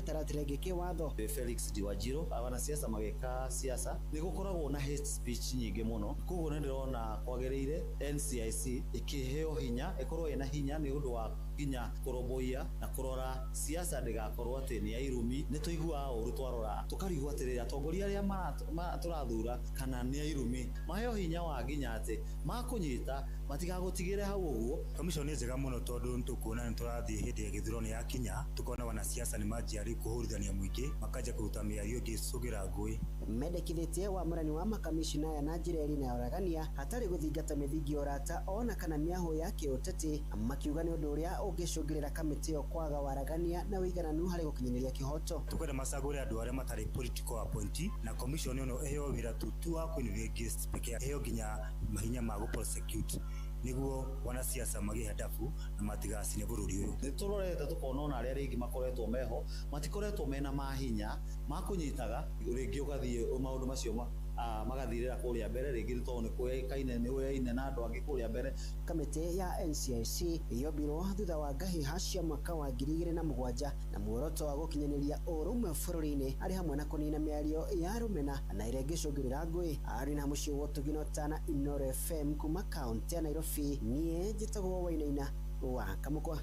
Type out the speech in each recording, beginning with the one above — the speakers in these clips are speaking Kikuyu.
Mĩtaratara ĩngĩ kĩwatho. Felix Diwajiro wanasiasa magĩka siasa nĩ gũkoragwo na hate speech nyingĩ mũno, koguo nĩ ndĩrona kwagĩrĩire NCIC ĩkĩheo hinya, ĩkorwo ĩna hinya nĩ ũndũ wa nginya kũrũmbũiya na kũrora siasa ndĩgakorwo atĩ nĩ ya irumi. Nĩ tũiguaga ũru twarora tũkarigwo atĩrĩrĩ, atongoria arĩa tũrathura kana nĩ a irumi, maheo hinya wa nginya atĩ makũnyita matigagũtigĩre hau ũguo. Commission nĩ njega mũno tondũ nĩ tũkuona nĩ tũrathiĩ hĩndĩ ya gĩthurano nĩ yakinya, tukona wanasiasa nĩ manjia rĩu kũhũrithania mũingĩ, makanjia kũruta mĩario ĩngĩcũgĩra ngũĩ. Mendekithĩtie wamũrani wa makamishina aya na njĩra ĩrĩ na oragania hatarĩ gũthingata mĩthingi ya ũrata ona kana mĩahũ ya kĩũteti, makiuga nĩ ũndũ ũrĩa ũngĩcũngĩrĩra kamĩtĩ ĩyo kwaga waragania na ũigananu harĩ gũkinyanĩria kĩhoto. Tukwenda macagũre andũ arĩa matarĩ political appointee, na commission ĩno ĩheo wĩra tu wa kũ-investigate peke yake, ĩheo nginya mahinya ma gũ-prosecute nĩguo wanasiasa magĩe hadabu na matigacine bũrũri ũyũ. Nĩ tũrorete tũkona ona arĩa rĩngĩ makoretwo meho matikoretwo mena mahinya ma kũnyitaga, rĩngĩ ũgathiĩ maũndũ macio magathirĩra kũrĩa mbere, rĩngĩ nĩ tondũ nĩ kũĩkaine nĩ ũyaine na andũ angĩ kũrĩa mbere. Kamĩtĩ ya NCIC yombirwo thutha wa ngahĩha cia mwaka wa 2007 na muoroto wa gũkinyanĩria ũrũmwe bũrũri-inĩ arĩ hamwe na kũnina mĩario ya rũmena na ĩrĩa ĩngĩcũngĩrĩra ngũĩ. Arĩ na mũciĩ wa ũtugi na ũtana Inooro FM kuma kaũntĩ ya Nairobi, niĩ njĩtagwo Wainaina wa Kamũkwa.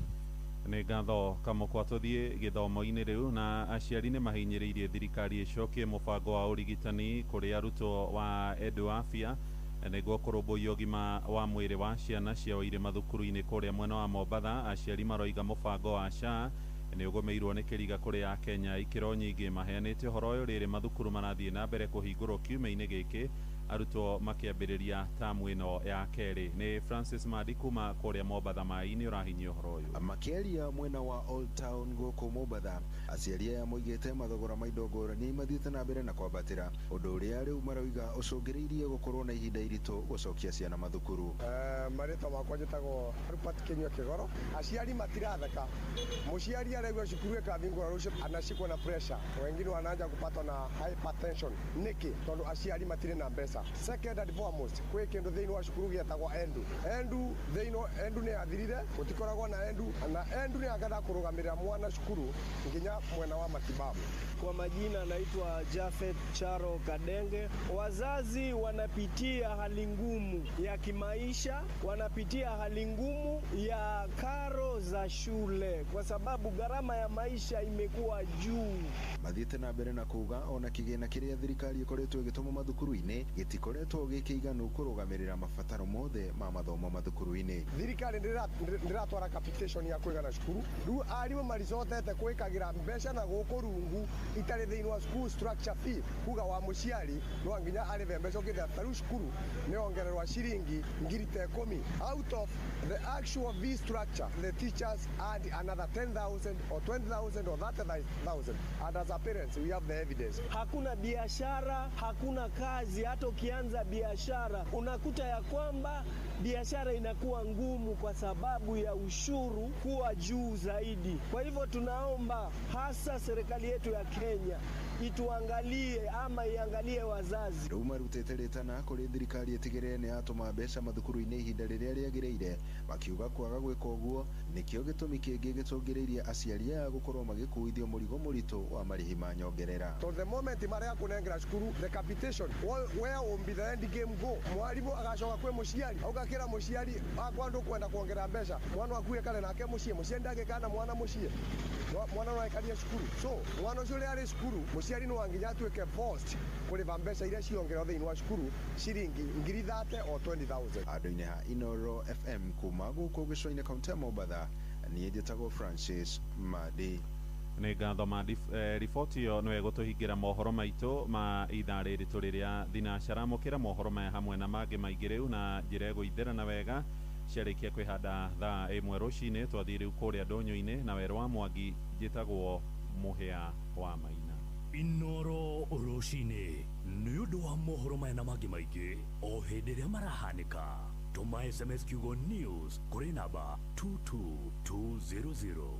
Nĩ ngatho Kamũkwa. Tũthiĩ gĩthomo-inĩ rĩu, na aciari nĩ mahinyĩrĩirie thirikari ĩcokie mũbango wa ũrigitani kũrĩ arutwo wa Edu Afya nĩguo kũrũmbũiya ũgima wa mwĩrĩ wa ciana ciao irĩ mathukuru-inĩ kũrĩa mwena wa Mombatha. Aciari maroiga mũbango wa SHA nĩ ũgũmĩirwo nĩ kĩriga kũrĩ a Kenya ikĩro nyingĩ. Maheanĩte ũhoro ũyũ rĩrĩ mathukuru marathiĩ na mbere kũhingũrwo kiumia-inĩ gĩkĩ, arutwo makĩambĩrĩria tamu ĩno ya kerĩ. Nĩ Francis Madi kuma kũrĩa Mombatha maĩ-inĩ ũrahinyia ũhoro ũyũ. Makĩaria mwena wa Old Town gũkũ Mombatha, aciari aya moigĩte mathogora ma indo ngũrani mathiĩte na mbere na kwambatĩra, ũndũ ũrĩa rĩu maroiga ũcũngĩrĩirie gũkorwo na ihinda iritũ gũcokia ciana mathukuru. Marĩtwa makwa njĩtagwo Rupert Kinyua Kĩgoro. Aciari matiratheka, mũciari araigua cukuru ĩkahingũra rũciũ anashikwo na pressure, wengine wanaanza kupatwa na hypertension. Nĩkĩ? Tondũ aciari matirĩ na mbeca. Second and foremost, kwĩ kĩndũ thĩinĩ wa cukuru gĩetagwo endu. Endu thĩinĩ endu nĩ yathirire, gũtikoragwo na endu, na endu nĩ akenda kũrũgamĩrĩra mwana cukuru nginya mwena wa matibabu. Kwa majina naitwa Jafet Charo Kadenge. Wazazi wanapitia hali ngumu ya kimaisha, wanapitia hali ngumu ya karo za shule kwa sababu gharama ya maisha imekuwa juu. Mathiĩte na mbere na kuga ona kĩgĩna kĩrĩa thirikari ĩkoretwo ĩgĩtũma mathukuru-inĩ gĩtikoretwo gĩkĩiganu kũrũgamĩrĩra mabataro mothe ma mathomo mathukuru-inĩ. Thirikari ndĩratwara capitation ya kũigana cukuru, rĩu arimũ maricotete gwĩkagĩra mbeca na gũkũ rungu itarĩ thĩinĩ wa school structure fee, kuga wa mũciari no nginya arĩhe mbeca ũkĩthĩa. Ta rĩu cukuru nĩ ongererwa ciringi 10,000 out of the actual fee structure, the teachers add another 10,000 or 20,000 or 30,000, and as a parents we have the evidence. Hakuna biashara, hakuna kazi. Hata ukianza biashara unakuta ya kwamba biashara inakuwa ngumu kwa sababu ya ushuru kuwa juu zaidi. Kwa hivyo tunaomba hasa serikali yetu ya Kenya ituangalie ama iangalie wazazi. Rĩu marutĩte rĩtana kũrĩ thirikari ĩtigĩrĩre nĩ yatũma mbeca mathukuru-inĩ ihinda rĩrĩa rĩagĩrĩire, makiuga kwaga gwĩka ũguo nĩkĩo gĩtũmi kĩngĩ gĩcũngĩrĩirie aciari aya gũkorwo magĩkuithio mũrigo mũritũ wa marĩhi ma nyongerera. To the moment marĩa kũnengera cukuru the capitation, where will be the end game go? Mwarimu agacoka kwĩ mũciari augakĩra mũciari akwa ndũkwenda kuongerera mbeca, mwana waku ekare nake mũciĩ, mũciari ndangĩkana na mwana mũciĩ, mwana no aikarie cukuru. So mwana ũcio ũrĩa arĩ cukuru, mũciari no nginya atuĩke forced kũrĩba mbeca iria ciongererwo thĩinĩ wa cukuru ciringi 30,000 or 20,000. Handũ-inĩ ha Inooro FM kuma gũkũ gĩcũa-inĩ kaũntĩ ya Mombatha, niĩ njĩtagwo Francis Madi. Nĩ ngatho Madi. Riboti ĩyo nĩwe ĩgũtũhingĩra mohoro maitũ ma ithaa rĩrĩ tũrĩ rĩa thinacara. Mũkĩra mohoro maya hamwe na mangĩ maingĩ rĩu na njĩra ĩgũithĩrana wega ciarĩkia kwĩhanda thaa 1 rũcinĩ. Twathiĩ rĩu kũrĩa ndũnyũ-inĩ na werũ wa Mwangi. Njĩtagwo Mũhĩa wa Maina. Inooro rũcinĩ nĩ ũndũ wa mohoro maya na mangĩ maingĩ o hĩndĩ ĩrĩa marahanĩka, tũma SMS kiugo news kũrĩ namba 22200.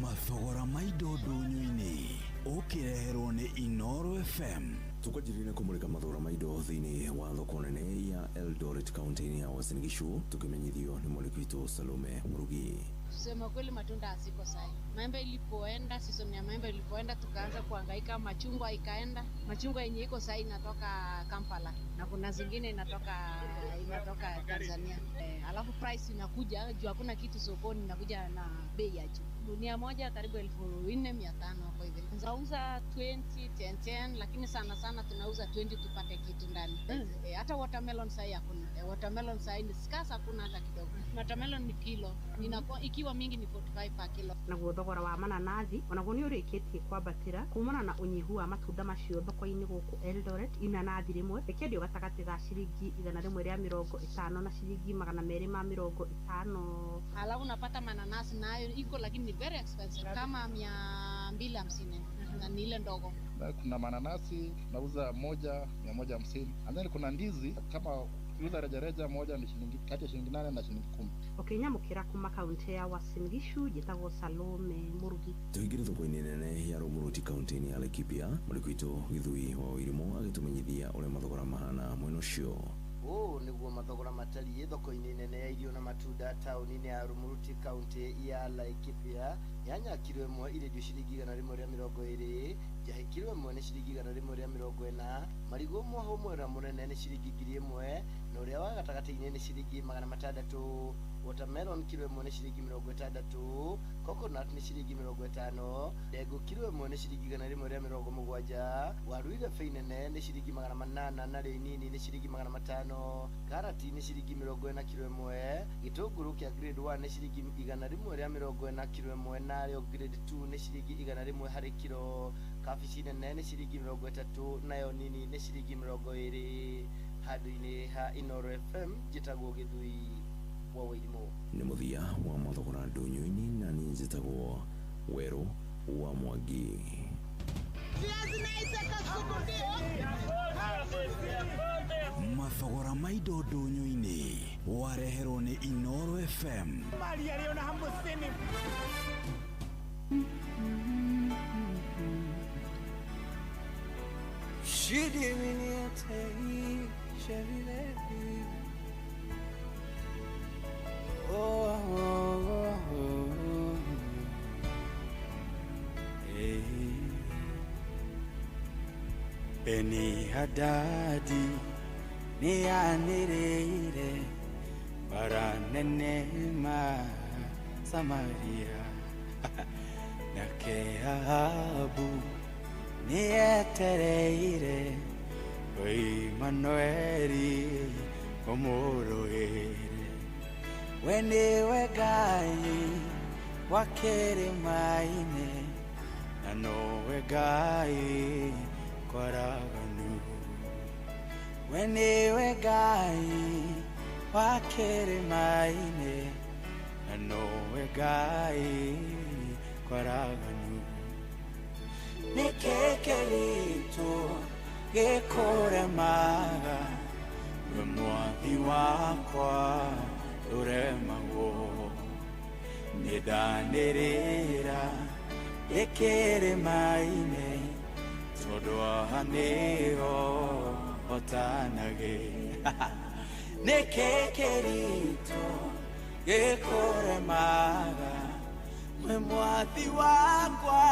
Mathogora ma indo ndũnyũ-inĩ. Ũkĩreherwo nĩ Inoro FM. Tukwanjĩrĩria kũmũrĩka mathogora ma indo thĩinĩ wa thoko nene ya Eldoret kaunti-inĩ ya Uasin Gishu, tukĩmenyithio nĩ mwandĩki witũ Salome Murugi. Kusema kweli matunda haziko sahi. Maembe ilipoenda, season ya maembe ilipoenda, tukaanza kuhangaika, machungwa ikaenda. Machungwa yenye iko sahi inatoka Kampala na kuna zingine inatoka Tanzania. Alafu price inakuja juu hakuna kitu sokoni, inakuja na bei ya juu. Gunia moja karibu 4,500 hapo hivi. Tunauza 20, 10, 10, lakini sana sana tunauza 20 tupate kitu ndani. Hata watermelon sahi hakuna. Watermelon sahi ni scarce, hakuna hata kidogo. Watermelon ni kilo. Inakuwa ikiwa mingi ni 45 per kilo. Naguo thogora wa mananathi onaguo nĩ ũrĩkĩtie kwambatĩra kumana na ũnyihu wa matunda macio thoko-inĩ gũkũ Eldoret. Inanathi rĩmwe rĩkĩendio gatagatĩ ga ciringi 150 na ciringi 250. Alafu unapata mananasi nayo iko lakini ni very expensive kama 250 na ni ile ndogo. Na kuna mananasi tunauza moja 150. And then kuna ndizi kama ukiuza rejareja moja ni shilingi kati ya shilingi 8 na shilingi 10. Ũkĩnyamũkĩra kuma kaunti ya Uasin Gishu, njĩtagwo Salome Murugi. Tũingĩre thoko-inĩ nene ya Rumuruti kaunti-inĩ ya Laikipia, mwandĩki witũ Gĩthui wa Wairimu agĩtũmenyithia ũrĩa mathogora mahana mwena ũcio. Ũũ nĩguo mathogora matariĩ thoko-inĩ nene ya irio na matunda taũni-inĩ ya Rumuruti kaunti ya Laikipia. Nyanya kiro ĩmwe irendio ciringi 120, njahĩ kiro ĩmwe nĩ ciringi 140, marigũ mwoho mwera mũnene nĩ ciringi 1,000 na ũrĩa wa gatagatĩ-inĩ nĩ ciringi 600. Watermelon kiro ĩmwe nĩ ciringi 60, coconut nĩ ciringi 50, ndengũ kiro ĩmwe nĩ ciringi 170, waru irebe nene nĩ ciringi 800 narĩo inini nĩ ciringi 500, karati nĩ ciringi 40 kiro ĩmwe, gĩtũngũrũ kĩa grade 1 nĩ ciringi 140 kiro ĩmwe narĩo grade 2 nĩ ciringi 100 harĩ kiro, kabici nene nĩ ciringi 30 nayo nini nĩ ciringi 20. Handũ-inĩ ha Inoro FM njĩtagwo Gĩthui wa Wairimu. Nĩ mũthia wa mathogora ndũnyũ-inĩ na niĩ njĩtagwo Werũ wa Mwangi. Mathogora ma indo ndũnyũ-inĩ wareherwo nĩ Inoro FM. Oh, oh, oh, hey. Beni Hadadi ni anireire baranenema Samaria nake Ahabu ni etereire Emmanueli omoroere weniwe Ngai wa kĩrĩma-inĩ na nowe Ngai kwaraganu weniwe Ngai wa kĩrĩma-inĩ na nowe Ngai kwaraganu nĩkĩ kĩritũ gĩkũremaga we mwathi wakwa uremagwo nĩndanĩrĩra ĩkĩrĩma-inĩ tondũ haha nĩho hotanagĩra nĩkĩ kĩritũ gĩkũremaga we mwathi wakwa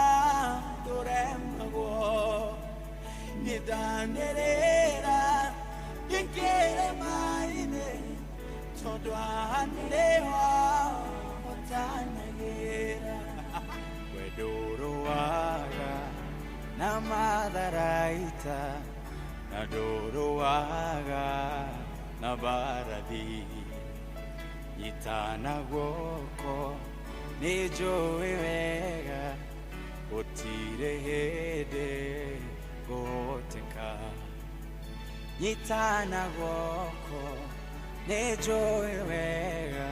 ndũremagwo nĩndanĩrĩra ĩkĩrĩma-inĩ tondũ haha nĩho hotanagĩra we ndũrũaga na matharaita na ndũrũaga na mbarathi nyitana guoko nĩ njũĩ wega gũtirĩ hĩndĩ ngũhoteka nyitana guoko nĩ njũĩ wega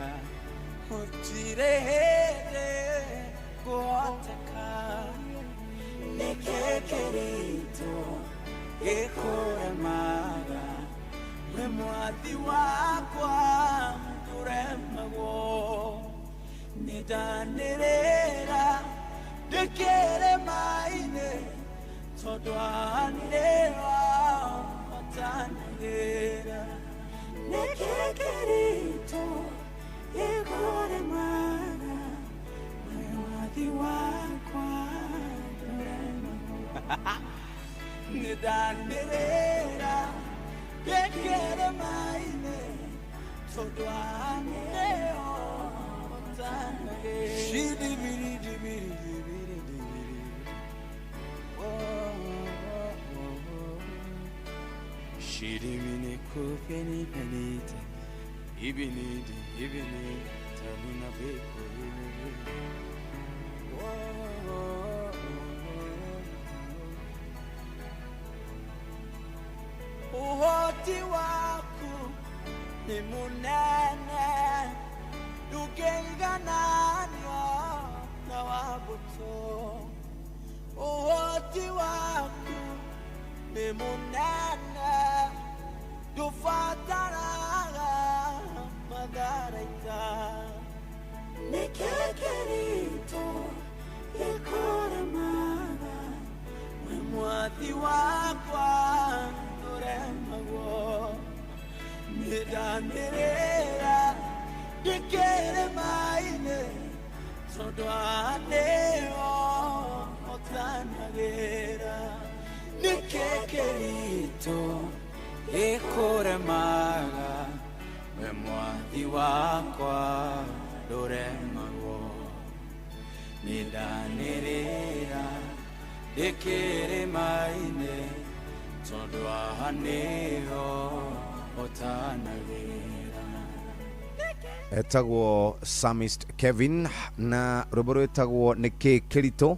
gũtirĩ hĩndĩ ngũhoteka nĩkĩ kĩritũ gĩkũremaga we mwathi wakwa ndũremagwo nĩndanĩrĩra ndĩkĩrĩma-inĩ Tondũ nĩo ũtanagĩra. Nĩkĩ kĩritũ gĩkũremaga, wĩ mwathi wakwa ndũremagwo. Nĩndanĩrĩra gĩkĩrĩma-inĩ, tondũ nĩo ũtanagĩra. Shidibiri-dibiri-dibiri-dibiri. Oh, oh, oh, oh. Shidibini kupeni penite, ibinidi ibini tanina beko ibini. Oh, oh, oh, oh. Uhoti waku ni munene, ndũngĩigananio na wa mbũtũ. Ũhoti waku nĩ mũnene, ndũbataraga matharaita. Nĩkĩ kĩritũ gĩkũremaga, wĩ mwathi wakwa ndũremagwo. Nĩndanĩrĩra ndĩkĩrĩma-inĩ, tondũ nĩo ũtanagĩra. Nĩkĩ kĩritũ gĩkũremaga, wĩ mwathi wakwa ndũremagwo. Nĩndanĩrĩra ndĩkĩrĩma-inĩ, tondũ nĩo ũtanagĩra. Etagwo Samist Kevin na rwĩmbo rwĩtagwo nĩkĩ kĩritũ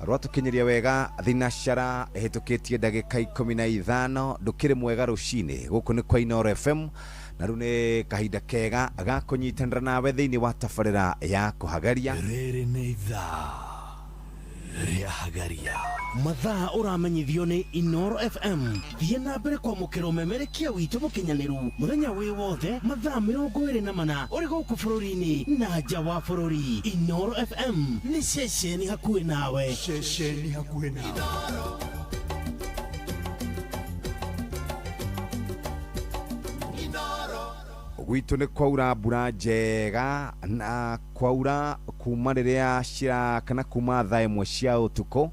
rwatũkinyiria wega thinacara ĩhĩtũkĩtie ndagĩka 15. Ndũkĩrĩ mwega rũcinĩ, gũkũ nĩ kwa Inooro FM, na rĩu nĩ kahinda kega ga kũnyitanĩra nawe thĩinĩ wa tabarĩra ya kũhagaria. Rĩrĩ nĩ ithaa rĩa hagaria. Mathaa ũramenyithio nĩ Inooro FM. Thiĩ na mbere kwamũkĩra ũmemerekia witũ mũkinyanĩru mũthenya wĩ wothe mathaa 24 ũrĩ gũkũ bũrũri-inĩ na nja wa bũrũri. Inooro FM nĩ ceceni hakuhĩ nawe. Ceceni hakuhĩ nawe. Gwitũ nĩ kwaura mbura njega na kwaura kuma rĩrĩa cira kana kuma thaa 1 cia ũtukũ.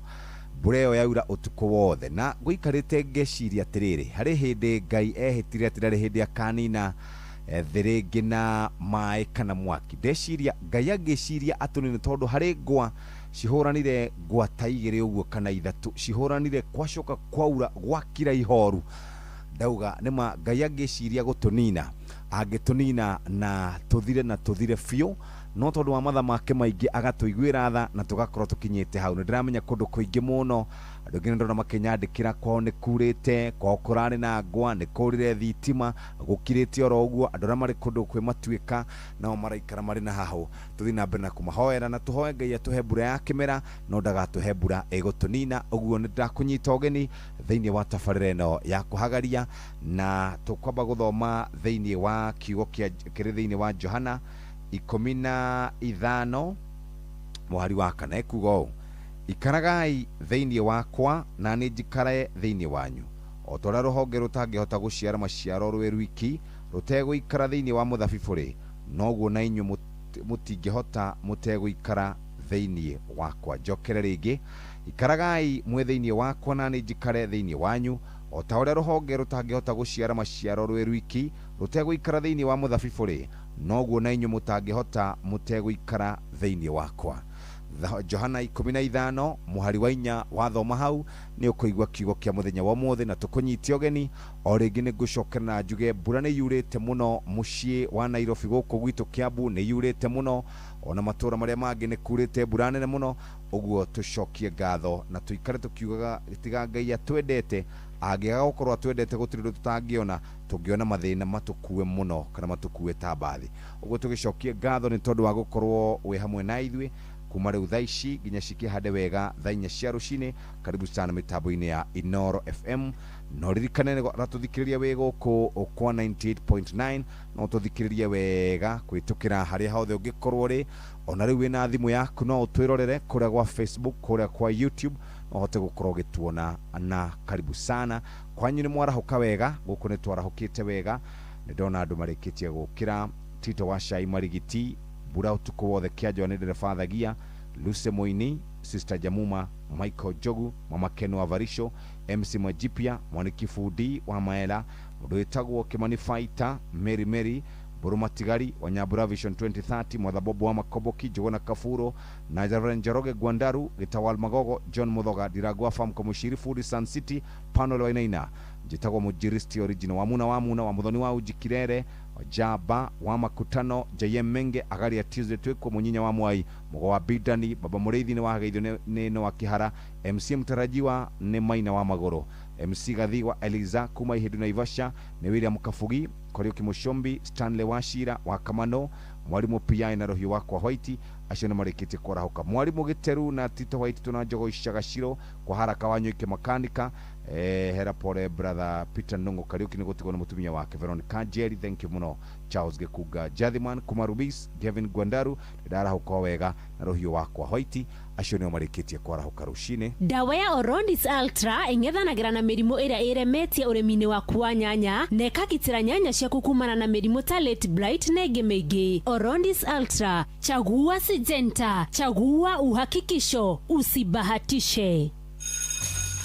Mbura ĩyo yaura ũtukũ wothe, na ngũikarĩte ngeciria atĩrĩrĩ, harĩ hĩndĩ Ngai ehĩtire atĩ ndarĩ hĩndĩ akanina thĩ rĩngĩ na maĩ kana mwaki. Ndeciria Ngai angĩciria atũnine, tondũ harĩ ngwa cihũranire ngwa ta 2 ũguo kana 3 cihũranire, kwacoka kwaura gwakira ihoru. Ndauga nĩma Ngai angĩciria gũtũnina angĩtũnina na tũthire na tũthire biũ, no tondũ wa matha make maingĩ agatũiguĩra tha na tũgakorwo tũkinyĩte hau. Nĩ ndĩramenya kũndũ kũingĩ mũno andũ aingĩ nĩ ndĩrona makĩnyandĩkĩra kwao nĩ kurĩte, kwao kũrarĩ na ngwa, nĩ kũrire thitima, gũkirĩte oro ũguo. Andũ arĩa marĩ kũndũ kwĩ matuĩka nao maraikara marĩ na hahũ. Tũthiĩ na mbere na kũmahoera na tũhoe Ngai atũhe mbura ya kĩmera, no ndagatũhe mbura ĩgũtũnina. Ũguo nĩ ndakũnyita ũgeni thĩinĩ wa tabarĩra ĩno ya kũhagaria, na tũkwamba gũthoma thĩinĩ wa kiugo kĩrĩ thĩinĩ wa Johana 15 mũhari wa 4, ekuga ũũ: ikaragai thĩinĩ wakwa na nĩ njikare thĩinĩ wanyu. O ta ũrĩa rũhonge rũtangĩhota gũciara maciaro rwĩ rwiki rũtegũikara thĩinĩ wa mũthabibũ-rĩ, noguo na inyuĩ mũtingĩhota mũtegũikara thĩinĩ wakwa. Njokere rĩngĩ, ikaragai mwĩ thĩinĩ wakwa na nĩ njikare thĩinĩ wanyu. O ta ũrĩa rũhonge rũtangĩhota gũciara maciaro rwĩ rwiki rũtegũikara thĩinĩ wa mũthabibũ-rĩ, noguo na inyuĩ mũtangĩhota mũtegũikara thĩinĩ wakwa. Johana 15 mũhari wa 4 wathoma hau nĩ ũkũigua kiugo kĩa mũthenya wa ũmũthĩ, na tũkũnyitie ũgeni o rĩngĩ. Nĩ ngũcokera na njuge mbura nĩ yurĩte mũno mũciĩ wa Nairobi, gũkũ gwitũ Kiambu nĩ yurĩte mũno, ona matũũra marĩa mangĩ nĩ kurĩte mbura nene mũno. Ũguo tũcokie ngatho na tũikare tũkiugaga tiga Ngai atwendete, angĩaga gũkorwo atwendete gũtirĩ ũndũ tũtangĩona, tũngĩona mathĩna matũkue mũno kana matũkue ta mbathi. Ũguo tũgĩcokie ngatho nĩ tondũ wa gũkorwo wĩ hamwe na ithuĩ kuma rĩu thaa ici nginya cikĩhande wega thaa 4 cia rũcinĩ. Karibu sana mĩtambo-inĩ ya Inooro FM. No ririkane ratũthikĩrĩria wĩ gũkũ kwa 98.9, no tũthikĩrĩrie wega kwĩtũkĩra harĩa hothe ũngĩkorwo rĩ. Ona rĩu wĩna thimũ yaku no ũtwĩrorere kũrĩa gwa Facebook, kũrĩa kwa YouTube, Ũhote gũkorwo ũgĩtuona na karibu sana. Kwanyu nĩ mwarahuka wega, gũkũ nĩ twarahũkĩte wega. Nĩ ndona andũ marĩkĩtie gũkĩra. Tito wa Cai Marigiti, mbura ũtukũ wothe kĩanjwa nĩ ndereba thagia, Lucy Moini, Sister Jamuma, Michael Jogu, Mama Ken wa Varisho, MC Majipia, Mwaniki Fundi wa Maela, mũndũ wĩtagwo Kimani Fighter, Mary Mary Mburu Matigari, Wanyambura Vision 2030, Mwathabobo wa Makoboki, Jogona Kafuro, na Reverend Njoroge Gwandaru, Gitawal Magogo, John Muthoga, Ndirangwa Farm Kamushiri, Fudi Sun City, Panol Wainaina, njĩtagwo Mũnjiristi original wa Muna wa Muna wa Muthoni wa Uji Kirere, Jaba wa Makutano, JM Menge, Agaria Tuesday twĩkuo, Mũnyinya wa Mwai, Mũgo wa Bidani, Baba Mũrĩithi nĩ wageithio nĩ Noah Kĩhara, MC Mtarajiwa nĩ Maina wa Magũrũ, MC Gathi wa Eliza kuma Ihindu Naivasha nĩ William Kabugi, Kariuki Mushombi, Stanley Wachira wa Kamano, Mwalimu PI na Rũhiũ wakwa White, acio nĩ marĩkĩtie kwarahũka. Mwalimu Gĩteru na Tito White tuna Njogo Icagaciro kwa haraka wa Nyuike Makanika, hera pole brother Peter Nungo Kariuki nĩ gũtigwo nĩ mũtumia wake Veronica Jerry, thank you mũno. Charles Gĩkunga, Jathiman Kumarubis, Gavin Gwandaru, ndarahũka wega na Rũhiũ wakwa White, acio nĩo marĩkĩtie kwarahũka rũcinĩ. Ndawa ya Orondis Ultra ĩng'ethanagĩra na mĩrimũ ĩrĩa ĩremetie ũrĩmi-inĩ waku wa nyanya na ĩkagitĩra nyanya ciaku kumana na mĩrimũ ta late blight na ĩngĩ mĩingĩ. Orondis Ultra, chagua Syngenta, chagua uhakikisho, usibahatishe.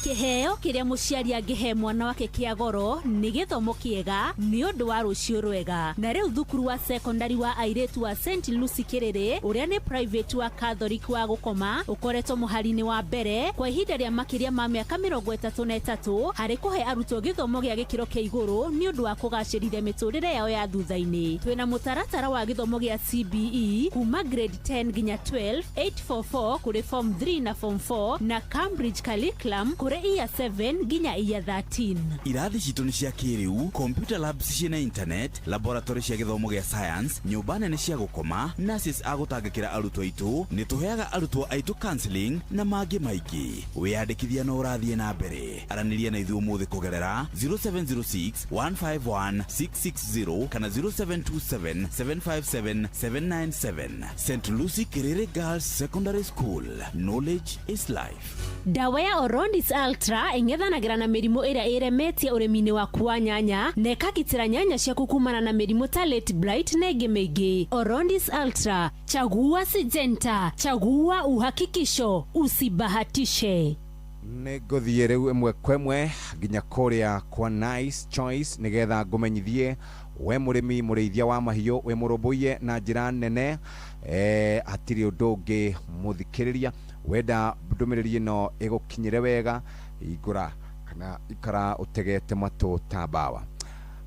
Kĩheo kĩrĩa mũciari angĩhe mwana wake kĩa goro nĩ gĩthomo kĩega nĩ ũndũ wa rũciũ rwega. Na rĩu thukuru wa secondary wa airĩtu wa St Lucy Kĩrĩrĩ, ũrĩa nĩ private wa Catholic wa gũkoma, ũkoretwo mũhari-inĩ wa mbere kwa ihinda rĩa makĩria ma mĩaka 33 harĩ kũhe arutwo gĩthomo gĩa gĩkĩro kĩa igũrũ nĩ ũndũ wa kũgacĩrithia mĩtũrĩre yao ya thutha-inĩ. Twĩna mũtaratara wa gĩthomo gĩa CBE kuma grade 10 nginya 12, 844 kũrĩ form 3 na form 4 na Cambridge curriculum kũrĩ year 7 nginya year 13. Irathi citũ nĩ cia kĩrĩu, computer labs ciĩna internet, laboratory cia gĩthomo gĩa science, nyũmba nene cia gũkoma, nurses a gũtangĩkĩra arutwo aitũ, nĩ tũheaga arutwo aitũ counseling na mangĩ maingĩ. Wĩyandĩkithia no ũrathiĩ na mbere. Aranĩria na ithuĩ ũmũthĩ kũgerera 0706 151 660 kana 0727 757 797. St Lucy Kiriri Girls Secondary School. Knowledge is life. Ndawa ya Orondis Ultra ĩng'ethanagĩra na mĩrimũ ĩrĩa ĩremetie ũrĩmi-inĩ waku wa nyanya na ĩkagitĩra nyanya ciaku kumana na mĩrimũ ta late blight na ĩngĩ mĩingĩ. Orondis Ultra, chagua Syngenta, chagua uhakikisho, usibahatishe. Nĩ ngũthiĩ rĩu ĩmwe kwa ĩmwe nginya kũrĩa kwa Nice Choice nĩgetha ngũmenyithie we mũrĩmi mũrĩithia wa mahiũ wĩ mũrũmbũiye na njĩra nene, hatirĩ ũndũ ũngĩ mũthikĩrĩria. Wenda ndũmĩrĩri ĩno ĩgũkinyĩre wega, hingũra kana ikara ũtegete matũ ta mbawa.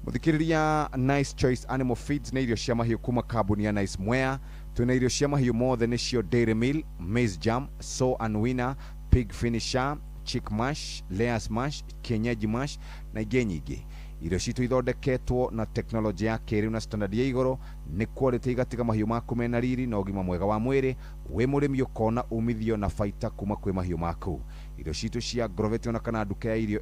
Mũthikĩrĩria, Nice Choice Animal Feeds nĩ irio cia mahiũ kuma kambuni ya Nice Mwea. Twĩna irio cia mahiũ mothe nĩcio Dairy Meal, Maize Jam, Sow and Winner, Pig Finisher, Chick Mash, Layers Mash, Kienyeji Mash na ingĩ nyingĩ. Irio citũ ithondeketwo na teknolojĩ ya kĩrĩu na standard ya igũrũ, nĩ quality igatiga mahiũ maku mena riri na ũgima mwega wa mwĩrĩ. Wĩ mũrĩmi ũkona umithio na baita kuma kwĩ mahiũ maku. Irio citũ cia Grovet ona kana nduka ya irio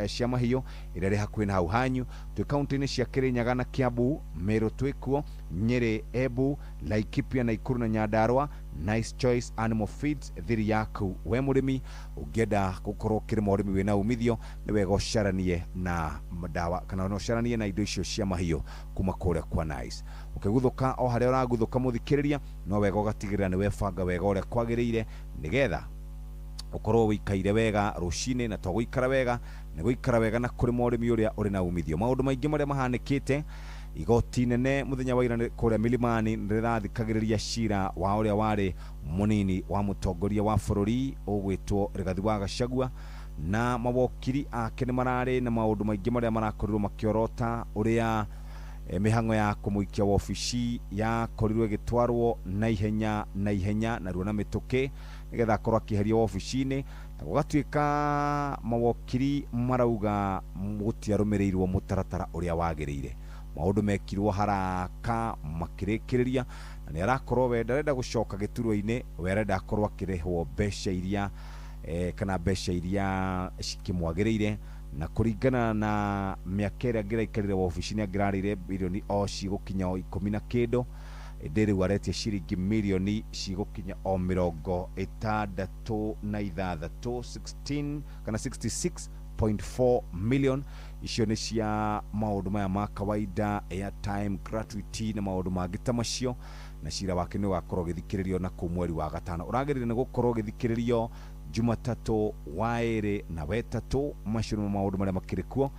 cia mahiũ ĩrĩa ĩrĩ hakuhĩ na hau hanyu. Twĩ kaunti-inĩ cia Kĩrĩnyaga na Kiambu, Meru twĩkuo, Nyĩrĩ, Embu, Laikipia, Nakuru na Nyandarua. Nice Choice Animal Feeds, thiri yaku we mũrĩmi. Ũngĩenda gũkorwo ũkĩrĩma ũrĩmi wĩna umithio, nĩ wega ũcaranie na ndawa kana no ũcaranie na indo icio cia mahiũ kuma kũrĩa kwa Nice. Ũkĩguthũka o harĩa ũraguthũka mũthikĩrĩria, no wega ũgatigĩrĩra nĩ webanga wega ũrĩa kwagĩrĩire nĩgetha ũkorwo wĩikaire wega rũcinĩ. Na to gũikara wega, nĩ gũikara wega na kũrĩma ũrĩmi ũrĩa ũrĩ na umithio. Maũndũ maingĩ marĩa mahanĩkĩte igoti nene mũthenya wa ira kũrĩa Milimani nĩrĩrathikagĩrĩria cira wa ũrĩa warĩ mũnini wa mũtongoria wa bũrũri ũgwĩtwo Rigathi wa Gachagua, na mawokiri ake nĩ mararĩ na maũndũ maingĩ marĩa marakorirwo makĩorota ũrĩa mĩhang'o ya kũmũikia wabici yakorirwo ĩgĩtwarwo na ihenya na ihenya narua na mĩtũkĩ nĩgetha akorwo akĩeherio wabici-inĩ, na gũgatuĩka mawokiri marauga gũtiarũmĩrĩirwo mũtaratara ũrĩa wagĩrĩire. Maũndũ mekirwo haraka makĩrĩkĩrĩria, na nĩ arakorwo we ndarenda gũcoka gĩturwa-inĩ, we arenda akorwo akĩrĩhwo mbeca iria kana mbeca iria cikĩmwagĩrĩire, na kũringana na mĩaka ĩrĩa angĩraikarire wabici-inĩ angĩrarĩire birioni o cigũkinya o 10 na kĩndũ. Ĩndĩ rĩu aretia ciringi mirioni cigũkinya o 66, 16 kana 66.4 million. Icio nĩ cia maũndũ maya ma kawaida, airtime, gratuity na maũndũ mangĩ ta macio. Na cira wake nĩ ũgakorwo ũgĩthikĩrĩrio na kũu mweri wa gatano, ũragĩrĩire nĩ gũkorwo ũgĩthikĩrĩrio Jumatatũ, waĩrĩ na wetatũ. Macio nĩmo maũndũ marĩa makĩrĩ kuo.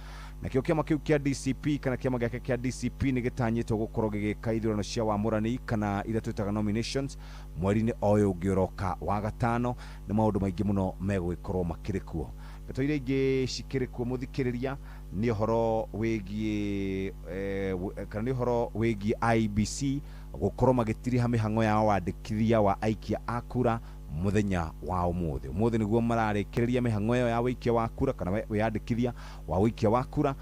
Nakĩo kĩama kĩu kĩa DCP kana kĩama gĩake kĩa DCP nĩ gĩtanyĩtwo gũkorwo gĩgĩka ithurano cia wamũrani kana iria twĩtaga nominations mweri-inĩ o ũyũ ũngĩ ũroka wa gatano. Nĩ maũndũ maingĩ mũno megũgĩkorwo makĩrĩ kuo. Ndeto iria ingĩ cikĩrĩ kuo, mũthikĩrĩria, nĩ ũhoro wĩgiĩ kana nĩ ũhoro wĩgiĩ IEBC gũkorwo magĩtiriha mĩhang'o yao wandĩkithia wa aikia a kura mũthenya wa ũmũthĩ. Ũmũthĩ nĩguo mararĩkĩrĩria mĩhang'o ĩyo ya wĩikia wa kura kana wĩyandĩkithia wa wĩikia wa kura.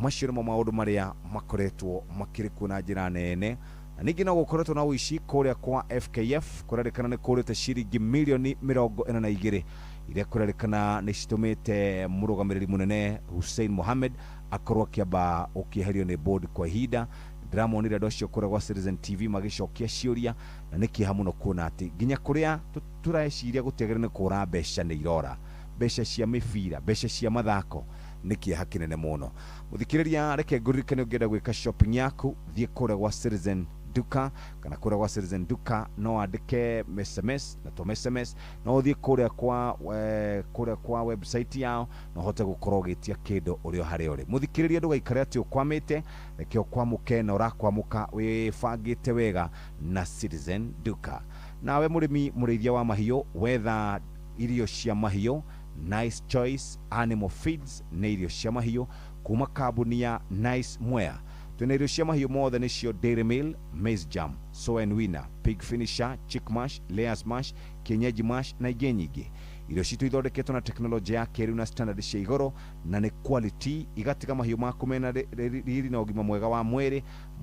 Macio nĩmo maũndũ marĩa makoretwo makĩrĩ kuo na njĩra nene. Na ningĩ no gũkoretwo na ũici kũrĩa kwa FKF, kũrerĩkana nĩ kũrĩte ciringi mirioni 42 iria kũrerĩkana nĩ citũmĩte mũrũgamĩrĩri mũnene Hussein Mohamed akorwo akĩamba ũkĩeherio nĩ board kwa ihinda. Ndĩramonire andũ acio kũrĩa gwa Citizen TV magĩcokia ciũria, na nĩ kĩeha mũno kuona atĩ nginya kũrĩa tũreciria gũtiagĩrĩire nĩ kũra mbeca nĩ irora, mbeca cia mĩbira, mbeca cia mathako. Nĩ kĩeha kĩnene mũno. Mũthikĩrĩria, reke ngũririkane, ũngĩenda gwĩka shopping yaku, thiĩ kũrĩa gwa Citizen Duka kana kũrĩa gwa Citizen Duka no wandĩke SMS na to SMS, no ũthiĩ kũrĩa kwa website yao na ũhote gũkorwo ũgĩtia kĩndũ ũrĩ o harĩa ũrĩ. Mũthikĩrĩria, ndũgaikare atĩ ũkwamĩte, reke ũkwamũke na ũrakwamũka wĩbangĩte wega na Citizen Duka. Nawe mũrĩmi mũrĩithia wa mahiũ, wetha irio cia mahiũ, Nice Choice Animal Feeds nĩ irio cia mahiũ kuma kambuni ya Nice Mwea. Twĩna irio cia mahiũ mothe, nĩcio Dairy Meal, Maize Jam, Soy and Winner, Pig Finisher, Chick Mash, Layers Mash, Kienyeji Mash na ingĩ nyingĩ. Irio citũ ithondeketwo na tekinoronjĩ ya kĩrĩu na standard cia igũrũ na nĩ quality, igatiga mahiũ maku mena riri na ũgima mwega wa mwĩrĩ.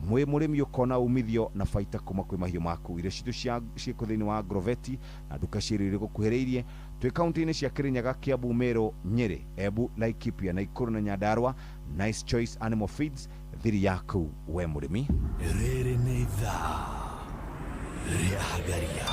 Mwĩ mũrĩmi ũkona umithio na baita kuma kwĩ mahiũ maku. Irio citũ cia ciĩkũ thĩinĩ wa Agroveti na nduka cia irio iria gũkuhĩrĩirie. Twĩ kaunti-inĩ cia Kirinyaga, Kiambu, Meru, Nyeri, Embu, Laikipia, Nakuru na Nyandarua. Nice Choice Animal Feeds, thiri yaku we mũrĩmi. Rĩrĩ nĩ ithaa rĩa Hagaria.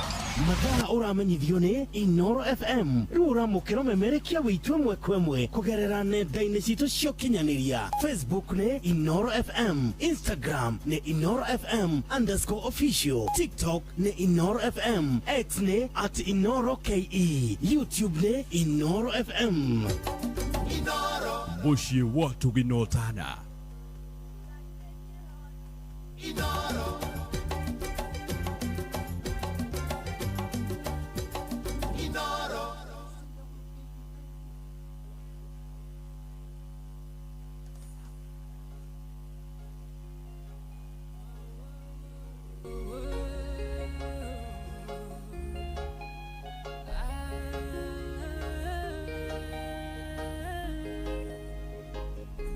Mathaa ũramenyithio nĩ Inoro FM. Rĩu ũramũkĩra ũmemerekia witũ ĩmwe kwa ĩmwe kũgerera nenda-inĩ citũ cia ũkinyanĩria. Facebook nĩ Inoro FM, Instagram nĩ Inoro FM_official, TikTok nĩ Inoro FM, X nĩ @InoroKE, YouTube nĩ Inoro FM. Mũciĩ wa Tũginotana.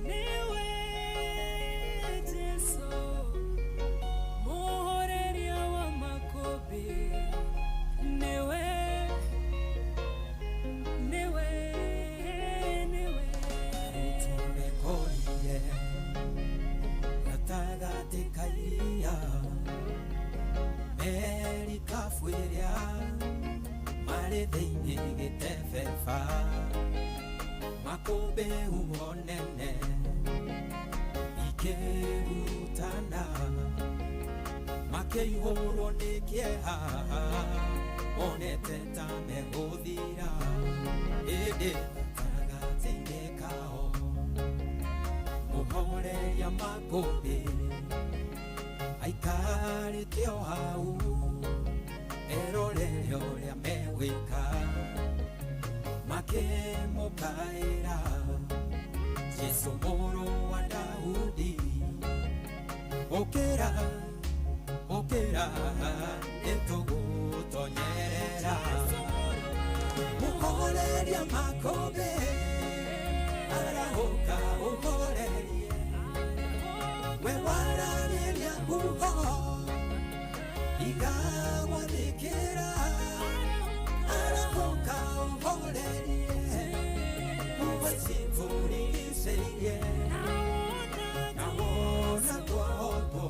Niwe Jesu, muhoreria wa makobi. Niwe, niwe, niwe. Tumekorire gatagatĩ ka iria, merikabu ĩrĩa marĩ thĩinĩ gĩtebeba, makũmbĩ huho nene ikĩhurutana, makĩihũrwo nĩ kĩeha, monete ta megũthira. Ĩndĩ gatagatĩ-inĩ kao mũhoreria makũmbĩ aikarĩte o hau erorere ũrĩa megwĩka. Makĩmũkaĩra, Jesũ mũrũ wa Daudi, ũkĩra, ũkĩra, nĩtũgũtonyerera. Mũhoreria makũmbĩ, arahũka ũhorerie, we waragĩria huho igagwathĩkĩra. Arahũka ũhorerie, huho citũrigicĩirie, na wona twahotwo,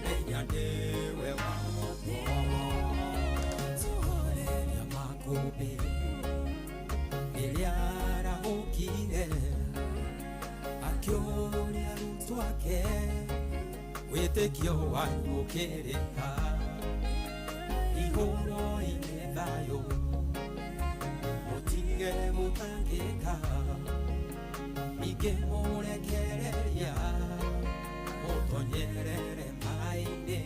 menya nĩ Wĩtĩkio wanyu ũkĩrĩka igũrũ-inĩ thayũ mũtige gũtangĩka ningĩ mũrekereria mũtonyerere maĩ-inĩ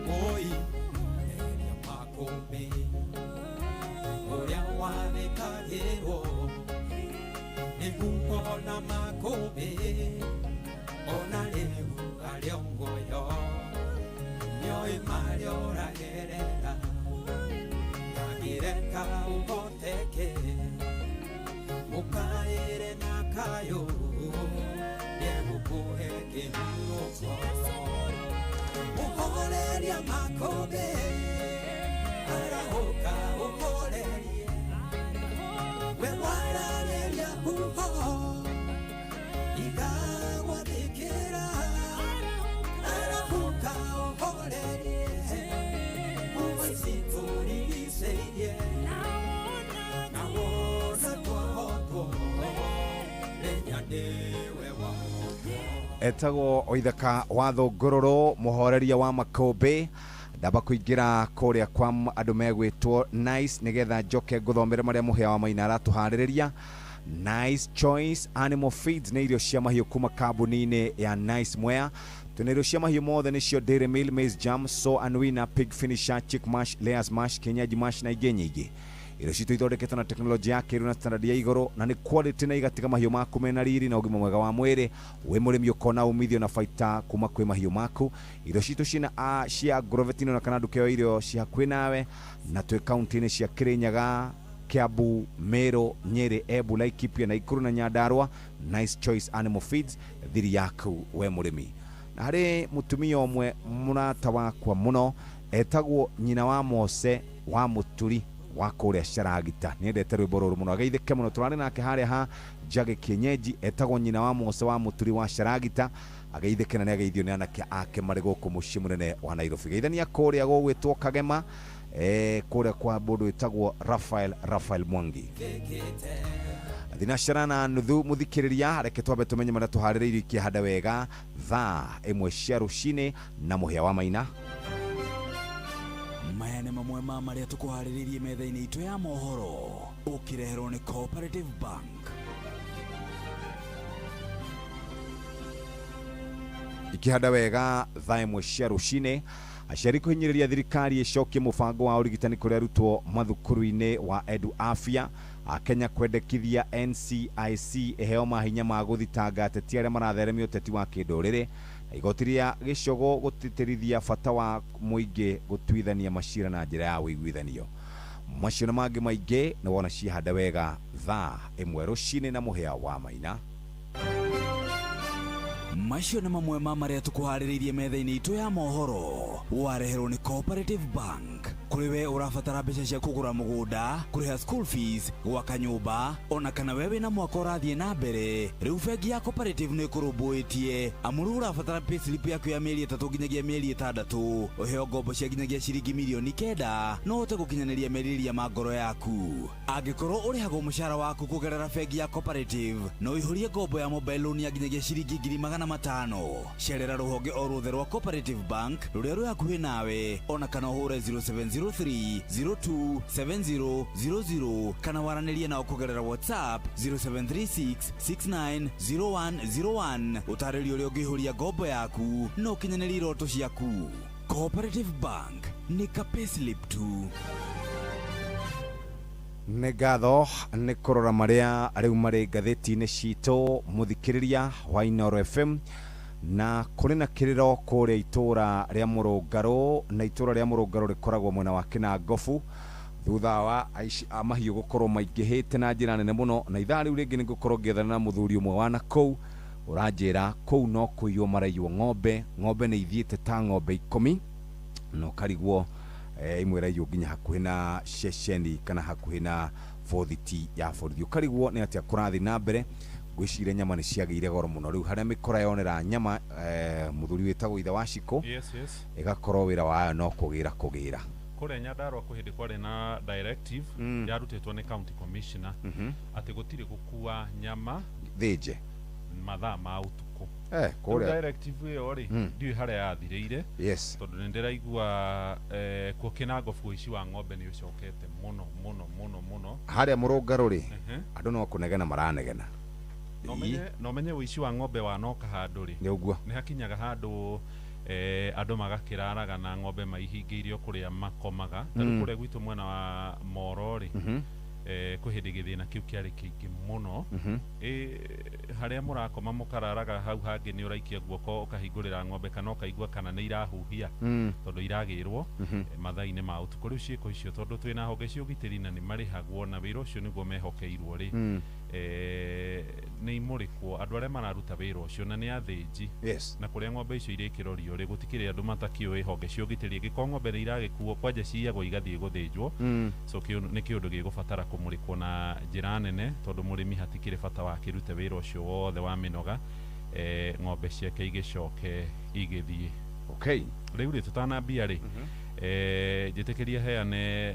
woi mũhoreria makũmbĩ ũrĩa wathĩkagĩrwo nĩguo na makũmbĩ ona rĩu arĩ o muoyo nĩoĩ marĩa ũragerera ndangĩreka ũhoteke mũkaĩre na kayũ nĩegũkũhe kĩhurũko mũhoreria makũmbĩ arahũka ũhorerie we wararĩria huho igagwathĩkĩra arahũka ũhorerie huho ici tũrigicĩirie na wona twahotwo menya nĩwe wahotwo. Etagwo Oithaka wa Thũngũrũrũ, mũhoreria wa makũmbĩ. Ndamba kũingĩra kũrĩa kwa andũ megwĩtwo Nice nĩgetha njoke ngũthomere marĩa mũhĩa wa Maina aratũharĩrĩria. Nice Choice Animal Feeds nĩ irio cia mahiũ kuma kambuni-inĩ ya Nice Mwea. Twĩna irio cia mahiũ mothe nĩcio Dairy Meal, Maize Jam, So and Winner, Pig Finisher, Chick Mash, Layers Mash, Kienyeji Mash na ingĩ nyingĩ. Irio citũ ithondeketwo na teknolojĩ ya kĩrĩu na standard ya igũrũ na nĩ quality na igatiga mahiũ maku mena riri na ũgima mwega wa mwĩrĩ. Wĩ mũrĩmi ũkona umithio na baita kuma kwĩ mahiũ maku. Irio citũ ciĩna cia Agrovetino na kana nduka ya irio ci hakuhĩ nawe, na twĩ kaunti-inĩ cia Kirinyaga, Kiambu, Meru, Nyeri, Embu, Laikipia, Nakuru na Nyandarua. Nice Choice Animal Feeds, thiri yaku we mũrĩmi. Na harĩ mũtumia ũmwe mũrata wakwa mũno etagwo nyina wa Mose wa Mũturi wa kũrĩa Caragita. Nĩendete rwĩmbo rũrũ mũno, ageithĩke mũno. Tũrarĩ nake harĩa ha Njagĩ Kienyeji, etagwo nyina wa Mose wa Mũturi wa Caragita. Ageithĩke na nĩageithio nĩ anake ake marĩ gũkũ mũciĩ mũnene wa Nairobi. Geithania kũrĩa gũgwĩtwo Kagema, kũrĩa kwa mũndũ wĩtagwo Raphael Mwangi. Thinacara na nuthu mũthikĩrĩria, reke twambe tũmenye marĩa tũharĩrĩirie ikĩhanda wega thaa 1 cia rũcinĩ na mũhĩa wa Maina. Maya nĩ mamwe ma marĩa tũkũharĩrĩirie metha-inĩ itũ ya mohoro, ũkĩreherwo nĩ Cooperative Bank. Ikĩhanda wega thaa 1 cia rũcinĩ, aciari kũhinyĩrĩria thirikari ĩcokie mũbango wa ũrigitani kũrĩ arutwo mathukuru-inĩ wa Edu Afya. Akenya kwendekithia NCIC ĩheo mahinya ma gũthitanga ateti arĩa maratheremia ũteti wa kĩndũrĩrĩ. Igoti rĩa gĩcogo gũtĩtĩrithia bata wa mũingĩ gũtuithania macira na njĩra ya ũiguithanio. Macio na mangĩ maingĩ nĩ wona ciahanda wega thaa 1 rũcinĩ na mũhĩa wa Maina. Macio nĩ mamwe ma marĩa tũkũharĩrĩirie metha-inĩ itũ ya mohoro, wareherwo nĩ Cooperative Bank. Kũrĩ we ũrabatara mbeca cia kũgũra mũgũnda, kũrĩha school fees, gwaka nyũmba, ona kana we wĩna mwaka ũrathiĩ na mbere, rĩu bengi ya Cooperative nĩ ĩkũrũmbũĩtie. Amu rĩu ũrabatara payslip yaku ya mĩeri 3 nginyagia mĩeri 6, ũheo ngombo cia nginyagia ciringi mirioni 9, no ũhote gũkinyanĩria merirĩria ma ngoro yaku. Angĩkorwo ũrĩhagwo mũcara waku kũgerera bengi ya Cooperative, no ũihũrie ngombo ya mobile loan ya nginyagia ciringi 500,000. Cerera rũhonge o ruothe rwa Cooperative Bank rũrĩa rwĩ hakuhĩ nawe, ona kana ũhũre 0703 027000 kana waranĩrie nao kũgerera WhatsApp 0736 690101. Ũtarĩrio ũrĩa ũngĩihũria ngombo yaku na ũkinyanĩrie iroto ciaku. Cooperative Bank nĩ ka payslip tu. Nĩ ngatho nĩ kũrora marĩa rĩu marĩ ngathĩti-inĩ citũ mũthikĩrĩria wa Inooro FM. Na kũrĩ na kĩrĩro kũrĩa itũra rĩa Mũrũngarũ, na itũra rĩa Mũrũngarũ rĩkoragwo mwena wa Kĩnangobu, thutha wa aici a mahiũ gũkorwo maingĩhĩte na njĩra nene mũno. Na ithaa rĩu rĩngĩ nĩ ngũkorwo ngĩethana na mũthuri ũmwe wa nakũu ũranjĩra kũu no kũiywo maraiywo ng'ombe, ng'ombe nĩ ithiĩte ta ng'ombe 10, na ũkarigwo imwe iraiywo nginya hakuhĩ na ceceni kana hakuhĩ na bothiti ya borithi. Ũkarigwo nĩ atĩa kũrathiĩ na mbere. Ngwĩciria nyama nĩ ciagĩire goro mũno rĩu harĩa mĩkora yonera nyama, mũthuri wĩtagwo ithe wa Shiko. Yes, yes. Ĩgakorwo wĩra wayo no kũgĩra. Kũrĩa Nyandarua kwĩ hĩndĩ kwarĩ na directive yarutĩtwo nĩ county commissioner atĩ gũtirĩ gũkua nyama thĩnje mathaa ma ũtukũ. Gũkũ. Kũrĩa. Rĩu directive ĩyo rĩ, ndiũĩ harĩa yathirĩire. Tondũ nĩ ndĩraigua kuo Kĩnangobu ũici wa ng'ombe nĩ ũcokete mũno mũno mũno mũno. Harĩa mũrũngarũ rĩ, andũ no kũnegena maranegena. Na ũmenye ũici wa ng'ombe wanoka handũ rĩ, Nĩ ũguo. nĩ hakinyaga handũ andũ magakĩraraga na ng'ombe maihingĩirio kũrĩa makomaga. Ta rĩu kũrĩa gwitũ mwena wa Moro rĩ, kwĩ hĩndĩ gĩthĩna kĩu kĩarĩ kĩingĩ mũno. Harĩa mũrakoma mũkararaga hau hangĩ nĩ ũraikia guoko ũkahingũrĩra ng'ombe kana ũkaigua kana nĩ irahuhia, tondũ iragĩrwo mathaa-inĩ ma ũtukũ. Rĩu ciĩko icio, tondũ twĩna honge cia ũgitĩri na nĩ marĩhagwo na wĩra ũcio nĩguo mehokeirwo rĩ, nĩ imũrĩkwo andũ arĩa mararuta wĩra ũcio na nĩ athĩnji. Na kũrĩa ng'ombe icio irĩkĩrorio rĩ, gũtikĩrĩ andũ matakĩũĩ honge cia ũgitĩri. Angĩkorwo ng'ombe nĩ iragĩkuo, kwanja ciyagwo igathiĩ gũthĩnjwo. So nĩ kĩũndũ gĩgũbatara kũmũrĩkwo na njĩra nene, tondũ mũrĩmi hatikĩrĩ bata wa akĩrute wĩra ũcio wothe wa mĩnoga, ng'ombe ciake igĩcoke igĩthiĩ. Rĩu rĩ, tũtanambia rĩ, njĩtĩkĩria heane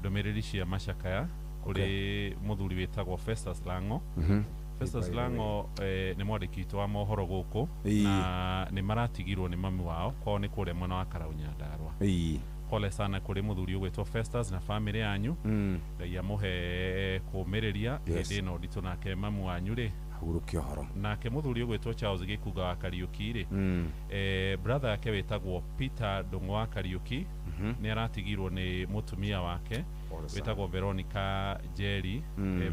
ndũmĩrĩri cia macakaya kũrĩ mũthuri wĩtagwo Festus Lango. Festus By the way. Lango nĩ mwandĩki witũ wa mohoro gũkũ, na nĩ maratigirwo nĩ mami wao kwao nĩ kũrĩa mwena wa Karau Nyandarua. Pole sana kũrĩ mũthuri ũgwĩtwo Festus na famĩlĩ yanyu. Ngai amũhe kũũmĩrĩria hĩndĩ ĩno nditũ nake mamu wanyu rĩ Hurũke ũhoro. Nake mũthuri ũgwĩtwo Charles Gĩkunga wa Kariũki rĩ, brother yake wĩtagwo Peter Ndung'u wa Kariũki nĩ aratigirwo nĩ mũtumia wake Pole sana. wĩtagwo Veronica Njeri.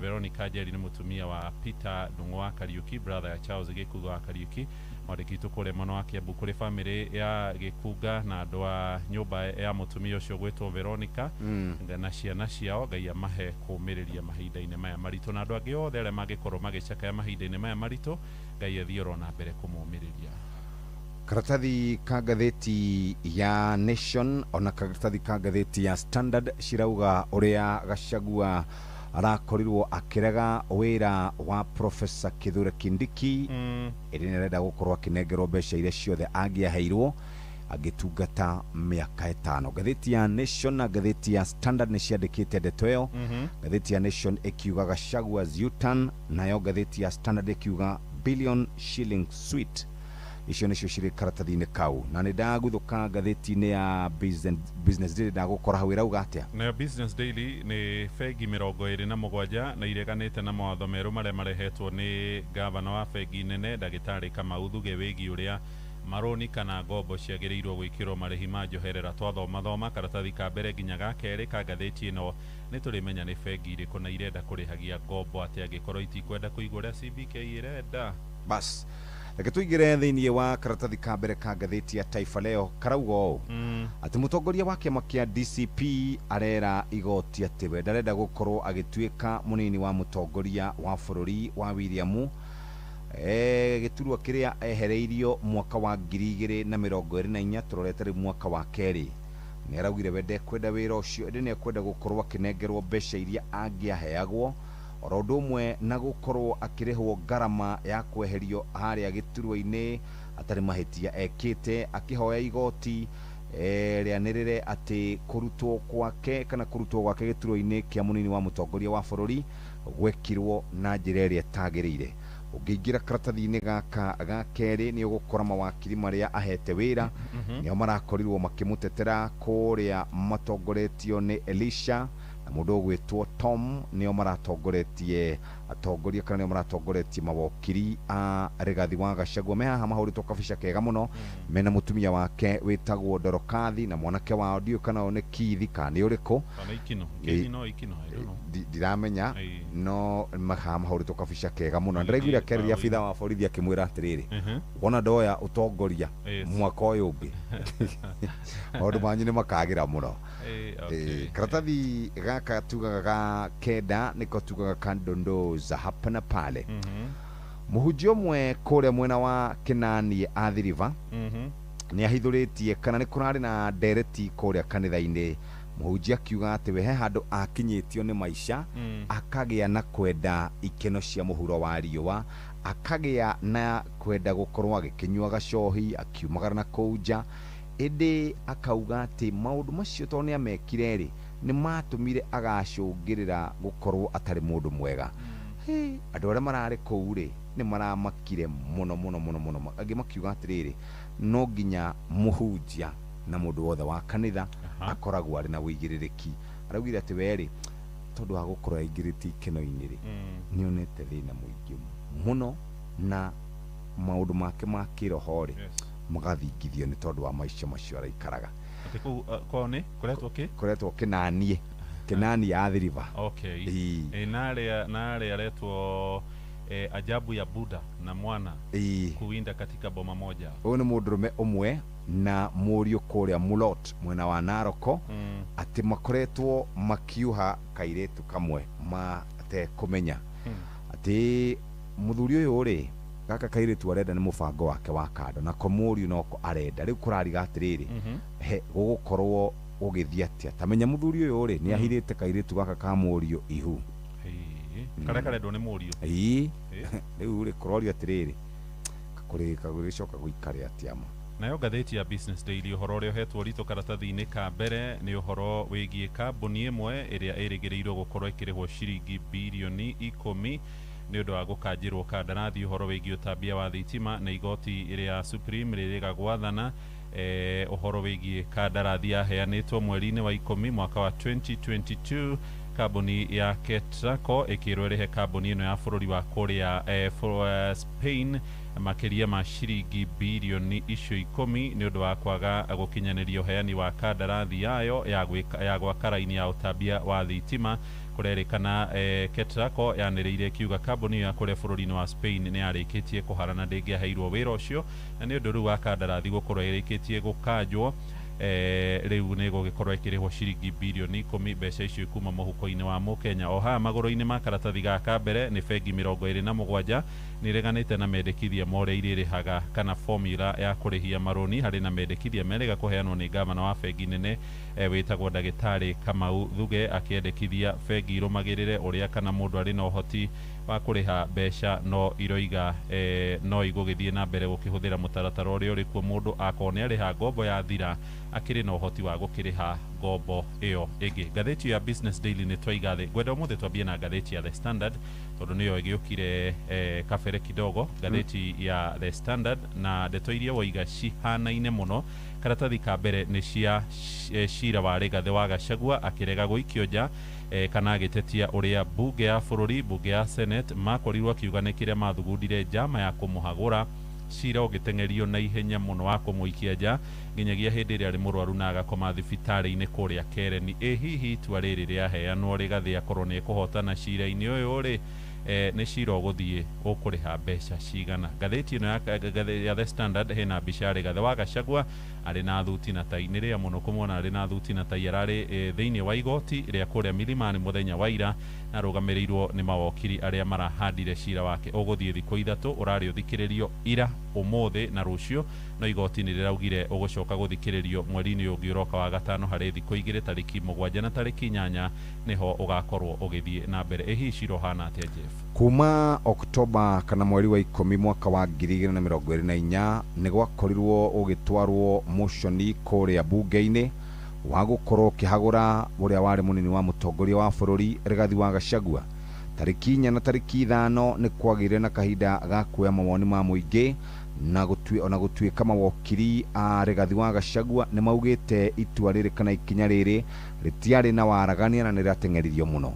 Veronica Njeri nĩ mũtumia wa Peter Ndung'u wa Kariũki, brother ya Charles Gĩkunga wa Kariũki, mwandĩki witũ kũrĩa mwena wa Kiambu. Kũrĩ famĩlĩ ya Gĩkunga na andũ a nyũmba ya mũtumia ũcio ũgwĩtwo Veronica na ciana ciao, Ngai amahe kũũmĩrĩria mahinda-inĩ maya maritũ, na andũ angĩ othe arĩa mangĩkorwo magĩcakaya mahinda-inĩ maya maritũ, Ngai athiĩ oro na mbere kũmũmĩrĩria. Karatathi ka ngathĩti ya Nation ona karatathi ka ngathĩti ya Standard cirauga ũrĩa Gachagua arakorirwo akĩrega wĩra wa Professor Kithure Kindiki, ĩrĩ nĩ arenda gũkorwo akĩnengerwo mbeca iria ciothe angĩaheirwo agĩtungata mĩaka 5. Ngathĩti ya Nation na ngathĩti ya Standard nĩ ciandĩkĩte ndeto ĩyo. Ngathĩti ya Nation ĩkiuga Gachagua's U-turn, nayo ngathĩti ya Standard ĩkiuga billion shilling suite. Icio nĩcio cirĩ karatathi-inĩ kau, na nĩ ndaguthũka ngathĩti-inĩ ya Business Daily ndagũkora hau ĩrauga atĩa. Nayo Business Daily nĩ bengi 27 na ireganĩte na mawatho merũ marĩa marehetwo nĩ gavana wa bengi nene ndagĩtarĩ Kamau Thuge wĩgiĩ ũrĩa marũni kana ngombo ciagĩrĩirwo gwĩkĩrwo marĩhi ma njoherera. Twathoma thoma karatathi ka mbere nginya ga kerĩ ka ngathĩti ĩno nĩ tũrĩmenya nĩ bengi irĩkũ na irenda kũrĩhagia ngombo atĩa angĩkorwo itikwenda kũigua ũrĩa CBK ĩrenda. Bas, reke tũingĩre thĩinĩ wa karatathi ka mbere ka ngathĩti ya Taifa Leo karauga ũũ, atĩ mũtongoria wa kĩama kĩa DCP arera igoti atĩ we ndarenda gũkorwo agĩtuĩka mũnini wa mũtongoria wa bũrũri wa William gĩturwa kĩrĩa ehereirio mwaka wa 2024, tũrorete rĩu mwaka wa kerĩ. Nĩ araugire we ndekwenda wĩra ũcio, ĩndĩ nĩ ekwenda gũkorwo akĩnengerwo mbeca iria angĩaheagwo oro ũndũ ũmwe na gũkorwo akĩrĩhwo ngarama ya kweherio harĩa gĩturwa-inĩ atarĩ mahĩtia ekĩte, akĩhoya igoti rĩanĩrĩre atĩ kũrutwo kwake kana kũrutwo gwake gĩturwa-inĩ kĩa mũnini wa mũtongoria wa bũrũri gwekirwo na njĩra ĩrĩa ĩtagĩrĩire. Ũngĩingĩra karatathi-inĩ gaka ga kerĩ nĩ ũgũkora mawakiri marĩa ahete wĩra, nĩo marakorirwo makĩmũtetera kũrĩa matongoretio nĩ Elisha na mũndũ ũgwĩtwo Tom, nĩo maratongoretie atongoria kana nĩo maratongoretie mawokiri a Rigathi wa Gachagua. Me haha mahũrĩtwo kabica kega mũno, mena mũtumia wake wĩtagwo Dorokathi na mwanake wao, ndiũĩ kana ũyũ nĩ Kithi kana nĩ ũrĩkũ. Kana Ikino. Kithi no Ikino, I don't know. Ndiramenya, no mahaha mahũrĩtwo kabica kega mũno. Ndĩraiguire akĩarĩria abitha wa borithi akĩmwĩra atĩrĩrĩ, wona ndoya ũtongoria mwaka ũyũ ũngĩ maũndũ manyu nĩ makagĩra mũno. Karatathi gaka tugaga ga kenda nĩko tugaga kandondoza hapa na pale. Mũhunjia ũmwe kũrĩa mwena wa Kĩnani Athi River nĩ ahithũrĩtie kana nĩ kũrarĩ na ndereti kũrĩa kanitha-inĩ. Mũhunjia akiuga atĩ we he handũ akinyĩtio nĩ maica, akagĩa na kwenda ikeno cia mũhuro wa riũa, akagĩa na kwenda gũkorwo agĩkĩnyua gacohi, akiumagara na kũu nja, ĩndĩ akauga atĩ maũndũ macio tondũ nĩ amekire rĩ, nĩ matũmire agacũngĩrĩra gũkorwo atarĩ mũndũ mwega. Andũ arĩa mararĩ kũu rĩ Nĩ maramakire mũno mũno mũno mũno, angĩ makiuga atĩrĩrĩ, no nginya mũhunjia na mũndũ wothe wa kanitha akoragwo arĩ na ũigĩrĩrĩki. Araugire atĩ werĩ tondũ wa gũkorwo aingĩrĩtie ikeno-inĩ rĩ, nĩonete thĩna mũingĩ mũno na maũndũ make ma kĩroho rĩ magathingithio nĩ tondũ wa maica macio araikaraga. Atĩ kũu kwao nĩ kũretwo kĩ? Kũretwo kĩnanie, kĩnani ya Athi River. Okay. Na arĩa aretwo ajabu ya Buddha na mwana kuwinda katika boma moja. Ũyũ nĩ mũndũrũme ũmwe na mũriũ kũrĩa Mulot mwena wa Naroko, atĩ makoretwo makiuha kairĩtu kamwe matekũmenya atĩ mũthuri ũyũ rĩ, gaka kairĩtu arenda nĩ mũbango wake wa kando, nako mũriũ noko arenda. Rĩu kũrariga atĩrĩrĩ, he gũgũkorwo gũgĩthiĩ atĩa? Ta menya mũthuri ũyũ rĩ, nĩ ahithĩte kairĩtu gaka ka mũriũ ihu. Karĩa karendwo nĩ mũriũ. Ĩĩ. Rĩu rĩ, kũrorio atĩrĩrĩ, kũrĩcoka gũikare atĩa ma? Nayo ngathĩti ya Business Daily, ũhoro ũrĩa ũhetwo ũritũ karatathi-inĩ ka mbere nĩ ũhoro wĩgiĩ kambuni ĩmwe ĩrĩa ĩrĩgĩrĩirwo gũkorwo ĩkĩrĩhwo ciringi birioni 10 nĩ ũndũ wa gũkanjĩrwo kandarathi ũhoro wĩgiĩ ũtambia wa thitima na igoti rĩa Supreme rĩrĩga gwathana ũhoro wĩgiĩ kandarathi yaheanĩtwo mweri-inĩ wa 10 mwaka wa 2022. Kambuni ya Ketraco ĩkĩrwo ĩrĩhe kambuni ĩno ya bũrũri wa kũrĩa Spain makĩria ma ciringi birioni icio 10 nĩ ũndũ wa kwaga gũkinyanĩria ũheani wa kandarathi yayo ya gwaka raini ya ũtambia wa thitima. Kũrerĩkana Ketraco yanĩrĩire ĩkiuga kambuni ĩyo ya kũrĩa bũrũri-inĩ wa Spain nĩ yarĩkĩtie kũharana, ndĩngĩaheirwo wĩra ũcio, na nĩ ũndũ rĩu wa kandarathi gũkorwo ĩrĩkĩtie gũkanjwo, rĩu nĩ gũgĩkorwo ĩkĩrĩhwo ciringi birioni 10, mbeca icio ikuma mũhuko-inĩ wa mũkenya. O haha magũrũ-inĩ ma karatathi gaka mbere nĩ bengi 27 nĩ ireganĩte na mendekithia ma ũrĩa irĩrĩhaga kana formula ya kũrĩhia marũni. Harĩ na mendekithia merĩga kũheanwo nĩ gavana wa bengi nene wĩtagwo ndagĩtarĩ Kamau Thuge, akĩendekithia bengi irũmagĩrĩre ũrĩa kana mũndũ arĩ na ũhoti wa kũrĩha mbeca, no iroiga no igũgĩthiĩ na mbere gũkĩhũthĩra mũtaratara ũrĩa ũrĩ kuo, mũndũ akorwo nĩ arĩha ngombo yathira akĩrĩ na ũhoti wa gũkĩrĩha ngombo ĩyo ĩngĩ. Ngathĩti ya Business Daily nĩ twaiga thĩ. Ngwenda ũmũthĩ twambie na ngathĩti ya The Standard tondũ nĩyo ĩgĩũkire kabere kidogo. Ngathĩti ya The Standard na ndeto iria woiga cihanaine mũno. Karatathi ka mbere nĩ cia cira wa Rigathĩ wa Gachagua akĩrega gũikio nja kana agĩtetia ũrĩa mbunge ya bũrũri, mbunge ya Senate, makorirwo akiuga nĩ kĩrĩa mathugundire njama ya kũmũhagũra, cira ũgĩteng'erio na ihenya mũno wa kũmũikia nja nginyagia hĩndĩ ĩrĩa arĩ mũrwaru na agakoma thibitarĩ-inĩ kũrĩa Kereni. Ĩ hihi itua rĩrĩ rĩaheanwo Rigathĩ akorwo nĩ ekũhotana cira-inĩ ũyũ rĩ, nĩ cira ũgũthiĩ ũkũrĩha mbeca cigana? Ngathĩti ĩno ya The Standard hena mbica ya Rigathĩ wa Gachagua arĩ na thuti na tai. Nĩ rĩa mũno kũmuona arĩ na thuti na tai. Ararĩ thĩinĩ wa igoti rĩa kũrĩa Milimani mũthenya wa ira, arũgamĩrĩirwo nĩ mawokiri arĩa marahandire cira wake ũgũthiĩ thikũ 3. Ũrarĩ ũthikĩrĩrio ira, ũmũthĩ na rũciũ, no igoti nĩ rĩraugire ũgũcoka gũthikĩrĩrio mweri-inĩ ũngĩ ũroka wa gatano harĩ thikũ 2, tarĩki 7 na tarĩki 8, nĩho ũgakorwo ũgĩthiĩ na mbere. Ĩ hihi cira ũhana atĩa, Jeff? Kuma Oktoba kana mweri wa 10 mwaka wa 2024 nĩ gwakorirwo ũgĩtwarwo motion kũrĩa bunge-inĩ wa gũkorwo ũkĩhagũra ũrĩa warĩ mũnini wa mũtongoria wa bũrũri Rigathi wa Gachagua. Tarĩki 4 na tarĩki 5 nĩ kwagĩire na kahinda ga kuoya mawoni ma mũingĩ, na ona gũtuĩka mawokiri a Rigathi wa Gachagua nĩ maugĩte itua rĩrĩ kana ikinya rĩrĩ rĩtiarĩ na waragania na nĩ rĩrateng'eririo mũno.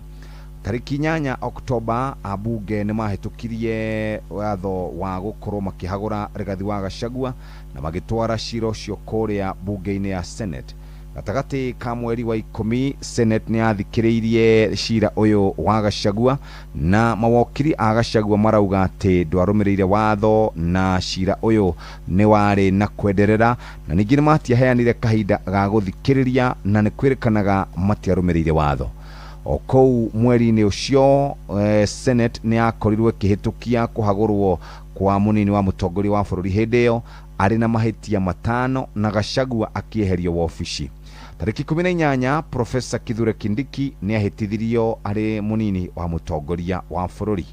Tarĩki 8 Oktoba ambunge nĩ mahĩtũkirie watho wa gũkorwo makĩhagũra Rigathi wa Gachagua na magĩtwara cira ũcio kũrĩa bunge-inĩ ya Senate. Gatagatĩ ka mweri wa 10 Senate nĩ yathikĩrĩirie cira ũyũ wa Gachagua, na mawokiri a Gachagua marauga atĩ ndwarũmĩrĩire watho na cira ũyũ nĩ warĩ na kwenderera, na ningĩ nĩ matiaheanire kahinda ga gũthikĩrĩria na nĩ kwĩrĩkanaga matiarũmĩrĩire watho. O kũu mweri-inĩ ũcio Senate nĩ yakorirwo ĩkĩhĩtũkia kũhagũrwo kwa mũnini wa mũtongoria wa bũrũri hĩndĩ ĩyo arĩ na mahĩtia matano, na Gachagua akĩeherio wobici. Tarĩki 18 Profesa Kithure Kindiki nĩ ahĩtithirio arĩ mũnini wa mũtongoria wa bũrũri.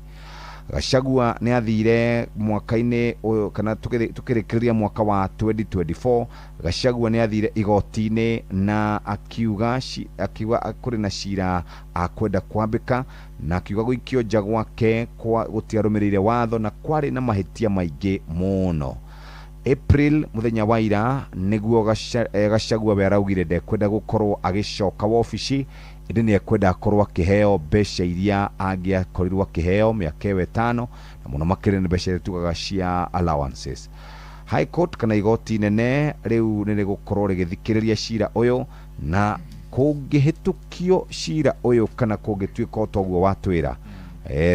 Gachagua nĩ athire mwaka-inĩ ũyũ kana tukĩrĩkĩrĩria mwaka wa 2024. Gachagua nĩ athire igoti-inĩ na akiuga kũrĩ na cira akwenda kwambĩka, na akiuga gũikio nja gwake kwa gũtiarũmĩrĩire watho na kwarĩ na mahĩtia maingĩ mũno. April muthenya wa ira niguo Gachagua we araugire ndekwenda gukorwo agicoka wabici, ĩndĩ nĩ ekwenda akorwo akĩheo mbeca iria angĩakorirwo akĩheo mĩaka ĩyo 5, na mũno makĩria nĩ mbeca iria tugaga cia allowances. High Court kana igoti nene rĩu nĩ rĩgũkorwo rĩgĩthikĩrĩria cira ũyũ, na kũngĩhĩtũkio cira ũyũ kana kũngĩtuĩka o toguo watwĩra,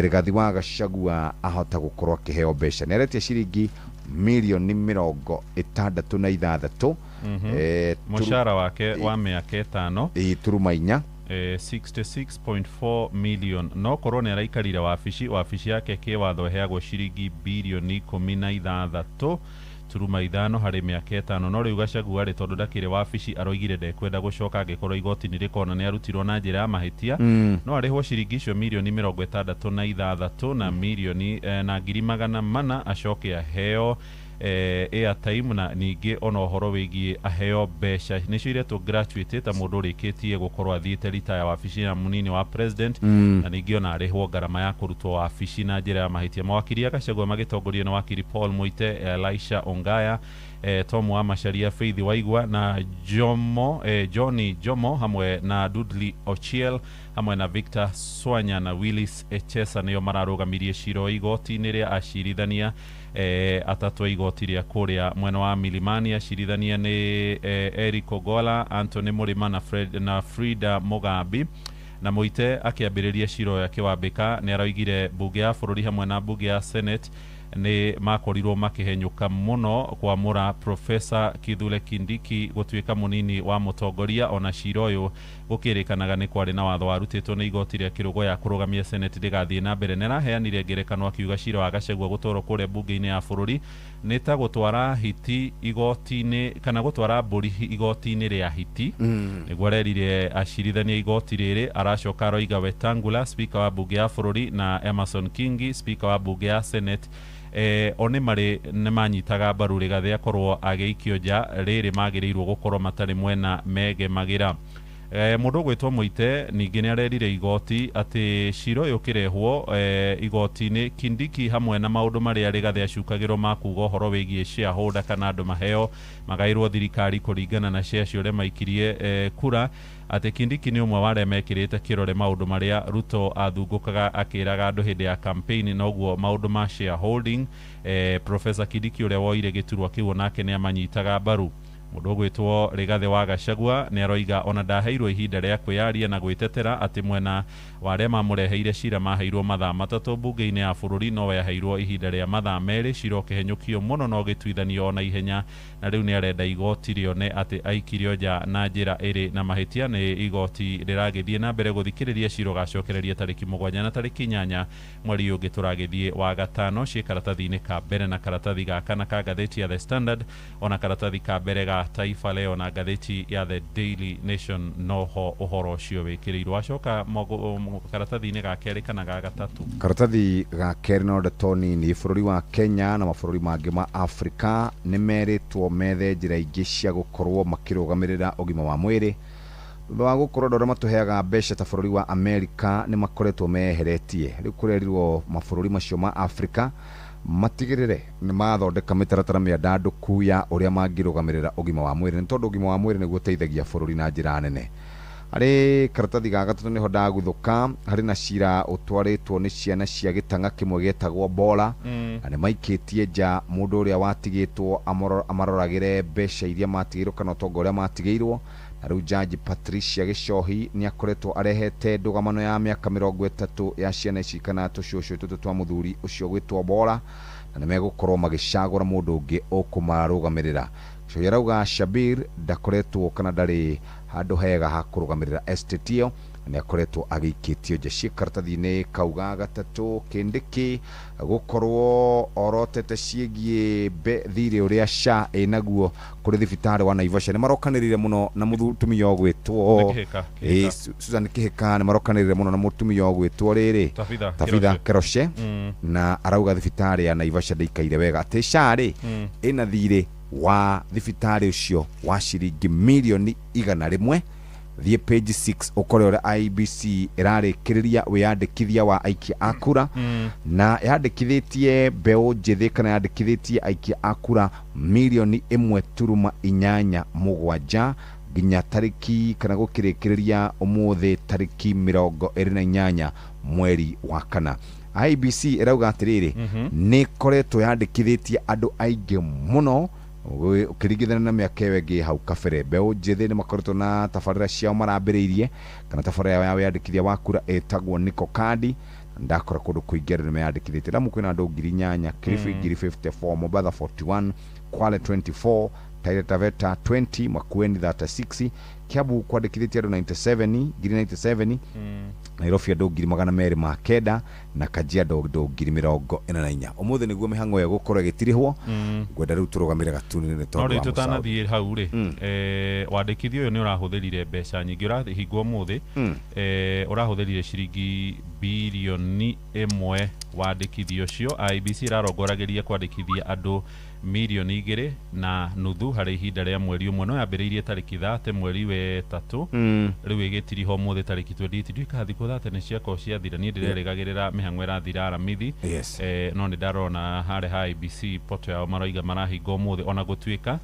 Rigathi wa Gachagua ahota gũkorwo akĩheo mbeca. Nĩ aretia ciringi milioni 66 Mũcara wake wa mĩaka 5 4 66.4 million. No korwo nĩ araikarire wabici yake kĩwatho ĩheagwo ciringi bilioni 16 turuma 5 harĩ mĩaka 5. No rĩu Gachagua rĩ, tondũ ndakĩrĩ wabici, aroigire ndekwenda gũcoka angĩkorwo igoti nĩ rĩkona nĩ arutirwo na njĩra ya mahĩtia. No arĩhwo ciringi icio milioni 66 na milioni na ngiri 400 acoke aheo airtime, na ningĩ ona ũhoro wĩgiĩ aheo mbeca nĩcio iretwo gratuity ta mũndũ ũrĩkĩtie gũkorwo athiĩte retire wabici ya mũnini wa president, na ningĩ ona arĩhwo ngarama ya kũrutwo wabici na njĩra ya mahĩtia. Mawakiri a Gachagua magĩtongorio nĩ wakiri Paul Muite, Elisha Ongaya, Tom wa Macharia, Faith Waigua na Jomo, Johnny Jomo hamwe na Dudley Ochiel hamwe na Victor Swanya na Willis Echesa nĩo mararũgamirie cira wa igoti-inĩ rĩa acirithania atatũ a igoti rĩa kũrĩa mwena wa Milimani. Acirithania nĩ Eric Ogola, Anthony Mũrĩma na Frida Mugambi. Na Muite akĩambĩrĩria cira ũyũ akĩwambĩka nĩ aroigire mbunge ya bũrũri hamwe na mbunge ya Senate nĩ makorirwo makĩhenyũka mũno kwamũra Professor Kithure Kindiki gũtuĩka mũnini wa mũtongoria. Ona cira ũyũ gũkĩrĩkanaga nĩ kwarĩ na watho warutĩtwo nĩ igoti rĩa kĩrũgo ya kũrũgamia Senate ndĩgathiĩ na mbere. Nĩ araheanire ngerekano akiuga cira wa Gachagua gũtwarwo kũrĩa mbunge-inĩ ya bũrũri nĩ ta gũtwara hiti igoti-inĩ kana gũtwara mbũri igoti-inĩ rĩa hiti. Nĩguo arerire acirithania igoti rĩrĩ. Aracoka aroiga Wetangula speaker wa mbunge ya bũrũri na Emerson Kingi speaker wa mbunge ya Senate o nĩ marĩ nĩ manyitaga mbaru Rigathi akorwo agĩikio nja rĩrĩ magĩrĩirwo gũkorwo matarĩ mwena megemagĩra. Mũndũ ũgwĩtwo Muite ningĩ nĩ arerire igoti atĩ cira ũyũ ũkĩrehwo igoti-inĩ Kindiki hamwe na maũndũ marĩa Rigathi acukagĩrwo ma kuga ũhoro wĩgiĩ shareholder kana andũ maheo magaĩrwo thirikari kũringana na share ũrĩa maikirie kura, atĩ Kindiki nĩ ũmwe wa arĩa mekĩrĩte kĩrore maũndũ marĩa Ruto athungũkaga akĩraga andũ hĩndĩ ya campaign, noguo maũndũ ma shareholding. Professor Kindiki ũrĩa woire gĩturwa kĩu onake nĩ amanyitaga mbaru. Mũndũ ũgwĩtwo Rigathi wa Gachagua nĩ aroiga ona ndaheirwo ihinda rĩa kwĩyaria na gwĩtetera atĩ mwena wa arĩa mamũreheire cira maheirwo mathaa 3 mbunge-inĩ ya bũrũri, no we aheirwo ihinda rĩa mathaa 2. Cira ũkĩhenyũkio mũno na ũgĩtuithanio ona ihenya, na rĩu nĩ arenda igoti rĩone atĩ aikirio nja na njĩra ĩrĩ na mahĩtia. Nĩ igoti rĩragĩthiĩ na mbere gũthikĩrĩria cira ũgacokereria tarĩki 7 na tarĩki 8 mweri ũngĩ tũragĩthiĩ wa gatano. Ciĩ karatathi-inĩ ka mbere na karatathi ga kana ka ngathĩti ya The Standard ona karatathi ka mbere ga Taifa Leo na ngathĩti ya The Daily Nation noho ũhoro ũcio wĩkĩrĩirwo. Acoka karatathi-inĩ ga kerĩ kana ga gatatũ. Karatathi ga kerĩ no ndeto nini. Bũrũri wa Kenya na mabũrũri mangĩ ma Afrika nĩ merĩtwo methe njĩra ingĩ cia gũkorwo makĩrũgamĩrĩra ũgima wa mwĩrĩ thutha wa gũkorwo andũ arĩa matũheaga mbeca ta bũrũri wa Amerika nĩ makoretwo meheretie. Rĩu kũrerirwo mabũrũri macio ma Afrika matigĩrĩre nĩ mathondeka mĩtaratara mĩandandũku ya ũrĩa mangĩrũgamĩrĩra ũgima wa mwĩrĩ, nĩ tondũ ũgima wa mwĩrĩ nĩguo ũteithagia bũrũri na njĩra nene. Harĩ karatathi ga gatatũ nĩho ndaguthũka, harĩ na cira ũtwarĩtwo nĩ ciana cia gĩtang'a kĩmwe gĩetagwo Bola, na nĩ maikĩtie nja mũndũ ũrĩa watigĩtwo amaroragĩre mbeca iria matigĩirwo kana ũtonga ũrĩa matigĩirwo. Na rĩu Jaji Patricia Gichohi nĩ akoretwo arehete ndũgamano ya mĩaka 30 ya ciana ici kana tũcũcũ tũtũ twa mũthuri ũcio gwĩtwo Bola, na nĩ megũkorwo magĩcagũra mũndũ ũngĩ ũkũmarũgamĩrĩra. Gichohi arauga Shabir ndakoretwo kana ndarĩ handũ hega ha kũrũgamĩrĩra estate ĩyo, Nĩ akoretwo agĩikĩtio nja ciĩ karatathi-inĩ kauga gatatũ. Kindiki gũkorwo orotete ciĩgiĩ thirĩ ũrĩa SHA ĩnaguo kũrĩ thibitarĩ wa Naivasha. Nĩ marokanĩrĩire mũno na mũtumia ũgwĩtwo Kĩhĩka, Kĩhĩka. Susan Kĩhĩka. Nĩ marokanĩrĩire mũno na mũtumia ũgwĩtwo rĩrĩ Tabitha Tabitha Keroche. Keroche, na arauga thibitarĩ ya Naivasha ndĩikaire wega, atĩ SHA rĩ ĩna thirĩ wa thibitarĩ ũcio wa ciringi mirioni 100. Thiĩ page 6 ũkore ũrĩa IEBC ĩrarĩkĩrĩria wĩyandĩkithia wa aikia a kura, na yandĩkithĩtie mbeũ njĩthĩ kana yandĩkithĩtie aikia a kura 1.87 mirioni nginya tarĩki kana gũkĩrĩkĩrĩria ũmũthĩ tarĩki 28 mweri wa kana. IEBC ĩrauga atĩrĩrĩ, nĩ ĩkoretwo yandĩkithĩtie andũ aingĩ mũno ũkĩringithania na mĩaka ĩyo ĩngĩ hau kabere. Mbeũ njĩthĩ nĩ makoretwo na tabarĩra ciao marambĩrĩirie kana tabarĩra yao ya wĩyandĩkithia wa kura ĩtagwo Niko Kadi. Ndakora kũndũ kũingĩ andũ nĩ meyandĩkithĩtie. Lamu kwĩna andũ 8,000, Kilifi 54,000, Mombatha 41, Kwale 24, Taita Taveta 20, Makueni 36, Kiambu kwandĩkithĩtie andũ 97 97,000, Nairobi andũ 209,000 na Kajiado andũ 44,000. Ũmũthĩ nĩguo mĩhang'o ĩyo gũkorwo ĩgĩtirihwo. Ngwenda rĩu tũrũgamĩre gatuni-inĩ No tondũ rĩu wa mũcaũ. tũtanathiĩ hau rĩ, wandĩkithia ũyũ nĩ ũrahũthĩrire mbeca nyingĩ ũrahingwo ũmũthĩ. Ũrahũthĩrire ciringi 1 birioni wandĩkithia ũcio. IEBC ĩrarongoragĩria kwandĩkithia andũ 2.5 mirioni harĩ ihinda rĩa mweri ũmwe, no yambĩrĩirie tarĩki 30 mweri wetatũ. Rĩu ĩgĩtiriha ũmũthĩ tarĩki 28. Ndiũĩ kana thikũ 30 nĩ ciakorwo ciathira. Niĩ ndĩrerĩgagĩrĩra mĩhang'o ĩrathira Aramithi. No nĩ ndarona harĩa ha IEBC poto yao maroiga marahinga ũmũthĩ, ona gũtuĩka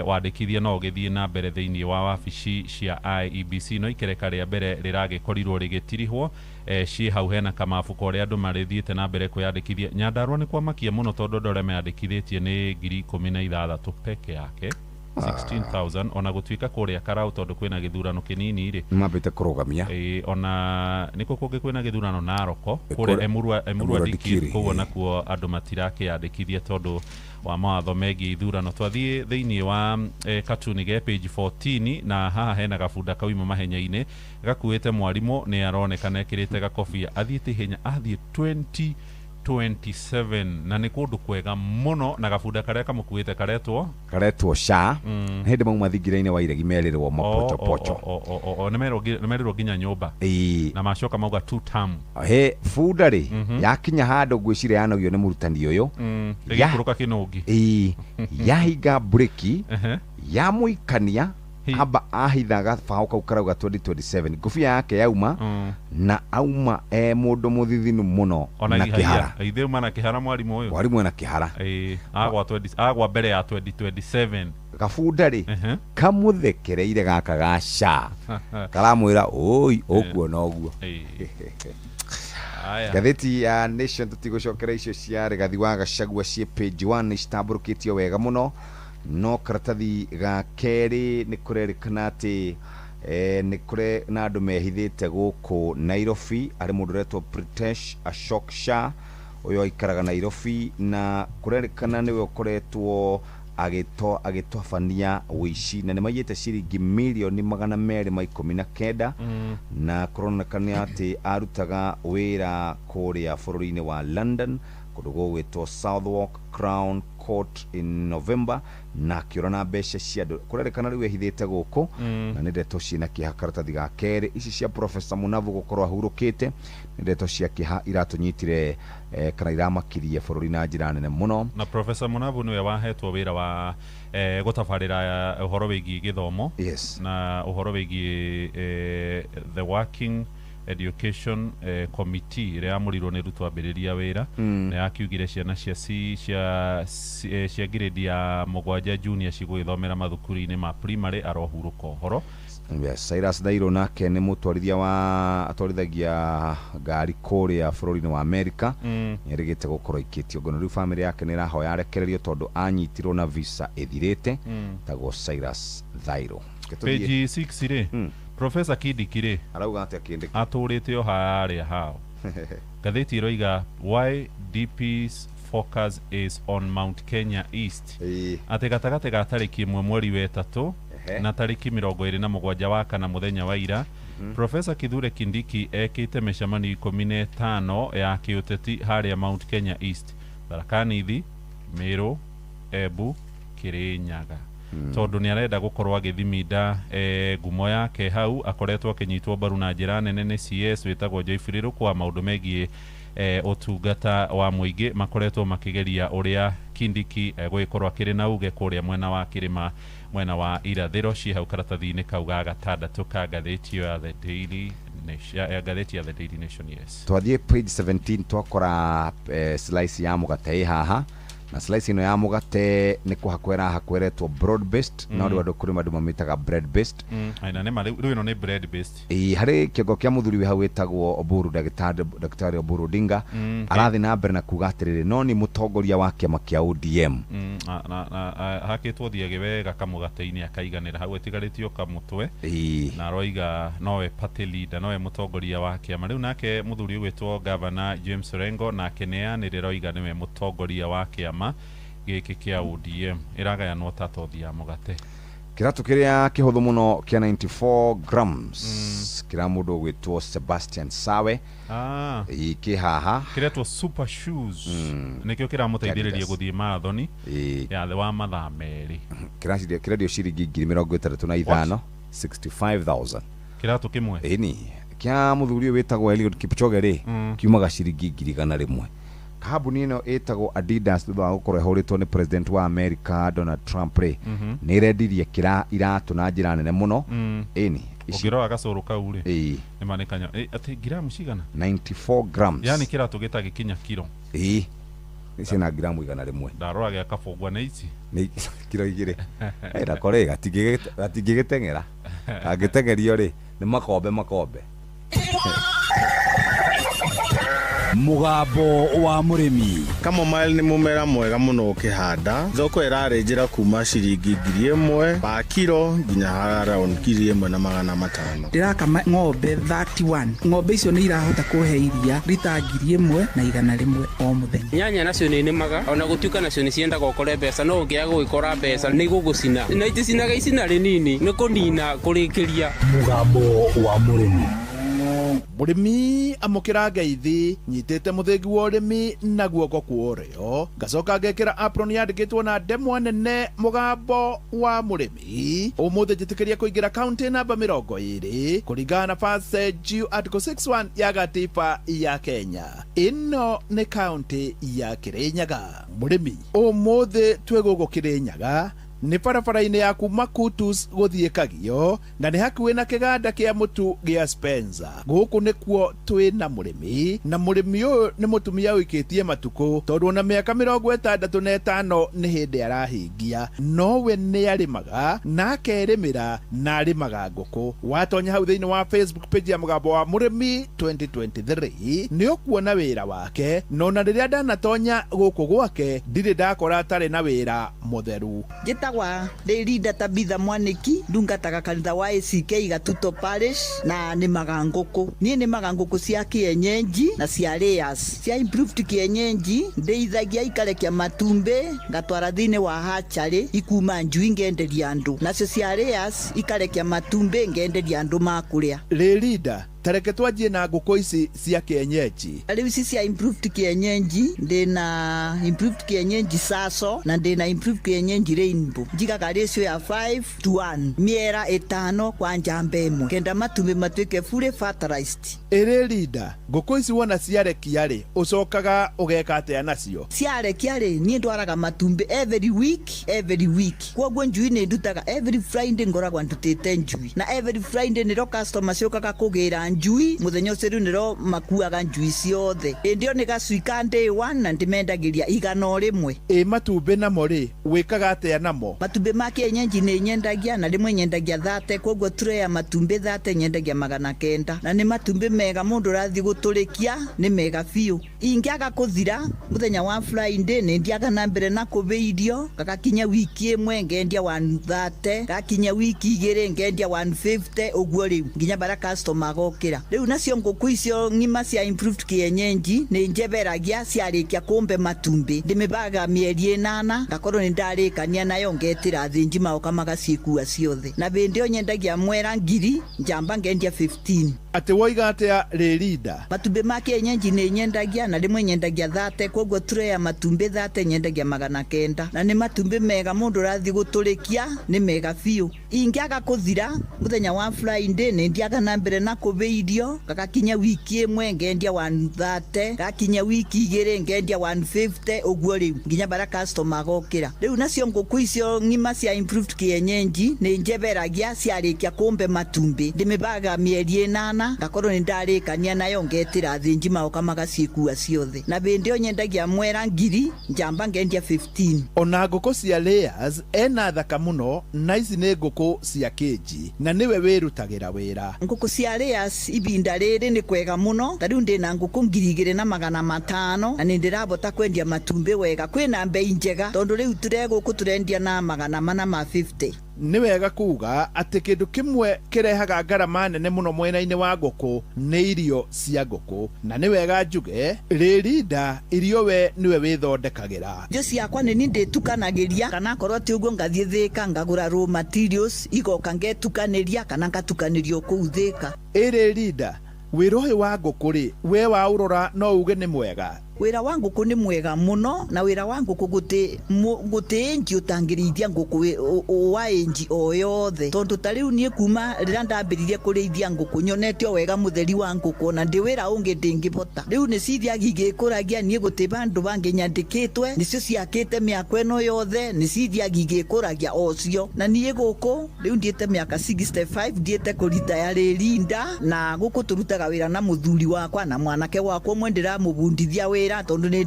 wandĩkithia no ũgĩthiĩ na mbere thĩinĩ wa wabici cia IEBC, no ikereka rĩa mbere rĩragĩkorirwo rĩgĩtirihwo ciĩ hau hena kamabuko ũrĩa andũ marĩthiĩte na mbere kwĩyandĩkithia. Nyandarua nĩ kwamakia mũno tondũ andũ arĩa meyandĩkithĩtie nĩ 16,000 peke yake, 16,000, ona gũtuĩka kũrĩa Karau tondũ kwĩna gĩthurano kĩnini rĩ, mambĩte kũrũgamia. Ĩĩ, ona nĩkũ kũngĩ kwĩna gĩthurano Naroko kũrĩa Emurua Emurua Dikirr. Dikirr, Koguo nakuo andũ matirakĩyandĩkithia tondũ wa mawatho megiĩ ithurano. Twathiĩ thĩinĩ wa katuni ge page 14, na haha hena gabunda kauma mahenya-inĩ gakuĩte mwarimũ, nĩ aronekana ekĩrĩte gakobia athiĩte ihenya, athiĩ 2027 na nĩ kũndũ kwega mũno, na gabunda karĩa kamũkuĩte karetwo karetwo SHA. Hĩndĩ mauma thingira-inĩ wa iregi merĩrwo mapochopocho. Nĩ merirwo nginya nyũmba na macoka mauga two term. He bunda rĩ, yakinya handũ ngwĩciria yanogio nĩ mũrutani ũyũ. Ĩgĩikũrũka kĩnũngi. Ĩĩ, yahinga breki, yamũikania, amba ahitha gabaũ kau karauga 2027, ngũbia yake yauma na auma e mũndũ mũthithinu mũno. Ona na kĩhara. Ithe uma na kĩhara mwarimũ ũyũ. Mwarimũ ena kĩhara. Ĩĩ, agwa 20 agwa mbere ya 2027. Gabunda rĩ kamũthekereire gaka ga SHA karamwĩra ũi ũkuona ũguo. Aya. Ngathĩti ya Nation, tũtigũcokera icio cia Rigathi wa Gachagua ciĩ page 1 nĩ citambũrũkĩtio wega mũno. No karatathi ga kerĩ nĩ kũrerĩkana atĩ nĩ kũrĩ na andũ mehithĩte gũkũ Nairobi. Harĩ mũndũ ũretwo Pritesh Ashok Shah, ũyũ aikaraga Nairobi na kũrerĩkana nĩwe ũkoretwo agĩtabania ũici na nĩ maiyĩte ciringi 219 mirioni. Na kũronekana atĩ arutaga wĩra kũrĩa bũrũri-inĩ wa London kũndũ gũgwĩtwo Southwark Crown Court in November, na akĩũra na mbeca cia andũ. Kũrerĩkana rĩu ehithĩte gũkũ. Na nĩ ndeto ciĩna kĩeha karatathi ga kerĩ. Ici cia Professor Munavu gũkorwo ahurũkĩte nĩ ndeto cia kĩeha iratũnyitire kana iramakirie bũrũri na njĩra nene mũno. Na Professor Munavu nĩwe wahetwo wĩra wa gũtabarĩra ũhoro wĩgiĩ gĩthomo na ũhoro wĩgiĩ the working education committee ĩrĩa yamũrirwo nĩ Ruto ambĩrĩria wĩra. Na yakiugire ciana cia cia cia grade ya 7 junior cigũgĩthomera mathukuru-inĩ ma primary. Arohurũka ũhoro. Yes, Cyrus Dairo nake nĩ mũtwarithia wa atwarithagia ngari kũrĩa bũrũri-inĩ wa Amerika. Nĩerĩgĩte gũkorwo aikĩtio ngono. Rĩu famĩlĩ yake nĩ ĩrahoya arekererio tondũ anyitirwo na visa ĩthirĩte. Tagwo Cyrus Thairo. Reke tũthiĩ. Page 6 rĩ, Professor Kindiki rĩ arauga atĩa Kindiki? Atũrĩte o harĩa hao. Ngathĩti ĩroiga why DP's focus is on Mount Kenya East, atĩ gatagatĩ ga tarĩki 1 mweri wa ĩtatũ na tarĩki 27 wa kana, mũthenya wa ira. Professor Kithure Kindiki ekĩte mĩcemanio 15 ya kĩũteti harĩa Mount Kenya East, Tharaka Nithi, Meru, Embu, Kirinyaga, tondũ nĩ arenda gũkorwo agĩthiminda ngumo yake hau. Akoretwo akĩnyitwo mbaru na njĩra nene nĩ CS wĩtagwo Joyfrey Rukwa. Maũndũ megiĩ ũtungata wa mũingĩ makoretwo makĩgeria ũrĩa Kindiki gũgĩkorwo akĩrĩ na uge kũrĩa mwena wa kĩrĩma, mwena wa irathĩro. Ciĩ hau karatathi-inĩ kau ga gatandatũ ka ngathĩti ĩyo ya The Daily Nation, ya ngathĩti ya The Daily Nation, yes. Twathiĩ page 17, twakora slice ya mũgate ĩ haha, na slice ĩno ya mũgate nĩ kũhakwo ĩrahakwo, ĩretwo broad based, no rĩu andũ, kũrĩ andũ mamĩtaga bread based. Aina nĩ ma rĩu ĩno nĩ bread based. Ĩĩ, harĩ kĩongo kĩa mũthuri wĩ hau wĩtagwo Oburu, ndagĩtarĩ Oburu Odinga, arathiĩ na mbere na kuga atĩrĩrĩ, no nĩ mũtongoria wa kĩama kĩa ODM. Na hakĩtwo thiage wega kamũgate-inĩ, akaiganĩra hau ĩtigarĩtio kamũtwe. Na aroiga nowe party leader, nowe mũtongoria wa kĩama rĩu. Nake mũthuri ũgwĩtwo Governor James Orengo nake nĩ anĩrĩra, oiga nĩwe mũtongoria wa kĩama gĩkĩ kĩa ODM. Ĩragayanwo ta tothi ya mũgate. Kĩratũ kĩrĩa kĩhũthũ mũno kĩa 94 grams kĩra mũndũ ũgwĩtwo Sebastian Sawe. Ĩĩ, kĩ haha. Kĩretwo super shoes, nĩkĩo kĩramũteithĩrĩria Adidas. gũthiĩ marathoni ya thĩ wa mathaa 2. Kĩrendio ciringi 65,000, 65,000. Kĩratũ kĩmwe? Ĩni, kĩa mũthuri ũyũ wĩtagwo Eliud Kipchoge rĩ, kiumaga ciringi 100,000. Kambuni ĩno ĩtagwo Adidas, thutha wa gũkorwo ĩhũrĩtwo nĩ president wa America Donald Trump rĩ, nĩ ĩrendirie kĩra iratũ na njĩra nene mũno. Ĩni. Ũngĩrora gacũrũ kau rĩ, nĩ manĩkanya atĩ ngiramu cigana? 94 grams. Yani kĩratũ gĩtagĩkinya kiro. Ĩĩ, nĩ ciĩna ngiramu 100. Ndarora gĩa kabũngwa nĩ ici. Nĩ kiro 2. Nako rĩ, gatingĩgĩteng'era, kangĩteng'erio rĩ, nĩ makombe makombe. Mũgambo wa mũrĩmi. Chamomile nĩ mũmera mwega mũno ũkĩhanda. Thoko ĩrarĩ njĩra kuma ciringi 1000 pa kiro nginya around 1500. Ndĩrakama ng'ombe 31. Ng'ombe icio nĩ irahota kũhe iria rita 1100 o mũthenya. Nyanya nacio nĩ nĩmaga, ona gũtuĩka nacio nĩ ciendaga ũkore mbeca, no ũngĩaga gũgĩkora mbeca nĩ igũgũcina, na iticinaga icina rĩnini, nĩ kũnina kũrĩkĩria. Mũgambo wa mũrĩmi. Mũrĩmi, amũkĩra ngeithi. Nyitĩte mũthĩgi wa ũrĩmi na guoko kwa ũrĩo, ngacoka ngekĩra apron yandĩkĩtwo na ndemwa nene mũgambo wa mũrĩmi. Ũmũthĩ njĩtĩkĩria kũingĩra kaunti namba 20 kũringana na Passage Article 61 ya gatiba ya Kenya. Ĩno nĩ kaunti ya Kĩrĩnyaga. Mũrĩmi, ũmũthĩ twĩ gũkũ Kĩrĩnyaga, nĩ barabara-inĩ ya kuma Kutus gũthiĩ Kagio, na nĩ hakuhĩ na kĩganda kĩa mũtu gĩa Spencer. Gũkũ nĩkuo twĩ na mũrĩmi, na mũrĩmi ũyũ nĩ mũtumia ũikĩtie matukũ, tondũ ona mĩaka 65 nĩ hĩndĩ arahingia, nowe nĩ arĩmaga na akerĩmĩra na arĩmaga ngũkũ. Watonya hau thĩinĩ wa Facebook page ya mũgambo wa mũrĩmi 2023, nĩ ũkuona wĩra wake, na ona rĩrĩa ndanatonya gũkũ gwake, ndirĩ ndakora atarĩ na wĩra mũtheru. Njĩtagwa Ndĩrinda Tabitha Mwanĩki, ndungataga kanitha wa ACK Gatuto Parish na nĩmaga ngũkũ. Niĩ nĩmaga ngũkũ cia kienyenji na cia layers. Cia improved kienyenji ndĩithagia ikarekia matumbĩ, ngatwara thĩinĩ wa hatchery, ikuma njui, ngenderia andũ. Nacio cia layers ikarekia matumbĩ, ngenderia andũ makũrĩa. Rĩrinda, tareke twanjie na ngũkũ ici cia kienyeji. Rĩu ici cia improved kienyeji, ndĩna improved kienyeji saso na ndĩna improved kienyeji rainbow. Njigaga ratio ya 5 to 1, mĩera 5 kwa njamba 1, kenda matumbĩ matuĩke fully fertilized. Ĩrĩrinda, ngũkũ ici wona ciarekia rĩ, ũcokaga ũgeka atĩa nacio? Ciarekia rĩ, niĩ ndwaraga matumbĩ every week, every week. Koguo njui nĩ ndutaga every Friday, ngoragwo ndutĩte njui, na every Friday nĩro customer ciũkaga kũgĩra njui. Mũthenya ũcio rĩu nĩro makuaga njui ciothe. Hĩndĩ ĩyo nĩ gacui ka day one, na ndĩmendagĩria 100. Ĩ matumbĩ namo rĩ, wĩkaga atĩa namo? Matumbĩ ma kienyeji nĩ nyendagia, na rĩmwe nyendagia 30. Koguo tray ya matumbĩ 30 nyendagia 900, na nĩ matumbĩ mega mũndũ ũrathiĩ gũtũrĩkia, nĩ mega biũ. Ingĩaga kũthira mũthenya wa Friday, nĩ ndiaga na mbere na kũbĩ irio, gagakinya wiki 1 ngendia 130, gakinya wiki 2 ngendia 150, ũguo rĩu nginya bara customer agoka. agokĩra. Rĩu nacio ngũkũ icio ng'ima cia improved kienyenji nĩ njeberagia ciarĩkia kũmbe matumbĩ, ndĩmĩbaga mĩeri 8 ngakorwo nĩ ndarĩkania nayo ngetĩra athĩnji magoka magaciĩkua ciothe. Na hĩndĩ ĩyo nyendagia mwera 1000 njamba ngendia 15. Atĩ woiga atĩa Rĩrinda? Matumbĩ ma kienyenji nĩ nyendagia na rĩmwe nyendagia 30, koguo tray ya matumbĩ 30 nyendagia 900, na nĩ matumbĩ mega mũndũ ũrathiĩ gũtũrĩkia, nĩ mega biũ. Ingĩaga kũthira mũthenya wa Friday nĩ ndiaga na mbere na kũbe irio, gagakinya wiki 1 ngendia 130, gakinya wiki 2 ngendia 150, ũguo rĩu nginya bara customer agokĩra. Rĩu nacio ngũkũ icio ng'ima cia improved kienyenji nĩ njeberagia ciarĩkia kũmbe matumbĩ, ndĩmĩbaga mĩeri 8 ngakorwo nĩ ndarĩkania nayo ngetĩra athĩnji magoka magaciĩkua ciothe. Na hĩndĩ ĩyo nyendagia mwera 1000 njamba ngendia 15. Ona ngũkũ cia layers ena thaka mũno, na ici nĩ ngũkũ cia kĩnji na nĩwe wĩrutagĩra wĩra. Ngũkũ cia layers ibinda rĩrĩ nĩ kwega mũno, ta rĩu ndĩna ngũkũ 2500 na nĩ ndĩrabota kwendia matumbĩ wega, kwĩna mbei njega tondũ rĩu tũre gũkũ tũrendia na 450. Nĩ wega kuga atĩ kĩndũ kĩmwe kĩrehaga ngarama nene mũno mwena-inĩ wa ngũkũ nĩ irio cia ngũkũ, na nĩ wega njuge Rĩrinda irio we nĩwe wĩthondekagĩra. Irio ciakwa nĩ niĩ ndĩtukanagĩria, kana akorwo ti ũguo ngathiĩ Thĩka ngagũra raw materials igoka ngetukanĩria kana ngatukanĩrio kũu Thĩka. Ĩ Rĩrinda, wĩra ũyũ wa ngũkũ rĩ, we waũrora no uge nĩ mwega? Wĩra wa ngũkũ nĩ mwega mũno, na wĩra wa ngũkũ gũtĩ ĩnji ũtangĩrĩithia ngũkũ wa ĩnji o yothe, tondũ ta rĩu niĩ kuma rĩrĩa ndambĩrĩirie kũrĩithia ngũkũ nyonete o wega mũtheri wa ngũkũ, na ndĩ wĩra ũngĩ ndĩngĩbota. Rĩu nĩ cithiaga igĩkũragia, niĩ gũtĩ bandũ bangĩ nyandĩkĩtwe, nĩcio ciakĩte mĩako ĩno yothe, nĩ cithiaga igĩkũragia o cio. Na niĩ gũkũ rĩu ndiĩte mĩaka 65 ndiĩte kũritaya Rĩrinda, na gũkũ tũrutaga wĩra na mũthuri wakwa na mwanake wakwa ũmwe ndĩramũbundithia wĩra, tondũ nĩ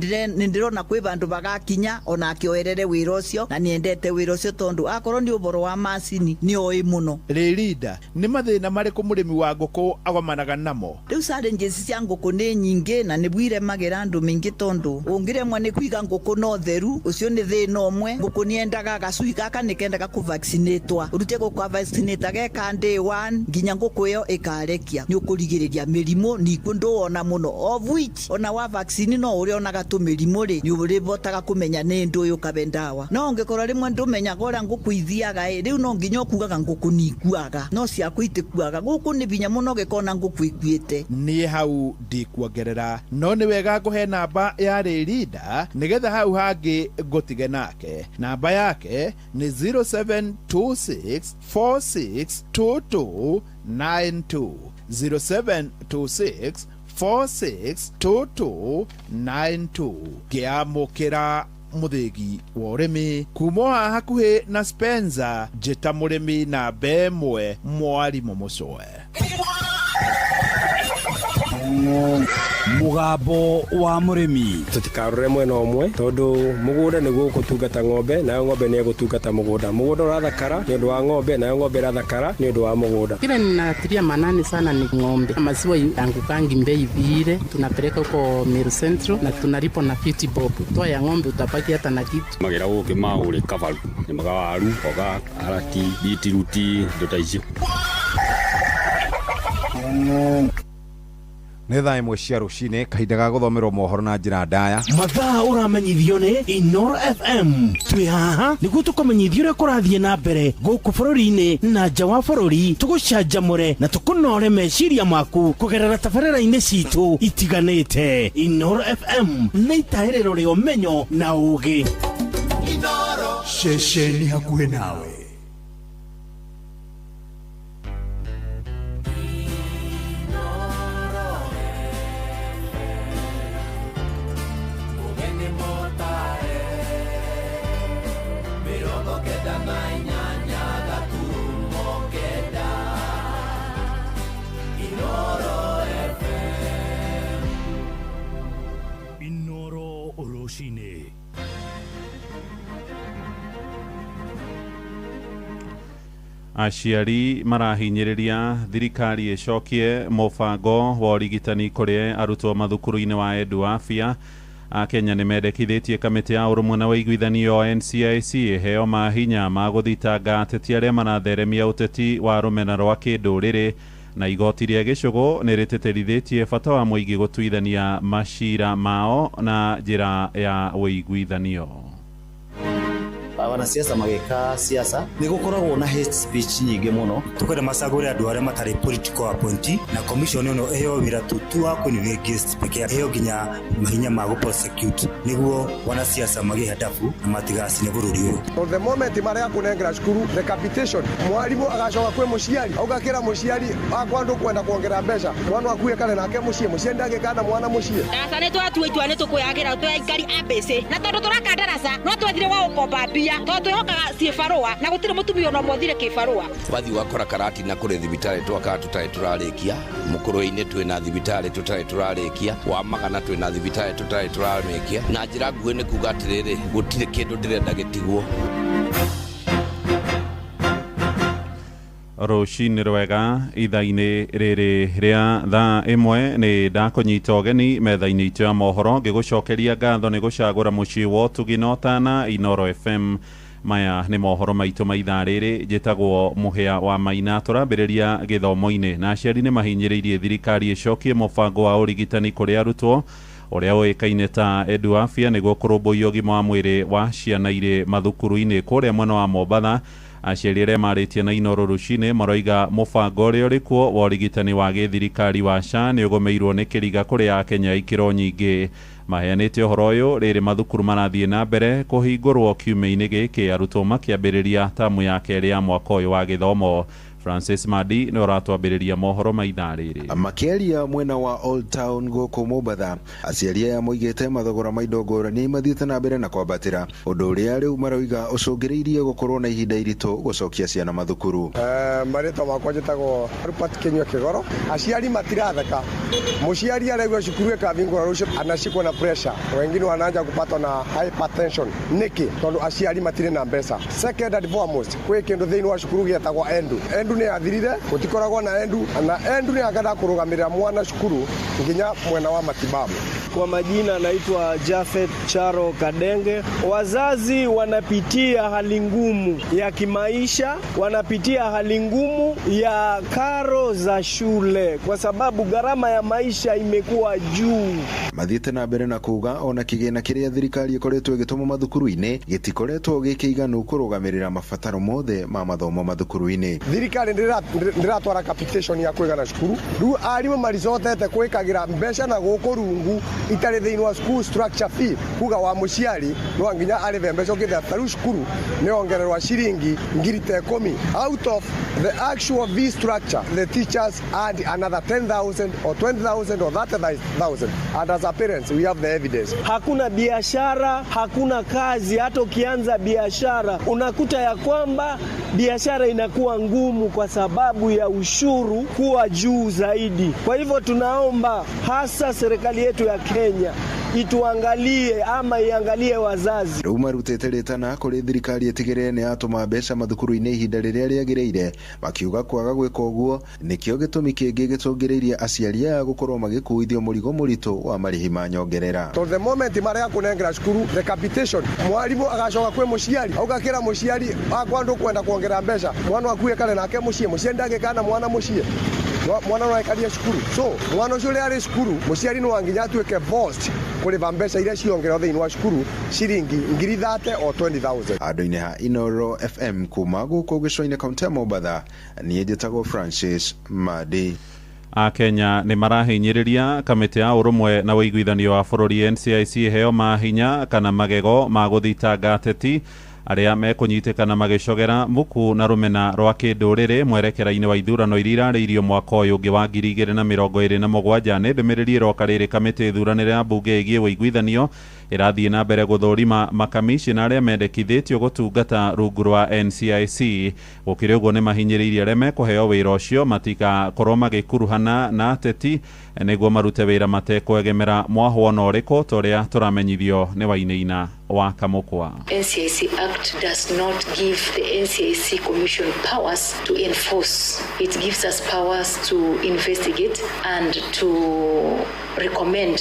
ndĩrona kwĩ bandũ bagakinya ona akĩoerere wĩra ũcio, na nĩendete wĩra ũcio tondũ akorwo nĩ ũboro wa macini nĩ oĩ mũno. Rĩrinda, nĩ mathĩna marĩkũ mũrĩmi wa ngũkũ agomanaga namo? Rĩu challenges cia ngũkũ nĩ nyingĩ na nĩ bwiremagĩra andũ maingĩ, tondũ ũngĩremwo nĩ kũiga ngũkũ na ũtheru, ũcio nĩ thĩna ũmwe. Ngũkũ nĩendaga gacui gaka nĩkendaga kũvaccinatwa, ũrute gũkũ vaccinate geka day 1 nginya ngũkũ ĩyo ĩkarekia, nĩ ũkũrigĩrĩria mĩrimũ ningĩ ndũwona mũno, of which ona wa vaccine no ũrĩonaga tũmĩrimũ rĩ, nĩ ũrĩbotaga kũmenya nĩ ndũ ũyũ kabe ndawa. No ũngĩkorwo rĩmwe ndũmenyaga ũrĩa ngũkũ ithiaga ĩ, rĩu no nginya ũkugaga ngũkũ nĩ ikuaga, no ciaku itikuaga. Gũkũ nĩ binya mũno ũgĩkona ngũkũ ikuĩte. Niĩ hau ndikuongerera, no nĩ wega ngũhe namba ya Rĩrinda nĩgetha hau hangĩ ngũtige nake. Namba yake nĩ 0726462292, 0726 462292. Ngĩamũkĩra mũthĩgi wa ũrĩmi kuma haha hakuhĩ na Spencer, njĩta mũrĩmi namba 1 mwarimũ Mũcoe. Mũgambo wa mũrĩmi. Tũtikarore mwena ũmwe tondũ mũgũnda nĩguo ũgũtungata ng'ombe, nayo ng'ombe nĩ ĩgũtungata mũgũnda. Mũgũnda ũrathakara nĩ ũndũ wa ng'ombe, nayo ng'ombe ĩrathakara nĩ ũndũ wa mũgũnda. Kile ninatilia manani sana ni ng'ombe. Maziwa yangukangi mbei vile, tunapeleka huko Meru Central na tunalipo na 50 bob. Toa ya ng'ombe utabaki hata na kitu. Magera gũkĩ maũrĩ kabaru, nĩmaga waru, mboga, karati, bitiruti, indo ta icio. Nĩ thaa 1 cia rũcinĩ, kahinda ga gũthomerwo mohoro na njĩra ndaya. Mathaa ũramenyithio nĩ Inoro FM. Twĩ haha nĩguo tũkũmenyithie ũrĩa kũrathiĩ na mbere gũkũ bũrũri-inĩ na nja wa bũrũri, tũgũcanjamũre na tũkũnore meciria maku kũgerera tabarĩra-inĩ citũ itiganĩte. Inoro FM nĩ itahĩrĩro rĩa ũmenyo na ũũgĩ. Ceceni hakuhĩ nawe. Aciari marahinyĩrĩria thirikari ĩcokie mũbango wa ũrigitani kũrĩ arutwo mathukuru-inĩ wa Edu Afya. Akenya nĩ mendekithĩtie kamĩtĩ ya ũrũmwe na ũiguithanio NCIC ĩheo mahinya ma gũthitanga ateti arĩa maratheremia ũteti wa rũmena rwa kĩndũrĩrĩ. Na igoti rĩa gĩcũgũ nĩ rĩtĩtĩrithĩtie bata wa mũingĩ gũtuithania macira mao na njĩra ya ũiguithanio. Wanasiasa magĩka siasa nĩ gũkoragwo na hate speech nyingĩ mũno. Tukwenda macagũre andũ arĩa matarĩ political appointee, na commission ĩno ĩheo wĩra tu tu wa kũ-investigate peke yake, ĩheo nginya mahinya ma gũ-prosecute nĩguo wanasiasa magĩe hadabu na matigacine bũrũri ũyũ. So the moment marega kunengera cukuru the capitation, mwarimu agacoka kwĩ mũciari augakĩra mũciari akwa ndũkwenda kuongerera mbeca mwana waku ekare nake mũciĩ, mũciari ndangĩkana na mwana mũciĩ. Ndaraca nĩ twatua itua nĩ tũkwĩyagĩra twĩ aikari a Mbĩcĩ, na tondũ tũraka ndaraca no twethire wa gũkomba mbia tondũ twĩhokaga ciĩbarũa na gũtirĩ mũtumia ona ũmwe ũthire kĩbarũa. Wathiĩ ũgakora Karatina kũrĩ thibitarĩ twakaga tũtarĩ tũrarĩkia, Mũkũrwe-inĩ twĩna thibitarĩ tũtarĩ tũrarĩkia, wa Magana twĩna thibitarĩ tũtarĩ tũrarĩkia. Na njĩra nguhĩ nĩ kuga atĩrĩrĩ, gũtirĩ kĩndũ ndĩrenda gĩtigwo. Rũcinĩ rwega ithaa-inĩ rĩrĩ rĩa thaa 1 nĩ ndakũnyita ũgeni metha-inĩ itũ ya mohoro, ngĩgũcokeria ngatho nĩ gũcagũra mũciĩ wa ũtugi na ũtana Inoro FM. Maya nĩ mohoro maitũ ma ithaa rĩrĩ, njĩtagwo Mũhĩa wa Maina. Tũrambĩrĩria gĩthomo-inĩ, na aciari nĩ mahinyĩrĩirie thirikari ĩcokie mũbango wa ũrigitani kũrĩ arutwo ũrĩa ũĩkaine ta Edu Afya nĩguo kũrũmbũiya ũgima wa mwĩrĩ wa ciana irĩ mathukuru-inĩ kũrĩa mwena wa Mombatha. Aciari arĩa marĩtie na Inoro rũcinĩ maroiga mũbango ũrĩa ũrĩ kuo wa ũrigitani wa gĩthirikari wa SHA nĩ ũgũmĩirwo nĩ kĩriga kũrĩ Akenya ikĩro nyingĩ. Maheanĩte ũhoro ũyũ rĩrĩ mathukuru marathiĩ na mbere kũhingũrwo kiumia-inĩ gĩkĩ, arutwo makĩambĩrĩria tamu ya kerĩ ya mwaka ũyũ wa gĩthomo. Francis Madi nĩ ũratwambĩrĩria mohoro ma ithaa rĩrĩ. Makĩaria mwena wa Old Town gũkũ Mombatha, aciari aya moigĩte mathogora ma indo ngũrani mathiĩte na mbere na kwambatĩra, ũndũ ũrĩa rĩu maroiga ũcũngĩrĩirie gũkorwo na ihinda iritũ gũcokia ciana mathukuru. Marĩtwa makwa njĩtagwo Rupert Kinyua Kĩgoro. Aciari matiratheka, mũciari araigua cukuru ĩkahingũra rũciũ anashikwo na pressure, wengine wanaanza kupatwa na hypertension. Nĩkĩ? Tondũ aciari matirĩ na mbeca. Second and foremost, kwĩ kĩndũ thĩinĩ wa cukuru gĩetagwo endu. Endu nĩ yathirire, gũtikoragwo na endu, na endu nĩ akenda kũrũgamĩrĩra mwana cukuru nginya mwena wa matibabu. Kwa majina naitwa Jafet Charo Kadenge. Wazazi wanapitia hali ngumu ya kimaisha, wanapitia hali ngumu ya karo za shule kwa sababu gharama ya maisha imekuwa juu. Mathiĩte na mbere na kuga ona kĩgĩna kĩrĩa thirikari ĩkoretwo ĩgĩtũma mathukuru-inĩ gĩtikoretwo gĩkĩiganu kũrũgamĩrĩra mabataro mothe ma mathomo mathukuru-inĩ. Thirikari ndĩratwara capitation ya kũigana cukuru, rĩu arimũ maricotete gwĩkagĩra mbeca na gũkũ rungu itarĩ thĩinĩ wa school structure fee, kuga wa mũciari no nginya arĩhe mbeca ũkĩthĩa ta rĩu cukuru nĩ ongererwa ciringi 10,000 out of the actual fee structure. The teachers add another 10,000 or 20,000 or 30,000, and as a parents we have the evidence. Hakuna biashara, hakuna kazi. Hata ukianza biashara unakuta ya kwamba biashara inakuwa ngumu kwa sababu ya ushuru kuwa juu zaidi. Kwa hivyo tunaomba hasa serikali yetu ya Kenya ituangalie ama iangalie wazazi. Rĩu marutĩte rĩtana kũrĩ thirikari ĩtigĩrĩre nĩ yatũma mbeca mathukuru-inĩ ihinda rĩrĩa rĩagĩrĩire, makiuga kwaga gwĩka ũguo nĩkĩo gĩtũmi kĩngĩ gĩcũngĩrĩirie aciari aya gũkorwo magĩkuithio mũrigo mũritũ wa marĩhi ma nyongerera. To the moment marega kũnengera cukuru the capitation, mwarimu agacoka kwĩ mũciari augakĩra mũciari akwa ndũkwenda kuongerera mbeca mwana waku ekare nake mũciĩ, mũciari ndangĩkana na mwana mũciĩ, mwana no aikarie cukuru. So mwana ũcio ũrĩa arĩ cukuru mũciari no nginya atuĩke forced kũrĩha mbeca iria ciongererwo thĩinĩ wa cukuru ciringi 30,000 or 20,000. Handũ-inĩ ha Inoro FM kuma gũkũ gĩcũa-inĩ kaũntĩ ya Mombatha, niĩ njĩtagwo Francis Madi. Akenya nĩ marahinyĩrĩria kamĩtĩ ya ũrũmwe na ũiguithanio wa bũrũri NCIC ĩheo mahinya kana magego ma gũthitanga ateti arĩa mekũnyitĩkana magĩcogera muku na rũmena rwa kĩndũrĩrĩ mwerekera-inĩ wa ithurano iria irarĩirio mwaka ũyũ ũngĩ wa 2027. Nĩ ndũmĩrĩri ĩroka rĩrĩ kamĩtĩ ĩthuranĩre ya mbunge ĩgiĩ ũiguithanio ĩrathiĩ na mbere gũthũrima makamishina arĩa mendekithĩtio gũtungata rungu rwa NCIC. Gũkĩrĩ ũguo nĩ mahinyĩrĩirie arĩa mekũheo wĩra ũcio matikakorwo magĩkuruhana na ateti nĩguo marute wĩra matekwegemera mwahwo ona ũrĩkũ ta ũrĩa tũramenyithio nĩ Wainaina wa Kamũkwa. NCIC Act does not give the NCIC Commission powers to enforce. It gives us powers to investigate and to recommend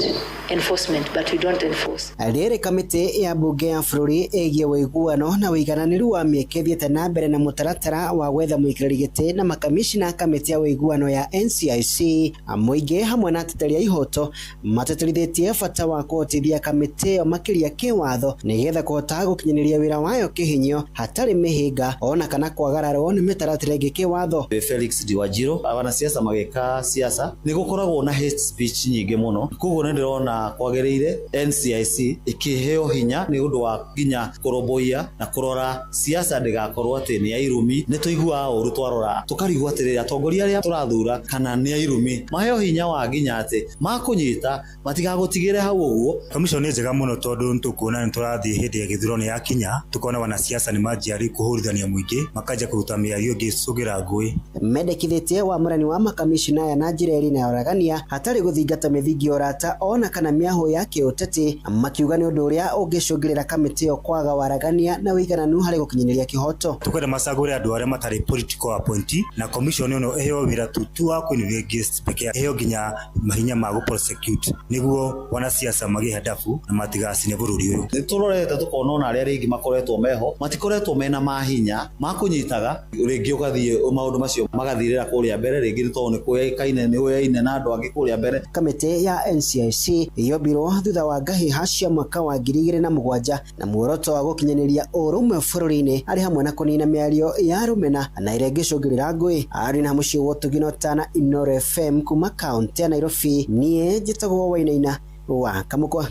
enforcement, but we don't enforce. Rĩrĩ kamĩtĩ ya mbunge ya bũrũri ĩgiĩ ũiguano na ũigananĩru wa mĩeke ĩthiĩte na mbere na mũtaratara wa gwetha mũikarĩri gĩtĩ na makamishina a kamĩtĩ ya ũiguano ya NCIC. Mũingĩ hamwe na ateteri a ihoto matetherithĩtie bata wa kũhotithia kamĩtĩ ĩyo makĩria kĩwatho nĩgetha kũhota gũkinyanĩria wĩra wayo kĩhinyio hatarĩ mĩhĩnga ona kana kwagararwo nĩ mĩtaratara ĩngĩ kĩwatho. Felix Diwajiro wanasiasa magĩka siasa nĩ gũkoragwo na hate speech nyingĩ mũno, koguo nĩ ndĩrona kwagĩrĩire NCIC ĩkĩheo hinya nĩ ũndũ wa nginya kũrũmbũiya na kũrora siasa ndĩgakorwo atĩ nĩ ya irumi. Nĩ tũiguaga ũru twarora tũkarigwo atĩrĩrĩ, atongoria arĩa tũrathura kana nĩ a irumi, maheo hinya wa nginya atĩ makũnyita matigagũtigĩre hau ũguo. Commission nĩ njega mũno tondũ nĩtũkuona nĩ tũrathiĩ hĩndĩ ya gĩthurano yakinya, tukona wanasiasa nĩ manjia rĩu kũhũrithania mũingĩ, makanjia kũruta mĩario ĩngĩcũngĩra ngũĩ. Mendekithĩtie wamũrani wa makamishina aya na njĩra ĩrĩ na ya ũragania hatarĩ gũthingata mĩthingi ya ũrata ona kana mĩahũ ya kĩũteti, makiuga nĩ ũndũ ũrĩa ũngĩcũngĩrĩra kamĩtĩ ĩyo kwaga waragania na ũigananu harĩ gũkinyanĩria kĩhoto. Tukwenda macagũre andũ arĩa matarĩ political appointee, na commission ĩno ĩheo wĩra tu tu wa kũ-investigate peke yake, ĩheo nginya mahinya ma gũ-prosecute nĩguo wanasiasa magĩe hadafu na matigacine bũrũri ũyũ. Nĩ tũrorete tũkona ona arĩa rĩngĩ makoretwo meho matikoretwo mena mahinya ma kũnyitaga, rĩngĩ ũgathiĩ maũndũ macio magathirĩra kũrĩa mbere, rĩngĩ nĩ tondũ nĩ kũyaikaine nĩ ũyaine na andũ angĩ kũrĩa mbere. Kamĩtĩ ya NCIC yombirwo thutha wa ngahĩha cia mwaka wa 2007 na muoroto wa gũkinyanĩria ũrũmwe bũrũri-inĩ arĩ hamwe na kũnina mĩario ya rũmena na ĩrĩa ĩngĩcũngĩrĩra ngũĩ. Arĩ na mũciĩ wa Ũtugi na Ũtana, Inooro FM kuma kaũntĩ ya Nairobi, niĩ njĩtagwo Wainaina wa Kamũkwa.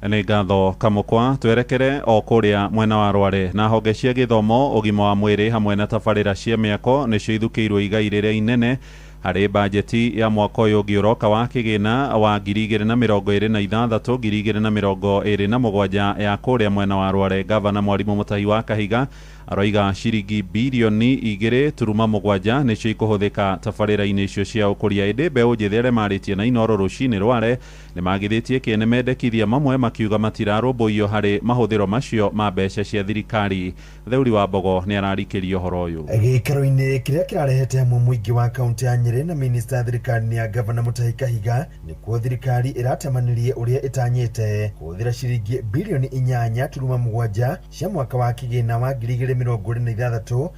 Nĩ ngatho Kamũkwa. Twerekere o kũrĩa mwena wa Rware na honge cia gĩthomo, ũgima wa mwĩrĩ hamwe na tabarĩra cia mĩako nĩcio ithukĩirwo igai rĩrĩa inene harĩ bajeti ya mwaka ũyũ ũngĩ ũroka wa kĩgĩna wa 2026 2027 ya kũrĩa mwena wa Rware. Gavana Mwarimũ Mutahi wa Kahiga aroiga ciringi birioni 2.7 nĩcio ikũhũthĩka tabarĩra-inĩ icio cia ũkũria. Ĩndĩ mbeũ njĩthĩ arĩa marĩtie na Inooro rũcinĩ Rware nĩmagithĩtie kĩene mendekithia mamwe makiuga matirarũmbũiyo harĩ mahũthĩro macio ma mbeca cia thirikari. Theuri wa Mbogo nĩ ararikĩria ũhoro ũyũ. Gĩikaro-inĩ kĩrĩa kĩrarehete hamwe mũingĩ wa kaũntĩ ya Nyĩrĩ na minista thirikari-inĩ ya gavana Mutahi Kahiga nĩkuo thirikari ĩratemanirie ũrĩa ĩtanyĩte kũhũthĩra ciringi birioni 8.7 cia mwaka wa kĩgĩna wa 2026 2027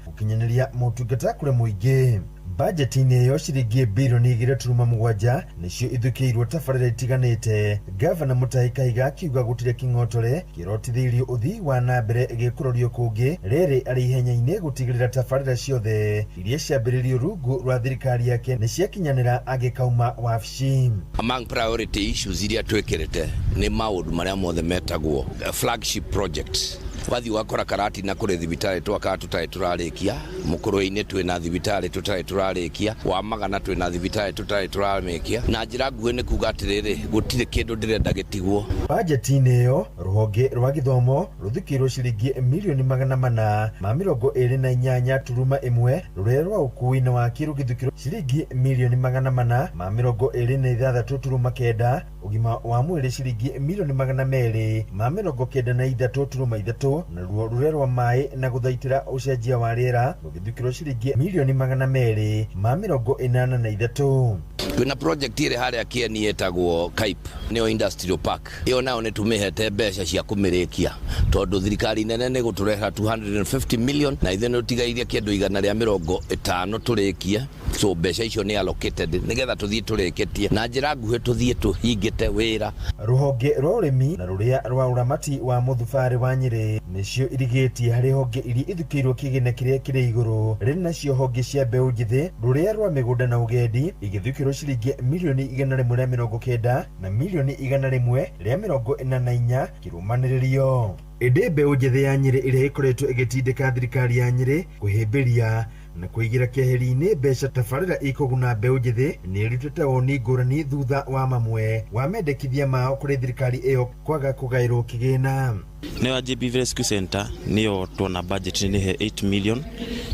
gũkinyanĩria motungata kũrĩ mũingĩ. Bajeti-inĩ ĩyo ciringi birioni 2.7 nĩcio ithukĩirwo tabarĩra itiganĩte. Gavana Mutahi Kahiga akiuga gũtirĩ kĩng'otore kĩrotithĩirio ũthii wa na mbere gĩkũrorio kũngĩ, rĩrĩ arĩ ihenya-inĩ gũtigĩrĩra tabarĩra ciothe iria ciambĩrĩirio rungu rwa thirikari yake nĩ ciakinyanĩra angĩkauma wabici. Among priority issues iria twĩkĩrĩte nĩ maũndũ marĩa mothe metagwo flagship projects. Wathiĩ ũgakora Karatina kũrĩ thibitarĩ twakaga tũtarĩ tũrarĩkia, Mũkũrwe-inĩ twĩna thibitarĩ tũtarĩ tũrarĩkia, wa Magana twĩna thibitarĩ tũtarĩ tũrarĩkia. Na njĩra nguhĩ nĩ kuga atĩrĩrĩ, gũtirĩ kĩndũ ndĩrenda gĩtigwo. Bajeti-inĩ ĩyo rũhonge rwa gĩthomo rũthukĩirwo ciringi mirioni 428.1, rũrĩa rwa ũkuui na waki rũgĩthukĩrwo ciringi mirioni 426.9, ũgima wa mwĩrĩ ciringi mirioni 293.3, naruo rũrĩa rwa maĩ na gũthaitĩra ũcenjia wa rĩera rũgĩthukĩrwo ciringi mirioni 283. Twĩna project ĩrĩ harĩa Kĩeni ĩtagwo KAIP, nĩyo industrial park. Ĩyo nayo nĩ tũmĩhete mbeca cia kũmĩrĩkia tondũ thirikari nene nĩ gũtũrehera 250 million na ithuĩ nĩ tũtigairie kĩndũ 150 tũrĩkie. So mbeca icio nĩ allocated nĩgetha tũthiĩ tũrĩkĩtie na njĩra nguhĩ, tũthiĩ tũhingĩte wĩra. Rũhonge rwa ũrĩmi na rũrĩa rwa ũramati wa mũthubarĩ wa Nyĩrĩ nĩcio irigĩtie harĩ honge iria ithukĩirwo kĩgĩna kĩrĩa kĩrĩ igũrũ. Rĩrĩ nacio honge cia mbeũ njĩthĩ, rũrĩa rwa mĩgũnda na ũgendi igĩthukĩrwo ciringi mirioni 190 na mirioni 144 kĩrũmanĩrĩrio. Ĩndĩ mbeũ njĩthĩ ya Nyĩrĩ ĩrĩa ĩkoretwo ĩgĩtindĩka thirikari ya Nyĩrĩ kũhĩmbĩria na kũigĩra keheri-inĩ mbeca tabarĩra ikũguna mbeũ njĩthĩ nĩ ĩrutĩte woni ngũrani thutha wa mamwe wa mendekithia mao kũrĩ thirikari ĩyo kwaga kũgaĩrwo kĩgĩna. Nayo GBV Rescue Center niyo tuona budget ni 8 million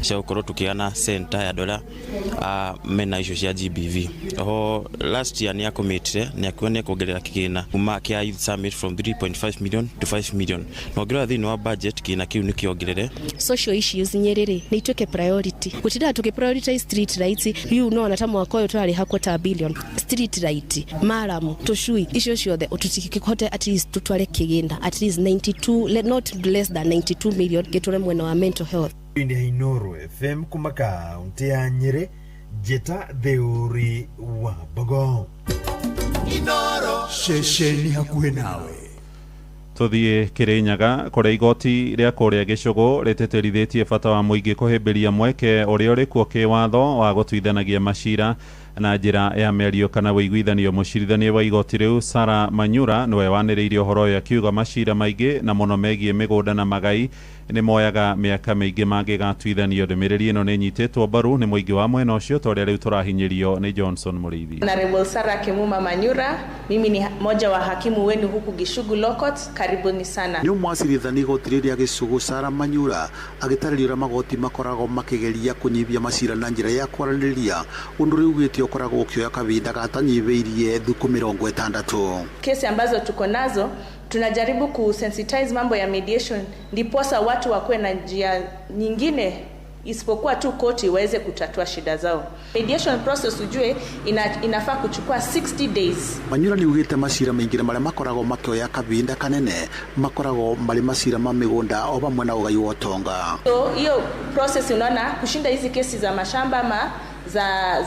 cia gukorwo tukiana center ya andũ aria mena icio cia GBV. Oho last year ni akomitire ni akiwa ni kuongerera kigina kuma kia Youth Summit from 3.5 million to 5 million, na ongerera thiini wa budget kigina kiu ni kiongerere. Social issues Nyeri nĩ ituĩke priority, gũtindaga tũkĩ prioritize street lights. Riu no ta mwaka ũyũ tũrarĩha quarter billion street light, maramu, tũcui, icio ciothe tũtikĩhote. At least tutware kĩgĩna at least 92, not less than 92 million gĩtũre mwena wa mental health. Indi Inooro FM kuma kaunti ya Nyeri, Njĩta Theuri wa Mbogo. Inooro ceceni hakuhĩ nawe. Tuthiĩ Kĩrĩnyaga kũrĩa igoti rĩa kũrĩa Gĩcũgũ rĩtĩtĩrithĩtie bata wa mũingĩ kũhĩmbĩria mweke ũrĩa ũrĩ kuo kĩwatho wa gũtuithanagia macira na njĩra ya mĩario kana wĩiguithanio. Mũcirithania wa igoti rĩu Sara Manyura nĩwe wanĩrĩirie ũhoro ũyũ akiuga macira maingĩ na mũno megiĩ mĩgũnda na magai nĩ moyaga mĩaka mĩingĩ mangĩgatuithanio. Ndũmĩrĩri ĩno nĩ ĩnyitĩtwo mbaru nĩ mũingĩ wa mwena ũcio ta ũrĩa rĩu tũrahinyĩrio nĩ Johnson Mũrĩithi. Honorable Sarah Kimuma Manyura, mimi ni moja wa hakimu wenu huku Gichugu Law Court. Karibuni sana. Nĩ ũmwe acirithania igoti rĩrĩa Gĩcũgũ Sarah Manyura agĩtarĩria ũrĩa magoti makoragwo makĩgeria kũnyihia macira na njĩra ya kwaranĩria, ũndũ ũrĩa ugĩte ũkoragwo ũkĩoya kahinda gatanyihĩirie thikũ 60. Kesi ambazo tuko nazo tunajaribu kusensitize mambo ya mediation, ndiposa watu wakuwe na njia nyingine isipokuwa tu koti waweze kutatua shida zao. Mediation process ujue inafaa kuchukua 60 days. Manyura nĩ ugĩte macira maingĩ marĩa makoragwo makĩoya kahinda kanene makoragwo marĩ macira ma mĩgũnda o hamwe na ũgai wa ũtonga. So hiyo process unaona kushinda hizi kesi za mashamba ama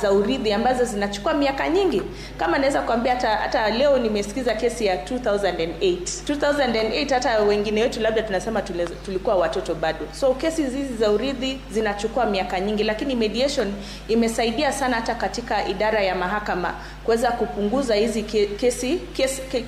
za urithi ambazo zinachukua miaka nyingi. Kama naweza kuambia hata leo nimesikiza kesi ya 2008. 2008 hata wengine wetu labda tunasema tulikuwa watoto bado. So kesi hizi za urithi zinachukua miaka nyingi, lakini mediation imesaidia sana hata katika idara ya mahakama kuweza kupunguza hizi kesi,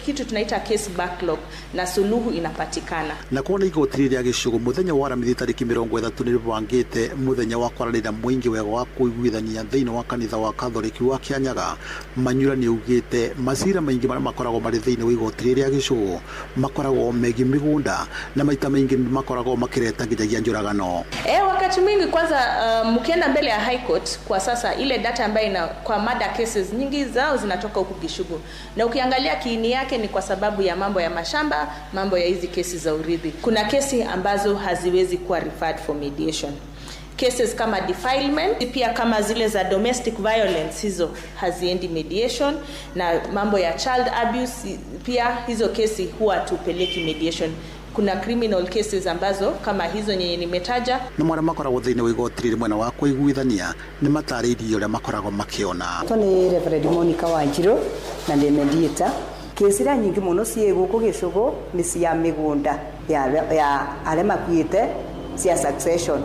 kitu tunaita case backlog, na suluhu inapatikana. Na kuona igoti rĩrĩa Gĩcũgũ mũthenya wa Aramithi tarĩki 30 nĩrĩbangĩte mũthenya wa kwaranĩria mũingĩ wega wa kũiguithania thĩinĩ wa kanitha wa Katholiki wa Kĩanyaga. Manyura nĩ augĩte macira maingĩ marĩa makoragwo marĩ thĩinĩ wa igoti rĩrĩa Gĩcũgũ makoragwo megiĩ mĩgũnda na maita maingĩ makoragwo makĩreta nginyagia njũragano. Wakati mwingi kwanza, mkienda mbele ya High Court kwa sasa, ile data ambayo ina kwa murder cases nyingi zao zinatoka huku Gichugu, na ukiangalia kiini yake ni kwa sababu ya mambo ya mashamba, mambo ya hizi kesi za urithi. Kuna kesi ambazo haziwezi kuwa referred for mediation. Cases kama defilement, pia kama zile za domestic violence, hizo haziendi mediation, na mambo ya child abuse pia hizo kesi huwa tupeleki mediation. Kuna criminal cases ambazo kama hizo nyenye nimetaja. Na mwana makoragwo thĩinĩ wa igoti rĩrĩ mwena wa kũiguithania nĩ matarĩirie ũrĩa makoragwo makĩona. Tũ nĩ Reverend Monica Wanjiru na ndĩ mediator. Kesi iria nyingĩ mũno ciĩ gũkũ Gĩcũgũ nĩ cia mĩgũnda ya arĩa makuĩte, cia succession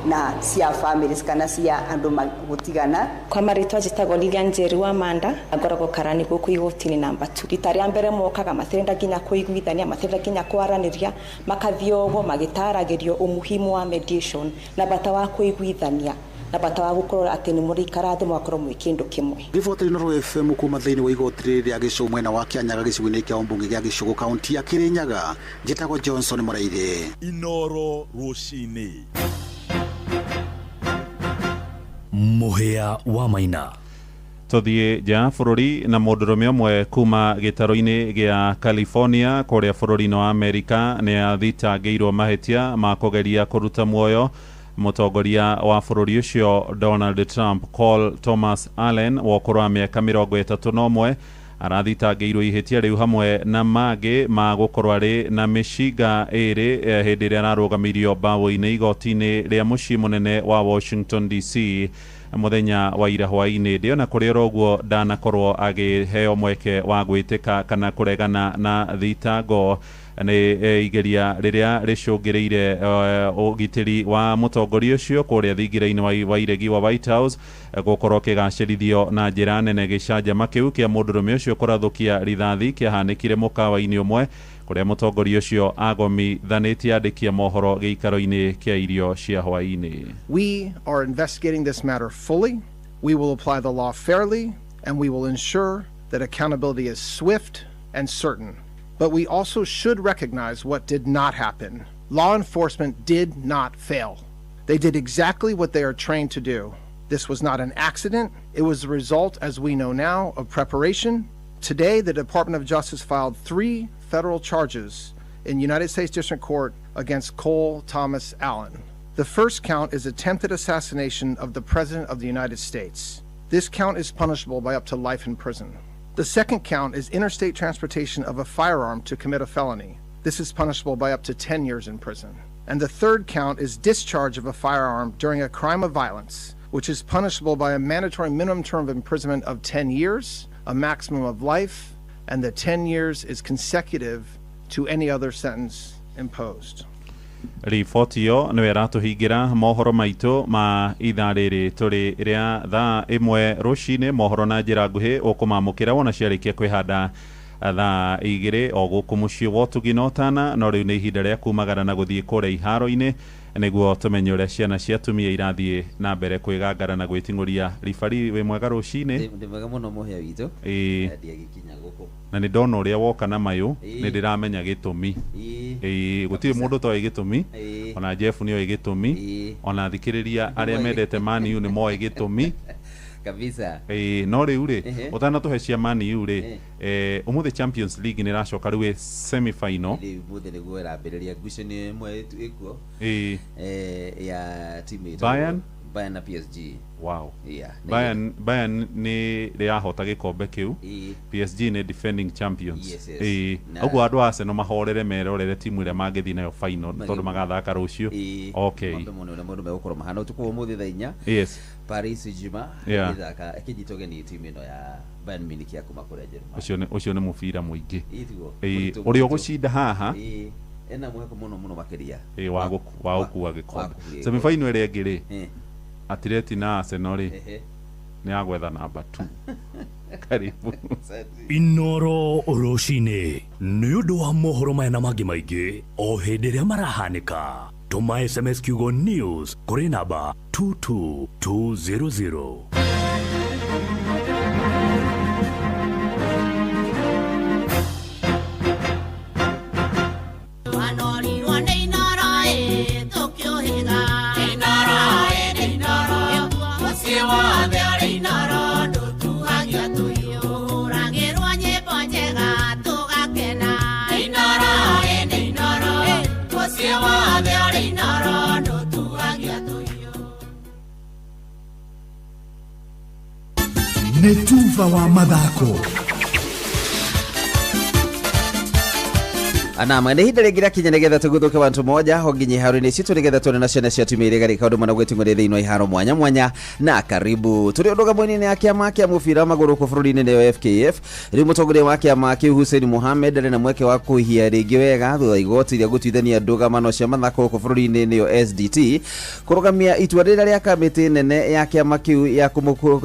na cia families kana cia andũ gũtigana. Kwa marĩtwa njĩtagwo Lilian Njeri wa Manda, ngoragwo karani gũkũ igoti-inĩ namba 2. Rita rĩa mbere mokaga matirenda nginya kũiguithania, matirenda nginya kwaranĩria, makathiĩ ũguo magĩtaragĩrio umuhimu wa mediation na bata wa kũiguithania na bata wa gũkorwo atĩ nĩ mũrĩikara thĩ mũgakorwo mwĩ kĩndũ kĩmwe. Riboti Inooro FM kuma thĩinĩ wa igoti rĩrĩa Gĩcũgũ mwena wa Kĩanyaga gĩcigo-inĩ kĩa ũmbunge gĩa Gĩcũgũ kaunti ya Kĩrĩnyaga, njĩtagwo Johnson Mũraithi. Inooro rũcinĩ. Mũhĩa wa Maina. Tuthiĩ nja bũrũri na mũndũrũme ũmwe kuma gĩtarũ-inĩ gĩa California kũrĩa bũrũri-inĩ wa Amerika nĩ athitangĩirwo mahĩtia ma kũgeria kũruta muoyo mũtongoria wa bũrũri ũcio Donald Trump. Cole Thomas Allen wa ũkũrũ wa mĩaka 31 arathitangĩirwo ihĩtia rĩu hamwe na mangĩ ma gũkorwo arĩ na mĩcinga ĩrĩ hĩndĩ ĩrĩa ararũgamirio mbaũ-inĩ igoti-inĩ rĩa mũciĩ mũnene wa Washington DC mũthenya wa ira hwaĩ-inĩ. Ndĩona kũrĩ oro ũguo ndanakorwo agĩheo mweke wa gwĩtĩka kana kũregana na thitango. Nĩ igeria rĩrĩa rĩcũngĩrĩire ũgitĩri wa mũtongoria ũcio kũrĩa thingira-inĩ wa iregi wa White House gũkorwo kĩgacĩrithio na njĩra nene. Gĩcanjama kĩu kĩa mũndũrũme ũcio kũrathũkia rithathi kĩahanĩkire mũkawa-inĩ ũmwe kũrĩa mũtongoria ũcio agomithanĩtie andĩki a mohoro gĩikaro-inĩ kĩa irio cia hwaĩ-inĩ. We are investigating this matter fully. We will apply the law fairly, and we will ensure that accountability is swift and certain. But we also should recognize what did not happen. Law enforcement did not fail. They did exactly what they are trained to do. This was not an accident. It was the result, as we know now, of preparation. Today, the Department of Justice filed 3 federal charges in United States District Court against Cole Thomas Allen. The first count is attempted assassination of the President of the United States. This count is punishable by up to life in prison. The second count is interstate transportation of a firearm to commit a felony. This is punishable by up to 10 years in prison. And the third count is discharge of a firearm during a crime of violence, which is punishable by a mandatory minimum term of imprisonment of 10 years, a maximum of life, and the 10 years is consecutive to any other sentence imposed. Riboti ĩyo nĩyo ĩratũhingĩra mohoro maitũ ma ithaa rĩrĩ tũrĩ rĩa thaa 1 rũcinĩ. Mohoro na njĩra nguhĩ ũkũmamũkĩra wona ciarĩkia kwĩhanda thaa 2 o gũkũ mũciĩ wa ũtugi na ũtana. No rĩu nĩ ihinda rĩa kumagara na gũthiĩ kũrĩa iharo-inĩ nĩguo tũmenye ũrĩa ciana cia atumia irathiĩ na mbere kwĩgangara na gwĩting'ũria. Ribari, wĩ mwega rũcinĩ? Ndĩ mwega mũno mũhĩa witũ. Ĩĩ. Ndiagĩkinya gũkũ. Na nĩ ndona ũrĩa woka na mayũ, Ĩĩ. nĩ ndĩramenya gĩtũmi. Ĩĩ. Ĩĩ, gũtirĩ mũndũ ũtoĩ gĩtũmi, Ĩĩ. ona Jeff nĩoĩ gĩtũmi, Ĩĩ. ona athikĩrĩria arĩa mendete Man U nĩ moĩ gĩtũmi. Kabisa. Ĩĩ, no rĩu rĩ, Ehe. ũtanatũhe cia Man U rĩ, Eh. ũmũthĩ Champions League nĩ ĩracoka rĩu ĩ semi final. Rĩu ũmũthĩ nĩguo ĩrambĩrĩria ngucanio ĩmwe ĩkuo. Ĩĩ. Ya timu ĩtagwo Bayern? Bayern na PSG. Wow. Yeah. Bayern nĩ rĩrahota gĩkombe kĩu. Ĩĩ. PSG nĩ defending champions. Yes, yes. Ĩĩ. Na- Ũguo andũ a Arsenal mahorere merorere timu ĩrĩa mangĩthiĩ nayo final tondũ magathaka rũciũ. Ĩĩ. Okay. Mambe mũno ũrĩa maũndũ megũkorwo mahana ũtukũ wa ũmũthĩ thaa 4. Yes. Paris Saint-Germain Yeah. ĩgĩthaka ĩkĩnyitwo ũgeni timu ĩno ya Bayern Munich ya kuma kũrĩa Jerumani. Ũcio nĩ mũbira mũingĩ. Ĩĩ, tiguo. Ĩĩ, Mũritũ, ũrĩa mũritũ. ũgũcinda haha Ĩĩ. Ena mwĩhoko mũno mũno makĩria. Ĩĩ, wa gũkua gĩkombe. gũkua Semi final ĩrĩa ĩngĩ rĩ, Eh. Atleti na Arsenal rĩ, Ehe. nĩ ya gwetha namba 2. Karibu. Inoro rũcinĩ nĩ ũndũ wa mohoro maya na mangĩ maingĩ o hĩndĩ ĩrĩa marahanĩka. Tũma SMS kiugo news kũrĩ namba 22200. Wanorirwo nĩ Inoro ĩ, tũkĩũhĩga. Inoro ĩ, nĩ Inoro. Mũciĩ wothe ũrĩ Inoro, ndũtuhagia tũhiũ. Tũhũragĩrwo nyĩmbo njega, tũgakena. Inoro ĩ, nĩ Inoro. Mũciĩ wothe ũrĩ Inoro, ndũtuhagia tũhiũ. Nĩ tuba wa mathako. Anama nĩ ihinda rĩngĩ rĩakinya nĩgetha tũguthũke wantu moja ho nginya iharo-inĩ citũ nĩgetha tuone na ciana cia atumia iria igarĩka ũndũ mana gwĩting'ũria thĩinĩ wa iharo mwanya mwanya. Na karibu tũrĩ ũndũgamũ-inĩ ya kĩama kĩa mũbira wa magũrũ gũkũ bũrũri-inĩ nĩyo FKF. Rĩu mũtongoria wa kĩama kĩu Hussein Mohamed arĩ na mweke wa kũhia rĩngĩ wega thutha igoti rĩa gũtuithania ndũgamano cia mathako gũkũ bũrũri-inĩ nĩyo SDT kũrũgamia itua rĩrĩa rĩa kamĩtĩ nene ya kĩama kĩu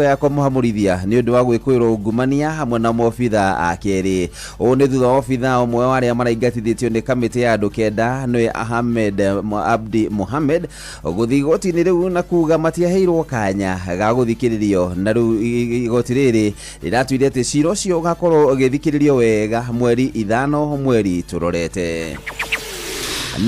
ya kũmũhamũrithia nĩ ũndũ wa gwĩkũĩrwo ungumania hamwe na maobitha a kerĩ. Ũũ nĩ thutha wa obitha ũmwe wa arĩa maraingatithĩtio nĩ kamĩtĩ ya andũ 9 nĩwe Ahmed Abdi Mohamed gũthiĩ igoti-inĩ rĩu na kuga matiaheirwo kanya ga gũthikĩrĩrio, na rĩu igoti rĩrĩ rĩratuire atĩ cira ũcio ũgakorwo ũgĩthikĩrĩrio wega mweri 5 mweri tũrorete.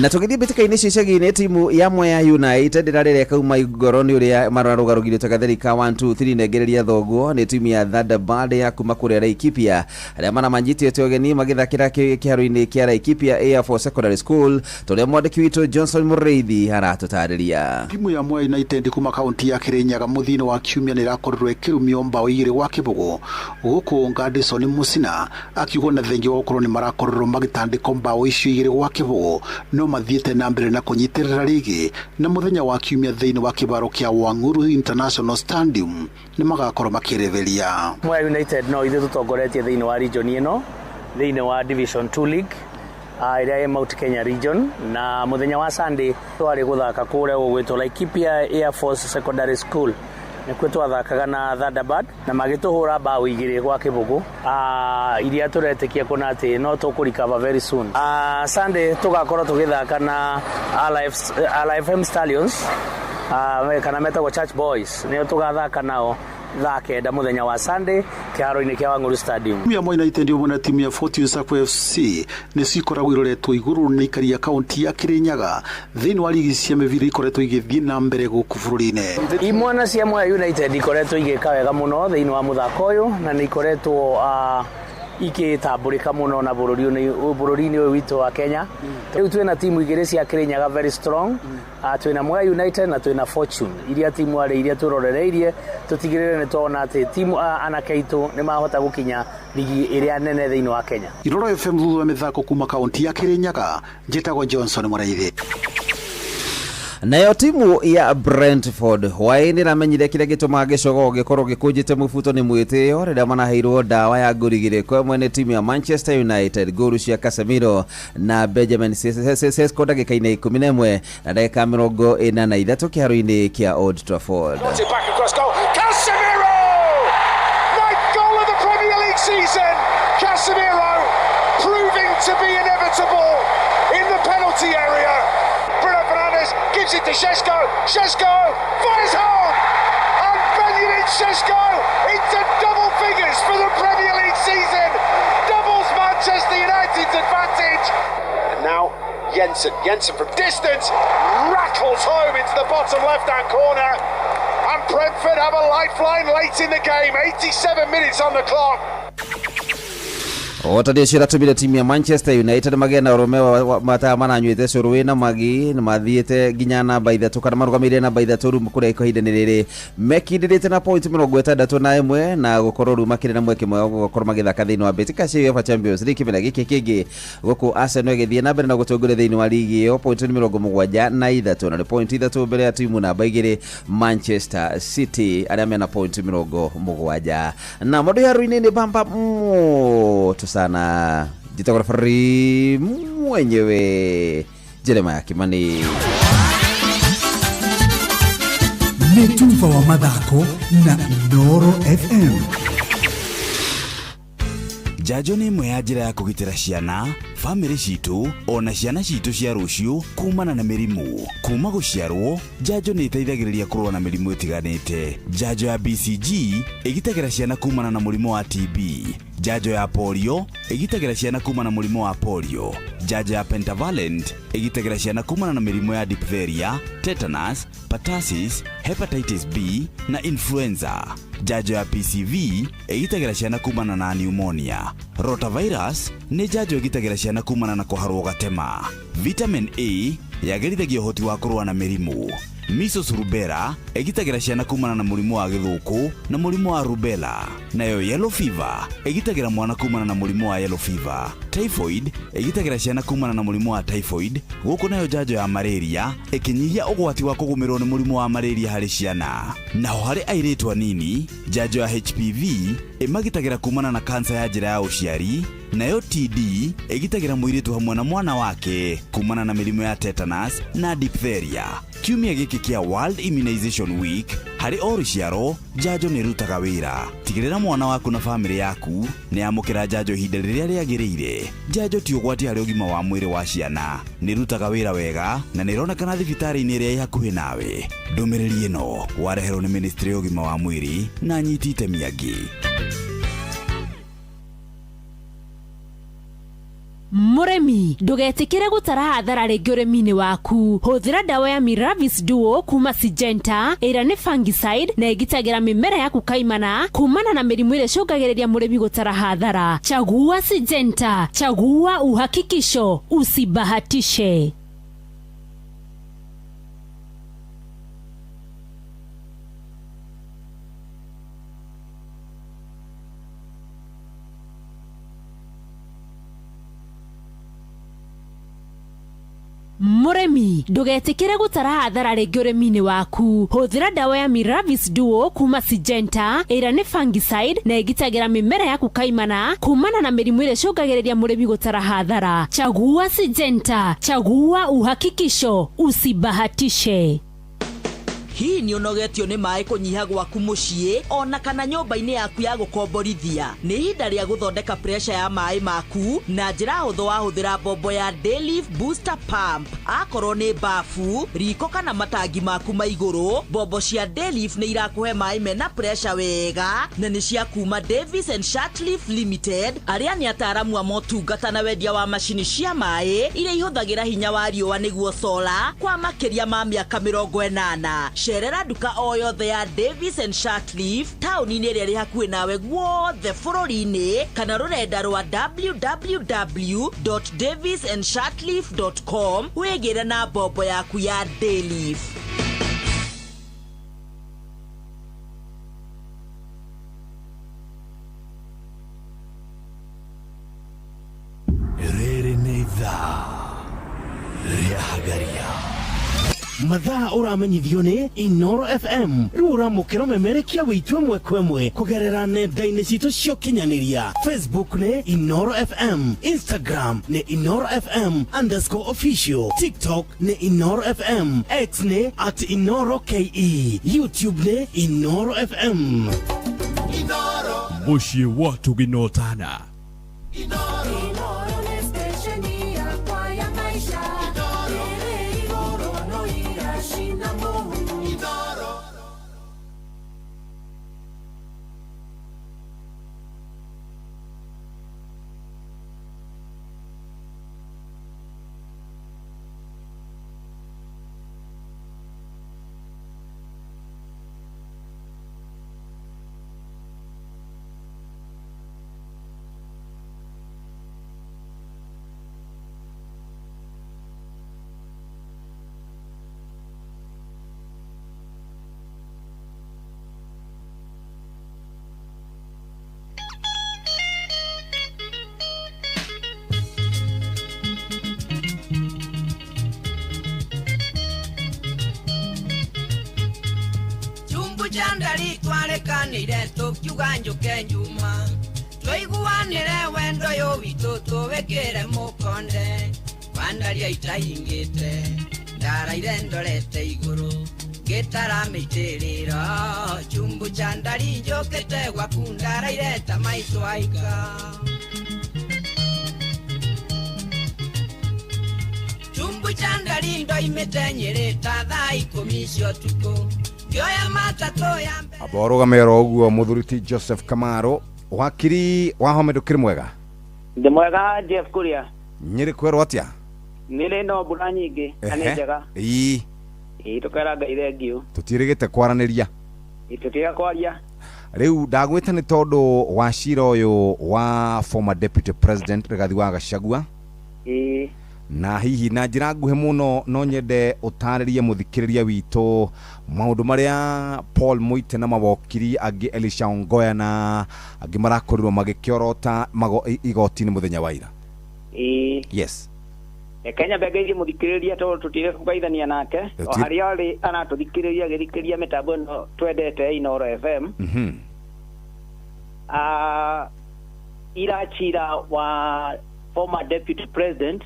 Na tũgĩthiĩ mbĩtĩka-inĩ cia icagi-inĩ, timu ya Mwea United ĩrarĩrĩa kauma ngoro nĩ ũrĩa mararũgarũgire tagatheri ka 1 2 3 nengereria thoguo nĩ timu ya Thunderbird ya kuma kũrĩa Laikipia arĩa maramanyitĩte ũgeni magĩthakĩra kĩharo-inĩ kĩa Laikipia Air Force Secondary School tũrĩa mwandĩki witũ Johnson Mũrĩithi aratũtarĩria. Timu ya Mwea United kuma kaunti ya Kirinyaga mũthia-inĩ wa kiumia nĩ ĩrakorirwo ĩkĩrumio mbaũ 2 gwa kĩbũgũ gũkũ Gadison Musina akiuga na thengia wa gũkorwo nĩ marakorirwo magĩtandĩkwo mbaũ icio 2 gwa kĩbũgũ no mathiĩte na mbere na kũnyitĩrĩra rigi na mũthenya wa kiumia thĩinĩ wa kĩbaro kĩa Wang'uru International Stadium nĩ magakorwo makĩrĩbĩria. Mwea United no ithuĩ tũtongoretie thĩinĩ wa region ĩno thĩinĩ wa Division 2 League ĩrĩa ĩ Mount Kenya region, na mũthenya wa Sunday twarĩ gũthaka kũrĩa gũgwĩtwo Laikipia Air Force Secondary School nĩkuo twathakaga na Thunderbird na magĩtũhũra mbaũ 2 gwa kĩbũgũ iria tũretĩkia kuona atĩ no tũkũrecover very soon. Sunday tũgakorwo tũgĩthaka na RFM Stallions Kana metagwo Church Boys, nĩo tũgathaka nao thaa 9 mũthenya wa Sunday kĩharo-inĩ kĩa Wang'ũrũ Stadium. Timu ya Moi United hamwe na timu ya Fortune Sacco FC nĩ cikoragwo iroretwo igũrũ nĩ aikari a kaunti ya Kirinyaga thĩinĩ wa rigi cia mĩbira ikoretwo igĩthiĩ na mbere gũkũ bũrũri-inĩ. Imwana cia Mwea United ikoretwo igĩka wega mũno thĩinĩ wa mũthako ũyũ na nĩ ikoretwo ikĩtambũrĩka mũno na bũrũri-inĩ ũyũ witũ wa Kenya. Rĩu twĩna timu igĩrĩ cia Kirinyaga very strong. Twĩna Mwea United na twĩna Fortune, iria timu arĩ iria tũrorereirie tũtigĩrĩre nĩ tuona atĩ timu anake aitũ nĩ mahota gũkinya ligi ĩrĩa nene thĩinĩ wa Kenya. Iroro FM thutha wa mĩthako kuma kaunti ya Kirinyaga, njĩtagwo Johnson Mũraithi. Nayo timu ya Brentford hwaĩ-inĩ ĩramenyire kĩrĩa gĩtũmaga gĩcogo gĩkorwo gĩkũnjĩte mũbuto nĩ mwĩtĩo rĩrĩa manaheirwo ndawa ya ngũrigĩrĩ kwa ĩmwe nĩ timu ya Manchester United. Ngũru cia Casemiro na Benjamin Sesko ndagĩka-inĩ 11 na ndagĩka 43 kĩharo-inĩ kĩa Old Trafford. Got it back across goal. Casemiro! Ninth goal of the Premier League season. Casemiro proving to be inevitable in the penalty area. Bruno Fernandes gives it to Sesko. Sesko fires home! And Benjamin Sesko into double figures for the Premier League season. Doubles Manchester United's advantage. And now Jensen. Jensen from distance rattles home into the bottom left-hand corner. And Brentford have a lifeline late in the game. 87 minutes on the clock. Ota nĩ ciratũmire timu ya Manchester United magĩe na ũrũme mataa maranyuĩte cũrũ wĩna magi na mathiĩte nginya namba 3 kana marũgamĩrĩire namba 3 rĩu kũrĩa ihinda-inĩ rĩrĩ mekindĩrĩte na point 61 na gũkorwo rĩu makĩrĩ na mweke mwega wa gũkorwo magĩthaka thĩinĩ wa mbĩtĩka cia UEFA Champions League kĩmera gĩkĩ kĩngĩ, gũkũ Arsenal ĩgĩthiĩ na mbere na gũtongoria thĩinĩ wa ligi ĩyo point nĩ 73 na nĩ point 3 mbere ya timu namba 2 Manchester City arĩa mena point 70. Na mũndũ haro-inĩ nĩ bamba moto sana, njĩtagwo referee mwenyewe Jeremiah Kimani. Nĩ tuba wa mathako na Inooro FM. Njanjo nĩ ĩmwe ya njĩra ya kũgitĩra ciana, bamĩrĩ citũ ona ciana citũ cia rũciũ kumana na mĩrimũ. Kuma gũciarwo, njanjo nĩ ĩteithagĩrĩria kũrũa na mĩrimũ ĩtiganĩte. Njanjo ya BCG ĩgitagĩra ciana kumana na mũrimũ wa TB. Njanjo ya polio ĩgitagĩra ciana kumana na mũrimũ wa polio. Njanjo ya pentavalent ĩgitagĩra ciana kumana na mĩrimũ ya diphtheria, tetanus, pertussis, hepatitis B na influenza. Njanjo ya PCV ĩgitagĩra ciana kumana na pneumonia. Rotavirus nĩ njanjo ĩgitagĩra ciana kumana na kũharwo gatema. Vitamin A yagĩrithagia ũhoti wa kũrũa na mĩrimũ. Measles rubella ĩgitagĩra ciana kumana na mũrimũ wa gĩthũkũ na mũrimũ wa rubella. Nayo yellow fever ĩgitagĩra mwana kumana na mũrimũ wa yellow fever. Typhoid ĩgitagĩra ciana kumana na mũrimũ wa typhoid, gũkũ nayo njanjo ya malaria ĩkĩnyihia ũgwati wa kũgũmĩrwo nĩ mũrimũ wa malaria harĩ ciana. Naho harĩ airĩtu anini, njanjo ya HPV ĩmagitagĩra kumana na kansa ya njĩra ya ũciari, nayo TD ĩgitagĩra mũirĩtu hamwe na mwana wake kumana na mĩrimũ ya tetanus na diphtheria. Kiumia gĩkĩ kĩa World Immunization Week, harĩ o rũciaro njanjo nĩ ĩrutaga wĩra. Tigĩrĩra mwana waku na bamĩrĩ yaku nĩ yamũkĩra njanjo ihinda rĩrĩa rĩagĩrĩire. Njanjo ti ũgwati harĩ ũgima wa mwĩrĩ wa ciana, nĩ ĩrutaga wĩra wega na nĩ ĩronekana thibitarĩ-inĩ ĩrĩa ĩ hakuhĩ nawe. Ndũmĩrĩri ĩno wareherwo nĩ Ministry ya ũgima wa mwĩrĩ na anyiti itemi angĩ. Mũrĩmi, ndũgetĩkĩre gũtara hathara rĩngĩ ũrĩmi-inĩ waku. Hũthĩra ndawa ya Miravis Duo kuma Syngenta, ĩrĩa nĩ fungicide na ĩgitagĩra mĩmera yaku kaimana kumana na mĩrimũ ĩrĩa ĩcũngagĩrĩria mũrĩmi gũtara hathara. Chagua Syngenta, chagua uhakikisho, usibahatishe. Mũrĩmi, ndũgetĩkĩre gũtara hathara rĩngĩ ũrĩmi-inĩ waku. Hũthĩra ndawa ya Miravis Duo kuma Syngenta, ĩrĩa nĩ fungicide na ĩgitagĩra mĩmera yaku kaimana kumana na mĩrimũ ĩrĩa ĩcũngagĩrĩria mũrĩmi gũtara hathara. Chagua Syngenta, chagua uhakikisho, usibahatishe. Hihi nĩ ũnogetio nĩ maĩ kũnyiha gwaku mũciĩ ona kana nyũmba-inĩ yaku ya gũkomborithia? Nĩ ihinda rĩa gũthondeka pressure ya maĩ maku na njĩra hũthũ wahũthĩra mbombo ya Dayliff Booster Pump. Akorwo nĩ bafu, riko kana matangi maku ma igũrũ, mbombo cia Dayliff nĩ irakũhe maĩ mena pressure wega na nĩ cia kuma Davis and Shirtliff Limited arĩa nĩ ataaramu a motungata na wendia wa macini cia maĩ iria ihũthagĩra hinya wa riũa nĩguo sola kwa makĩria ma mĩaka 80. Cerera nduka o yothe ya Davis and Shirtliff taũni-inĩ ĩrĩa ĩrĩ hakuhĩ nawe guothe bũrũri-inĩ kana rũrenda rwa www.davisandshirtliff.com wĩgĩre na mbombo yaku ya Dayliff. Rĩrĩ nĩ ithaa rĩa Hagaria. Mathaa ũramenyithio nĩ Inoro FM. Rĩu ũramũkĩra ũmemerekia witũ ĩmwe kwa ĩmwe kũgerera nenda-inĩ citũ cia ũkinyanĩria. Facebook nĩ Inoro FM, Instagram nĩ Inoro FM underscore official, TikTok nĩ Inoro FM, X nĩ at Inoro KE, YouTube nĩ Inoro FM. Mũciĩ wa tũginotana. Chandari twarekanire tukiuga njuke njuma twaiguanire wendo ũyũ witũ tũwĩkĩre mũkonde wandaria itaingĩte ndaraire ndorete igũrũ ngĩtara mĩitĩrĩro chumbu cha ndari njũkĩte gwaku ndaraire ta maitũ aika chumbu cha ndari ndoimĩte Nyĩrĩ ta thaa 10 cia ũtukũ. Aborugamero uguo muthuri Joseph Kamaro wakiri wa home ndukiri mwega. Ndi mwega Jeff Kuria. Nyiri kwerwo atia? Nire no mbura nyingi na nĩ njega. Ii. Ii tukera Ngai thengiũ. Tutirigite kwaraniria. Tutiga kwaria. Riu ndagwita ni tondu wa cira uyu wa former deputy president Rigathi wa Gachagua. Ii. Na hihi na njira nguhĩ mũno no nyende ũtarĩrie mũthikĩrĩria witũ maũndũ marĩa Paul Muite na mawokiri angĩ Elisha Ongoya na angĩ marakorirwo magĩkĩorota igoti-inĩ mũthenya wa ira. Ĩĩ. Yes. Kenya mbengeithie mũthikĩrĩria tondũ tũtige kũgeithania nake o harĩa arĩ aratũthikĩrĩria agĩthikĩrĩria mĩtambo ĩno twendete Inoro FM. Ira cira wa former deputy president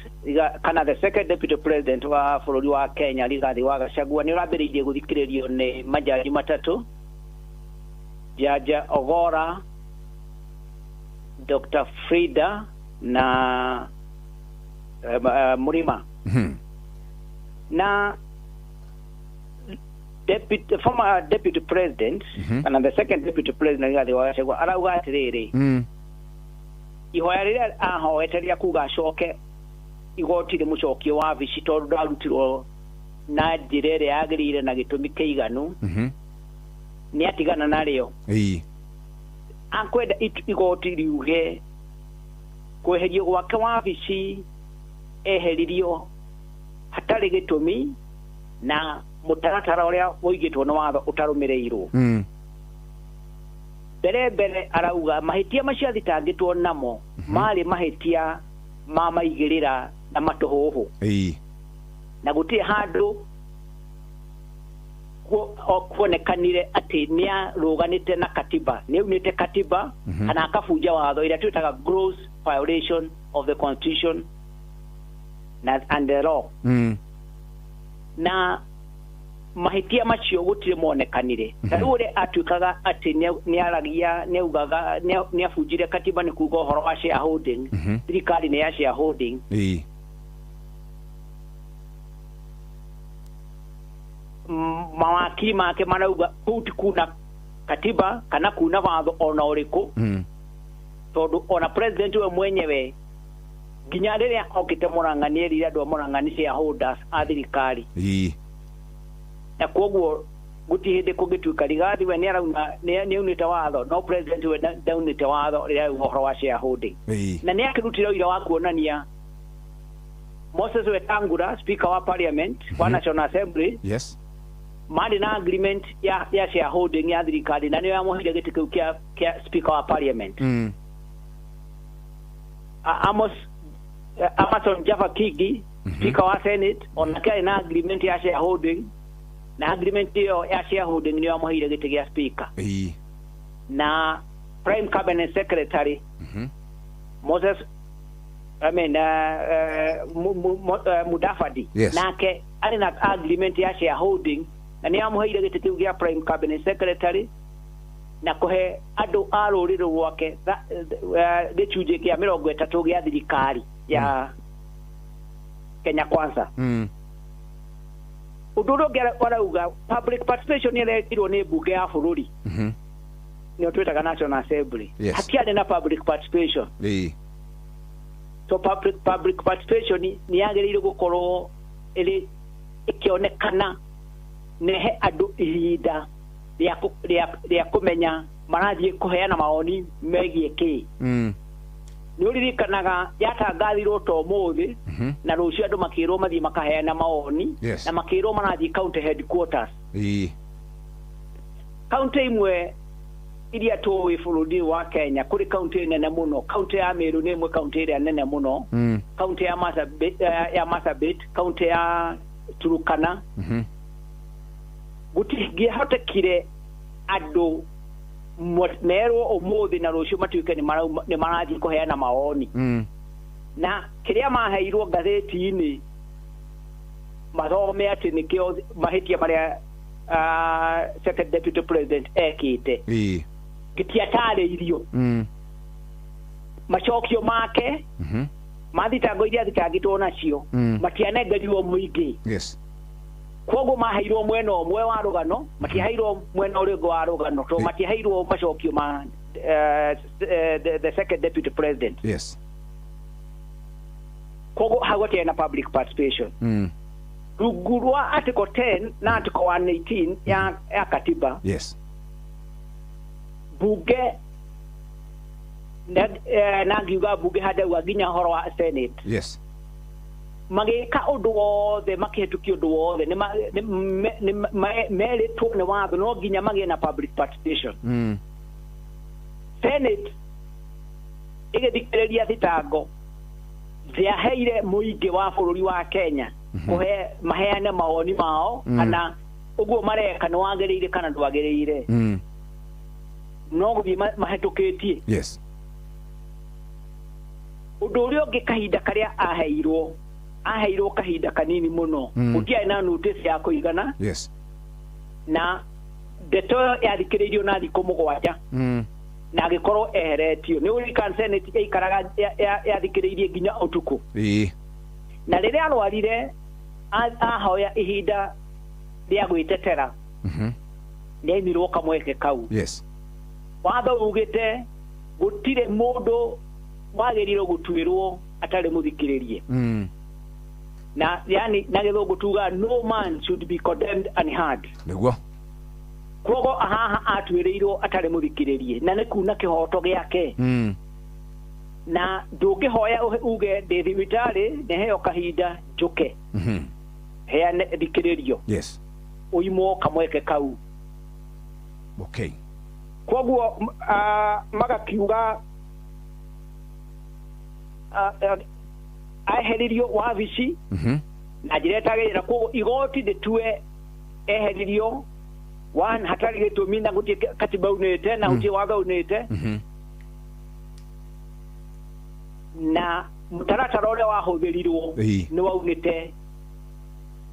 kana the second deputy president wa bũrũri wa Kenya Rigathi wa Gachagua nĩ ũrambĩrĩirie gũthikĩrĩrio nĩ majaji matatũ, Jaja Ogora, Dr. Frida na Murima. Na former deputy president kana the second deputy president Rigathi wa Gachagua arauga atĩrĩrĩ, ihoya rĩrĩa ahoete rĩa kuga acoke igoti rĩmũcokie wabici tondũ ndarutirwo na njĩra ĩrĩa yagĩrĩire na gĩtũmi kĩiganu nĩ atigana narĩo. Akwenda igoti riuge kweherio gwake wabici eheririo hatarĩ gĩtũmi na mũtaratara ũrĩa ũigĩtwo nĩ watho ũtarũmĩrĩirwo. Mbere arauga mahĩtia macio athitangĩtwo namo marĩ mahĩtia ma maigĩrĩra na matũhũhũ. Na gũtirĩ handũ kuonekanire atĩ nĩarũganĩte na katiba, nĩaunĩte katiba kana akabunja watho ĩrĩa twĩtaga gross violation of the constitution and the law. Na Mahĩtia macio gũtirĩ monekanire. Ta rĩu ũrĩa atuĩkaga atĩ nĩaragia, nĩaugaga nĩabunjire katiba nĩ kuga ũhoro wa shareholding. Thirikari nĩ ya shareholding. Mawakiri make marauga kũu ti kuna katiba kana kuna watho ona ũrĩkũ, tondũ ona president we mwenyewe nginya rĩrĩa okĩte Murang'a nĩerire andũ a Murang'a nĩ shareholders a thirikari. Na koguo gũtirĩ hĩndĩ kũngĩtuĩka Rigathi we nĩarauna nĩaunĩte watho, no president we ndaunĩte watho rĩrĩa auga ũhoro wa shareholding. Na nĩakĩrutire ũira wa kuonania Moses Wetangula, speaker wa parliament wa National Assembly, marĩ na agreement ya shareholding ya thirikari, na nĩyo yamũheire gĩtĩ kĩu kĩa speaker wa parliament. Amos Amason Jaffa Kigi, speaker wa senate, onake arĩ na agreement ya shareholding, na agreement ĩyo ya shareholding nĩyo yamũheire gĩtĩ gĩa speaker. Na prime cabinet secretary Moses, I mean, Mudavadi, nake arĩ na agreement ya shareholding, na nĩ amũheire gĩtĩ kĩu gĩa prime cabinet secretary na kũhe andũ a rũrĩrĩ rwake gĩcunjĩ kĩa 30 gĩa thirikari ya Kenya Kwanza. Ũndũ ũrĩa ũngĩ arauga, public participation ĩrekirwo nĩ mbunge ya bũrũri, nĩyo twĩtaga National Assembly. Hatiarĩ na public participation. So public participation nĩ yagĩrĩire gũkorwo ĩrĩ ĩkĩonekana nehe andũ ihinda rĩa kũmenya marathiĩ kũheana mawoni megiĩ kĩ. Nĩ ũririkanaga yatangathirwo ta ũmũthĩ, na rũciũ andũ makĩrwo mathiĩ makaheana mawoni, na makĩrwo marathiĩ county headquarters. County imwe iria tũĩ bũrũri wa Kenya, kũrĩ county nene mũno. County ya Meru nĩ ĩmwe county ĩrĩa nene mũno, county ya Marsabit, county ya Turukana. Gũtingĩhotekire andũ merwo ũmũthĩ na rũciũ matuĩke nĩ marathiĩ kũheana mawoni. Na kĩrĩa maheirwo ngathĩti-inĩ mathome atĩ nĩkĩo mahĩtia marĩa second deputy president ekĩte, gĩtiatarĩirio. Macokio make ma thitango iria thitangĩtwo nacio matianengerirwo mũingĩ. Koguo maheirwo mwena ũmwe wa rũgano, matiaheirwo mwena ũrĩa ũngĩ wa rũgano, tondũ matiaheirwo macokio ma the second deputy president. Koguo hau gũtiarĩ na public participation. Rungu rwa article 10 na article 118 ya katiba, bunge na ngiuga bunge handauga nginya ũhoro wa senate, magĩka ũndũ wothe, makĩhetũkia ũndũ wothe merĩtwo nĩ watho no nginya magĩe na public participation. Senate ĩgĩthikĩrĩria thitango ndĩaheire mũingĩ wa bũrũri wa Kenya kũhe maheane mawoni mao, kana ũguo mareka nĩ wagĩrĩire kana ndwagĩrĩire. No gũthiĩ mahetũkĩtie. Ũndũ ũrĩa ũngĩ, kahinda karĩa aheirwo kahinda kanini mũno, gũtiarĩ na notice ya kũigana. Na ndeto ĩyo yathikĩrĩirio na thikũ 7, na agĩkorwo eheretio. Nĩ ũririkana senate yaikaraga yathikĩrĩirie nginya ũtukũ. Na rĩrĩa arwarire ahoya ihinda rĩa gwĩtetera, nĩaimirwo kamweke kau. Watho ugĩte gũtirĩ mũndũ wagĩrĩirwo gũtuĩrwo atarĩ mũthikĩrĩrie. Na yani na gĩthũngũ tuga no man should be condemned unheard. Nĩguo. Koguo haha atuĩrĩirwo atarĩ mũthikĩrĩrie, na nĩ kuna kĩhoto gĩake. Na ndũngĩhoya uge ndĩ thibitarĩ nĩheo kahinda njũke heane thikĩrĩrio, ũimwo kamweke kau. Koguo magakiuga eheririo wabici na njĩra ĩtagĩrĩire. Koguo igoti rĩtue eheririo one hatarĩ gĩtũmi, na gũtirĩ katiba unĩte na gũtirĩ watho unĩte, na mũtaratara ũrĩa wahũthĩrirwo nĩ waunĩte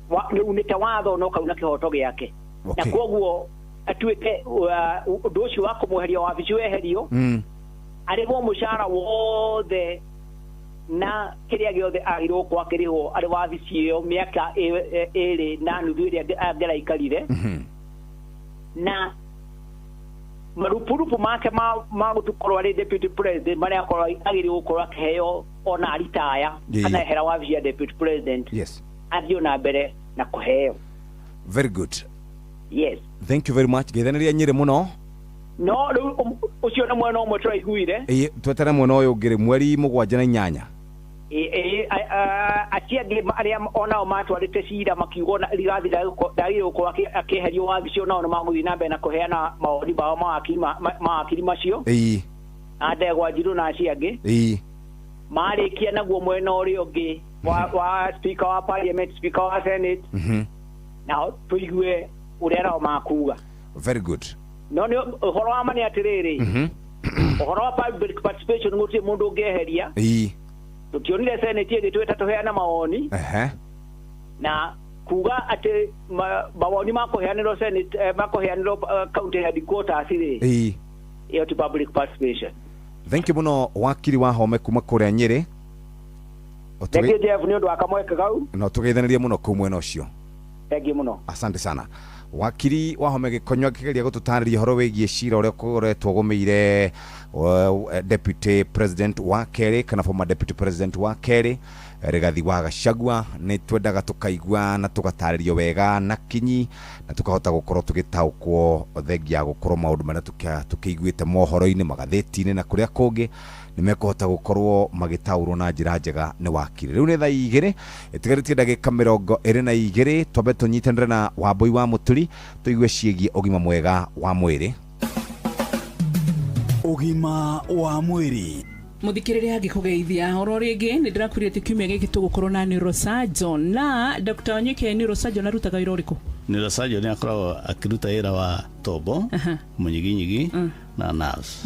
Nĩ unĩte watho na ũkauna kĩhoto gĩake, na koguo atuĩke ũndũ ũcio wa kũmweheria wabici weherio, arĩhwo mũcara wothe na kĩrĩa gĩothe agĩrĩirwo gũkorwo akĩrĩhwo arĩ wabici ĩyo mĩaka 2.5 ĩrĩa angĩraikarire, na marupurupu make ma gũkorwo arĩ deputy president marĩa akorwo agĩrĩirwo gũkorwo akĩheo ona aritaya kana ehera wabici ya deputy president, athiĩ na mbere na kũheo. Very good. Yes. Thank you very much. Geithaniria Nyĩrĩ mũno. No rĩu ũcio nĩ mwena ũmwe tũraiguire. Ĩĩ, twetere mwena ũyũ ũngĩ rĩ, mweri 7 na 8. Acio angĩ arĩa onao matwarĩte cira makiuga ona Rigathi ndagĩrĩirwo gũkorwo akĩeherio wabici, onao nĩ magũthiĩ na mbere na kũheana mawoni mao mawakiri macio, a Ndegwa Njirũ na acio angĩ. Marĩkia naguo mwena ũrĩa ũngĩ wa speaker wa parliament, speaker wa senate, nao tũigue ũrĩa nao makuga. Very good. No nĩ ũhoro wa ma nĩ atĩrĩrĩ, ũhoro wa public participation gũtirĩ mũndũ ũngĩeheria. Tũtionire senate ĩgĩtwĩta tũheane mawoni, na kuga atĩ mawoni makũheanĩrwo senate, makũheanĩrwo county headquarters rĩ, ĩyo ti public participation. Thank you mũno, wakiri wa Home kuma kũrĩa Nyĩrĩ. Thank you, Jeff, nĩ ũndũ wa kamweke kau. No tũgeithanirie mũno kũu mwena ũcio. Thank you mũno. Asante sana, wakiri wa Home Gĩkonyo, akĩgeria gũtũtarĩria ũhoro wĩgiĩ cira ũrĩa ũkoretwo ũgũmĩire deputy president wa kerĩ, kana former deputy president wa kerĩ, Rigathi wa Gachagua. Nĩ twendaga tũkaigua na tũgatarĩrio wega na kinyi na tũkahota gũkorwo tũgĩtaũkwo, thengia ya gũkorwo maũndũ marĩa tũkĩiguĩte mohoro-inĩ, magathĩti-inĩ na kũrĩa kũngĩ, nĩ mekũhota gũkorwo magĩtaũrwo na njĩra njega nĩ wakiri. Rĩu nĩ thaa 2 ĩtigarĩtie ndagĩka 22. Twambe tũnyitanĩre na Wambui wa Mũturi tũigue ciĩgiĩ ũgima mwega wa mwĩrĩ. Ũgima wa mwĩrĩ. Muthikiriria, ngikugeithia oro ringi. Ni ndirakwire ati kiumia giki tugukorwo na neurosurgeon na Dr. Wanyike. Neurosurgeon arutaga wira uriku? Neurosurgeon akoragwo akĩruta wĩra wa tombo, mũnyiginyigi na nerves.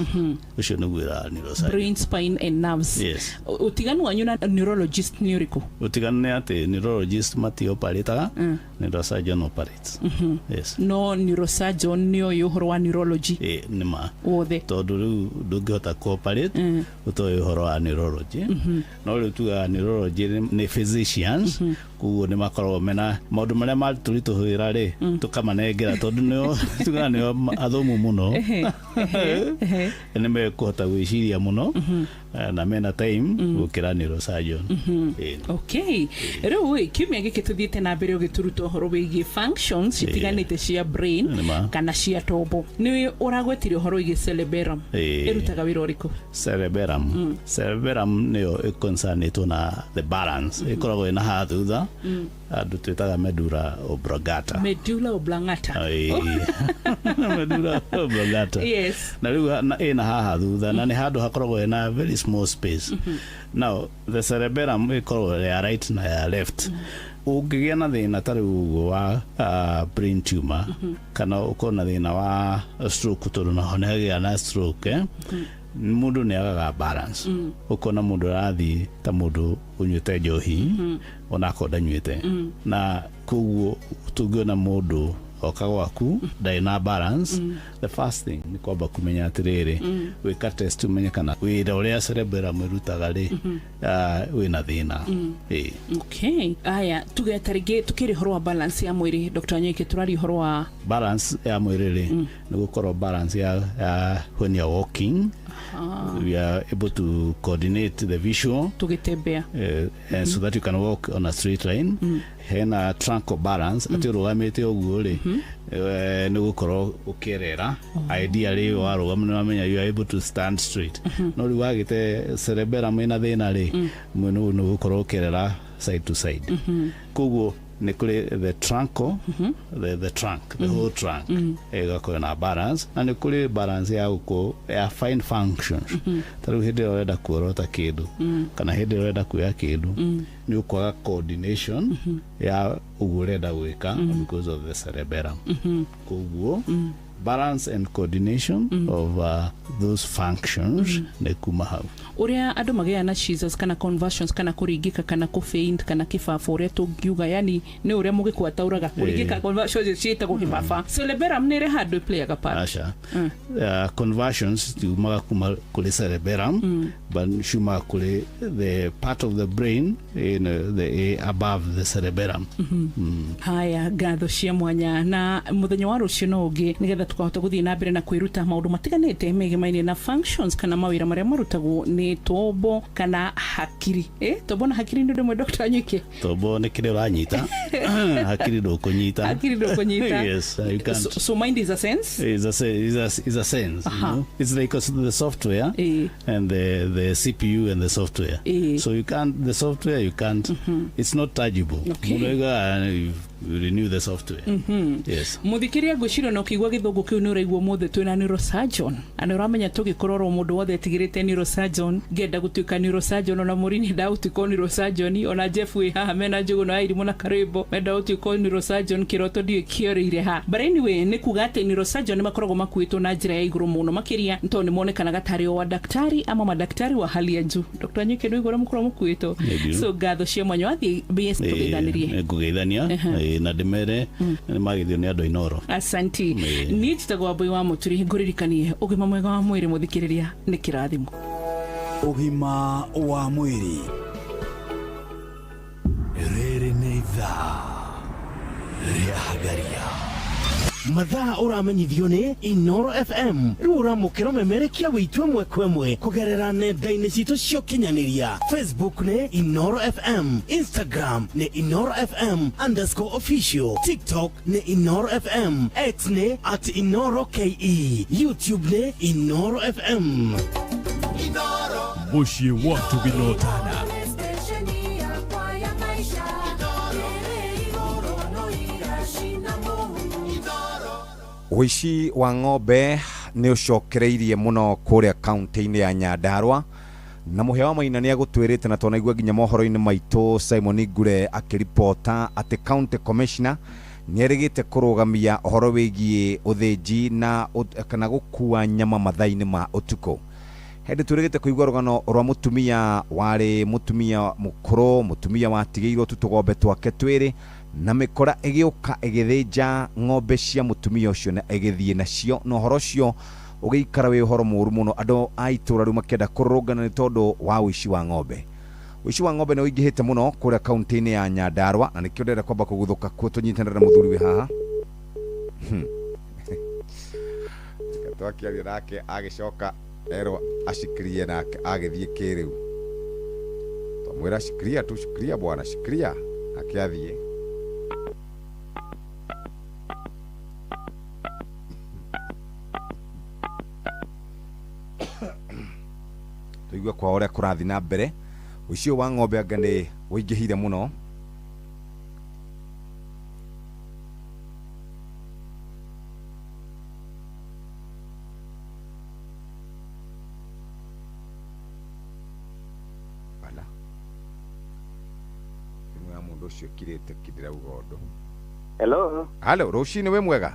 Ũcio nĩguo wĩra wa neurosurgeon. Brain, spine and nerves. Yes. Utiganu wanyu na neurologist ni uriku? Ũtiganu nĩ atĩ neurologist matioperataga, neurosurgeon operates. Yes. No neurosurgeon nĩ oĩ ũhoro wa neurology Ĩ, nĩ ma. wothe. Tondũ rĩu ndũngĩhota cooperate ũtoĩ ũhoro wa neurology. No rĩu tugaga neurology nĩ physicians, koguo nĩ makoragwo mena maũndũ marĩa matũritũhĩra rĩ, tũkamanengera, tondũ nĩo tugaga nĩo athomu mũno, Ehe, ehe, ehe. nĩ mekũhota gwĩciria mũno na mena time gũkĩra neurosurgeon. Ĩ. Okay, rĩu ĩ, kiumia gĩkĩ tũthiĩte na mbere ũgĩtũruta ũhoro wĩgiĩ functions citiganĩte cia brain Nĩ ma. kana cia tombo. Nĩ ũragwetire ũhoro wĩgiĩ cerebellum. Ĩrutaga wĩra ũrĩkũ? Cerebellum, cerebellum nĩyo ĩconcernĩtwo na the balance. Ĩkoragwo ĩna haha thutha, andũ twĩtaga medulla oblongata. Medulla oblongata. Ĩĩ. Medulla oblongata. Na rĩu ĩna haha thutha, na nĩ handũ hakoragwo hena very small space. Now the cerebellum ĩkoragwo ya right na ya left. Ũngĩgĩa na thĩna ta rĩu ũguo wa brain tumor, kana ũkorwo na thĩna wa stroke, tondũ naho nĩ hagĩa na stroke, mũndũ nĩ agaga balance. Ũkona mũndũ arathiĩ ta mũndũ ũnyuĩte njohi, onakorwo ndanyuĩte. Na koguo tũngĩona mũndũ oka gwaku ndarĩ na balance, the first thing nĩ kwamba kũmenya atĩrĩrĩ, gwĩka test ũmenye kana wĩra ũrĩa cerebellum ĩrutaga rĩ, wĩna thĩna. Ĩĩ. Okay, aya, tuge ta rĩngĩ tukĩrĩ ũhoro wa balance ya mwĩrĩ, Dr. Wanyike, tũraria ũhoro wa Balance ya mwĩrĩ rĩ, nĩ gũkorwo balance ya when you are walking, we are able to coordinate the visual tũgĩtembea, and so that you can walk on a straight line. Hena truncal balance, atĩ ũrũgamĩte ũguo rĩ, nĩ gũkorwo ũkĩerera. Ideally warũgama nĩ wamenya you are able to stand straight. No rĩu wagĩte cerebellum ĩna thĩna rĩ, mwena ũyũ nĩ gũkorwo ũkĩerera side to side. Koguo nĩ kũrĩ the truncal, the trunk, the whole trunk ĩgakorwo na balance, na nĩ kũrĩ balance ya gũkũ ya fine functions. Ta rĩu hĩndĩ ĩrĩa ũrenda kuorota kĩndũ, kana hĩndĩ ĩrĩa ũrenda kuoya kĩndũ, nĩ ũkwaga coordination ya ũguo ũrenda gwĩka because of the cerebellum. Koguo Balance and coordination of those functions nĩ kuma hau. Uria andu magĩa na seizures kana convulsions kana kuringika kana ku faint kana kibaba uria tungiuga, yani ni uria mugikuwa tauraga kuringika, convulsions ciĩtagwo kibaba. Cerebellum nĩ ĩrĩ handũ ĩplayaga part? Aca. Convulsions ciumaga kuma kũrĩ cerebellum, but ciumaga kũrĩ the part of the brain in the above the cerebellum. Haya, ngatho cia mwanya, na muthenya wa rucio no ungi nigetha tukahota guthii na mbere na kwiruta maundu matiganite megemainie na functions kana mawira maria marutagwo ni tombo kana hakiri. Tombo na hakiri nĩ ũndũ ũmwe, Dr. Nyuki? Tombo nĩ kĩrĩa ũranyita, hakiri ndũkũnyita. Hakiri ndũkũnyita. Yes, you can't. So mind is a sense. Is a sense. You know? It's like the software and the CPU and the software. So you can't, the software you can't, it's not tangible. Okay. Mũndũ augaga, you renew the software. Yes. Muthikiria, ngwiciria na ũkĩigua gĩthũngũ kĩu nĩ ũraigua ũmũthĩ twĩna neurosurgeon, na nĩ ũramenya tũgĩkororwo mũndũ wothe etigĩrĩte neurosurgeon. Ngenda gũtuĩka neurosurgeon, ona mũrini ndagũtuĩka neurosurgeon, ona Jeff wĩ haha mena njũgũ na irimũ na karĩmbo menda gũtuĩka neurosurgeon, kĩroto ndiũĩ kĩorĩire ha. But anyway, nĩ kuga atĩ neurosurgeon nĩ makoragwo makuĩtwo na njĩra ya igũrũ mũno makĩria, nĩ tondũ nĩ monekanaga tarĩ o wadaktari ama madaktari wa hali ya juu. Dr. Nyuki, nĩ ũigua ũrĩa mũkoragwo mũkuĩtwo? Nĩguo. So ngatho cia mwanya, wathiĩ BS tũgeithanĩrie. Ngũgeithania na ndĩmere nĩ mageithio nĩ andũ a Inoro. Asanti. Niĩ njĩtagwo Wambui wa Mũturi, ngũririkanie ũgima mwega wa mwĩrĩ, mũthikĩrĩria, nĩ kĩrathimo. Ũgima wa mwĩrĩ. Rĩrĩ nĩ ithaa rĩa Hagaria. Mathaa ũramenyithio nĩ Inoro FM. Rĩu ũramũkĩra ũmemerekia wĩitũ ĩmwe kwa ĩmwe kũgerera nenda-inĩ citũ cia ũkinyanĩria. Facebook nĩ Inoro FM, Instagram nĩ Inoro FM_official, TikTok nĩ Inoro FM, X nĩ @InoroKE, YouTube nĩ Inoro FM. Mũciĩ wa tũgĩnotana. Stesheni yakwa ya maisha ĩrĩ igũrũ no iracina mũhu. Ũici wa ng'ombe nĩ ũcokereirie mũno kũrĩa kaunti-inĩ ya Nyandarua, na mũhĩa wa Maina nĩ agũtwĩrĩte, na twanaigua nginya mohoro-inĩ maitũ Simon Ngure akĩribota atĩ county commissioner nĩ erĩgĩte kũrũgamia ũhoro wĩgiĩ ũthĩnji na kana gũkua nyama mathaa-inĩ ma ũtukũ. Hĩndĩ twĩrĩgĩte kũigua rũgano rwa mũtumia warĩ mũtumia mũkũrũ, mũtumia watigĩirwo tu tũgombe twake twĩrĩ, na mĩkora ĩgĩũka ĩgĩthĩnja ng'ombe cia mũtumia ũcio na ĩgĩthiĩ nacio, na ũhoro ũcio ũgĩikara wĩ ũhoro mũũru mũno, andũ a itũũra rĩu makĩenda kũrũrũngana nĩ tondũ wa ũici wa ng'ombe. Ũici wa ng'ombe nĩ ũingĩhĩte mũno kũrĩa kaunti-inĩ ya Nyandarua, na nĩkĩo ndĩrenda kwamba kũguthũka kuo tũnyitanĩre na mũthuri wĩ haha. Reke twakĩaria nake, agĩcoka erwo acikirie nake agĩthiĩ kĩrĩu. Twamwĩra shikiria tu, shikiria bwana, shikiria, nake athiĩ. Tũigue kwa ũrĩa kũrathiĩ na mbere. Ũici ũyũ wa ng'ombe anga nĩ ũingĩhire mũno. Ala. Thimũ ya mũndũ ũcio ĩkirĩte ki, ndĩrauga ũndũ. Hello. Halo, rũcinĩ wĩ mwega?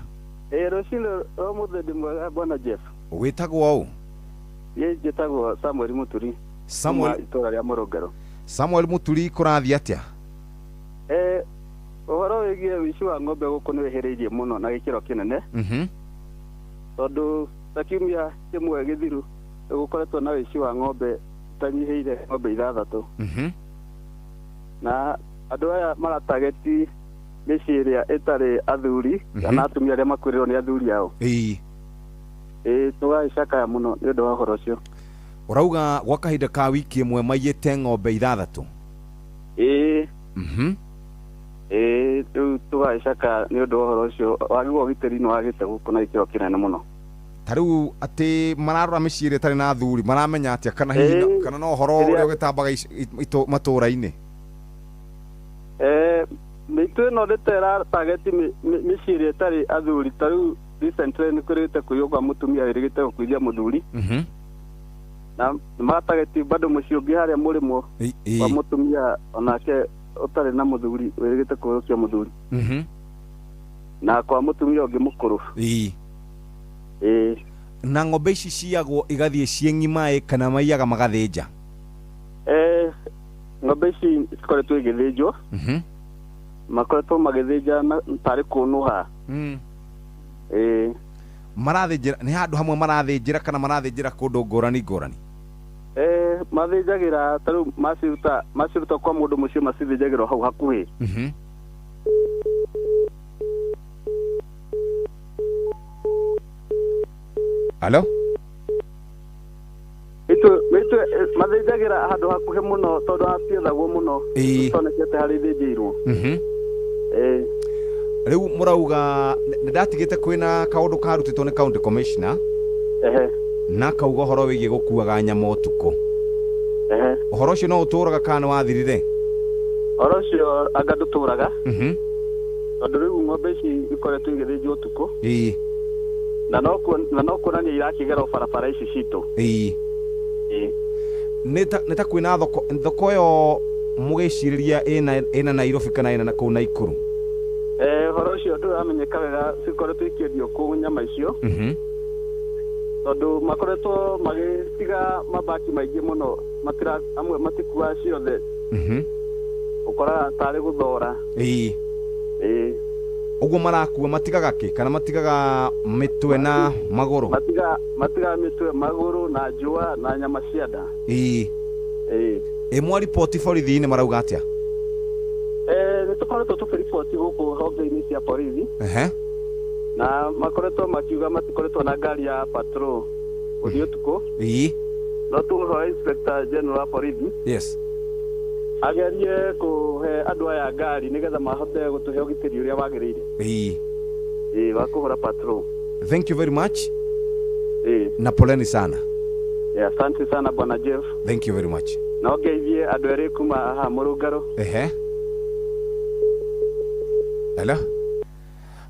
Rũcinĩ rwa ũmũthĩ ndĩ mwega, bwana Jeff. Wĩtagwo ũ? Niĩ njĩtagwo Samuel Mũturi. Samuel. Kuma itũũra rĩa Mũrũngarũ. Samuel Mũturi, kũrathiĩ atĩa? Ũhoro wĩgiĩ ũici wa ng'ombe gũkũ nĩ wĩhĩrĩirie mũno na gĩkĩro kĩnene. Tondũ ta kiumia kĩmwe gĩthiru nĩgũkoretwo na ũici wa ng'ombe itanyihĩire ng'ombe 6. Na andũ aya maratageti mĩciĩ ĩrĩa ĩtarĩ athuri kana atumia arĩa makuĩrĩirwo nĩ athuri ao. Tũgagĩcakaya mũno nĩ ũndũ wa ũhoro ũcio. Ũrauga gwa kahinda ka wiki ĩmwe maiyĩte ng'ombe 6? Ĩĩ. Rĩu tũgagĩcakaya nĩ ũndũ wa ũhoro ũcio. Wagi wa ũgitĩri nĩ wagĩte gũkũ na gĩkĩro kĩnene mũno. Ta rĩu atĩ mararora mĩciĩ ĩrĩa ĩtarĩ na athuri, maramenya atĩa kana hihi kana no ũhoro ũrĩa ũgĩtambaga matũũra-inĩ? Mĩitũ ĩno nĩ ta ĩratageti mĩciĩ ĩrĩa ĩtarĩ athuri. Ta rĩu recently nĩ kwĩrĩgĩte kũiywo kwa mũtumia wĩrĩgĩte gũkuithia mũthuri. Na maratageti bado mũciĩ ũngĩ harĩa mũrĩmo wa mũtumia onake ũtarĩ na mũthuri wĩrĩgĩte kũhurũkia mũthuri. Na kwa mũtumia ũngĩ mũkũrũ. Ĩĩ. Na ng'ombe ici ciyagwo igathiĩ ciĩ ng'ima ĩ kana maiyaga magathĩnja? Ng'ombe ici cikoretwo igĩthĩnjwo. Makoretwo magĩthĩnja na tarĩ kũnũha. Ĩĩ. Marathĩnjĩra nĩ handũ hamwe marathĩnjĩra kana marathĩnjĩra kũndũ ngũrani ngũrani? Mathĩnjagĩra ta rĩu maciruta kwa mũndũ mũciĩ macithĩnjagĩra hau hakuhĩ. Halo? Mĩtwe mathĩnjagĩra handũ hakuhĩ mũno tondũ hatiethagwo mũno. Tonekete harĩa ithĩnjĩirwo. Rĩu mũrauga nĩ ndatigĩte kwĩna kaũndũ karutĩtwo nĩ county commissioner. Na akauga ũhoro wĩgiĩ gũkuaga nyama ũtukũ. Ũhoro ũcio no ũtũraga kana nĩ wathirire? Ũhoro ũcio anga ndũtũraga. Tondũ rĩu ng'ombe ici ikoretwo igĩthĩnjwo ũtukũ. Na no kuonania irakĩgera barabara ici citũ. Nĩ ta kwĩna thoko ĩyo mũgĩcirĩria ĩna Nairobi kana ĩna kũu Naikuru? Ũhoro ũcio ndũramenyeka wega cikoretwo ikĩendio kũu nyama icio. Tondũ makoretwo magĩtiga mabaki maingĩ mũno, amwe matikuaga ciothe. Ũkoraga tarĩ gũthora. Ũguo marakua matigaga kĩ kana matigaga mĩtwe na magũrũ? Matigaga mĩtwe, magũrũ na njũa na nyama cia nda. Ĩ mwariboti borithi-inĩ marauga atĩa? Nĩ tũkoretwo tũkĩriboti gũkũ honge-inĩ cia borithi. Na makoretwo makiuga matikoretwo na ngari ya patrol gũthiĩ ũtukũ. No tũhoe Inspector General wa borithi. Yes. Agerie kũhe andũ aya ngari nĩgetha mahote gũtũhe ũgitĩri ũrĩa wagĩrĩire. Wa kũhũra patrol. Thank you very much. Na poleni sana. Asante sana Bwana Jeff. Thank you very much. No ngeithie andũ erĩ kuma haha Mũrũngarũ. Hello.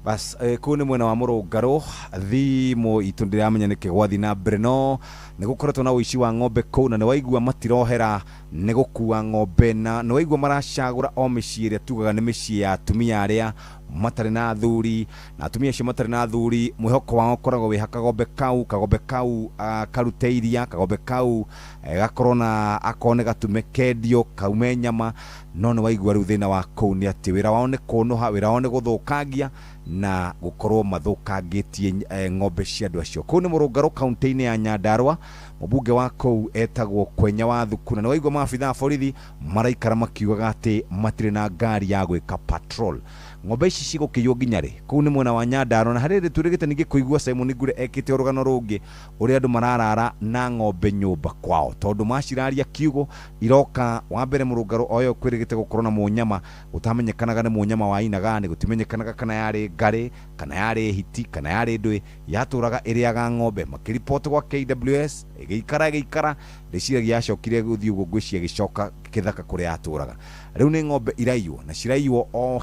Bas kũu nĩ mwena wa Mũrũngarũ thimũ itũ ndĩramenya nĩkĩ gwathiĩ na mbere no nĩ gũkoretwo na ũici wa ng'ombe kũu na nĩ waigua matirohera nĩ gũkua ng'ombe na nĩ waigua maracagũra o mĩciĩ ĩrĩa tugaga nĩ mĩciĩ ya atumia arĩa matarĩ na athuri na atumia acio matarĩ na athuri mwĩhoko wao ũkoragwo wĩ kagombe kau karute iria kagombe kau gakorwo na akorwo nĩ gatume kendio kaume nyama no nĩ waigua rĩu thĩna wa kũu nĩ atĩ wĩra wao nĩ kũnũha wĩra wao nĩ gũthũkangia na gũkorwo mathũkangĩtie ng'ombe cia andũ acio. Kũu nĩ Mũrũngarũ kaunti-inĩ ya Nyandarua mũmbunge wa kũu etagwo Kwenya wa Thuku na nĩ waigua maabitha a borithi maraikara makiugaga atĩ matirĩ na ngari ya gwĩka patrol. Ng'ombe ici cigũkĩiywo nginya rĩ? Kũu nĩ mwena wa Nyandarua na harĩ rĩ twĩrĩgĩte ningĩ kũigua Simon Ngure ekĩte rũgano rũngĩ ũrĩa andũ mararara na ng'ombe nyũmba kwao tondũ maciraria kiugo iroka wa mbere Mũrũngarũ oyo kwĩrĩgĩte gũkorwo na mũnyama gũtamenyekanaga nĩ mũnyama wa aina gani gũtimenyekanaga kana yarĩ ngarĩ kana yarĩ hiti kana yarĩ ndũĩ yatũraga ĩrĩaga ng'ombe makĩriboti gwa KWS ĩgĩikara ndĩciragia yacokire gũthiĩ ũguo ngwĩciria ĩgĩcoka kĩthaka kũrĩa yatũraga. Rĩu nĩ ng'ombe iraiywo na ciraiywo o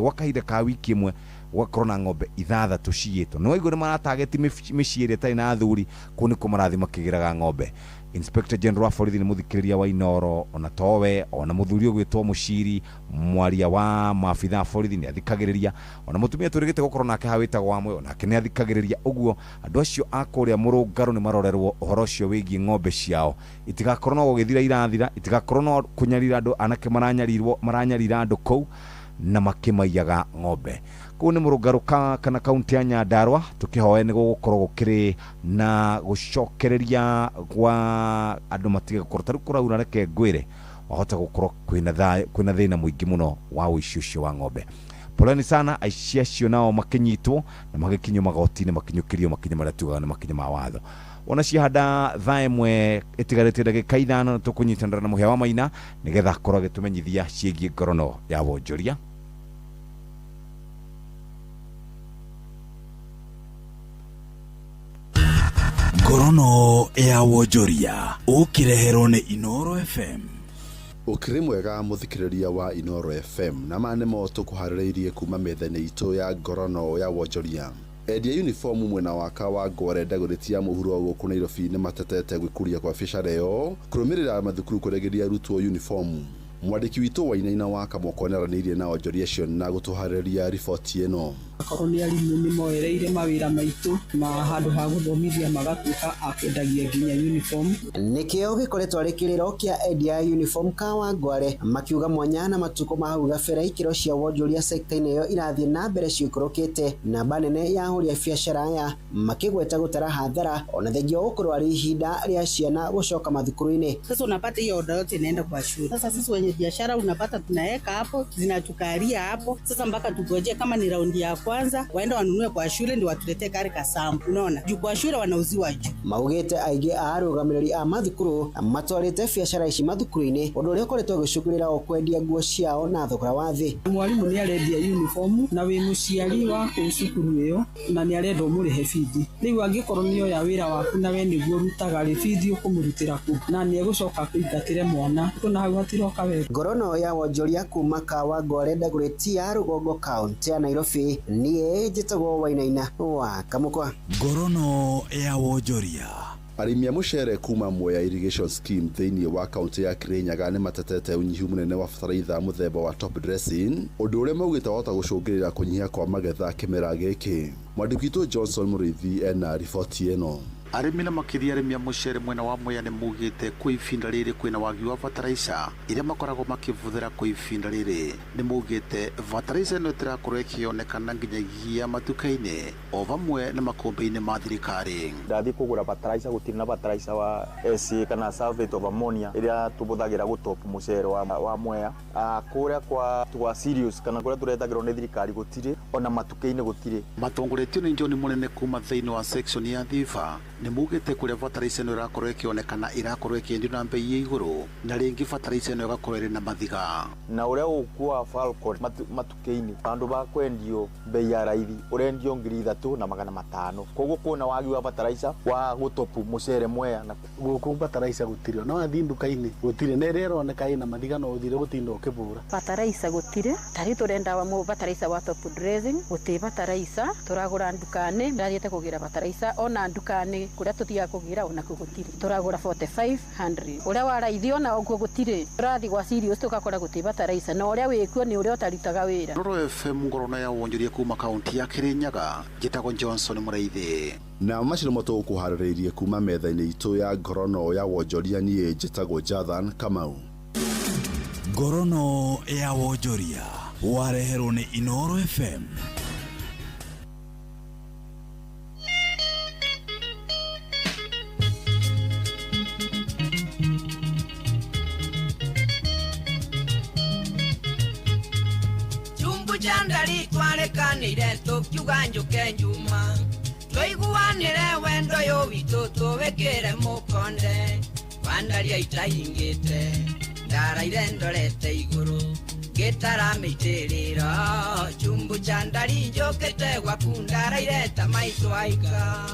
gwa kahinda ka wiki ĩmwe gũgakorwo na ng'ombe ithathatũ ciyĩtwo. Nĩ waigua nĩ maratageti mĩciĩ ĩrĩa ĩtarĩ na athuri kũu nĩkuo marathiĩ makĩgĩraga ng'ombe. Inspector General wa borithi nĩ mũthikĩrĩria wa Inooro ona towe ona mũthuri ũgwĩtwo Mũciri mwaria wa maabitha a borithi nĩ athikagĩrĩria ona mũtumia twĩrĩgĩte gũkorwo nake haha wĩtagwo Wamũyũ onake nĩ athikagĩrĩria ũguo andũ acio a kũrĩa Mũrũngarũ nĩ marorerwo ũhoro ũcio wĩgiĩ ng'ombe ciao itigakorwo no gũgĩthira irathira itigakorwo no kũnyarira andũ anake maranyarira andũ kũu na makĩmaiyaga ng'ombe. Kũu nĩ Mũrũngarũ kana kaunti ya Nyandarua tũkĩhoe nĩ gũgũkorwo gũkĩrĩ na gũcokereria gwa andũ matige gũkorwo ta rĩu kũraura reke ngwĩre wahota gũkorwo kwĩna thĩna mũingĩ mũno wa ũici ũcio wa ng'ombe. Poleni sana aici acio nao makĩnyitwo na magĩkinyio magoti-inĩ makinyũkĩrio makinya marĩa tugaga nĩ makinya ma watho. Ona ciahanda thaa ĩmwe ĩtigarĩte ndagĩka ithano tũkũnyitanĩra na Mũhĩa wa Maina nĩgetha akorwo agĩtũmenyithia ciĩgiĩ ngorono ya wonjoria. Ngorono ya wonjoria ũkĩreherwo nĩ Inooro FM. Ũkĩrĩ mwega mũthikĩrĩria wa Inooro FM na ma nĩmo tũkũharĩrĩirie kuma metha-inĩ itũ ya ngorono ya wonjoria. Endia uniform mwena wa Kawangware Dagoretti ya mũhuro gũkũ Nairobi nĩ matetete gwĩkũria kwa biacara ĩyo kũrũmĩrĩra mathukuru kũregeria arutwo uniform. Mwandĩki witũ Wainaina wa Kamoko nĩaranĩirie na onjoria acio na gũtũharĩria riboti ĩno. Akorwo nĩ arimũ nĩ moereire mawĩra maitũ ma handũ ha gũthomithia magatuĩka a kwendagia nginya uniform. Nĩkĩo gĩkoretwo arĩ kĩrĩro kĩa endia a uniform Kawangware makiuga mwanya na matukũ ma hau gabere ikĩro cia wonjoria sekta-inĩ ĩyo irathiĩ na mbere ciikũrũkĩte. Namba nene ya ahũri a biacara aya makĩgweta gũtara hathara ona thengia wa gũkorwo arĩ ihinda rĩa ciana gũcoka mathukuru-inĩ. Sasa unapata hiyo oda yote inaenda kwa shule. Sasa sisi wenye biashara unapata tunaweka hapo, zinatukaria hapo. Sasa mpaka tugojee kama ni raundi ya kwanza waenda wanunue kwa shule ndio watuletee kari kasambu. Unaona? Juu kwa shule wanauziwa juu. Maugĩte aingĩ a arũgamĩrĩri a mathukuru matwarĩte biacara ici mathukuru-inĩ ũndũ ũrĩa ũkoretwo ũgĩcũngĩrĩra o kwendia nguo ciao na thogora wa thĩ. Mwarimu nĩ arendia uniform na wĩ mũciari wa kũu cukuru ĩyo na nĩ arenda ũmũrĩhe bithi. Rĩu angĩkorwo nĩ oya wĩra waku na we nĩguo ũrutaga rĩ, bithi ũkũmũrutĩra kũ na nĩ egũcoka kũingatĩre mwana. Kuna hau hatiroka wega. Ngorono ya wonjoria kuma Kawangware Dagoretti ya Rũgongo kaunti ya Nairobi. Niĩ njĩtagwo Wainaina wa Kamũkwa. Ngorono ya wonjoria. Arĩmi a mũcere kuma Mwea Irrigation Scheme thĩinĩ wa kaunti ya Kirinyaga nĩ matetete ũnyihu mũnene wa bataraitha mũthemba wa top dressing, ũndũ ũrĩa maugĩte wahota gũcũngĩrĩra kũnyiha kwa magetha kĩmera gĩkĩ. Mwandĩki witũ Johnson Mũrĩithi ena riboti ĩno. Arĩmi na makĩria arĩmi a mũcere mwena wa Mwea nĩ maugĩte kwĩ ibinda rĩrĩ kwĩna wagi wa bataraica iria makoragwo makĩbũthĩra kwĩ ibinda rĩrĩ. Nĩ maugĩte bataraica ĩno ĩtirakorwo ĩkĩonekana nginyagia matuka-inĩ o vamwe na makũmbĩ-inĩ ma thirikari. Ndathiĩ kũgũra bataraica gũtirĩ na bataraica wa SA kana sulfate of ammonia ĩrĩa tũbũthagĩra gũtop mũcere wa Mwea. Kũrĩa kwa Sirius kana kũrĩa tũretagĩrwo nĩ thirikari gũtirĩ, ona matuka-inĩ gũtirĩ. Matongoretio nĩ John Mũnene kuma thĩinĩ wa section ya Thiba nĩ maugĩte kũrĩa bataraica ĩno ĩrakorwo ĩkĩonekana ĩrakorwo ĩkĩendio na mbei ya igũrũ na rĩngĩ bataraica ĩno ĩgakorwo ĩrĩ na mathiga. Na ũrĩa ũgũkua Falcon matuka-inĩ handũ ba kwendio mbei ya raithi ũrendio 3,500. Koguo kwĩna wagi wa bataraica wa gũtopu mũcere Mwea. Na gũkũ bataraica gũtirĩ, no wathiĩ nduka-inĩ gũtirĩ, na ĩrĩa ĩroneka ĩna mathiga no ũthire gũtinda ũkĩbũra. Bataraica gũtirĩ, tarĩu tũrenda bataraica wa top dressing gũtirĩ bataraica tũragũra nduka-inĩ. Ndathiĩte kũgĩra bataraica ona nduka-inĩ kũrĩa tũthiaga kũgĩra ona kuo gũtirĩ, tũragũra 4500 ũrĩa wa raithi ona ũguo gũtirĩ. Tũrathiĩ gwa Sirius tũgakora gũtirĩ bataraica na ũrĩa wĩkuo nĩ ũrĩa ũtarutaga wĩra. Roro FM ngorono ya wonjoria kuma kaunti ya Kirinyaga, njĩtagwo Johnson Mũrĩithi. Na macio nĩmo tũgũkũharĩrĩirie kuma metha-inĩ itũ ya ngorono ya wonjoria. Niĩ njĩtagwo Jathan Kamau. Ngorono ya wonjoria wareherwo nĩ Inooro FM. Chandari twarekanire tukiuga njuke njuma twaiguanire wendo yo witũ tũwĩkĩre mũkonde wandaria itaingĩte ndaraire ndorete igũrũ ngĩtara mĩitĩrĩro chumbu chandari njũkĩte gwaku ndaraire ta maitũ aika.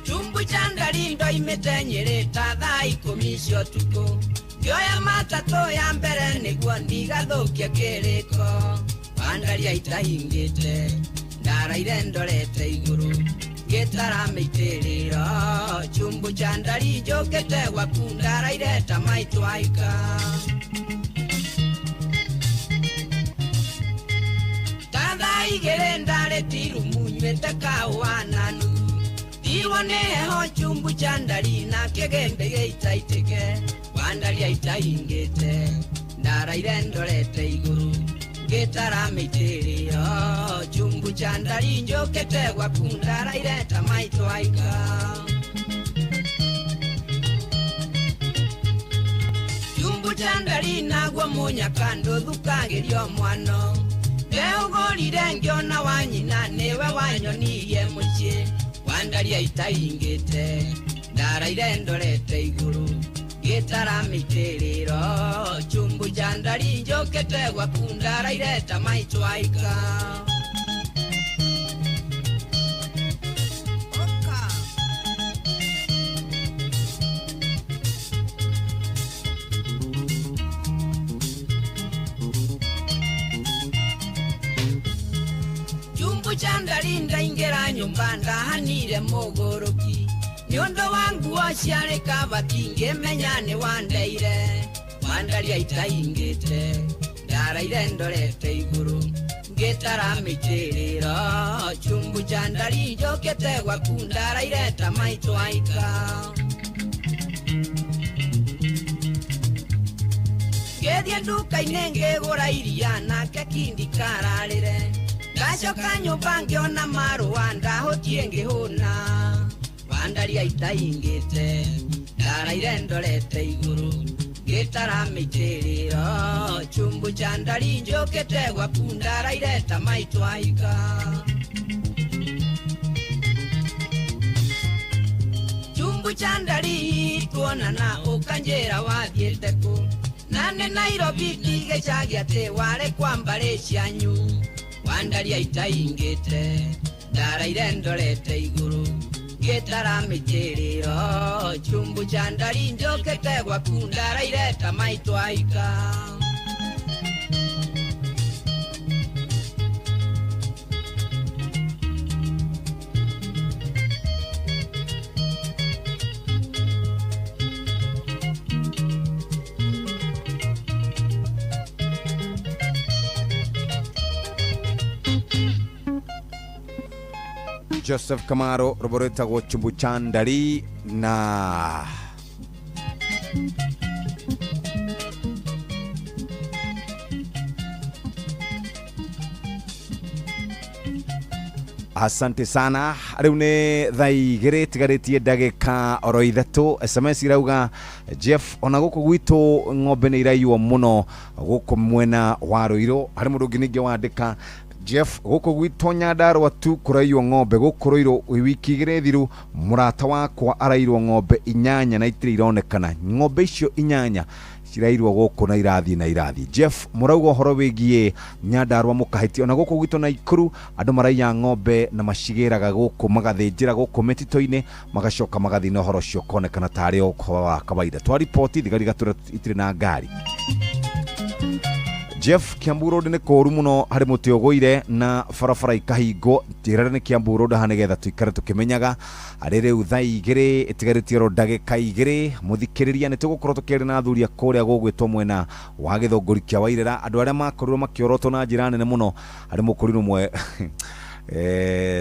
Chumbu chandari ndoimĩte Nyĩrĩ ta thaa 10 cia ũtukũ ngĩoya matatũ ya mbere nĩguo ndigathũkie kĩrĩko wandaria itahingĩte ndaraire ndorete igũrũ ngĩtara mĩitĩrĩro chumbu chandari njũkĩte gwaku ndaraire ta maitũ aika. Ta thaa 2 ndarĩ tirumu nywĩte kahũa nanu ndirwo nĩ heho chumbu chandari na kĩgĩmbĩ gĩitaitĩke wandaria itaingĩte ndaraire ndorete igũrũ ngĩtara mĩitĩrĩro chumbu chandari njũkĩte gwaku ndaraire ta maitũ aika. Chumbu chandari naguo mũnyaka ndũthukagĩrio mwano ndeũgũrire ngĩona wa nyina nĩwe wanyonirie mũciĩ wandaria itaingĩte ndaraire ndorete igũrũ ngĩtara mĩitĩrĩro chumbu chandari njũkĩte gwaku ndaraire ta maitũ aika. Chumbu chandari ndaingĩra nyũmba ndahanire mũgũrũki Nĩ ũndũ wa nguo ciarĩ kabati ngĩmenya nĩ wandeire. Wandaria itaingĩte ndaraire ndorete igũrũ ngĩtara mĩtĩrĩro chumbu cha ndari njũkĩte gwaku ndaraire ta maitũ aika. Ngĩthiĩ nduka-inĩ ngĩgũra iria nake kindi kararĩre ngacoka nyũmba ngĩona marũa ndahũtie ngĩhũna wandaria itaingĩte ndaraire ndorete igũrũ ngĩtara mĩtĩrĩro chumbu cha ndari njũkĩte gwaku ndaraire ta maitũ aika. Chumbu cha ndari tuonana ũkanjĩra wathiĩte kũ nane Nairobi ndigĩcagi atĩ warĩ kwa mbarĩ cianyu wandaria itaingĩte ndaraire ndorete igũrũ ngĩtara mĩtĩrĩro chumbu cha ndari njũkĩte gwaku ndaraire ta maitũ aika. Joseph Kamaro rwĩmbo rwĩtagwo Chumbu cha Ndari na asante sana. Rĩu nĩ thaa igĩrĩ tigarĩtie ndagĩka oro ithatũ. SMS irauga Jeff ona gũkũ gwitũ ng'ombe nĩ iraiywo mũno gũkũ mwena wa Ruiru. Harĩ mũndũ ũngĩ ningĩ wandĩka Jeff gũkũ gwitũ Nyandarua tu kũraiywo ng'ombe gũkũ Ruiru wiki igĩrĩ thiru mũrata wakwa arairwo ng'ombe 8 na itirĩ ironekana. Ng'ombe icio 8 cirairwo gũkũ na irathiĩ na irathiĩ. Jeff mũrauga ũhoro wĩgiĩ Nyandarua mũkahĩtia ona gũkũ gwitũ Naikuru andũ maraiya ng'ombe na macigĩraga gũkũ magathĩnjĩra gũkũ mĩtitũ-inĩ magacoka magathiĩ na ũhoro ũcio ũkonekana tarĩ ũhoro wa kawaida. Twariboti thigari gatũra itirĩ na ngari. Jeff Kiambu Road nĩ kũũru mũno harĩ mũtĩ ũgũire na barabara ikahingwo. Njĩra nĩ Kiambu Road haha nĩgetha tũikare tũkĩmenyaga. Arĩ rĩu thaa igĩrĩ ĩtigarĩtie oro ndagĩka igĩrĩ. Mũthikĩrĩria nĩ tũgũkorwo tũkĩaria na athuri a kũrĩa gũgwĩtwo mwena wa Gĩthũngũri kĩa Wairĩra andũ arĩa makorirwo makĩorotwo na njĩra nene mũno. Harĩ mũkũrinũ ũmwe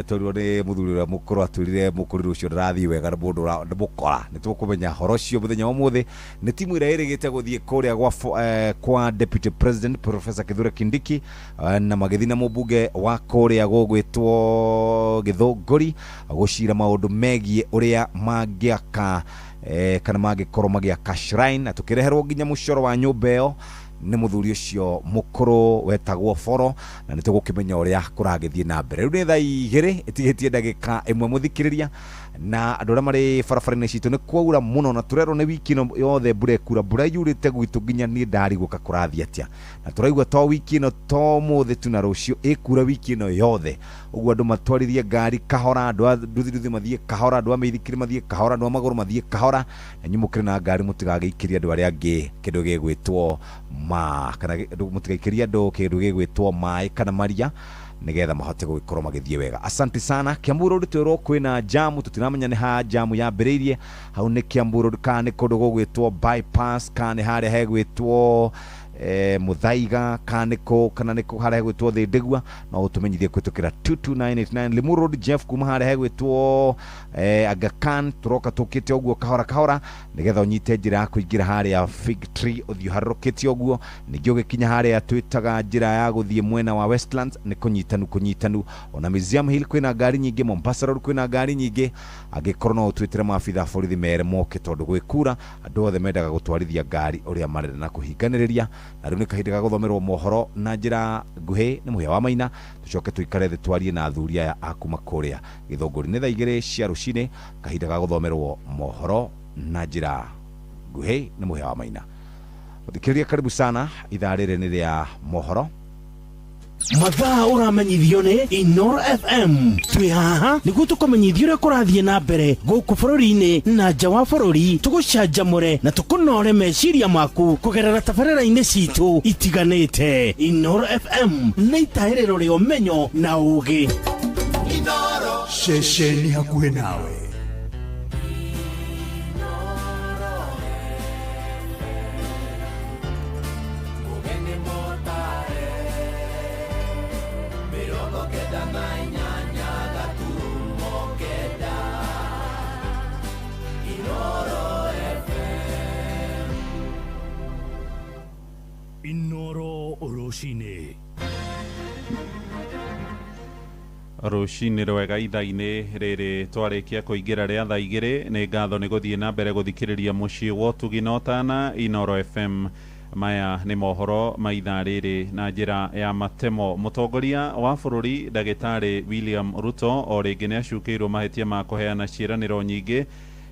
twerirwo nĩ mũthuri ũrĩa mũkũrũ atwĩrire mũkũrinũ ũcio ndarathiĩ wega nĩ mũndũ nĩ mũkora. Nĩ tũkũmenya ũhoro ũcio mũthenya wa ũmũthĩ. Nĩ timu ĩrĩa ĩrĩgĩte gũthiĩ kũrĩa kwa Deputy President Professor Kithure Kindiki na magĩthiĩ na mũmbunge wa kũrĩa gũgwĩtwo Gĩthũngũri gũcira maũndũ megiĩ ũrĩa mangĩaka kana mangĩkorwo magĩaka shrine na tũkĩreherwo nginya mũcoro wa nyũmba ĩyo nĩ mũthuri ũcio mũkũrũ wetagwo Boro na nĩ tũgũkĩmenya ũrĩa kũragĩthiĩ na mbere. Rĩu nĩ thaa igĩrĩ ĩtigĩtie ndagĩka ĩmwe mũthikĩrĩria na andũ arĩa marĩ barabara-inĩ citũ nĩ kwaura mũno na tũrerwo nĩ wiki ĩno yothe mbura ĩkura. Mbura yurĩte gwitũ nginya niĩ ndarigũka kũrathiĩ atĩa na tũraigua to wiki ĩno to ũmũthĩ tu na rũciũ ĩkura wiki ĩno yothe. Ũguo andũ matwarithie ngari kahora, andũ a nduthi mathiĩ kahora, andũ a mĩithikiri mathiĩ kahora, andũ a magũrũ mathiĩ kahora, na inyuĩ mũkĩrĩ na ngari mũtigagĩikĩrie andũ arĩa angĩ kĩndũ gĩgwĩtwo ma kana mũtigaikĩrie andũ kĩndũ gĩgwĩtwo maĩ kana maria nigetha mahote gũgĩkorwo magĩthiĩ wega. Asante sana. Kiambu Road twĩrwo kwĩna jamu tũtiramenya nĩ ha jamu yambĩrĩirie hau nĩ Kiambu Road kana nĩ kũndũ gũgwĩtwo bypass kana nĩ harĩa hegwĩtwo Muthaiga kana nĩ kũ kana nĩ kũ harĩa hegwĩtwo Thĩndĩgua. No ũtũmenyithie kũhĩtũkĩra 22989 Limuru Road Jeff kuma harĩa hegwĩtwo Aga Khan tũroka tũkĩte ũguo kahora kahora nĩgetha ũnyite njĩra ya kũingĩra harĩa Fig Tree ũthiĩ ũharũrũkĩte ũguo. Ningĩ ũgĩkinya harĩa twĩtaga njĩra ya gũthiĩ mwena wa Westlands nĩ kũnyitanu kũnyitanu. Ona Museum Hill kwĩna ngari nyingĩ, Mombasa Road kwĩna ngari nyingĩ. Angĩkorwo no ũtwĩtĩre maabitha borithi mere moke tondũ gwĩkura andũ othe mendaga gũtwarithia ngari ũrĩa marenda na kũhinganĩrĩria. Na rĩu nĩ kahinda ga gũthomerwo mohoro na njĩra nguhĩ nĩ Mũhĩa wa Maina tũcoke tũikare thĩ twarie na athuri aya a kuma kũrĩa Gĩthũngũri. Nĩ thaa igĩrĩ cia rũcinĩ kahinda ga gũthomerwo mohoro na njĩra nguhĩ nĩ Mũhĩa wa Maina. Mũthikĩrĩria karibu sana, ithaa rĩrĩ nĩ rĩa mohoro. Mathaa ũramenyithio nĩ Inoro FM. Twĩ haha nĩguo tũkũmenyithie ũrĩa kũrathiĩ na mbere gũkũ bũrũri-inĩ na nja wa bũrũri, tũgũcanjamũre na tũkũnore meciria maku kũgerera tabarĩra-inĩ citũ itiganĩte. Inoro FM nĩ itahĩrĩro rĩa ũmenyo na ũũgĩ. Ceceni hakuhĩ nawe. Inoro rũcinĩ. Rũcinĩ rwega ithaa-inĩ rĩrĩ twarĩkia kũingĩra rĩa thaa 2. Nĩ ngatho nĩ gũthiĩ na mbere gũthikĩrĩria mũciĩ wa ũtugi na ũtana Inoro FM. Maya nĩ mohoro ma ithaa rĩrĩ na njĩra ya matemo. Mũtongoria wa bũrũri ndagĩtarĩ William Ruto o rĩngĩ nĩ acukĩirwo mahĩtia ma kũheana ciĩranĩro nyingĩ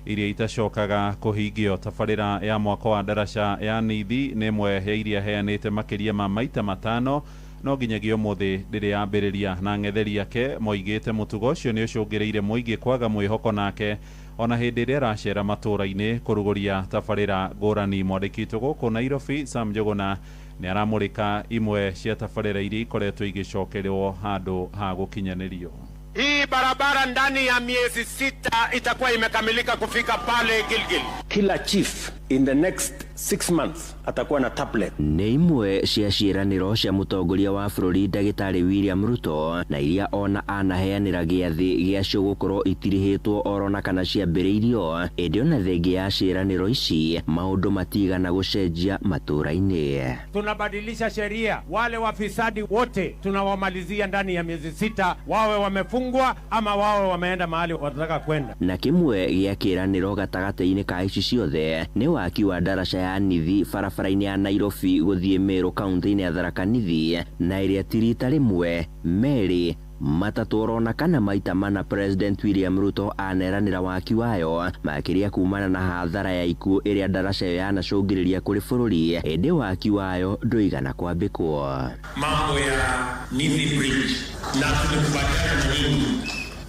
iria itacokaga kũhingio. Tabarĩra ya mwako wa ndaraca ya Nithi nĩ ĩmwe ya iria heanĩte makĩria ma maita 5 no nginyagia ũmũthĩ ndĩrĩ yambĩrĩria. Na ng'etheri ake moigĩte mũtugo ũcio nĩ ũcũngĩrĩire mũingĩ kwaga mwĩhoko nake ona hĩndĩ ĩrĩa aracera matũũra-inĩ kũrugũria tabarĩra ngũrani. Mwandĩki witũ gũkũ Nairobi Sam Njũgũna nĩ aramũrĩka imwe cia tabarĩra iria ikoretwo igĩcokerwo handũ ha gũkinyanĩrio. Hii barabara ndani ya miezi 6 itakuwa imekamilika kufika pale Gilgil. Kila chief in the next 6 months atakuwa na tablet. Nĩ imwe cia ciĩranĩro cia mũtongoria wa bũrũri ndagĩtarĩ William Ruto na iria ona anaheanĩra gĩathĩ gĩacio gũkorwo itirihĩtwo orona kana ciambĩrĩirio, ĩndĩ ona thengia ya ciĩranĩro ici maũndũ matigana gũcenjia matũũra-inĩ. Tunabadilisha sheria, wale wafisadi wote tunawamalizia ndani ya miezi 6, wawe wamefungwa ama wawe wameenda mahali wanataka kwenda. Na kĩmwe gĩa kĩĩranĩro gatagatĩ-inĩ ka ici ciothe nĩ waki wa ndaraca ya Nithi barabara-inĩ ya Nairobi gũthiĩ Meru kaunti-inĩ ya Tharaka Nithi, na ĩrĩa ti rita rĩmwe merĩ matatũ orona kana maita 4 President William Ruto aneranĩra waki wayo, makĩria kumana na hathara ya ikuũ ĩrĩa ndaraca ĩyo yanacũngĩrĩria kũrĩ bũrũri, ĩndĩ waki wayo ndũigana kwambĩkwo. Mambo ya Nithi Bridge, na tulikubaliana na nyinyi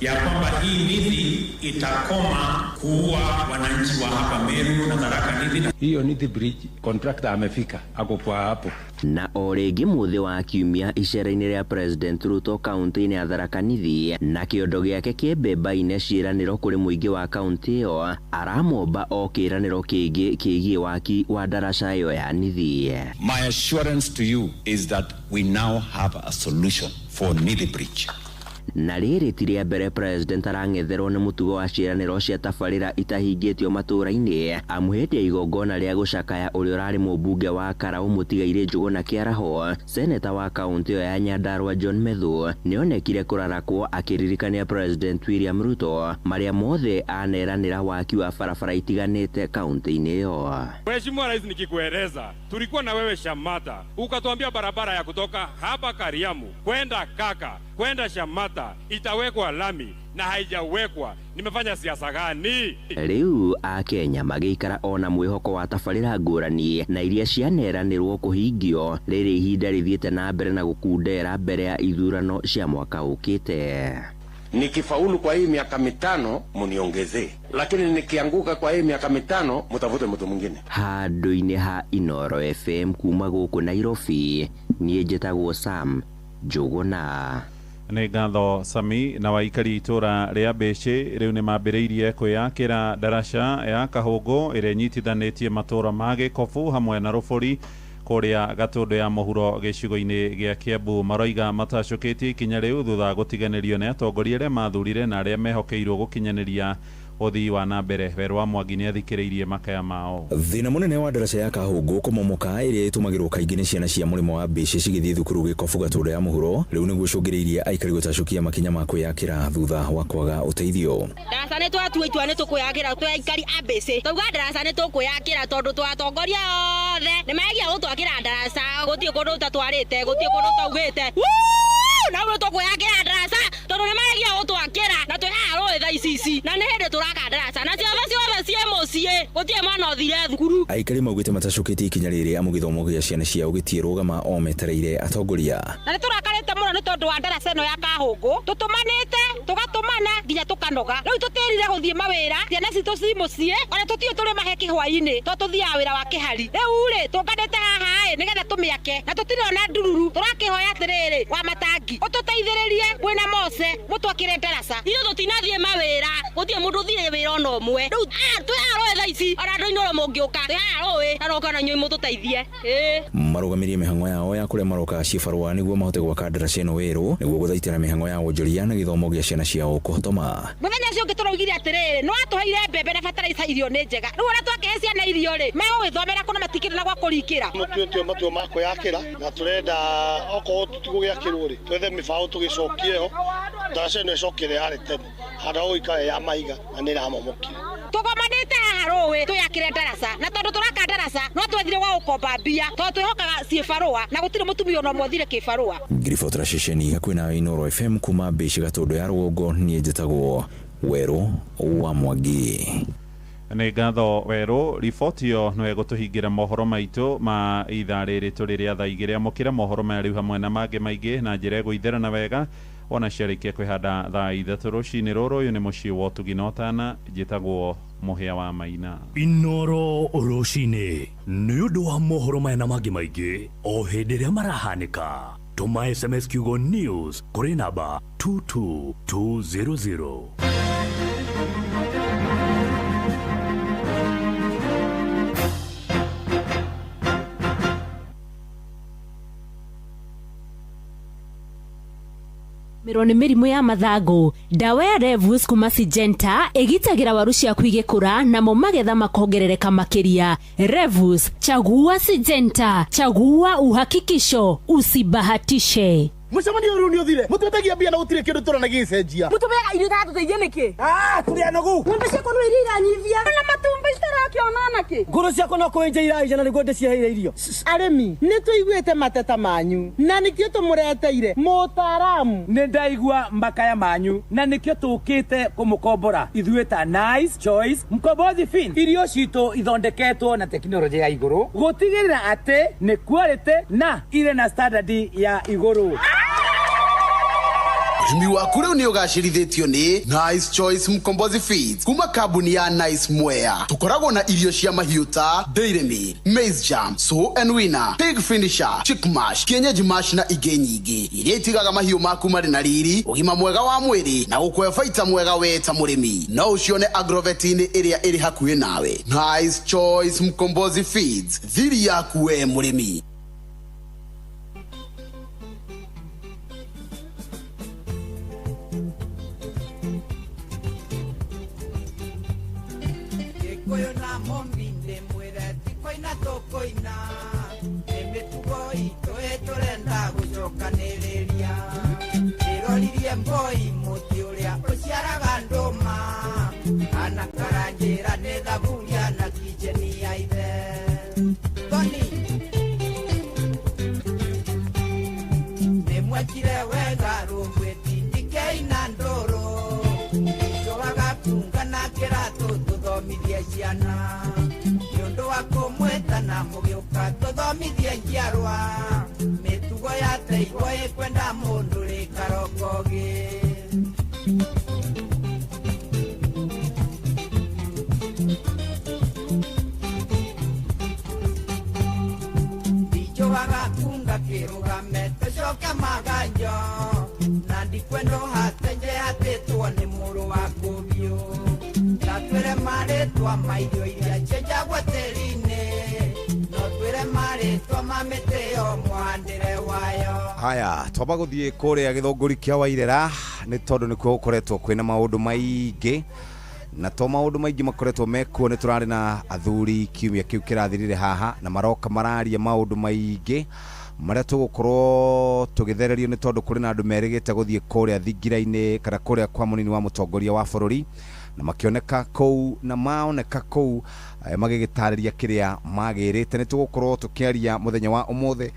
ya kwamba hii Nithi itakoma kuua wananchi wa hapa Meru na Tharaka Nithi. Hiyo Nithi Bridge contractor amefika ako kwa hapo. Na o rĩngĩ mũthĩ wa kiumia icera-inĩ rĩa President Ruto kaunti-inĩ ya Tharaka Nithi, na kĩondo gĩake kĩembembaine ciĩranĩro kũrĩ mũingĩ wa kaunti ĩyo, aramomba o kĩĩranĩro kĩngĩ kĩgiĩ waki wa ndaraca ĩyo ya Nithi. My assurance to you is that we now have a solution for Nithi Bridge. Na rĩrĩ ti rĩa mbere President arang'etherwo nĩ mũtugo wa ciĩranĩro cia tabarĩra itahingĩtio matũũra-inĩ, amu hĩndĩ ya igongona rĩa gũcakaya ũrĩa ũrarĩ mũmbunge wa Karau mũtigairĩ Njũgũna Kĩaraho, seneta wa kaunti ĩyo ya Nyandarua John Methu nĩonekire kũrarakwo akĩririkania President William Ruto marĩa mothe aneranĩra waki wa barabara itiganĩte kaunti-inĩ ĩyo. Mheshimiwa Rais, nikikueleza tulikuwa na wewe Shamata, ukatuambia barabara ya kutoka hapa Kariamu kwenda Kaka kwenda Shamata itawekwa lami na haijawekwa. Nimefanya siasa gani? Rĩu Akenya magĩikara ona mwĩhoko wa tabarĩra ngũrani na iria cianeranĩrwo kũhingio rĩrĩ ihinda rĩthiĩte na mbere na gũkundera mbere ya ithurano cia mwaka ũkĩte. Nikifaulu kwa hii miaka 5 muniongezee, lakini nikianguka kwa hii miaka 5 mtafute mtu mwingine. Handũ-inĩ ha Inoro FM kuma gũkũ Nairobi, niĩ njĩtagwo Sam Njũgũna. Nĩ ngatho Sami. Na waikari itũra rĩa Mbĩcĩ rĩu nĩ mambĩrĩirie kwĩyakĩra ndaraca ya Kahũngũ ĩrĩa ĩnyitithanĩtie matũũra ma Gĩkobu hamwe na Rũbũri kũrĩa Gatũndũ ya mũhuro gĩcigo-inĩ gĩa Kiambu. Maroiga matacũkĩtie ikinya rĩu thutha wa gũtiganĩrio nĩ atongoria arĩa mathurire na arĩa mehokeirwo gũkinyanĩria ũthii wa na mbere. Werũ wa Mwangi nĩ athikĩrĩirie makaya mao. Thĩna mũnene wa ndaraca ya Kahũngũ kũmomoka ĩrĩa ĩtũmagĩrwo kaingĩ nĩ ciana cia mũrĩmo wa Mbĩcĩ cigĩthiĩ thukuru Gĩkobu Gatũndũ ya mũhuro rĩu nĩguo ũcũngĩrĩirie aikari gũtacũkia makinya ma kwĩyakĩra thutha wa kwaga ũteithio. Ndaraca nĩ twatua itua nĩ tũkwĩyakĩra twĩ aikari a Mbĩcĩ, twauga ndaraca nĩ tũkwĩyakĩra tondũ twatongoria othe nĩ mageria gũtwakĩra ndaraca, gũtirĩ kũndũ ũtatwarĩte, gũtirĩ kũndũ ũtaugĩte. Na rĩu tũkwĩyakĩra ndaraca tondũ nĩ mageria gũtwakĩra na twĩ haha rũĩ thaa ici ici, na nĩ hĩndĩ tũraka ndaraca na ciothe ciothe ciĩ mũciĩ, gũtirĩ mwana ũthire thukuru. Aikari maugĩte matacũkĩtie ikinya rĩrĩ amu gĩthomo gĩa ciana ciao gĩtiĩrũgama o metereire atongoria. Na nĩ tũrakarĩte mũno nĩ tondũ wa ndaraca ĩno ya Kahũngũ, tũtũmanĩte tũgatũmana nginya tũkanoga. Rĩu tũtĩrire gũthiĩ mawĩra, ciana citũ ci mũciĩ, ona tũtiũĩ tũrĩ mahe kĩhwainĩ tondũ tũthiaga wĩra wa kĩhari. Rĩu rĩ tũnganĩte haha ĩ nĩgetha tũmĩake na tũtirĩ ona ndururu, tũrakĩhoya atĩrĩrĩ wa matangi ũtũteithĩrĩrie mwĩna Mose mũtwakĩre ndaraca. Ithuĩ tũtinathiĩ mawĩra Gũtirĩ mũndũ ũthire wĩra ona ũmwe. Rĩu twĩ haha rũĩ thaa ici, ona andũ Inooro mũngĩũka, twĩ haha rũĩ, na roka na inyuĩ mũtũteithie. Ĩĩ. Marũgamirie mĩhang'o yao ya kũrĩa maroka cibarũa nĩguo mahote gwaka ndaraca ĩno werũ nĩguo gũthaitĩra mĩhang'o ya wonjoria na gĩthomo gĩa ciana ciao kũhotoma. Mũthenya ũcio ũngĩ tũraugire atĩrĩrĩ, nĩ watũheire mbembe na bataraitha irio nĩ njega. Rĩu ona twakĩhe ciana irio rĩ, megũgĩthomera kũ na matikĩrĩ na gwa kũrikĩra. Mũtuĩtio matua ma kwĩyakĩra na tũrenda okorwo tũtigũgĩakĩrwo rĩ, twethe mĩbaũ tũgĩcokie ho, ndaraca ĩno ĩcoke ĩrĩa yarĩ tene, handũ ha gũikara ya mahiga na nĩ ĩramomokire. Tũgomanĩte haha rũĩ twĩyakĩre ndaraca, na tondũ tũraka ndaraca no twethire gwa gũkomba mbia, tondũ twĩhokaga ciĩbarũa na gũtirĩ mũtumia ona ũmwe ũthire kĩbarũa. Ngiribotera ceceni hakuhĩ na Inooro FM kuma Mbĩci Gatũndũ ya rũgongo, niĩ njĩtagwo Werũ wa Mwangi. Nĩ ngatho Werũ, riboti ĩyo no ĩgũtũhingĩra mohoro maitũ ma ithaa rĩrĩ tũrĩ rĩa thaa igĩrĩ. Amũkĩra mohoro maya rĩu hamwe na mangĩ maingĩ na njĩra ĩgũitherana wega wona ciarĩkia kwĩhanda thaa ithatũ rũcinĩ rũrũ. Ũyũ nĩ mũciĩ wa ũtugi na ũtana, njĩtagwo Mũhĩa wa Maina. Inooro rũcinĩ nĩ ũndũ wa mohoro maya na mangĩ maingĩ o hĩndĩ ĩrĩa marahanĩka. Tũma SMS kiugo news kũrĩ namba 22200. Mĩrwo nĩ mĩrimũ ya mathangũ. Ndawa ya Revus kuma Syngenta ĩgitagĩra waru ciaku igĩkũra namo magetha makongerereka makĩria. Revus, chagua Syngenta, chagua uhakikisho, usibahatishe. Mũcemanio ũyũ nĩ ũthire, mũtwĩtagia mbia na gũtirĩ kĩndũ tũrona gĩgĩcenjia. Mũtũmeaga irio itaratũteithia nĩkĩ? Tũrĩ anogu. Ng'ombe ciakwa no iria iranyivia. Na matumbĩ citarakĩona nakĩ? Ngũrũ ciakwa no kũenja iraenja na nĩguo ndĩciheire irio. Arĩmi, nĩ tũiguĩte mateta manyu na nĩkĩo tũmũreteire mũtaaramu. Nĩ ndaigua makaya manyu na nĩkĩo tũkĩte kũmũkombora ithuĩ ta Nice Choice Mkombozi Fin. Irio citũ ithondeketwo na tekinoronjĩ ya igũrũ gũtigĩrĩra atĩ nĩ quality na irĩ na standard ya igũrũ. Ũrĩmi waku rĩu nĩ ũgacĩrithĩtio nĩ Nice Choice Mkombozi Feeds kuma kambuni ya Nice Mwea. Tũkoragwo na irio cia mahiũ ta Dairy Meal, Maize Jam, Sow and Winner, Pig Finisher, Chick Mash, Kienyeji Mash na ingĩ nyingĩ iria itigaga mahiũ maku marĩ na riri, ũgima mwega wa mwĩrĩ na gũkũhe baita mwega we ta mũrĩmi. No ũcione agrovet-inĩ ĩrĩa ĩrĩ hakuhĩ nawe. Nice Choice Mkombozi Feeds, thiri yaku we mũrĩmi. Gĩkũyũ na Mũmbindĩ mwĩre ti kũina tũkũina, nĩ mĩtugo itũ ĩtũrenda gũcokanĩrĩria. Ndĩroririe mboi mũtĩ ũrĩa ũciaraga ndũma, kana karanjĩra nĩ thaburia na kicheni ya ithe. Toni nĩ mwekire wega rũgwĩtindĩkei na ndũrũ, njũaga kunga na kĩratũ tũthomithie ciana. Nĩ ũndũ wa kũmwĩtana mũgĩũka tũthomithie njiarwa, mĩtugo ya teigwo ĩkwenda mũndũ rĩ karokogĩ. Ndijoaga kunga kĩrũgame tũcoke maganjo, na ndikwenda ũhatenje hatĩtwo nĩ mũrũ wa kũbiũ. Ndatwĩre marĩtwa ma irio iria cienjagwo tĩri-inĩ, no twĩre marĩtwa ma mĩtĩ ĩyo mũhandĩre wayo. Haya, twamba gũthiĩ kũrĩa gĩthũngũri kĩa Wairera nĩ tondũ nĩkuo gũkoretwo kwĩna maũndũ maingĩ, na to maũndũ maingĩ makoretwo mekuo. Nĩ tũrarĩ na athuri kiumia kĩu kĩrathirire haha na maroka mararia maũndũ maingĩ marĩa tũgũkorwo tũgĩthererio nĩ tondũ kũrĩ na andũ merĩgĩte gũthiĩ kũrĩa thingira-inĩ kana kũrĩa kwa mũnini wa mũtongoria wa bũrũri, na makĩoneka kũu na maoneka kũu magĩgĩtarĩria kĩrĩa magĩrĩte. Nĩ tũgũkorwo tũkĩaria mũthenya wa ũmũthĩ,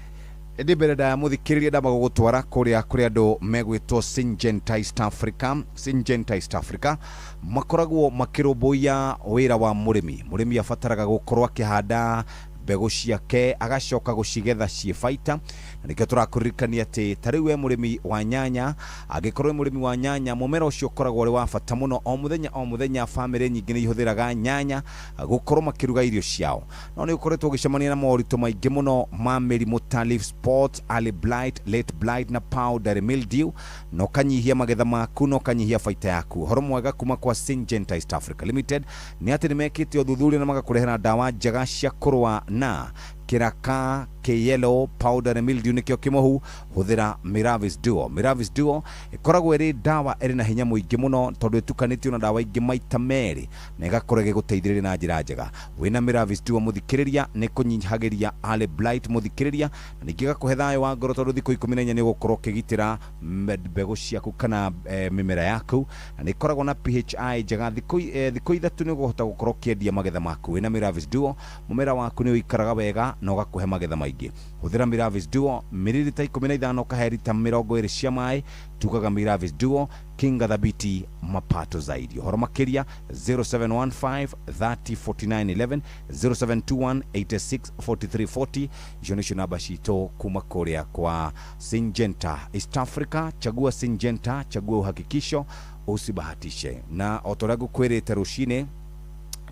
ĩndĩ mbere ndaya mũthikĩrĩria ndamba gũgũtwara kũrĩa kũrĩ andũ megwĩtwo Syngenta East Africa. Syngenta East Africa makoragwo makĩrũmbũiya wĩra wa mũrĩmi. Mũrĩmi abataraga gũkorwo akĩhanda Mbegũ ciake agacoka gũcigetha ciĩ baita. Na nĩkĩo tũrakũririkania atĩ ta rĩu we mũrĩmi wa nyanya, angĩkorwo wĩ mũrĩmi wa nyanya, mũmera ũcio ũkoragwo ũrĩ wa bata mũno. O mũthenya o mũthenya bamĩrĩ nyingĩ nĩ ihũthĩraga nyanya gũkorwo makĩruga irio ciao, no nĩ ũkoretwo ũgĩcemania na moritũ maingĩ mũno ma mĩrimũ ta leaf spot, early blight, late blight na powdery mildew, na ũkanyihia magetha maku na ũkanyihia baita yaku. Ũhoro mwega kuma kwa Syngenta East Africa Limited nĩ atĩ nĩ mekĩte ũthuthuria na magakũrehera ndawa njega cia kũrũa na kĩraka kĩyellow, powdery mildew nĩkĩo kĩmohu. Hũthĩra Miravis Duo. Miravis Duo ĩkoragwo ĩrĩ ndawa ĩrĩ na hinya mũingĩ mũno tondũ ĩtukanĩtio na ndawa ingĩ maita merĩ na ĩgakorwo ĩgĩgũteithĩrĩria na njĩra njega. Wĩna Miravis Duo, mũthikĩrĩria, nĩ kũnyihagĩria early blight, mũthikĩrĩria, na ningĩ ĩgakũhe thayũ wa ngoro tondũ thikũ 14 nĩ ũgũkorwo ũkĩgitĩra mbegũ ciaku kana mĩmera yaku, na nĩ ĩkoragwo na PHI njega. Thikũ 3 nĩ ũkũhota gũkorwo ũkĩendia magetha maku. Wĩna Miravis Duo, mũmera waku nĩ ũikaraga wega na ũgakũhe magetha maingĩ. Hũthĩra Miravis Duo mililita 15 ũkahe rita 20 cia maĩ. Tugaga Miravis Duo, kinga thabiti, mapato zaidi. Ũhoro makĩria 0715 30 49 11, 0721 86 43 40. Icio nĩcio namba citũ kuma kũrĩa kwa Syngenta East Africa. Chagua Syngenta, chagua uhakikisho, usibahatishe. Na o ta ũrĩa ngũkwĩrĩte, rũcinĩ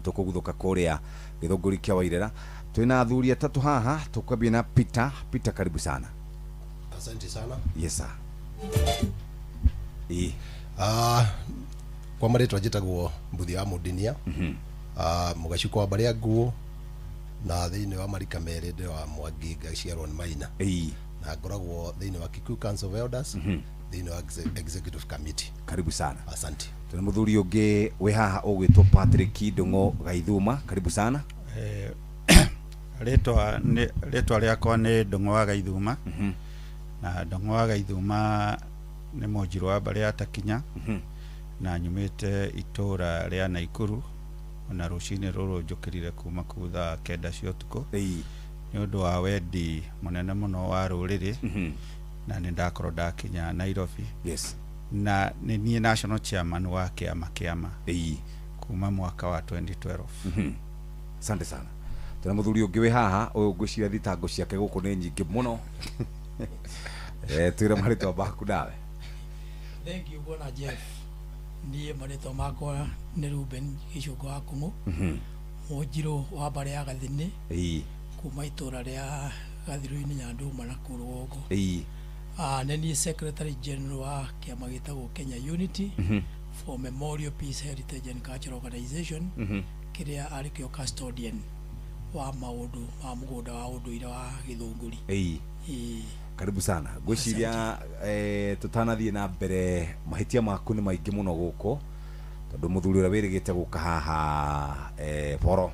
tũkũguthũka kũrĩa Gĩthũngũri kĩa Wairera. Twĩna athuri atatũ haha. Tũkwambia na Peter. Peter, karibu sana. Asante sana. Yes sir. Ĩ. Kwa marĩtwa njĩtagwo Mbuthi wa Mũndinia, mũgacukũ wa mbarĩ ya nguo, na thĩinĩ wa marika merĩ ndĩ wa Mwangi, ngaciarwo nĩ Maina. Na ngoragwo thĩinĩ wa Kikuyu Council of Elders, thĩinĩ wa executive committee. Karibu sana. Asante. Tuna mũthuri ũngĩ wĩ haha ũgwĩtwo Patrick Ndũng'ũ Gaithuma, karibu sana. Rĩtwa rĩakwa nĩ Ndũng'ũ wa Gaithuma, na Ndũng'ũ wa Gaithuma nĩ mũnjirũ wa mbarĩ ya Takinya, na nyumĩte itũũra rĩa Naikuru. Ona rũcinĩ rũrũ njũkĩrire kuma kuu thaa 9 cia ũtukũ nĩ ũndũ wa wendi mũnene mũno wa rũrĩrĩ, na nĩ ndakorwo ndakinya Nairobi. Na nĩ niĩ national chairman wa kĩama kuma mwaka wa 2012. Asante sana. Tuna mũthuri ũngĩ wĩ haha ũyũ ngwĩciria thitango ciake gũkũ nĩ nyingĩ mũno. Twĩre marĩtwa maku nawe. Thank you, Bwana Jeff. Niĩ marĩtwa makwa nĩ Ruben Gĩcũngũ wa Kung'ũ, mũnjirũ wa mbarĩ ya Gathini, kuma itũra rĩa Gathirũ-inĩ, Nyanduma na kũu rũgongo. Nĩ niĩ secretary general wa kĩama gĩtagwo Kenya Unity for Memorial, Peace, Heritage and Cultural Organization, kĩrĩa arĩ kĩo custodian wa maũndũ ma mũgũnda wa ũndũire wa Gĩthũngũri. Ĩĩ. Karibu sana. Ngwĩciria tũtanathiĩ na mbere, mahĩtia maku nĩ maingĩ mũno gũkũ, tondũ mũthuri ũrĩa wĩrĩgĩte gũka haha, boro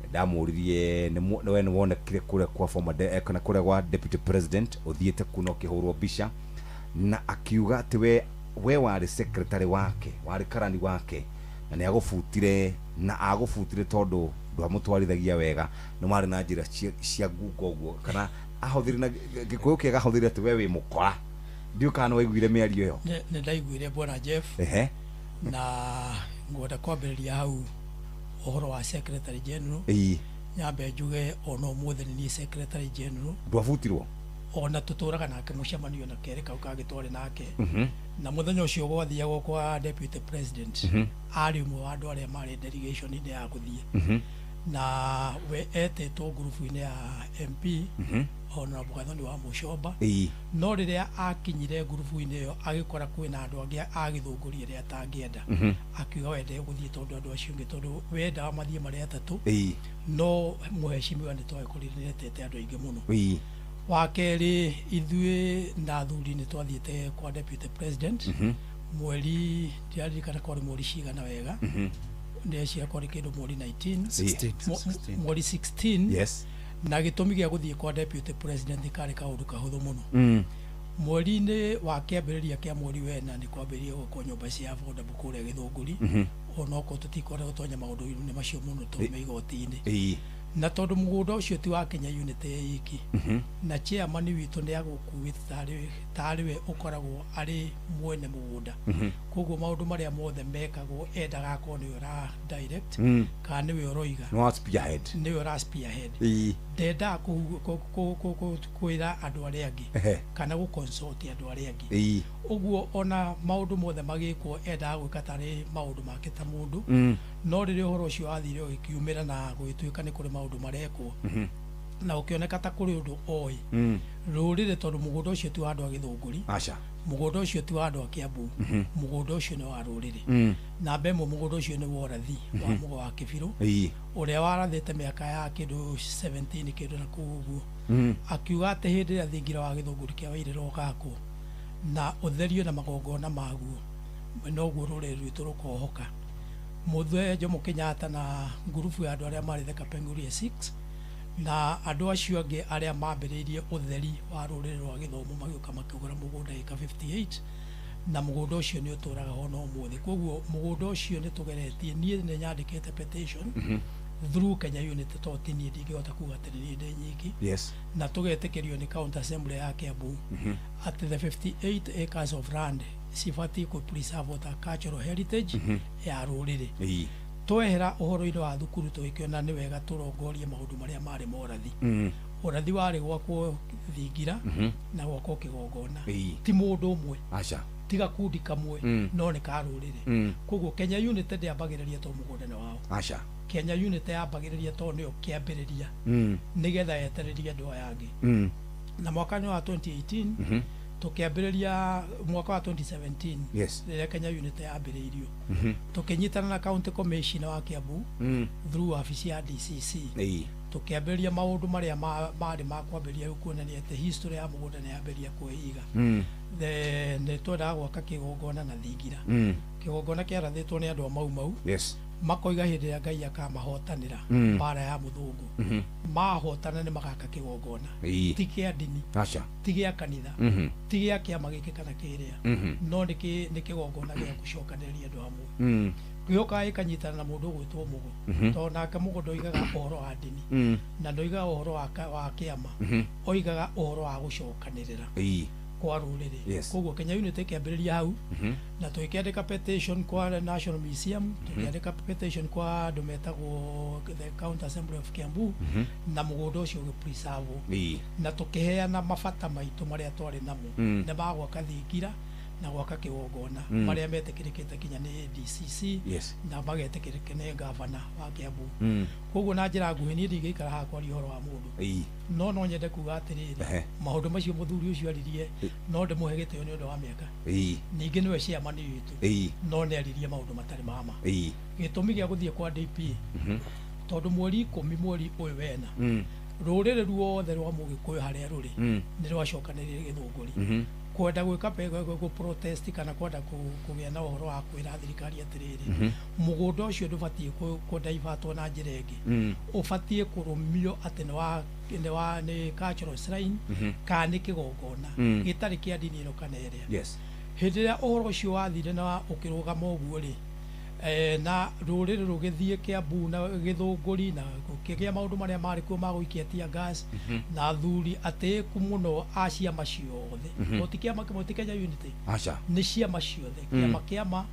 ndamũririe we nĩ wonekire kũrĩa kwa former kana kũrĩa gwa deputy president ũthiĩte kuna ũkĩhũrwo mbica, na akiuga atĩ we warĩ secretary wake, warĩ karani wake, na nĩ agũbutire, na agũbutire tondũ ndwamũtwarithagia wega, nĩ warĩ na njĩra cia ngungo ũguo, kana ahũthĩre na Gĩkũyũ kĩega, ahũthĩre atĩ we wĩ mũkora. Ndiũ kana nĩ waiguire mĩario ĩyo. Nĩ ndaiguire, Bwana Jeff. Na ngwenda kwambĩrĩria hau ũhoro wa secretary general. Nyambe njuge ona ũmũthĩ nĩ niĩ secretary general. Ndwabutirwo? Ona tũtũraga nake mũcemanio na kerĩ kau kangĩ twarĩ nake, na mũthenya ũcio gwathiagwo kwa deputy president, arĩ ũmwe wa andũ arĩa marĩ delegation-inĩ ya gũthiĩ, na we etĩtwo ngurubu-inĩ ya MP, Honorable Gathoni wa Mũcomba. No rĩrĩa akinyire ngurubu-inĩ ĩyo, agĩkora kwĩna andũ angĩ a Gĩthũngũri arĩa atangĩenda. Akiuga we ndegũthiĩ tondũ andũ acio angĩ, tondũ wendaga mathiĩ marĩ atatũ, no mũhecimiwa nĩ twagĩkorire nĩ etete andũ aingĩ mũno. Wa kerĩ, ithuĩ na athuri nĩ twathiĩte kwa deputy president mweri, ndiraririkana kwarĩ mweri cigana wega, ndeciria kwarĩ kĩndũ mweri 19. 16. 16. Mweri 16. Na gĩtũmi gĩa gũthiĩ kwa deputy president karĩ kaũndũ kahũthũ mũno. Mweri-inĩ wa kĩambĩrĩria kĩa mweri wena nĩ kwambĩrĩria gwakwo nyũmba cia affordable kũrĩa Gĩthũngũri, onokorwo tũtikwenda gũtonya maũndũ-inĩ macio mũno tondũ me igoti-inĩ. Na tondũ mũgũnda ũcio ti wa Kenya Unity iki, na chairman witũ nĩ agũkuĩte tarĩ we ũkoragwo arĩ mwene mũgũnda, koguo maũndũ marĩa mothe mekagwo endaga akorwo nĩwe ũra direct, kana nĩwe ũroiga. No spearhead. Nĩwe ũra spearhead. Ndendaga kwĩra andũ arĩa angĩ kana gũ consult andũ arĩa angĩ. Ũguo ona maũndũ mothe magĩkwo endaga gwĩka tarĩ maũndũ make ta mũndũ. No rĩrĩa ũhoro ũcio wathire ũgĩkiumĩra na gũgĩtuĩka nĩ kũrĩ maũndũ marekwo, na ũkĩoneka ta kũrĩ ũndũ oĩ, rũrĩrĩ, tondũ mũgũnda ũcio ti wa andũ a Gĩthũngũri, aca, mũgũnda ũcio ti wa andũ a Kiambu, mũgũnda ũcio nĩ wa rũrĩrĩ. Namba ĩmwe, mũgũnda ũcio nĩ wa ũrathi wa Mũgo wa Kĩbirũ, ũrĩa warathĩte mĩaka ya kĩndũ 17 kĩndũ na kũu ũguo, akiuga atĩ hĩndĩ ĩrĩa thingira wa Gĩthũngũri kĩa Wairĩra ũgakwo na ũtherio na magongona maguo, noguo rũrĩrĩ rwitũ rũkohoka. Mũthee Jomo Kenyatta na ngurubu ya andũ arĩa marĩ the Kapenguria 6 na andũ acio angĩ arĩa mambĩrĩirie ũtheri wa rũrĩrĩ rwa gĩthomo magĩũka makĩgũra mũgũnda ĩka 58, na mũgũnda ũcio nĩ ũtũraga ho no ũmũthĩ. Koguo mũgũnda ũcio nĩ tũgeretie, niĩ nĩ nyandĩkĩte petition through Kenya Unity, tondũ ti niĩ, ndingĩhota kuga atĩ nĩ niĩ ndĩ nyiki, na tũgetĩkĩrio nĩ county assembly ya Kiambu atĩ the 58 acres of land cibatiĩ kũ preserve ta cultural heritage ya rũrĩrĩ. Twehera ũhoro-inĩ wa thukuru, tũgĩkĩona nĩ wega tũrongorie maũndũ marĩa marĩ morathi. Ũrathi warĩ gwakwo thingira na gwakwo kĩgongona, ti mũndũ ũmwe, aca, ti gakundi kamwe, no nĩ ka rũrĩrĩ. Koguo Kenya Unity ndĩambagĩrĩria to mũgũnda nĩ wao. Aca. Kenya Unity yambagĩrĩria to nĩyo kĩambĩrĩria, nĩgetha yetererie andũ aya angĩ. Na mwaka-inĩ wa 2018, tũkĩambĩrĩria mwaka wa 2017, rĩrĩa Kenya Unity yambĩrĩirio, tũkĩnyitana na county commissioner wa Kiambu through wabici ya DCC, tũkĩambĩrĩria maũndũ marĩa marĩ ma kwambĩrĩria rĩu kuonania atĩ history ya mũgũnda nĩ yambĩrĩria kwĩiga. Nĩ twendaga gwaka kĩgongona na thingira. Kĩgongona kĩarathĩtwo nĩ andũ a Mau Mau, makoiga hĩndĩ ĩrĩa Ngai akamahotanĩra mbara ya mũthũngũ, mahotana nĩ magaka kĩgongona, ti kĩa ndini, aca, ti gĩa kanitha, ti gĩa kĩama gĩkĩ kana kĩrĩa, no nĩ kĩgongona gĩa gũcokanĩrĩria andũ hamwe. Gĩũkaga gĩkanyitana na mũndũ ũgwĩtwo Mũgo, tondũ nake Mũgo ndoigaga ũhoro wa ndini, na ndoigaga ũhoro wa kĩama, oigaga ũhoro wa gũcokanĩrĩra kwa rũrĩrĩ. Koguo Kenya Unity ĩkĩambĩrĩria hau, na tũgĩkĩandĩka petition kwa National Museum, tũkĩandĩka petition kwa andũ metagwo the County Assembly of Kiambu, na mũgũnda ũcio ũgĩpreserve, na tũkĩheana mabata maitũ marĩa twarĩ namo, nĩ ma gwaka thingira na gwaka kĩgongona, marĩa metĩkĩrĩkĩte kinya nĩ DCC, na magetĩkĩrĩka nĩ gavana wa Kiambu. Koguo na njĩra nguhĩ, niĩ ndingĩikara haha kwaria ũhoro wa mũndũ, no nyende kuga atĩrĩrĩ, maũndũ macio mũthuri ũcio aririe, no ndĩmũhe gĩtĩo nĩ ũndũ wa mĩaka, ningĩ nĩwe chairman witũ, no nĩ aririe maũndũ matarĩ ma ma. Gĩtũmi gĩa gũthiĩ kwa DP, tondũ mweri 10 mweri ũyũ wena, rũrĩrĩ ruothe rwa Mũgĩkũyũ harĩa rũrĩ, nĩ rwacokanĩrĩire Gĩthũngũri, kwenda gwĩka gũ protest kana kwenda kũgĩa na ũhoro wa kwĩra thirikari atĩrĩrĩ, mũgũnda ũcio ndũbatiĩ kũdaivatwo na njĩra ĩngĩ, ũbatiĩ kũrũmio atĩ nĩ wa nĩ cultural shrine, kana nĩ kĩgongona gĩtarĩ kĩa ndini ĩno kana ĩrĩa. Hĩndĩ ĩrĩa ũhoro ũcio wathire na ũkĩrũgama ũguo rĩ, na rũrĩrĩ rũgĩthiĩ Kiambu na Gĩthũngũri na gũkĩgĩa maũndũ marĩa marĩ kuo ma gũikia tear gas, na athuri atĩĩku mũno a ciama ciothe, to ti kĩama kĩmwe, ti Kenya Unity, aca, nĩ ciama ciothe, kĩama kĩama,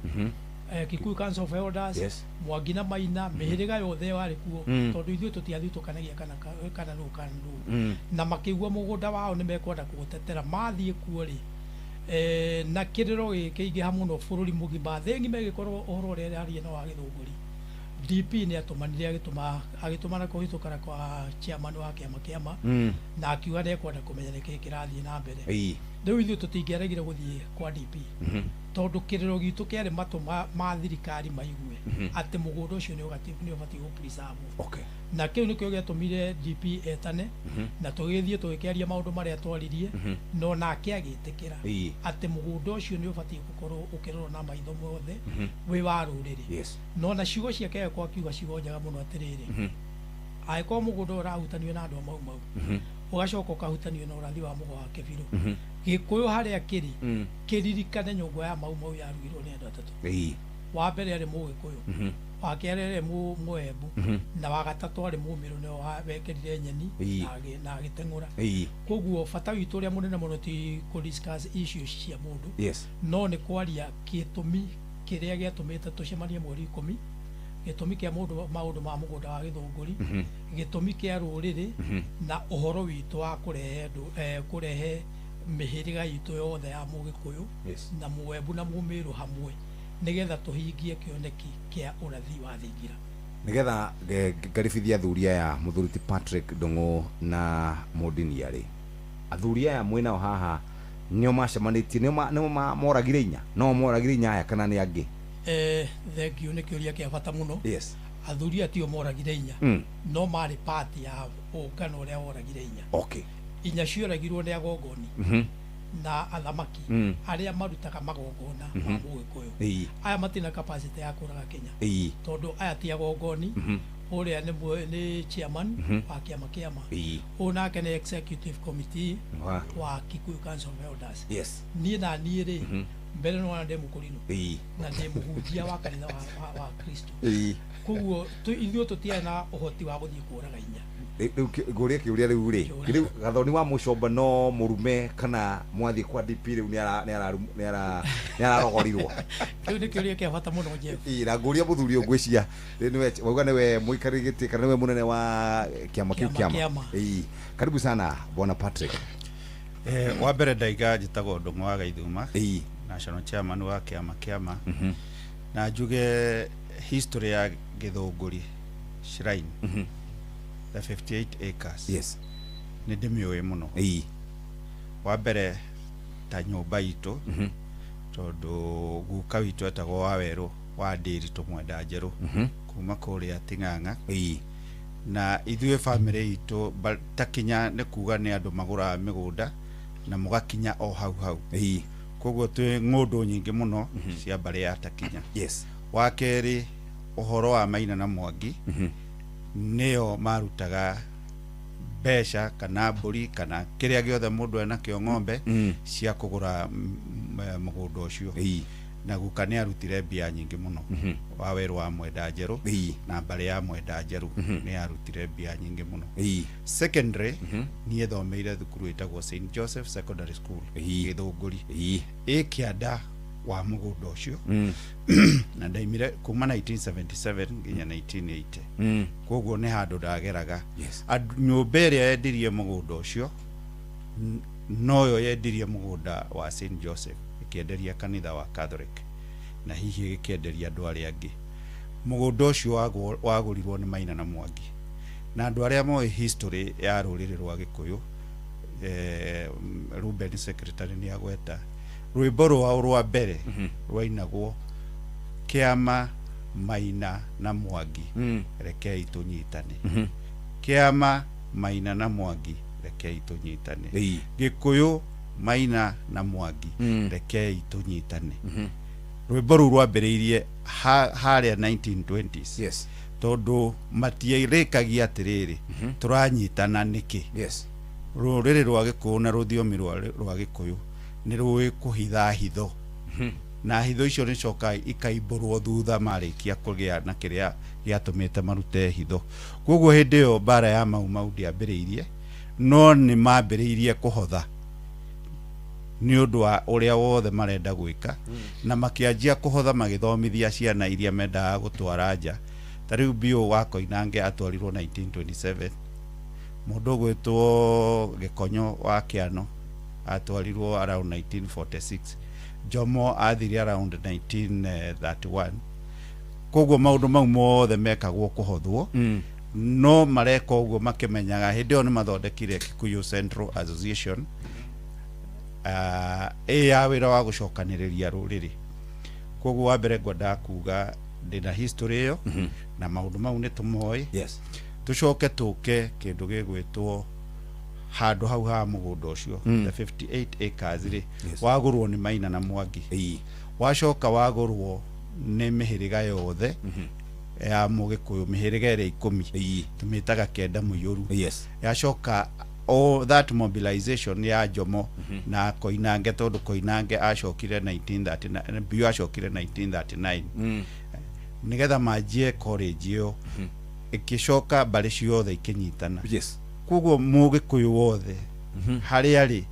Kikuyu Council of Elders, Mwangi na Maina, mĩhĩrĩga yothe warĩ kuo, tondũ ithuĩ tũtiathutũkanagia kana nũ kana nũ, na makĩigua mũgũnda wao nĩ mekwenda kũũtetera. Mathiĩ kuo rĩ, na kĩrĩro gĩkĩingĩha mũno bũrũri mũgima, thĩ ng'ima ĩgĩkorwo ũhoro ũrĩa ĩraria no wa Gĩthũngũri. DP nĩ atũmanire, agĩtũmana kũhĩtũkana kwa chairman wa kĩama, na akiuga nĩ ekwenda kũmenya nĩkĩĩ kĩrathiĩ na mbere. Rĩu ithuĩ tũtingĩaregire gũthiĩ kwa DP, tondũ kĩrĩro gitũ kĩarĩ matũ ma thirikari maigue atĩ mũgũnda ũcio nĩ ũbatiĩ gũ preserve. Na kĩu nĩkĩo gĩatũmire DP etane, na tũgĩthiĩ tũgĩkĩaria maũndũ marĩa twaririe, no nake agĩtĩkĩra atĩ mũgũnda ũcio nĩ ũbatiĩ gũkorwo ũkĩrorwo na maitho mothe, wĩ wa rũrĩrĩ. No na ciugo ciake agĩkorwo akiuga ciugo njega mũno atĩrĩrĩ, angĩkorwo mũgũnda ũyũ ũrahutanio na andũ a Mau Mau, ũgacoka ũkahutanio na ũrathi wa Mũgo wa Kĩbirũ, Gĩkũyũ harĩa kĩrĩ, kĩririkane nyũngũ ya Mau Mau yarugirwo nĩ andũ atatũ. Wa mbere arĩ Mũgĩkũyũ, wa kerĩ arĩ Mũembu, na wa gatatũ arĩ Mũmĩrũ, nĩwe wekĩrire nyeni na agĩteng'ũra. Koguo bata witũ ũrĩa mũnene mũno ti kũ discuss issues cia mũndũ, no nĩ kwaria gĩtũmi kĩrĩa gĩatũmĩte tũcemanie mweri 10, gĩtũmi kĩa mũndũ maũndũ ma mũgũnda wa Gĩthũngũri, gĩtũmi kĩa rũrĩrĩ, na ũhoro witũ wa kũrehe kũrehe mĩhĩrĩga itũ yothe ya Mũgĩkũyũ na Mũembu na Mũmĩrũ hamwe, nĩgetha tũhingie kĩoneki kĩa ũrathi wa thingira. Nigetha ngaribithia athuri aya, mũthuri ti Patrick Ndung'u na Mũndinia rĩ, athuri aya mwĩnao haha nĩo macemanĩtie, nĩo moragire inya, no moragire inya aya kana nĩ angĩ? Thank you, nĩ kĩũria kĩa bata mũno. Athuri aya tio moragire inya, no marĩ part ya ũngano ũrĩa woragire inya. Inya cioragirwo nĩ agongoni na athamaki arĩa marutaga magongona ma Mũgĩkũyũ. Aya matina capacity ya kũraga Kenya, tondũ aya ti agongoni. Ũrĩa nĩ chairman wa kĩama kĩama, ũyũ nake nĩ executive committee wa Kikuyu Council of Elders. Niĩ na niĩ rĩ, mbere nĩ wona ndĩ mũkũrinũ na ndĩ mũhunjia wa kanitha wa Kristo. Koguo ithuĩ tũtiarĩ na ũhoti wa gũthiĩ kũraga inya. Rĩu ngũrie kĩũria rĩu rĩ, rĩu Gathoni wa Mũcomba no mũrume kana mwathiĩ kwa DP rĩu nĩ ararogorirwo? Kĩu nĩ kĩũria kĩa bata mũno, Jeff. Ĩĩ, na ngũria mũthuri ũyũ, ngwĩciria rĩu nĩwe wauga nĩwe mũikarĩri gĩtĩ kana nĩwe mũnene wa kĩama kĩu. Kĩama kĩama kĩama. Ĩĩ, karibu sana bwana Patrick. Wa mbere ndaiga njĩtagwo Ndung'u wa Gaithuma, national chairman wa kĩama kĩama, na njuge history ya Gĩthũngũri shrine, the 58 acres, nĩ ndĩmĩũĩ mũno. Wa mbere ta nyũmba itũ, tondũ guka witũ etagwo Wawerũ wa Ndĩri tũmwenda njerũ kuma kũrĩa Ting'ang'a, na ithuĩ bamĩrĩ itũ ta kinya nĩ kuga nĩ andũ magũraga mĩgũnda na mũgakinya o hau hau. Koguo twĩ ng'ũndũ nyingĩ mũno cia mbarĩ ya Takinya. Wa kerĩ, ũhoro wa Maina na Mwangi, nĩo marutaga mbeca kana mbũri kana kĩrĩa gĩothe mũndũ enakĩo, ng'ombe, cia kũgũra mũgũnda ũcio, na guka nĩ arutire mbia nyingĩ mũno, wa werũ wa Mwenda Njerũ, na mbarĩ ya Mwenda Njerũ nĩ yarutire mbia nyingĩ mũno. Secondary, niĩ thomeire thukuru ĩtagwo St Joseph Secondary School, Gĩthũngũri, ĩ kĩanda wa mũgũnda ũcio, na ndaimire kuma 1977 nginya 1980. Koguo nĩ handũ ndageraga. Nyũmba ĩrĩa yendirie mũgũnda ũcio noyo yendirie mũgũnda wa St Joseph, ĩkĩenderia kanitha wa Catholic na hihi ĩkĩenderia andũ arĩa angĩ. Mũgũnda ũcio wagũrirwo nĩ Maina na Mwangi, na andũ arĩa moĩ history ya rũrĩrĩ rwa Gĩkũyũ, Ruben secretary nĩ agweta rwĩmbo rwao rwa mbere rwainagwo, "Kĩama Maina na Mwangi, rekei tũnyitane. Kĩama Maina na Mwangi, rekei tũnyitane. Gĩkũyũ Maina na Mwangi, rekei tũnyitane." Rwĩmbo rũu rwambĩrĩirie harĩa 1920s, tondũ matiĩrĩkagia atĩrĩrĩ, tũranyitana nĩkĩ? Rũrĩrĩ rwa Gĩkũyũ na rũthiomi rwa Gĩkũyũ nĩ rũĩ kũhitha hitho, na hitho icio nĩ cokaga ikaimbũrwo thutha marĩkia kũgĩa na kĩrĩa gĩatũmĩte marute hitho. Koguo hĩndĩ ĩyo mbara ya Mau Mau ndĩambĩrĩirie, no nĩ mambĩrĩirie kũhotha nĩ ũndũ wa ũrĩa wothe marenda gwĩka, na makĩanjia kũhotha magĩthomithia ciana iria mendaga gũtwara nja. Ta rĩu Biũ wa Koinange atwarirwo 1927, mũndũ ũgwĩtwo Gĩkonyo wa Kĩano atwarirwo around 1946, Jomo athire around 1931. Koguo maũndũ mau mothe mekagwo kũhothwo, no mareka ũguo makĩmenyaga hĩndĩ ĩyo nĩ mathondekire Kikuyu Central Association, ĩ ya wĩra wa gũcokanĩrĩria rũrĩrĩ. Koguo wa mbere ngwendaga kuga ndĩna history ĩyo, na maũndũ mau nĩ tũmoĩ. Tũcoke tũke kĩndũ gĩgwĩtwo handũ hau ha mũgũnda ũcio, the 58 acres rĩ, wagũrwo nĩ Maina na Mwangi, wacoka wagũrwo nĩ mĩhĩrĩga yothe ya Mũgĩkũyũ, mĩhĩrĩga ĩrĩa 10 tũmĩtaga kenda mũiyũru. Yacoka All that mobilization ya Jomo na Koinange, tondu Koinange acokire 1939, Biu acokire 1939, nigetha manjie college iyo ikicoka mbari ciothe ikinyitana. Koguo Mugikuyu wothe haria ari,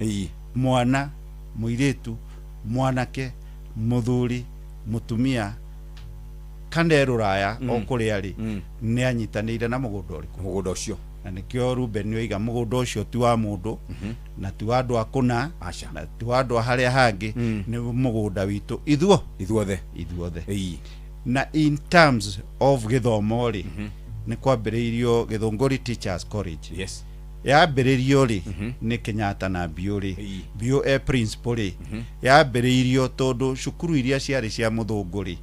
mwana muiritu, mwanake, muthuri, mutumia, kana ruraya o kuria ari, ni anyitanire na mugunda uriku, mugunda ucio. Na nikio Ruben oiga mugunda ucio ti wa mundu na ti wa andu akuna na ti wa andu a haria hangi, ni mugunda witu ithuo ithuothe ithuothe. Na in terms of githomo ri, ni kwambiriirio Githunguri Teachers College. Yambiriirio ri ni Kenyatta na Biu ri, Biu e principal ri, yambiriirio tondu cukuru iria ciari cia muthungu ri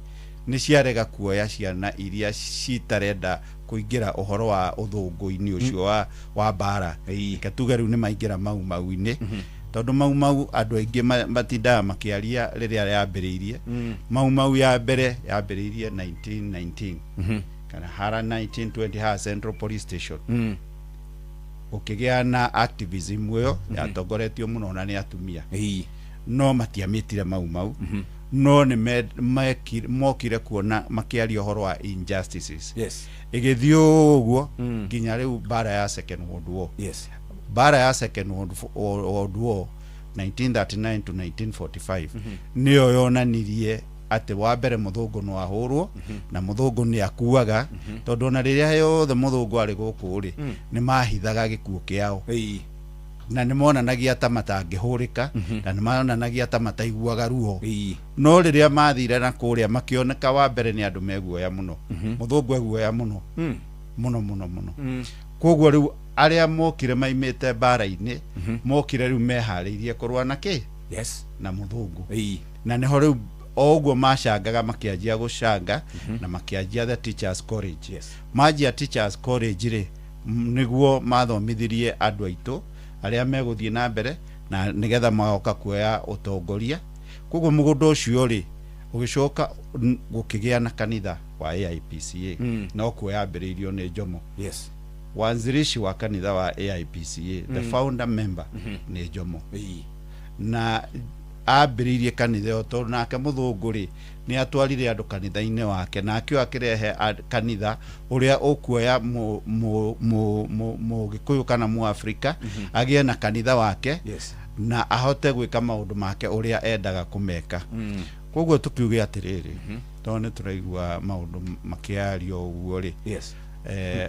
ni ciarega kuoya ciana iria citarenda kuingira uhoro wa uthungu-ini ucio wa mbara. Reke tuge riu ni maingira Mau Mau-ini, tondu Mau Mau andu aingi matindaga makiaria riria yambiriirie. Mau Mau ya mbere yambiriirie 1919 kana hara 1920 ha Central Police Station. Gukigĩa na activism ĩyo yatongoretio mũno na nĩ atumia, no matiamĩtire Mau Mau, no nĩ mokire kuona makiaria ũhoro wa injustices. Ĩgĩthiĩ ũguo nginya rĩu mbara ya Second World War. Mbara ya Second World War 1939 to 1945 nĩyo yonanirie atĩ wa mbere muthungu no ahũrwo na muthungu nĩ akuaga, tondu ona rĩrĩa yothe muthungu arĩ gũkũ rĩ, nĩ mahithaga gĩkuũ kĩao na nĩ monanagia ta matangĩhũrĩka na nĩ monanagia ta mataiguaga ruo. No rĩrĩa mathire na kũrĩa makĩoneka wa mbere nĩ andũ meguoya mũno, muthungu eguoya mũno mũno mũno mũno. Koguo rĩu arĩa mokire maimĩte mbara-inĩ mokire rĩu meharĩirie kũrũa na kĩ na muthungu, na nĩho rĩu o ũguo macangaga makianjia gũcanga na makianjia the Teachers College. Manjia Teachers College rĩ, nĩguo mathomithirie andũ aitũ arĩa megũthiĩ na mbere na nĩgetha magoka kuoya ũtongoria. Koguo mũgũnda ũcio rĩ ũgĩcoka gũkĩgĩa na kanitha wa AIPCA, no kuo yambĩrĩirio nĩ Jomo. Wanzilishi wa kanitha wa AIPCA, the founder member nĩ Jomo, na ambĩrĩirie kanitha ĩyo tondũ nake mũthũngũ rĩ nĩ atwarire andũ kanitha-inĩ wake, nake akĩrehe kanitha ũrĩa ũkuoya Mũgĩkũyũ kana Mũafrika agĩe na kanitha wake na ahote gwĩka maũndũ make ũrĩa endaga kũmeka. Koguo tũkiuge atĩrĩrĩ, tondũ nĩ tũraigua maũndũ makĩario ũguo rĩ,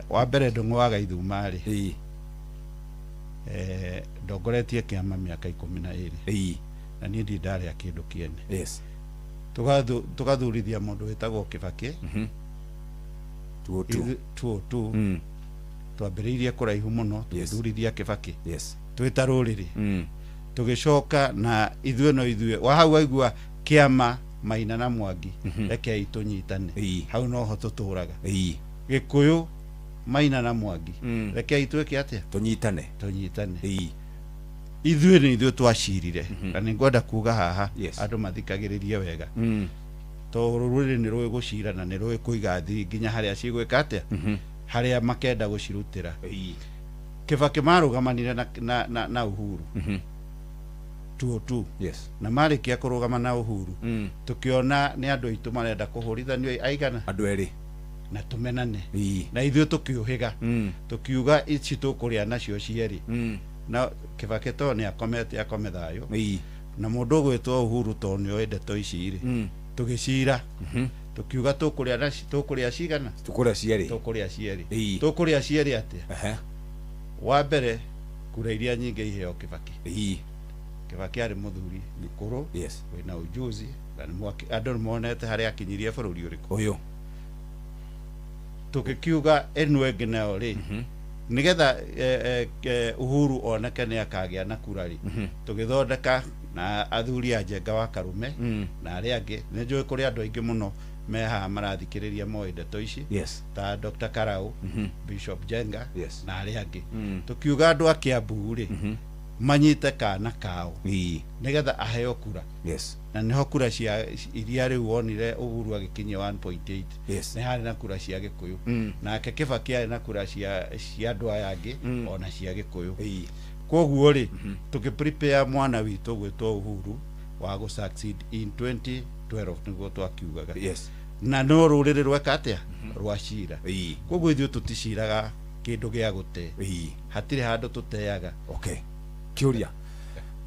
wa mbere Ndung'u wa Gaithuma rĩ, ndongoretie kĩama mĩaka 12 na niĩ ndirĩ ndarĩa kĩndũ kĩene. Tũgathurithia mũndũ wĩtagwo Kibaki 202, twambĩrĩirie kũraihu mũno tũgĩthurithia Kibaki twĩ ta rũrĩrĩ, tũgĩcoka na ithuĩ no ithuĩ wa hau waigua kĩama Maina na Mwangi, rekei tũnyitane, hau noho tũtũraga. Gĩkũyũ Maina na Mwangi, rekei twĩke atĩa, tũnyitane tũnyitane. Ithuĩ nĩ ithuĩ twacirire, na nĩ ngwenda kuga haha andũ mathikagĩrĩrie wega, tondũ rũrĩrĩ nĩ rũĩ gũcira na nĩ rũĩ kũiga thiri nginya harĩa cigwĩka atĩa, harĩa makenda gũcirutĩra. Kibaki marũgamanire na Uhuru 202, na marĩkia kũrũgama na Uhuru tũkĩona nĩ andũ aitũ marenda kũhũrithanio aigana, andũ erĩ, na tũmenane, na ithuĩ tũkĩũhĩga tũkiuga ici tũkũrĩa nacio cierĩ. Na Kibaki to nĩ akomete akome thayũ, na mũndũ ũgwĩtwo Uhuru to nĩ oĩ ndeto ici rĩ, tũgĩcira tũkiuga tũkũrĩa na tũkũrĩa cigana, tũkũrĩa cierĩ, tũkũrĩa cierĩ, tũkũrĩa cierĩ atĩa? Wa mbere kura iria nyingĩ iheo Kibaki. Kibaki arĩ mũthuri mũkũrũ wĩna ujuzi na andũ nĩ monete harĩa akinyirie bũrũri ũrĩkũ ũyũ. Tũgĩkiuga ĩno ĩngĩ nayo rĩ, nigetha Uhuru oneke nĩ akagĩa na kura rĩ, tũgĩthondeka na athuri a Njenga wa Karume na arĩa angĩ. Nĩ njũĩ kũrĩ andũ aingĩ mũno me haha marathikĩrĩria moĩ ndeto ici, ta Dr. Karau, Bishop Njenga na arĩa angĩ. Tũkiuga andũ a Kiambu rĩ manyite kana kao nigetha aheo kura. Na niho kura cia iria riu wonire Uhuru agikinyia 1.8 ni hari na kura cia Gikuyu, nake Kibaki ari na kura cia andu aya angi ona cia Gikuyu. Koguo rĩ, tũkĩ prepare mwana witũ gwĩtwo Uhuru wa gũ succeed in 2012 nĩguo twakiugaga. Na no rũrĩrĩ rweka atĩa, rwa cira. Koguo ithuĩ tũticiraga kĩndũ gĩa gũte, hatirĩ handũ tũteaga. Okay, kĩũria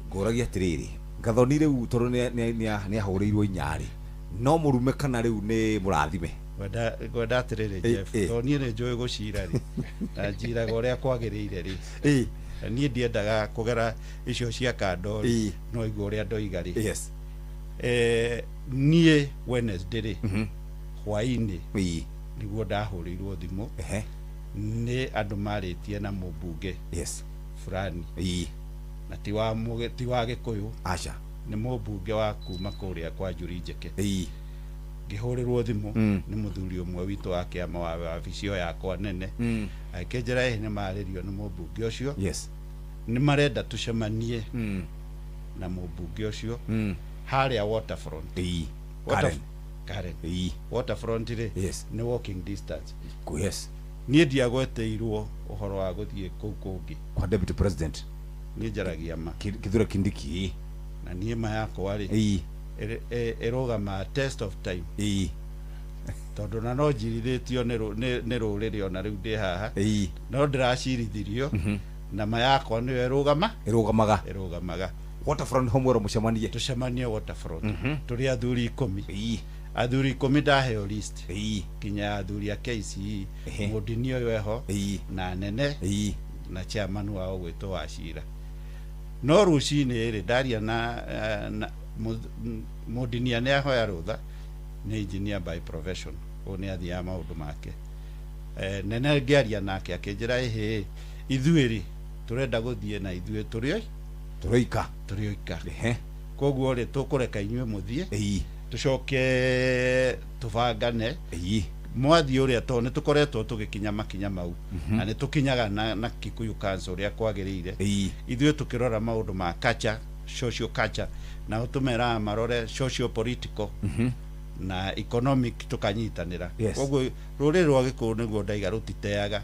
ngũragia atĩrĩrĩ, Gathoni rĩu tondũ nĩ ahũrĩirwo inyarĩ, no mũrume kana rĩu nĩ mũrathime? Ngwenda atĩrĩrĩ, Jeff, tondũ niĩ nĩ njũĩ gũcira rĩ, na njiraga ũrĩa kwagĩrĩire rĩ, na niĩ ndiendaga kũgera icio cia kando rĩ, no igua ũrĩa ndoiga rĩ. Niĩ Wednesday rĩ, hwaĩ-inĩ nĩguo ndahũrĩirwo thimũ nĩ andũ marĩtie na mũmbunge fulani, na ti wa Gĩkũyũ. Aca. Nĩ mũmbunge wa kuma kũrĩa kwa Njuri Njeke. Ngĩhũrĩrwo thimũ nĩ mũthuri ũmwe witũ wa kĩama wa wabici ĩyo yakwa nene, akĩnjĩra ĩhĩ nĩ marĩrio nĩ mũmbunge ũcio, nĩ marenda tũcemanie na mũmbunge ũcio harĩa Waterfront. Karen. Karen. Waterfront rĩ, nĩ walking distance. Niĩ ndiagweteirwo ũhoro wa gũthiĩ kũu kũngĩ kwa deputy president. Niĩ njaragia ma. Kithure Kindiki. Na niĩ ma yakwa rĩ, ĩrũgama test of time, tondũ na no njirithĩtio nĩ rũrĩrĩ ona rĩu ndĩ haha, no ndĩracirithirio na ma yakwa nĩyo ĩrũgama. Ĩrũgamaga. Ĩrũgamaga. Waterfront ho mwerwo mũcemanie. Tũcemanie Waterfront, tũrĩ athuri 10. Athuri 10, ndaheo list nginya athuri a KCE, mũndini ũyũ eho, na nene na chairman wao gwĩtwo Wacira. No rũcinĩ rĩ, ndaria na mũndinia, nĩ ahoya rũtha, nĩ engineer by profession, ũyũ nĩ athiaga maũndũ make. Nene ngĩaria nake akĩnjĩra, ĩhĩ, ithuĩ rĩ, tũrenda gũthiĩ na ithuĩ tũrĩ oi Tũrĩ oika. Tũrĩ oika. Koguo rĩ, tũkũreka inyuĩ mũthiĩ, tũcoke tũbangane mwathiĩ ũrĩa, tondũ nĩ tũkoretwo tũgĩkinya makinya mau, na nĩ tũkinyaga na Kikuyu Council ũrĩa kwagĩrĩire. Ithuĩ tũkĩrora maũndũ ma culture, social culture, nao tũmeraga marore social, political na economic, tũkanyitanĩra. Koguo rũrĩrĩ rwa Gĩkũyũ, nĩguo ndaiga, rũtiteaga.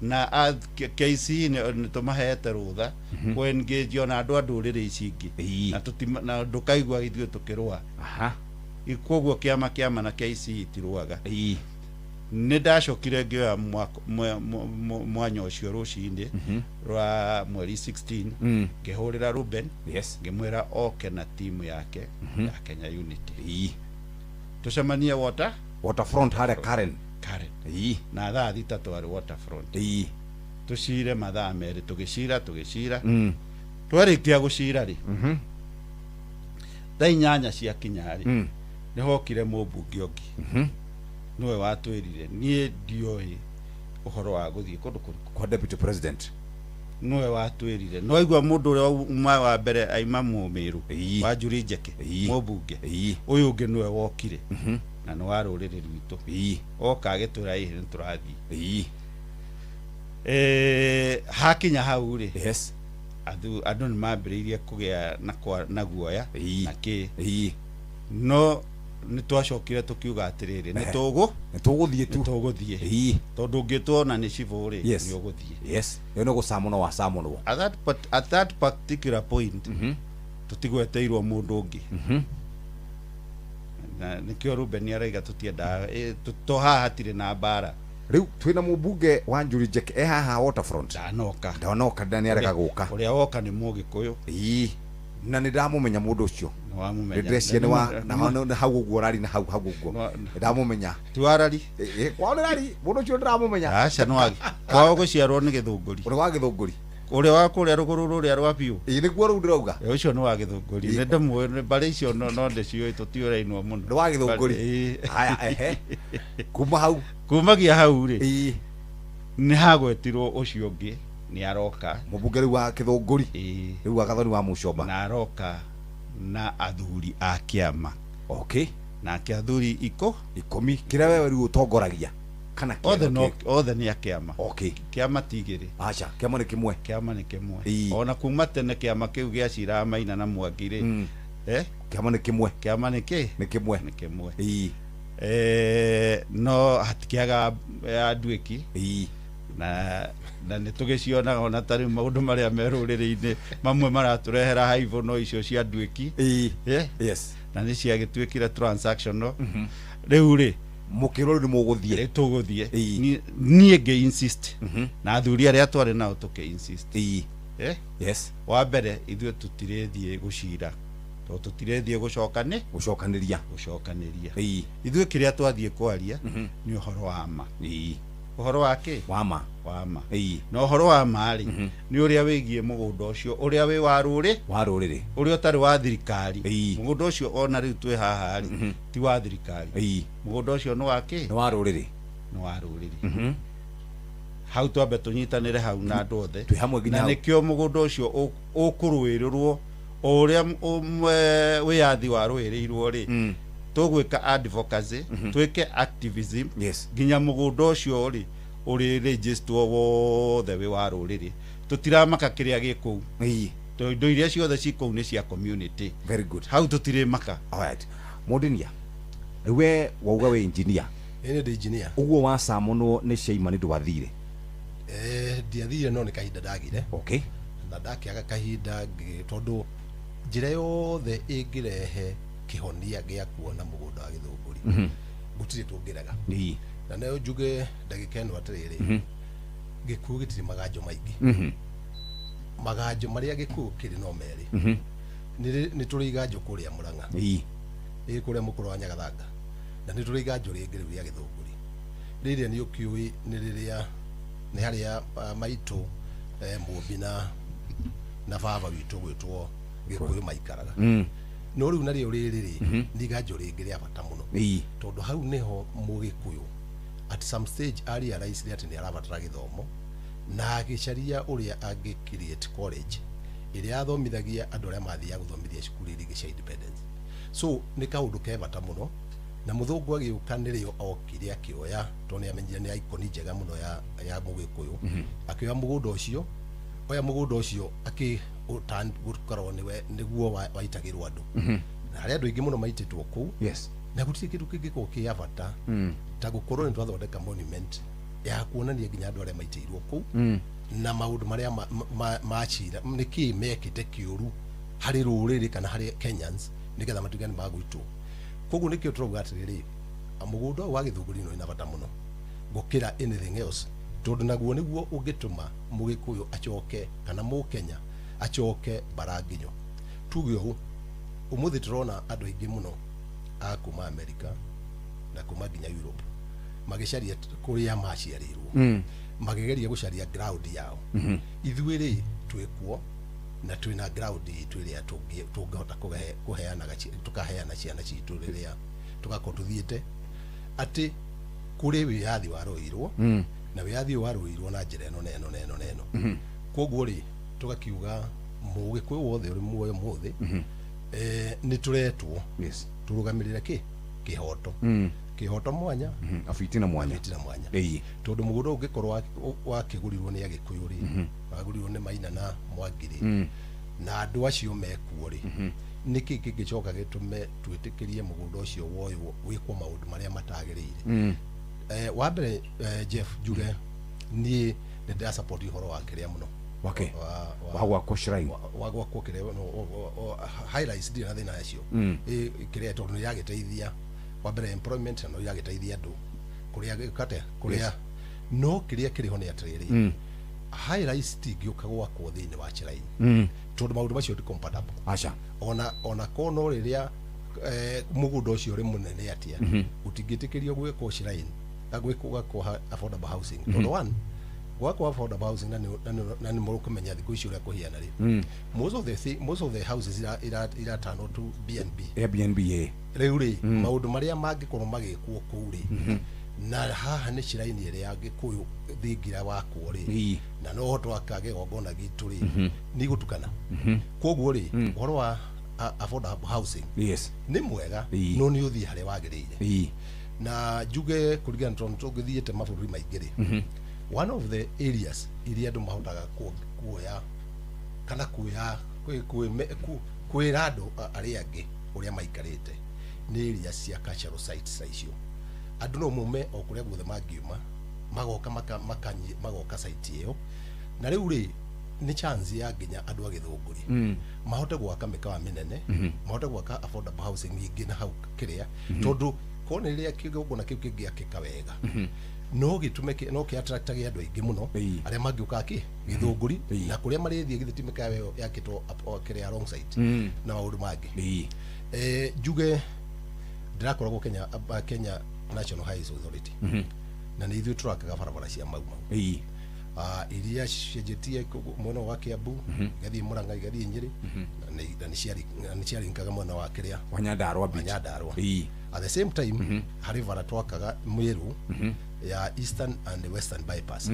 Na KCE nĩ tũmahete rũtha kũ engage ona andũ a ndũrĩrĩ ici ingĩ, na na ndũkaigua ithuĩ tũkĩrũa. Koguo kĩama na KCE itirũaga. Nĩ ndacokire ngĩoya mwanya ũcio rũcinĩ rwa mweri 16, ngĩhũrĩra Ruben, ngĩmwĩra oke na timu yake ya Kenya Unity, tũcemanie Waterfront harĩa Karen. Karen. Na thaa 3 twarĩ Waterfront, tũcire mathaa 2, tũgĩcira. Twarĩkia gũcira rĩ, thaa 8 ciakinya rĩ, nĩ hokire mũmbunge ũngĩ, nĩwe watwĩrire. Niĩ ndioĩ ũhoro wa gũthiĩ kũndũ kũrĩkũ. Kwa deputy president. Nĩwe watwĩrire. No aigua mũndũ ũrĩa uma wa mbere aima Mũmĩrũ wa Njuri Njeke, mũmbunge ũyũ ũngĩ nĩwe wokire, na nĩ wa rũrĩrĩ rwitũ, oka agĩtwĩra ĩhĩ nĩ tũrathiĩ. Hakinya hau rĩ, andũ nĩ mambĩrĩirie kũgĩa na guoya na kĩ, no nĩ twacokire tũkiuga atĩrĩrĩ, nĩ tũgũ nĩ tũgũthiĩ tu. Nĩ tũgũthiĩ, tondũ ũngĩtwona nĩ cibũ rĩ, nĩ ũgũthiĩ. Yes, ĩyo nĩ gũcamunwo wacamunwo. At that particular point tũtigweteirwo mũndũ ũngĩ, na nĩkĩo Ruben araiga tũtiendaga to haha hatirĩ na mbara. Rĩu twĩna mũmbunge wa Njuri Njeke e haha Waterfront? Ndanoka. Ndanoka, nĩ arega gũka. Ũrĩa woka nĩ Mũgĩkũyũ. Na nĩ ndamũmenya mũndũ ũcio. Nĩwamũmenya. Nĩ ndĩreciria nĩ wa na hau ũguo rari, na hau ũguo nĩ ndamũmenya. Ti warari. Kwao nĩ rari, mũndũ ũcio ndĩramũmenya. Aca, nĩ wa kwao gũciarwo nĩ Gĩthũngũri. Ũrĩa wa Gĩthũngũri. Ũrĩa wa kũrĩa rũgũrũ rũrĩa rwa biũ. Ĩĩ, nĩguo rĩu ndĩrauga. Ũcio nĩ wa Gĩthũngũri, nĩ ndĩmũĩ, mbarĩ icio no ndĩciũĩ, tũtiũrainwo mũno. Nĩ wa Gĩthũngũri. Haya, ehe, kuma hau. Kumagia hau rĩ, nĩ hagwetirwo ũcio ũngĩ nĩ aroka. Mũmbunge rĩu wa Gĩthũngũri, rĩu wa Gathoni wa Mũcomba. Na aroka na athuri a kĩama. Nake athuri 10 kĩrĩa wewe rĩu ũtongoragia kana kĩama othe no othe nĩ a kĩama. Kĩama ti igĩrĩ. Aca, kĩama nĩ kĩmwe. Kĩama nĩ kĩmwe. Ona kuma tene kĩama kĩu gĩaciraga Maina na Mwangi rĩ, Kĩama nĩ kĩmwe. Kĩama nĩ kĩ? Nĩ kĩmwe. Nĩ kĩmwe. No hatikĩaga anduĩki. Na nĩ tũgĩcionaga ona ta rĩu maũndũ marĩa me rũrĩrĩ-inĩ mamwe maratũrehera haibũ no icio cia nduĩki. Yes. Na nĩ ciagĩtuĩkire transactional. Rĩu rĩ mũkĩrwo rĩu nĩ mũgũthiĩ. Rĩu tũgũthiĩ. Niĩ ngĩ insist na athuri arĩa twarĩ nao tũkĩ insist. Yes. Wa mbere ithuĩ tũtirĩthiĩ gũcira tondũ tũtirĩthiĩ gũcokanĩria. Ithuĩ kĩrĩa twathiĩ kwaria nĩ ũhoro wa ma. Ũhoro wa kĩ? Wa ma. Wa ma. Na ũhoro wa ma rĩ nĩ ũrĩa wĩgiĩ mũgũnda ũcio ũrĩa wĩ wa rũrĩ ũrĩa ũtarĩ wa thirikari. Mũgũnda ũcio ona rĩu twĩ haha rĩ ti wa thirikari. Mũgũnda ũcio nĩ wa kĩ? Nĩ wa rũrĩrĩ. Nĩ wa rũrĩrĩ. Hau twambe tũnyitanĩre hau na andũ othe. Twĩ hamwe nginya Na nĩkĩo mũgũnda ũcio ũkũrũĩrĩrwo o ũrĩa wĩyathi warũĩrĩirwo rĩ tũgwĩka advocacy, twĩke activism nginya mũgũnda ũcio rĩ ũrĩ register wothe wĩ wa rũrĩrĩ. Tũtiramaka kĩrĩa gĩ kũu. Tondũ indo iria ciothe ci kũu nĩ cia community. Very good. Hau tũtirĩmaka. Alright. Mũndinia, rĩu we wauga wĩ engineer. Ĩĩ ndĩ engineer. Ũguo wacamunwo nĩ Sheima nĩ ndwathire? Ndiathire no nĩ kahinda ndagire. Okay. Na ndakĩaga kahinda tondũ njĩra yothe ĩngĩrehe kĩhonia gĩa kuona mũgũnda wa Gĩthũngũri gũtirĩ tũngĩrega. Na nayo njuge ndagĩka ĩno atĩrĩrĩ, gĩkuũ gĩtirĩ maganjo maingĩ. Maganjo marĩa gĩkuũ kĩrĩ no merĩ. Nĩ tũrĩ iganjo kũrĩa Mũrang'a, ĩ kũrĩa mũkũrũ wa Nyagathanga, na nĩ tũrĩ iganjo rĩngĩ rĩu rĩa Gĩthũngũri. Rĩrĩa nĩ ũkĩũĩ nĩ rĩrĩa nĩ harĩa maitũ Mũmbi na baba witũ gwĩtwo Gĩkũyũ maikaraga. No rĩu narĩo rĩrĩ rĩ nĩ iganjo rĩngĩ rĩa bata mũno tondũ hau nĩho Mũgĩkũyũ at some stage a realize atĩ nĩ arabatara gĩthomo na agĩcaria ũrĩa angĩ create college ĩrĩa yathomithagia andũ arĩa mathiaga gũthomithia cukuru iria ingĩ cia independence. So nĩ kaũndũ ke bata mũno na mũthũngũ agĩũka nĩrĩo okire akĩoya tondũ nĩ amenyire nĩ icon njega mũno ya Mũgĩkũyũ. Akĩoya mũgũnda ũcio, oya mũgũnda ũcio akĩũkorwo nĩguo waitagĩrwo andũ. Na harĩ andũ aingĩ mũno maitĩtwo kũu. Yes. Na gũtirĩ kĩndũ kĩngĩkorwo kĩa bata ta gũkorwo nĩ twathondeka monument ya kuonania nginya andũ arĩa maitĩirwo kũu na maũndũ marĩa macira nĩkĩĩ mekĩte kĩũru harĩ rũrĩrĩ kana harĩ Kenyans nĩgetha matuĩke nĩ magũitwo. Koguo nĩkĩo tũrauga atĩrĩrĩ, mũgũnda ũyũ wa Gĩthũngũri nĩ wĩna bata mũno gũkĩra anything else tondũ naguo nĩguo ũngĩtũma Mũgĩkũyũ acoke kana Mũkenya acoke bara nginyo. Tuge ũũ, ũmũthĩ tũrona andũ aingĩ mũno a kuma America na kuma nginya Europe magĩcaria kũrĩa maciarĩirwo, makĩgeria gũcaria ground yao. Ithuĩ rĩ twĩkuo na twĩna ground itũ ĩrĩa tũngĩhota kũheanaga tũkaheana ciana citũ rĩrĩa tũgakorwo tũthiĩte atĩ kũrĩ wĩyathi warũĩirwo na wĩyathi ũyũ warũĩirwo na njĩra ĩno na ĩno na ĩno na ĩno. Koguo rĩ tũgakiuga Mũgĩkũyũ wothe ũrĩ muoyo mũthĩ nĩ tũretwo tũrũgamĩrĩre kĩ kĩhoto. Kĩhoto mwanya abitina mwanya. Tondũ mũgũnda ũngĩkorwo wakĩgũrirwo nĩ Agĩkũyũ rĩ, wagũrirwo nĩ Maina na Mwangi rĩ, na andũ acio mekuo rĩ, nĩkĩ kĩngĩcoka gĩtũme twĩtĩkĩrie mũgũnda ũcio woywo wĩkwo maũndũ marĩa matagĩrĩire? Wa mbere Jeff njuge niĩ nĩ ndĩra support ũhoro wa kĩrĩa mũno wa gwakwo shrine wa gwakwo kĩrĩa high rise ndirĩ na thĩna nacio kĩrĩa tondũ nĩ iragĩteithia wa mbere employment na iragĩteithia andũ kũrĩa kate kũrĩa no kĩrĩa kĩrĩ ho nĩ atĩrĩrĩ high rise tingĩũka gwakwo thĩinĩ wa shrine tondũ maũndũ macio ti compatible. Aca. Ona kono rĩrĩa mũgũnda ũcio ũrĩ mũnene atĩa gũtingĩtĩkĩrio gwĩkwo shrine na gwĩkwo gwakwo affordable housing tondũ one gwakwo affordable housing na nĩ mũkũmenya thikũ ici ũrĩa kũhiana rĩ most of the houses iratanwo to B&B Airbnb. Rĩu rĩ maũndũ marĩa mangĩkorwo magĩkwo kũu rĩ na haha nĩ shrine ĩrĩa Gĩkũyũ thingira wakwo rĩ na no ho twaka kĩgongona gitũ rĩ nĩ igũtukana. Koguo rĩ ũhoro wa affordable housing nĩ mwega no nĩ ũthiĩ harĩa wagĩrĩire. Na njuge kũringana tondũ tũngĩthiĩte mabũrũri maingĩ rĩ, one of the areas iria andũ mahotaga kuoya kana kuoya kwĩra andũ arĩa angĩ ũrĩa maikarĩte nĩ areas cia cultural sites ta icio. Andũ no mume o kũrĩa guothe mangiuma Magoka magoka site ĩyo na rĩu rĩ nĩ chance ya nginya andũ a Gĩthũngũri mahote gwaka mĩkawa mĩnene, mahote gwaka affordable housing nyingĩ na hau kĩrĩa, tondũ kona rĩrĩa kĩgongona kĩu kĩngĩakĩka wega no gĩtũme no kĩ attract andũ aingĩ mũno arĩa mangĩũka kĩ Gĩthũngũri na kũrĩa marĩthiĩ githĩ ti mĩkawa ĩyo yakĩtwo kĩrĩa alongside na maũndũ mangĩ. Njuge ndĩrakoragwo Kenya National Highways Authority na nĩ ithuĩ tũrakaga barabara cia Mau Mau iria cienjetie mwena wa Kiambu igathiĩ Murang'a igathiĩ Nyĩrĩ na nĩ ciarinkaga mwena wa kĩrĩa wa Nyandarua beach. Nyandarua. At the same time harĩ bara twakaga Meru ya Eastern and Western bypass.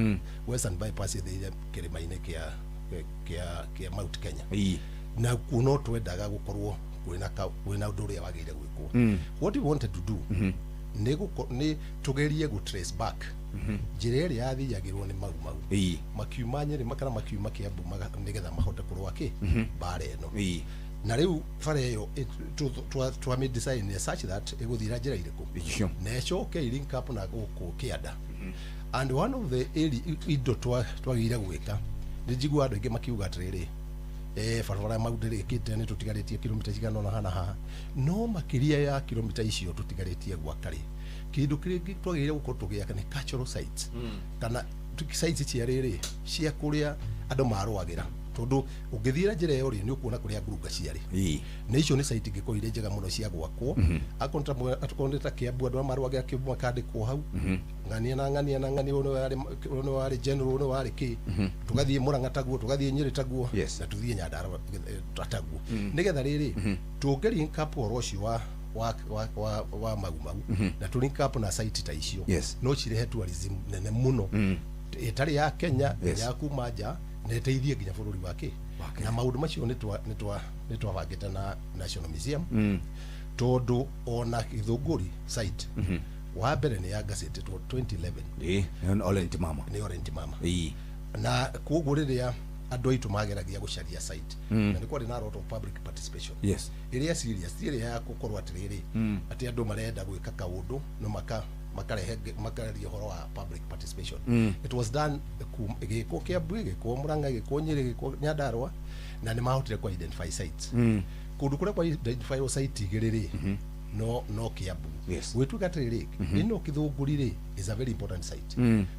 Western bypass ĩthĩire kĩrĩma-inĩ kĩa Mount Kenya na kuo no twendaga gũkorwo kwĩna ũndũ ũrĩa wagĩrĩire gwĩkwo. What we wanted to do nĩ tũgerie gũ trace back njĩra ĩrĩa yathiagĩrwo nĩ Mau Mau makiuma Nyĩrĩ kana makiuma Kiambu nĩgetha mahote kũrũa kĩ mbara ĩno. Na rĩu bara ĩyo twamĩ design such that ĩgũthira njĩra irĩkũ na ĩcoke link up na gũkũ kĩanda. And one of the indo twagĩrĩire gwĩka nĩ njiguaga andũ aingĩ makiuga atĩrĩrĩ, barabara Mau ndĩrĩkĩte nĩ tũtigarĩtie kilomita cigana ũna hana haha, no makĩria ya kilomita icio tũtigarĩtie gwaka rĩ, kĩndũ kĩrĩa twagĩrĩire gũkorwo tũgĩaka nĩ cultural sites kana sites cia rĩrĩ cia kũrĩa andũ marũagĩra, tondũ ũngĩthiĩra njĩra ĩyo rĩ nĩ ũkuona kũrĩa ngurunga ciarĩ na icio nĩ site ingĩkorwo irĩ njega mũno cia gwakwo. Akorwo nĩ ta Kiambu andũ arĩa marũagĩra Kiambu makandĩkwo hau, ng'ania na ng'ania na ng'ania, ũyũ nĩ warĩ general, ũyũ nĩ warĩ kĩ, tũgathiĩ Murang'a taguo, tũgathiĩ Nyĩrĩ taguo, na tũthiĩ Nyandarua taguo, nĩgetha rĩrĩ tũngĩ link up ũhoro ũcio wa Mau Mau na tũ link up na site ta icio no cirehe tourism nene mũno ĩtarĩ ya Kenya ya kuma nja na ĩteithie nginya bũrũri wa kĩ. Na maũndũ macio nĩ twabangĩte na National Museum tondũ ona Gĩthũngũri site wa mbere nĩ ya gazetĩtwo 2011 nĩ Orenti Mama na koguo rĩrĩa andũ aitũ mageragia gũcaria site na nĩ kwarĩ na a lot of public participation ĩrĩa serious ti ĩrĩa ya gũkorwo atĩrĩrĩ atĩ andũ marenda gwĩka kaũndũ no makarehe makareria ũhoro wa public participation. It was done gĩkwo Kiambu, gĩkwo Murang'a, gĩkwo Nyĩrĩ, gĩkwo Nyandarua na nĩ mahotire ku identify sites. Kũndũ kũrĩa kwa identify site igĩrĩ rĩ no Kiambu gwĩtuĩka atĩrĩrĩ ĩno Gĩthũngũri rĩ is a very important site,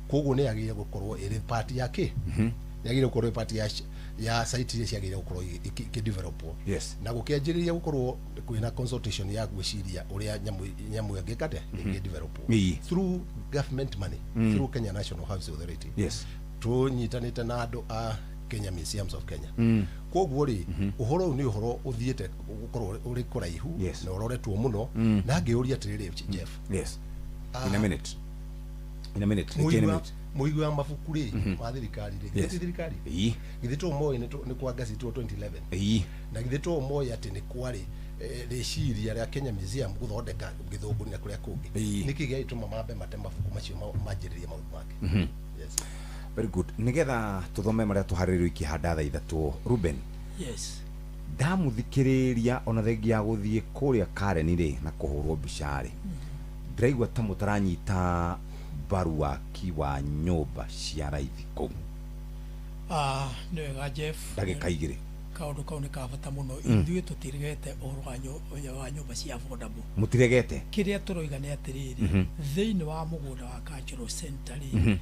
koguo nĩ yagĩrĩire gũkorwo ĩrĩ part ya kĩ yagĩrĩire gũkorwo part ya site iria ciagĩrĩire gũkorwo ikĩdevelopwo na gũkĩanjĩrĩria gũkorwo kwĩna consultation ya gwĩciria ũrĩa nyamũ ĩngĩka atĩa ĩngĩdevelopwo through government money, through Kenya National Housing Authority. Tũnyitanĩte na andũ a Kenya Museums of Kenya. Koguo rĩ ũhoro ũyũ nĩ ũhoro ũthiĩte gũkorwo ũrĩ kũraihu na ũroretwo mũno na ngĩũria atĩrĩrĩ Jeff. In a minute. In a minute. Mũigua wa mabuku rĩ wa thirikari rĩ githĩ ti thirikari githĩ to moĩ nĩ kwa gazetwo 2011 na githĩ to moĩ atĩ nĩ kwarĩ rĩciria rĩa Kenya Museum gũthondeka Gĩthũngũri na kũrĩa kũngĩ nĩkĩ gĩagĩtũma mambe mate mabuku macio manjĩrĩrie maũndũ make. Yes. Very good. Nigetha tuthome maria tuharĩrĩirio ikĩhanda thaa ithatũ Ruben. Yes. Ndamuthikĩrĩria ona thengia ya gũthiĩ kũrĩa Karen rĩ na kũhũrwo mbica rĩ ndĩraigua ta mũtaranyita mbaru waki wa nyũmba cia raithi kũu. Nĩ wega Jeff. Ndagĩka igĩrĩ. Kaũndũ kau nĩ ka bata mũno. Ithuĩ tũtiregete ũhoro wa nyũmba cia affordable. Mũtiregete? Kĩrĩa tũroiga nĩ atĩrĩrĩ, thĩinĩ wa mũgũnda wa cultural center rĩ,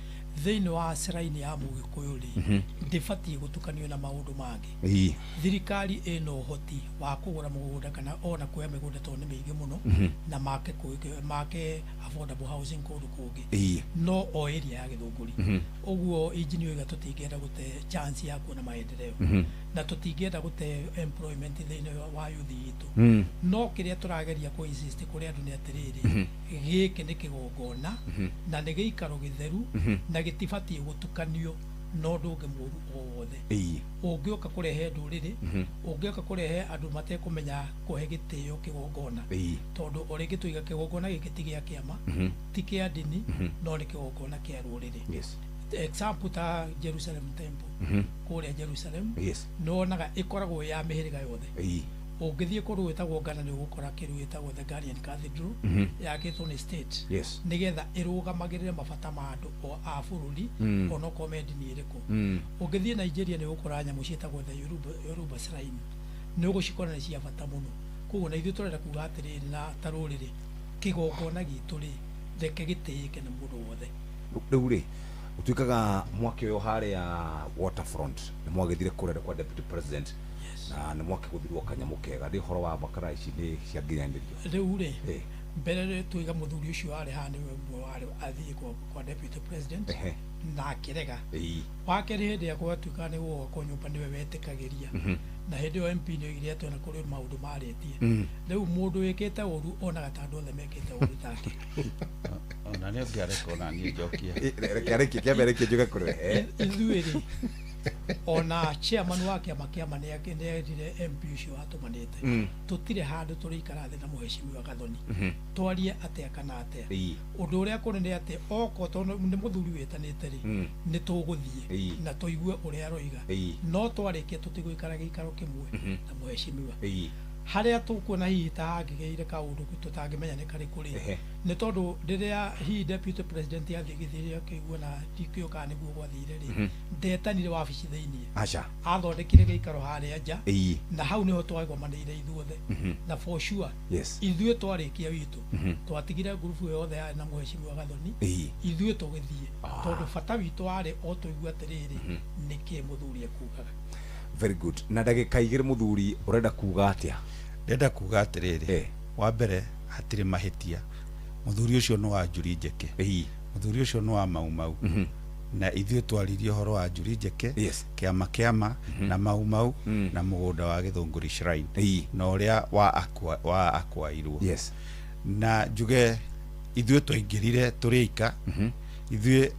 thĩinĩ wa shrine ya Mũgĩkũyũ rĩ, ndĩbatiĩ gũtukanio na maũndũ mangĩ. Thirikari ĩna ũhoti wa kũgũra mũgũnda kana ona kuoya mĩgũnda tondũ nĩ mĩingĩ mũno na make affordable housing kũndũ kũngĩ, no o area ya Gĩthũngũri. Ũguo engineer oiga tũtingĩenda gũte chance ya kuona maendeleo na tũtingĩenda gũte employment thĩinĩ wa youth itũ. No kĩrĩa tũrageria kũ insist kũrĩ andũ nĩ atĩrĩrĩ, gĩkĩ nĩ kĩgongona na nĩ gĩikaro gĩtheru na gĩtibatiĩ gũtukanio na ũndũ ũngĩ mũũru o wothe. Ũngĩũka kũrehe ndũrĩrĩ, ũngĩũka kũrehe andũ matekũmenya kũhe gĩtĩo kĩgongona, tondũ o rĩngĩ tũiga kĩgongona gĩkĩ ti gĩa kĩama, ti kĩa ndini, no nĩ kĩgongona kĩa rũrĩrĩ. Example ta Jerusalem Temple kũrĩa Jerusalem nĩwonaga ĩkoragwo ya mĩhĩrĩga yothe. Ũngĩthiĩ kũndũ gwĩtagwo Ghana nĩ ũgũkora kĩndũ gĩtagwo the Ghanaian Cathedral, yakĩtwo nĩ state nĩgetha ĩrũgamagĩrĩre mabata ma andũ o a bũrũri, onokorwo me ndini ĩrĩkũ. Ũngĩthiĩ Nigeria nĩ ũgũkora nyamũ ciĩtagwo the Yoruba Shrine, nĩ ũgũcikora nĩ cia bata mũno. Koguo na ithuĩ tũrenda kuga atĩrĩrĩ, na ta rũrĩrĩ kĩgongona gitũ rĩ, reke gĩtĩĩke nĩ mũndũ wothe. Rĩu rĩ, ũtuĩkaga mwaki ũyũ harĩa Waterfront nĩ mwagĩthire kũrĩa kwa deputy president na nĩ mwakĩgũthirwo kanyamũ kega, nĩ ũhoro wa makara ici nĩ cianginyanĩrio. Rĩu rĩ, mbere rĩ, tuiga mũthuri ũcio warĩ haha nĩwe ũmwe warĩ athiĩ kwa deputy president na akĩrega. Wa kerĩ, hĩndĩ ĩrĩa gwatuĩkaga nĩ gũgwakwo nyũmba nĩwe wetĩkagĩria, na hĩndĩ ĩyo MP nĩ oigire atĩ ona kũrĩ maũndũ marĩtie. Rĩu mũndũ wĩkĩte ũru onaga ta andũ othe mekĩte ũru take. Ona nĩ ũngĩareka ona niĩ njokie. Reke arĩkie, kĩambe arĩkie njuge kũrĩ we. Ithuĩ rĩ, ona chairman wa kĩama nĩ erire MP ũcio watũmanĩte, tũtirĩ handũ tũrĩikara thĩ na mũhecimiwa Gathoni twarie atĩa kana atĩa. Ũndũ ũrĩa kũrĩ nĩ atĩ okorwo tondũ nĩ mũthuri wĩtanĩte rĩ, nĩ tũgũthiĩ na tũigue ũrĩa aroiga, no twarĩkia tũtigũikara gĩikaro kĩmwe na mũhecimiwa. Harĩa tũkuona hihi ta hangĩgĩire kaũndũ tũtangĩmenya nĩ karĩkũ rĩ, nĩ tondũ rĩrĩa hihi deputy president athiĩ gĩthĩrĩa kĩigua na ndikĩũĩ kana nĩguo gwathire rĩ, ndetanire wabici thĩiniĩ. Aca. Athondekire gĩikaro harĩa nja, na hau nĩho twagomanĩire ithuothe. Na for sure, ithuĩ twarĩkia witũ, twatigire ngurubu ĩyo yothe yarĩ na mũhecimiwa Gathoni, ithuĩ tũgĩthiĩ, tondũ bata witũ warĩ o tũigue atĩrĩrĩ, nĩkĩ mũthuri ekugaga. Very good. Na ndagĩka 2, mũthuri, ũrenda kuga atĩa? Ndĩrenda kuga atĩrĩrĩ, wa mbere hatirĩ mahĩtia, mũthuri ũcio nĩ wa Njuri Njeke, mũthuri ũcio nĩ wa Mau Mau, na ithuĩ twaririe ũhoro wa Njuri Njeke, kĩama na Mau Mau na mũgũnda wa Gĩthũngũri Shrine na ũrĩa wa akwairwo. Na njuge ithuĩ twaingĩrire tũrĩ aika, ithuĩ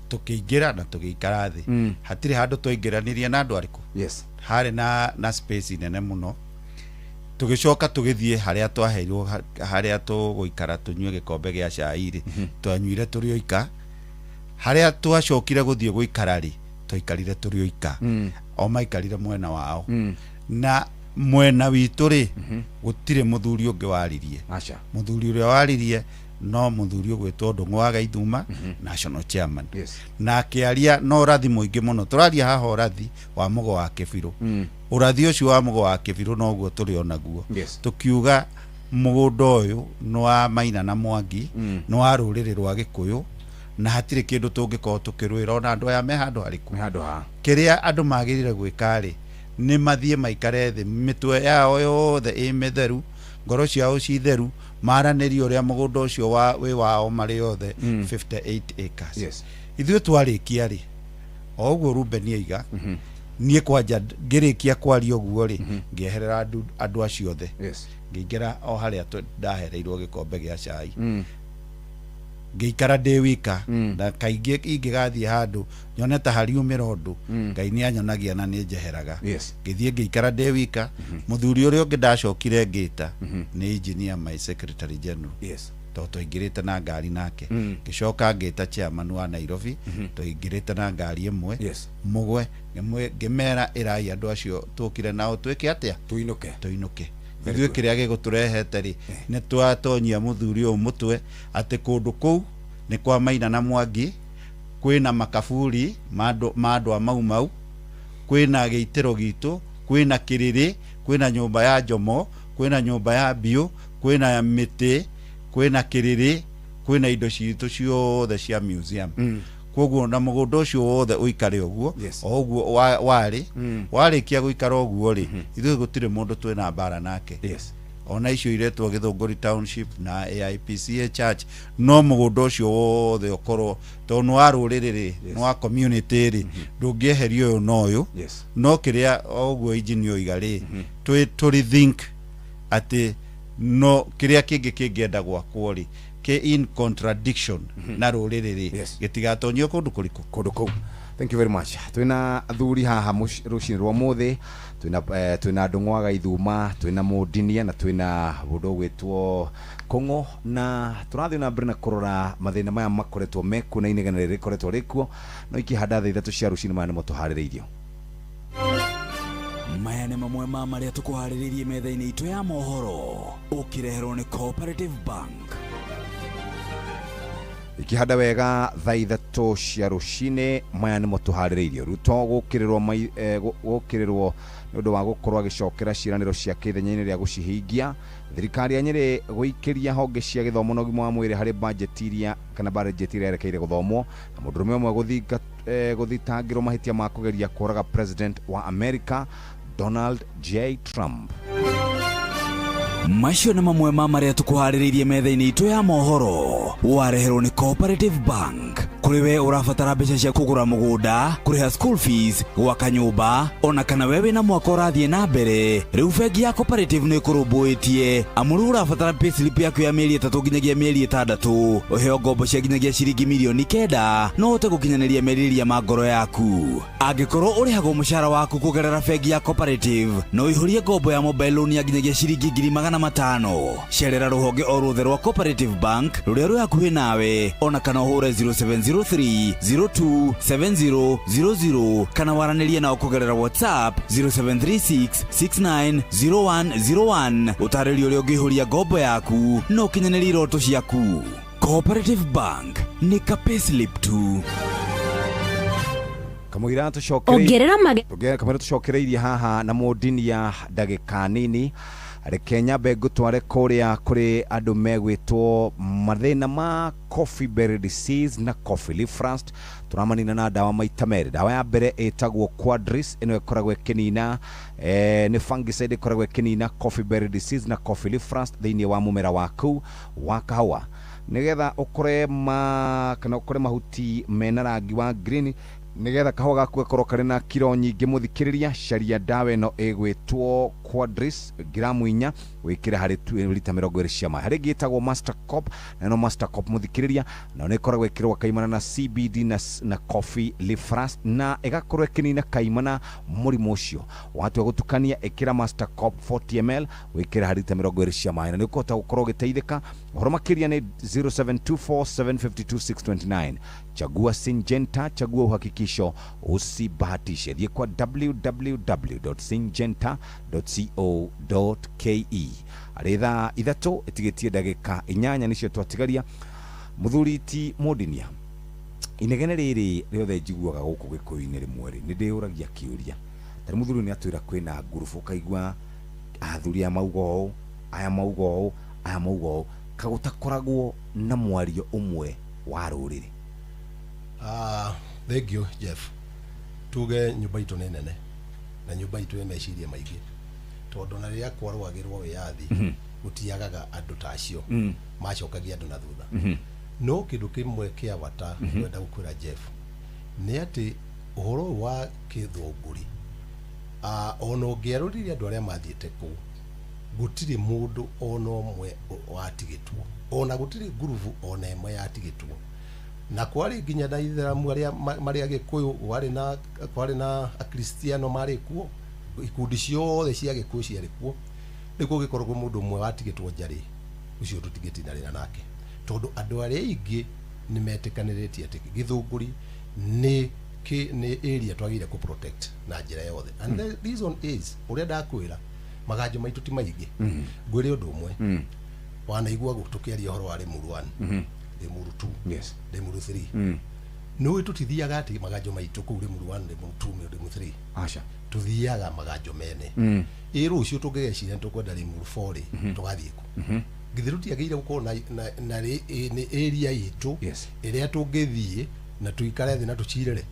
tũkĩingĩra na tũgĩikara thĩ, hatirĩ handũ twaingĩranirie na andũ arĩkũ. Harĩ na space nene mũno. Tũgĩcoka tũgĩthiĩ harĩa twaheirwo harĩa tũgũikara tũnyue gĩkombe gĩa cai rĩ, twanyuire tũrĩ oika. Harĩa twacokire gũthiĩ gũikara rĩ, twaikarire tũrĩ oika, o maikarire mwena wao. Na mwena witũ rĩ, gũtirĩ mũthuri ũngĩ waririe. Aca. Mũthuri ũrĩa waririe no mũthuri ũgwĩtwo Ndũng'ũ wa Gaithuma, national chairman, na akĩaria na ũrathi mũingĩ mũno. Tũraria haha ũrathi wa mũgo wa kĩbirũ. Ũrathi ũcio wa mũgo wa kĩbirũ noguo tũrĩ onaguo. Tũkiuga mũgũnda ũyũ nĩ wa Maina na Mwangi, nĩ wa rũrĩrĩ rwa Gĩkũyũ, na hatirĩ kĩndũ tũngĩkorwo tũkĩrũĩra ona andũ aya me handũ harĩkũ. Handũ ha Kĩrĩa andũ magĩrĩire gwĩka rĩ, nĩ mathiĩ maikare thĩ, mĩtwe yao yothe ĩ mĩtheru, ngoro ciao ci theru, maranĩrie ũrĩa mũgũnda ũcio wa wĩ wao marĩ othe, 58 acres. Ithuĩ twarĩkia rĩ, o ũguo Ruben aiga, niĩ kwanja ngĩrĩkia kwaria ũguo rĩ, ngĩeherera andũ acio othe, ngĩingĩra o harĩa ndahereirwo gĩkombe gĩa cai, ngĩikara ndĩ wika. Na kaingĩ ingĩgathiĩ handũ nyone ta hariumĩra ũndũ, Ngai nĩ anyonagia na nĩ njeheraga. Ngĩthiĩ ngĩikara ndĩ wika. Mũthuri ũrĩa ũngĩ ndacokire ngĩta nĩ engineer, my secretary general, tondũ twaingĩrĩte na ngari nake. Ngĩcoka ngĩta chairman wa Nairobi, twaingĩrĩte na ngari ĩmwe. Mũgwe ngĩmera, ĩrai andũ acio tũkire nao twĩke atĩa? Tuinũke. Tũinũke. Very Ithuĩ good. kĩrĩa gĩgũtũrehete rĩ, nĩ twatonyia mũthuri ũyũ mũtwe atĩ kũndũ kũu nĩ kwa Maina na Mwangi, kwĩna makaburi ma andũ a Mau Mau, kwĩna gĩitĩro gitũ, kwĩna kĩrĩrĩ, kwĩna nyũmba ya Njomo, kwĩna nyũmba ya Mbiũ, kwĩna mĩtĩ, kwĩna kĩrĩrĩ, kwĩna indo citũ ciothe cia museum. Koguo na mũgũnda ũcio wothe ũikare ũguo, o ũguo warĩ. Warĩkia gũikara ũguo rĩ, ithuĩ gũtirĩ mũndũ twĩna mbara nake. Ona icio iretwo Gĩthũngũri Township na AIPCA Church, no mũgũnda ũcio wothe ũkorwo tondũ nĩ wa rũrĩrĩ rĩ, nĩ wa community rĩ, ndũngĩeheria ũyũ na ũyũ. No kĩrĩa o ũguo engineer oiga rĩ, tũrĩ think atĩ no kĩrĩa kĩngĩ kĩngĩenda gwakwo rĩ, kĩ in contradiction na rũrĩrĩ rĩ, gĩtigatonyio kũndũ kũrĩkũ. Kũndũ kũu. Thank you very much. Twina athuri haha rũcinĩ rwa mũthĩ, twina Ndũng'ũ wa Gaithuma, twina Mũndinia na twina mũndũ ũgwĩtwo Kũng'ũ, na tũrathiĩ na mbere na kũrora mathĩna maya makoretwo mekuo na inegene rĩrĩ rĩkoretwo rĩkuo no ikĩhanda thaa 3 cia rũcinĩ. Maya nĩmo tũharĩrĩirio. Maya nĩ mamwe ma marĩa tũkũharĩrĩirie metha-inĩ itũ ya mohoro, ũkĩreherwo nĩ Cooperative Bank. Ikihanda wega thaa 3 cia rũcinĩ, maya nĩmo tũharĩrĩirie. Ruto gũkĩrĩrwo nĩ ũndũ wa gũkorwo agĩcokera ciĩranĩro ciake ithenya-inĩ rĩa gũcihingia. Thirikari ya Nyĩrĩ gũikĩria honge cia gĩthomo na ũgima wa mwĩrĩ harĩ bajeti iria kana bajeti iria yerekeire gũthomwo, na mũndũrũme ũmwe gũthitangĩrwo mahĩtia ma kũgeria kũraga president wa America Donald J. Trump. Macio nĩ mamwe ma marĩa tũkũharĩrĩirie metha-inĩ itũ ya mohoro, wareherwo nĩ Cooperative Bank. Kũrĩ we ũrabatara mbeca cia kũgũra mũgũnda, kũrĩha school fees, gwaka nyũmba, ona kana we wĩna mwaka ũrathiĩ na mbere, rĩu bengi ya Cooperative nĩ ĩkũrũmbũĩtie. Amu rĩu ũrabatara payslip yaku ya mĩeri 3 nginyagia mĩeri 6, ũheo ngombo cia nginyagia ciringi mirioni 9, no ũhote gũkinyanĩria merirĩria ma ngoro yaku. Angĩkorwo ũrĩhagwo mũcara waku kũgerera bengi ya Cooperative, no ũihũrie ngombo ya mobile loan ya nginyagia ciringi 500,000. Cerera rũhonge o ruothe rwa Cooperative Bank rũrĩa rwĩ hakuhĩ nawe, ona kana ũhũre 0703 027000 kana waranĩrie nao kũgerera WhatsApp 0736 690101. Ũtarĩrio ũrĩa ũngĩihũria ngombo yaku na ũkinyanĩrie iroto ciaku. Cooperative Bank nĩ ka payslip tu. Kamũira tũcokereirie haha na mũndinia ndagĩka nini. Reke nyambe ngũtware kũrĩa kũrĩ andũ megwĩtwo mathĩna ma coffee berry disease na coffee leaf rust. Tũramanina na ndawa maita merĩ. Ndawa ya mbere ĩtagwo Quadris, ĩno ĩkoragwo ĩkĩnina nĩ fungicide ĩkoragwo ĩkĩnina coffee berry disease na coffee leaf rust thĩinĩ wa mũmera waku wa kahũa, nĩgetha ũkore kana ũkore mahuti mena rangi wa green, nigetha kahũa gaku gakorwo karĩ na kiro nyingĩ. Mũthikĩrĩria, caria ndawa ĩno ĩgwĩtwo Quadris gramu 4 wĩkĩre harĩ rita 20 cia maĩ. Harĩ ĩngĩ ĩtagwo Master Cop, na ĩno Master Cop mũthikĩrĩria nayo nĩ ĩkoragwo ĩkĩrwo kaimana na CBD na coffee leaf rust, na ĩgakorwo ĩkĩnina kaimana mũrimũ ũcio. Watua gũtukania, ĩkĩra Master Cop 40 ml wĩkĩre harĩ rita 20 cia maĩ, na nĩ ũkũhota gũkorwo ũgĩteithĩka. Ũhoro makĩria nĩ 0724752629. Chagua Syngenta, chagua uhakikisho, usibahatishe. Thiĩ kwa www.syngenta.co.ke. Arĩ thaa 3 ĩtigĩtie ndagĩka 8 nĩcio twatigaria. Mũthuri ti Mũndinia, inegene rĩrĩ rĩothe njiguaga gũkũ Gĩkũyũ-inĩ rĩmwe rĩ, nĩ ndĩyũragia kĩũria. Tarĩ mũthuri nĩ atwĩra kwĩna ngurubu, ũkaigua athuri aya mauga ũũ, aya mauga ũũ, aya mauga ũũ, kagũtakoragwo na mwario ũmwe wa rũrĩrĩ. Thank you Jeff. Tuge nyũmba itũ nĩ nene na nyũmba itũ ĩ meciria maingĩ, tondũ na rĩrĩa kwarũagĩrwo wĩyathi gũtiagaga andũ ta acio macokagia andũ na thutha. No kĩndũ kĩmwe kĩa bata ngwenda gũkwĩra Jeff nĩ atĩ ũhoro ũyũ wa kĩthũngũri, ona ũngĩarũririe andũ arĩa mathiĩte kũu, gũtirĩ mũndũ ona ũmwe watigĩtwo, ona gũtirĩ ngurubu ona ĩmwe yatigĩtwo. Na kwarĩ nginya na itheramu arĩa marĩ Agĩkũyũ, kwarĩ na Akristiano marĩ kuo, ikundi ciothe cia Gĩkũyũ ciarĩ kuo. Rĩu kũngĩkorwo mũndũ ũmwe watigĩtwo nja rĩ, ũcio tũtingĩtindanĩra nake, tondũ andũ arĩa aingĩ nĩ metĩkanĩrĩtie atĩ gĩthũngũri nĩ area twagĩrĩire kũ protect na njĩra yothe. And the reason is, ũrĩa ndakwĩra, maganjo maitũ ti maingĩ. Ngwĩre ũndũ ũmwe, wanaigua tũkĩaria ũhoro wa Limuru 1, Limuru 2, yes, Limuru 3. Nĩ tũtithiaga atĩ maganjo maitũ kũu Limuru 1, Limuru 2, Limuru 3. Aca. Tũthiaga maganjo mene. Ĩ rũciũ tũngĩgeciria nĩ tũkwenda Limuru 4 rĩ, tũgathiĩ kũ? Githĩ tũtiagĩrĩire gũkorwo na nĩ area itũ ĩrĩa tũngĩthiĩ na tũikare thĩ na tũcirĩre?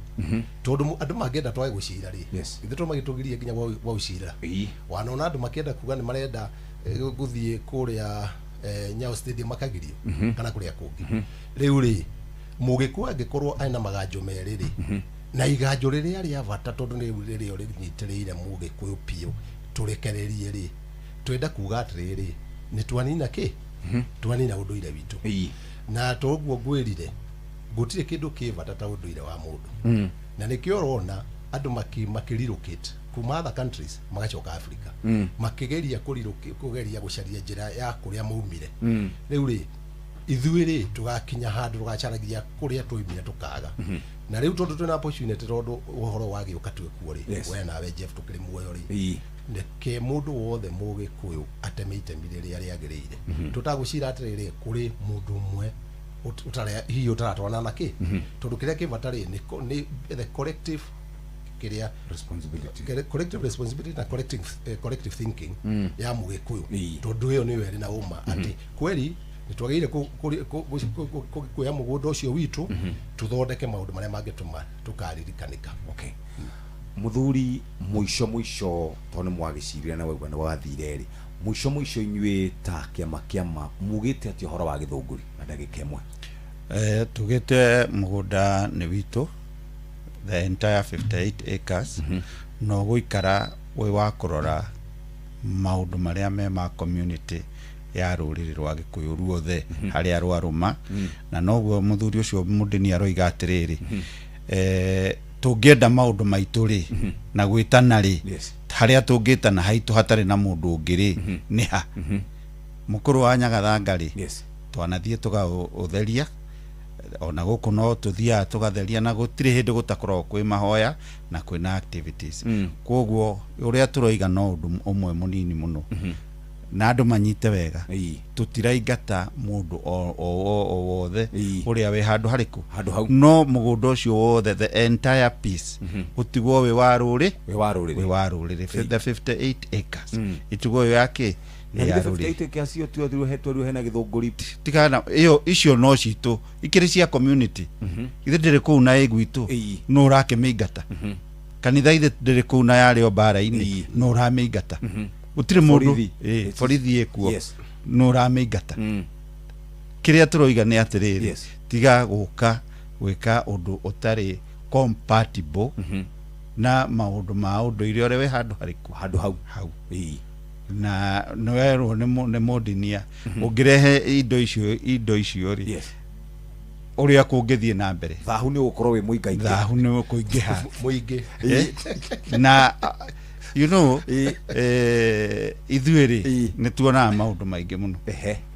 Tondũ andũ mangĩenda twage gũcira rĩ, githĩ tũmagĩtũgirie nginya gwa gũcirĩra? Wanona andũ makĩenda kuga nĩ marenda gũthiĩ kũrĩa Nyayo Stadium makagirio kana kũrĩa kũngĩ. Rĩu rĩ, mũgĩkũyũ angĩkorwo ena maganjo merĩ rĩ, na iganjo rĩrĩa rĩa bata tondũ nĩ rĩrĩa rĩnyitĩrĩire mũgĩkũyũ biũ tũrekererie rĩ, twenda kuga atĩrĩrĩ, nĩ twanina kĩ? Twanina ũndũire witũ. Na toguo ngwĩrire, gũtirĩ kĩndũ kĩ bata ta ũndũire wa mũndũ. Na nĩkĩo ũrona andũ makĩrelocate kuma other countries magacoka Africa, makĩgeria kũgeria gũcaria njĩra ya kũrĩa maumire. Rĩu rĩ, Ithuĩ rĩ tũgakinya handũ tũgacaragia kũrĩa twaumire tũkaga. Na rĩu tondũ twĩna opportunity, tondũ ũhoro wagĩũka twĩkuo rĩ, we nawe Jeff tũkĩrĩ muoyo rĩ, reke mũndũ wothe mũgĩkũyũ ateme itemi rĩrĩa rĩagĩrĩire. Tũtagwĩcira atĩrĩrĩ, kũrĩ mũndũ ũmwe ũtarĩa hihi ũtaratwarana na kĩ, tondũ kĩrĩa kĩ bata rĩ nĩ the collective kĩrĩa responsibility, collective responsibility na collective thinking ya mũgĩkũyũ, tondũ ĩyo nĩyo ĩrĩ na ũma atĩ kweri nĩ twagĩrĩire kuoya mũgũnda ũcio witũ, tũthondeke maũndũ marĩa mangĩtũma tũkaririkanĩka. Okay, muthuri, mũico mũico, tondũ nĩ mwagĩcirire na waigua nĩ wathire rĩ, mũico mũico inyuĩ ta kĩama mugĩte atĩ ũhoro wa Gĩthũngũri na ndagĩka ĩmwe? Tugĩte mũgũnda nĩ witũ, the entire 58 acres, no gũikara wĩ wa kũrora maũndũ marĩa me ma community ya rũrĩrĩ rwa Gĩkũyũ ruothe harĩa rwarũma. Na noguo mũthuri ũcio mũndini aroiga atĩrĩrĩ, tũngĩenda maũndũ maitũ rĩ na gwĩtana rĩ, harĩa tũngĩtana haitũ hatarĩ na mũndũ ũngĩ rĩ, nĩ ha mũkũrũ wa Nyagathanga rĩ? Twanathiĩ tũgaũtheria, ona gũkũ no tũthiaga tũgatheria, na gũtirĩ hĩndĩ gũtakoragwo kwĩ mahoya na kwĩna activities. Koguo ũrĩa tũroiga no ũndũ ũmwe mũnini mũno, na andũ manyite wega, tũtiraingata mũndũ o wothe ũrĩa wĩ handũ harĩkũ. Handũ hau. No mũgũnda ũcio wothe, the entire piece, ũtigwo wĩ wa rũrĩ wĩ wa rũrĩrĩ. Wĩ wa rũrĩrĩ. The 58 acres itigwo wĩ ya kĩ? Na ya githĩ rũrĩrĩ. 58 acres cio twerirwo hena Gĩthũngũri? Tigana iyo, icio no citũ, ikĩrĩ cia community. Ithe ndĩrĩ kũu na ĩ gwitũ, no ũrakĩmĩingata? Kanitha ithe ndĩrĩ kũu na yarĩ o mbara-inĩ, no ũramĩingata? Gũtirĩ mũndũ. Borithi. Borithi ĩkuo, no ũramĩingata? Kĩrĩa tũroiga nĩ atĩrĩrĩ, tiga gũka gwĩka ũndũ ũtarĩ compatible na maũndũ ma ũndũire ũrĩa wĩ handũ harĩkũ. Handũ hau. Hau. Na nĩwerwo nĩ mũndinia, ũngĩrehe indo icio rĩ, ũrĩa kũngĩthiĩ na mbere, thahu nĩ ũgũkorwo wĩ mũingaingĩ. Thahu nĩ ũkũingĩha. Mũingĩ. Na ithuĩ rĩ, nĩ tuonaga maũndũ maingĩ mũno.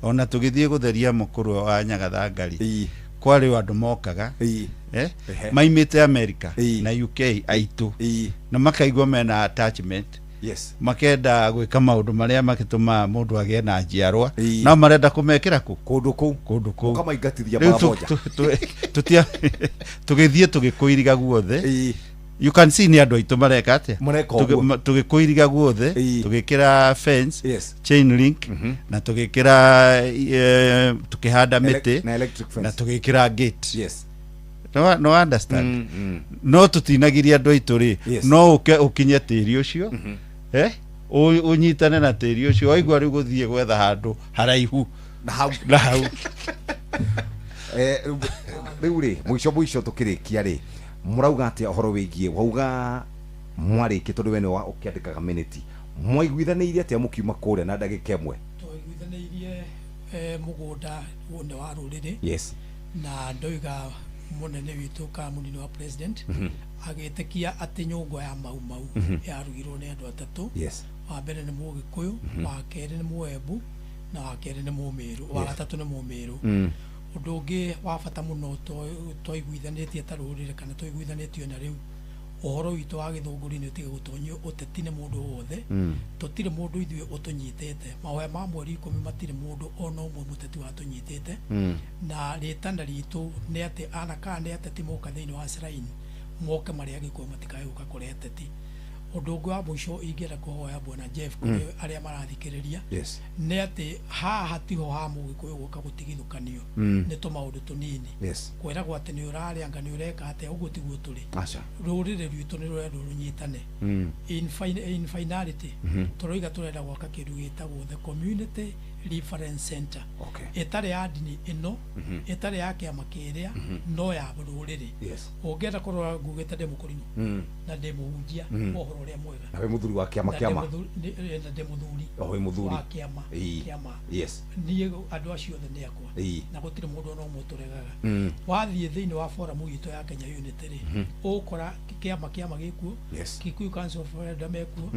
Ona tũgĩthiĩ gũtheria mũkũrwe wa Nyagathanga rĩ, kwarĩ o andũ mokaga maimĩte America na UK aitũ, na makaigua mena attachment, makenda gwĩka maũndũ marĩa makĩtũmaga mũndũ agĩe na njiarwa, no marenda kũmekĩra kũ? Kũndũ kũu. Kũndũ kũu. Ũkamaingatithia Rĩu mara moja. Tũgĩthiĩ tũgĩkũiriga guothe. You can see nĩ andũ aitũ mareka atĩa. Mareka ũguo. Tũgĩkũiriga guothe, tũgĩkĩra fence, chain link, na tũgĩkĩra tũkĩhanda mĩtĩ, na electric fence. Na tũgĩkĩra gate. No understand? No tũtinagiria andũ aitũ rĩ, no ũke ũkinye tĩri ũcio, ũnyitane na tĩri ũcio, waigua rĩu gũthiĩ gwetha handũ haraihu. Na hau. Na hau. Rĩu rĩ, mũico mũico tũkĩrĩkia rĩ, mũrauga atĩa ũhoro wĩgiĩ wauga mwarĩkia, tondũ we nĩ ũkĩandĩkaga minute, mwaiguithanĩirie atĩa mũkiuma kũrĩa na ndagĩka ĩmwe? Twaiguithanĩirie mũgũnda nĩ wa rũrĩrĩ. Na ndoiga mũnene witũ kana mũnini wa president agĩtĩkia atĩ nyũngũ ya Mau Mau yarugirwo nĩ andũ atatũ. Wa mbere nĩ Mũgĩkũyũ, wa kerĩ nĩ Mũembu, na wa kerĩ nĩ Mũmĩrũ, wa gatatũ nĩ Mũmĩrũ. Ũndũ ũngĩ wa bata mũno twaiguithanĩtie ta rũrĩrĩ, kana twaiguithanĩtio na rĩu ũhoro witũ wa Gĩthũngũri, nĩ ũtige gũtonyio ũteti nĩ mũndũ wothe. Tũtirĩ mũndũ ithuĩ ũtũnyitĩte. Mahoya ma mweri 10 matirĩ mũndũ ona ũmwe mũteti watũnyitĩte. Na rĩtana ritũ nĩ atĩ ana kana nĩ ateti moka thĩinĩ wa shrine, moke marĩ Agĩkũyũ, matikae gũka kũrĩ ateti. Ũndũ ũngĩ wa mũico ingĩenda kũhoya bwana Jeff, kũrĩ arĩa marathikĩrĩria, nĩ atĩ haha tiho ha Mũgĩkũyũ gũka gũtigithũkanio nĩ tũmaũndũ tũnini. Kwĩragwo atĩ nĩ ũrarĩanga, nĩ ũreka atĩa, ũguo tiguo tũrĩ. Aca. Rũrĩrĩ rwitũ nĩ rũrendwo rũnyitane. In finality, tũroiga tũrenda gwaka kĩndũ gĩtagwo the community reference center, ĩtarĩ ya ndini ĩno, ĩtarĩ ya kĩama kĩrĩa, no ya rũrĩrĩ. Ũngĩenda kũrora, ngugĩte ndĩ mũkũrinũ na ndĩ mũhunjia wa ũhoro ũrĩa mwega. Na wĩ mũthuri wa kĩama Na ndĩ kĩama. Na ndĩ mũthuri O wĩ mũthuri. wa kĩama kĩama. Niĩ andũ acio othe nĩ akwa, na gũtirĩ mũndũ ona ũmwe tũregaga. Wathiĩ thĩinĩ wa forum itũ ya Kenya Unity rĩ, ũgũkora kĩama gĩkuo, Kikuyu Council of Elder mekuo,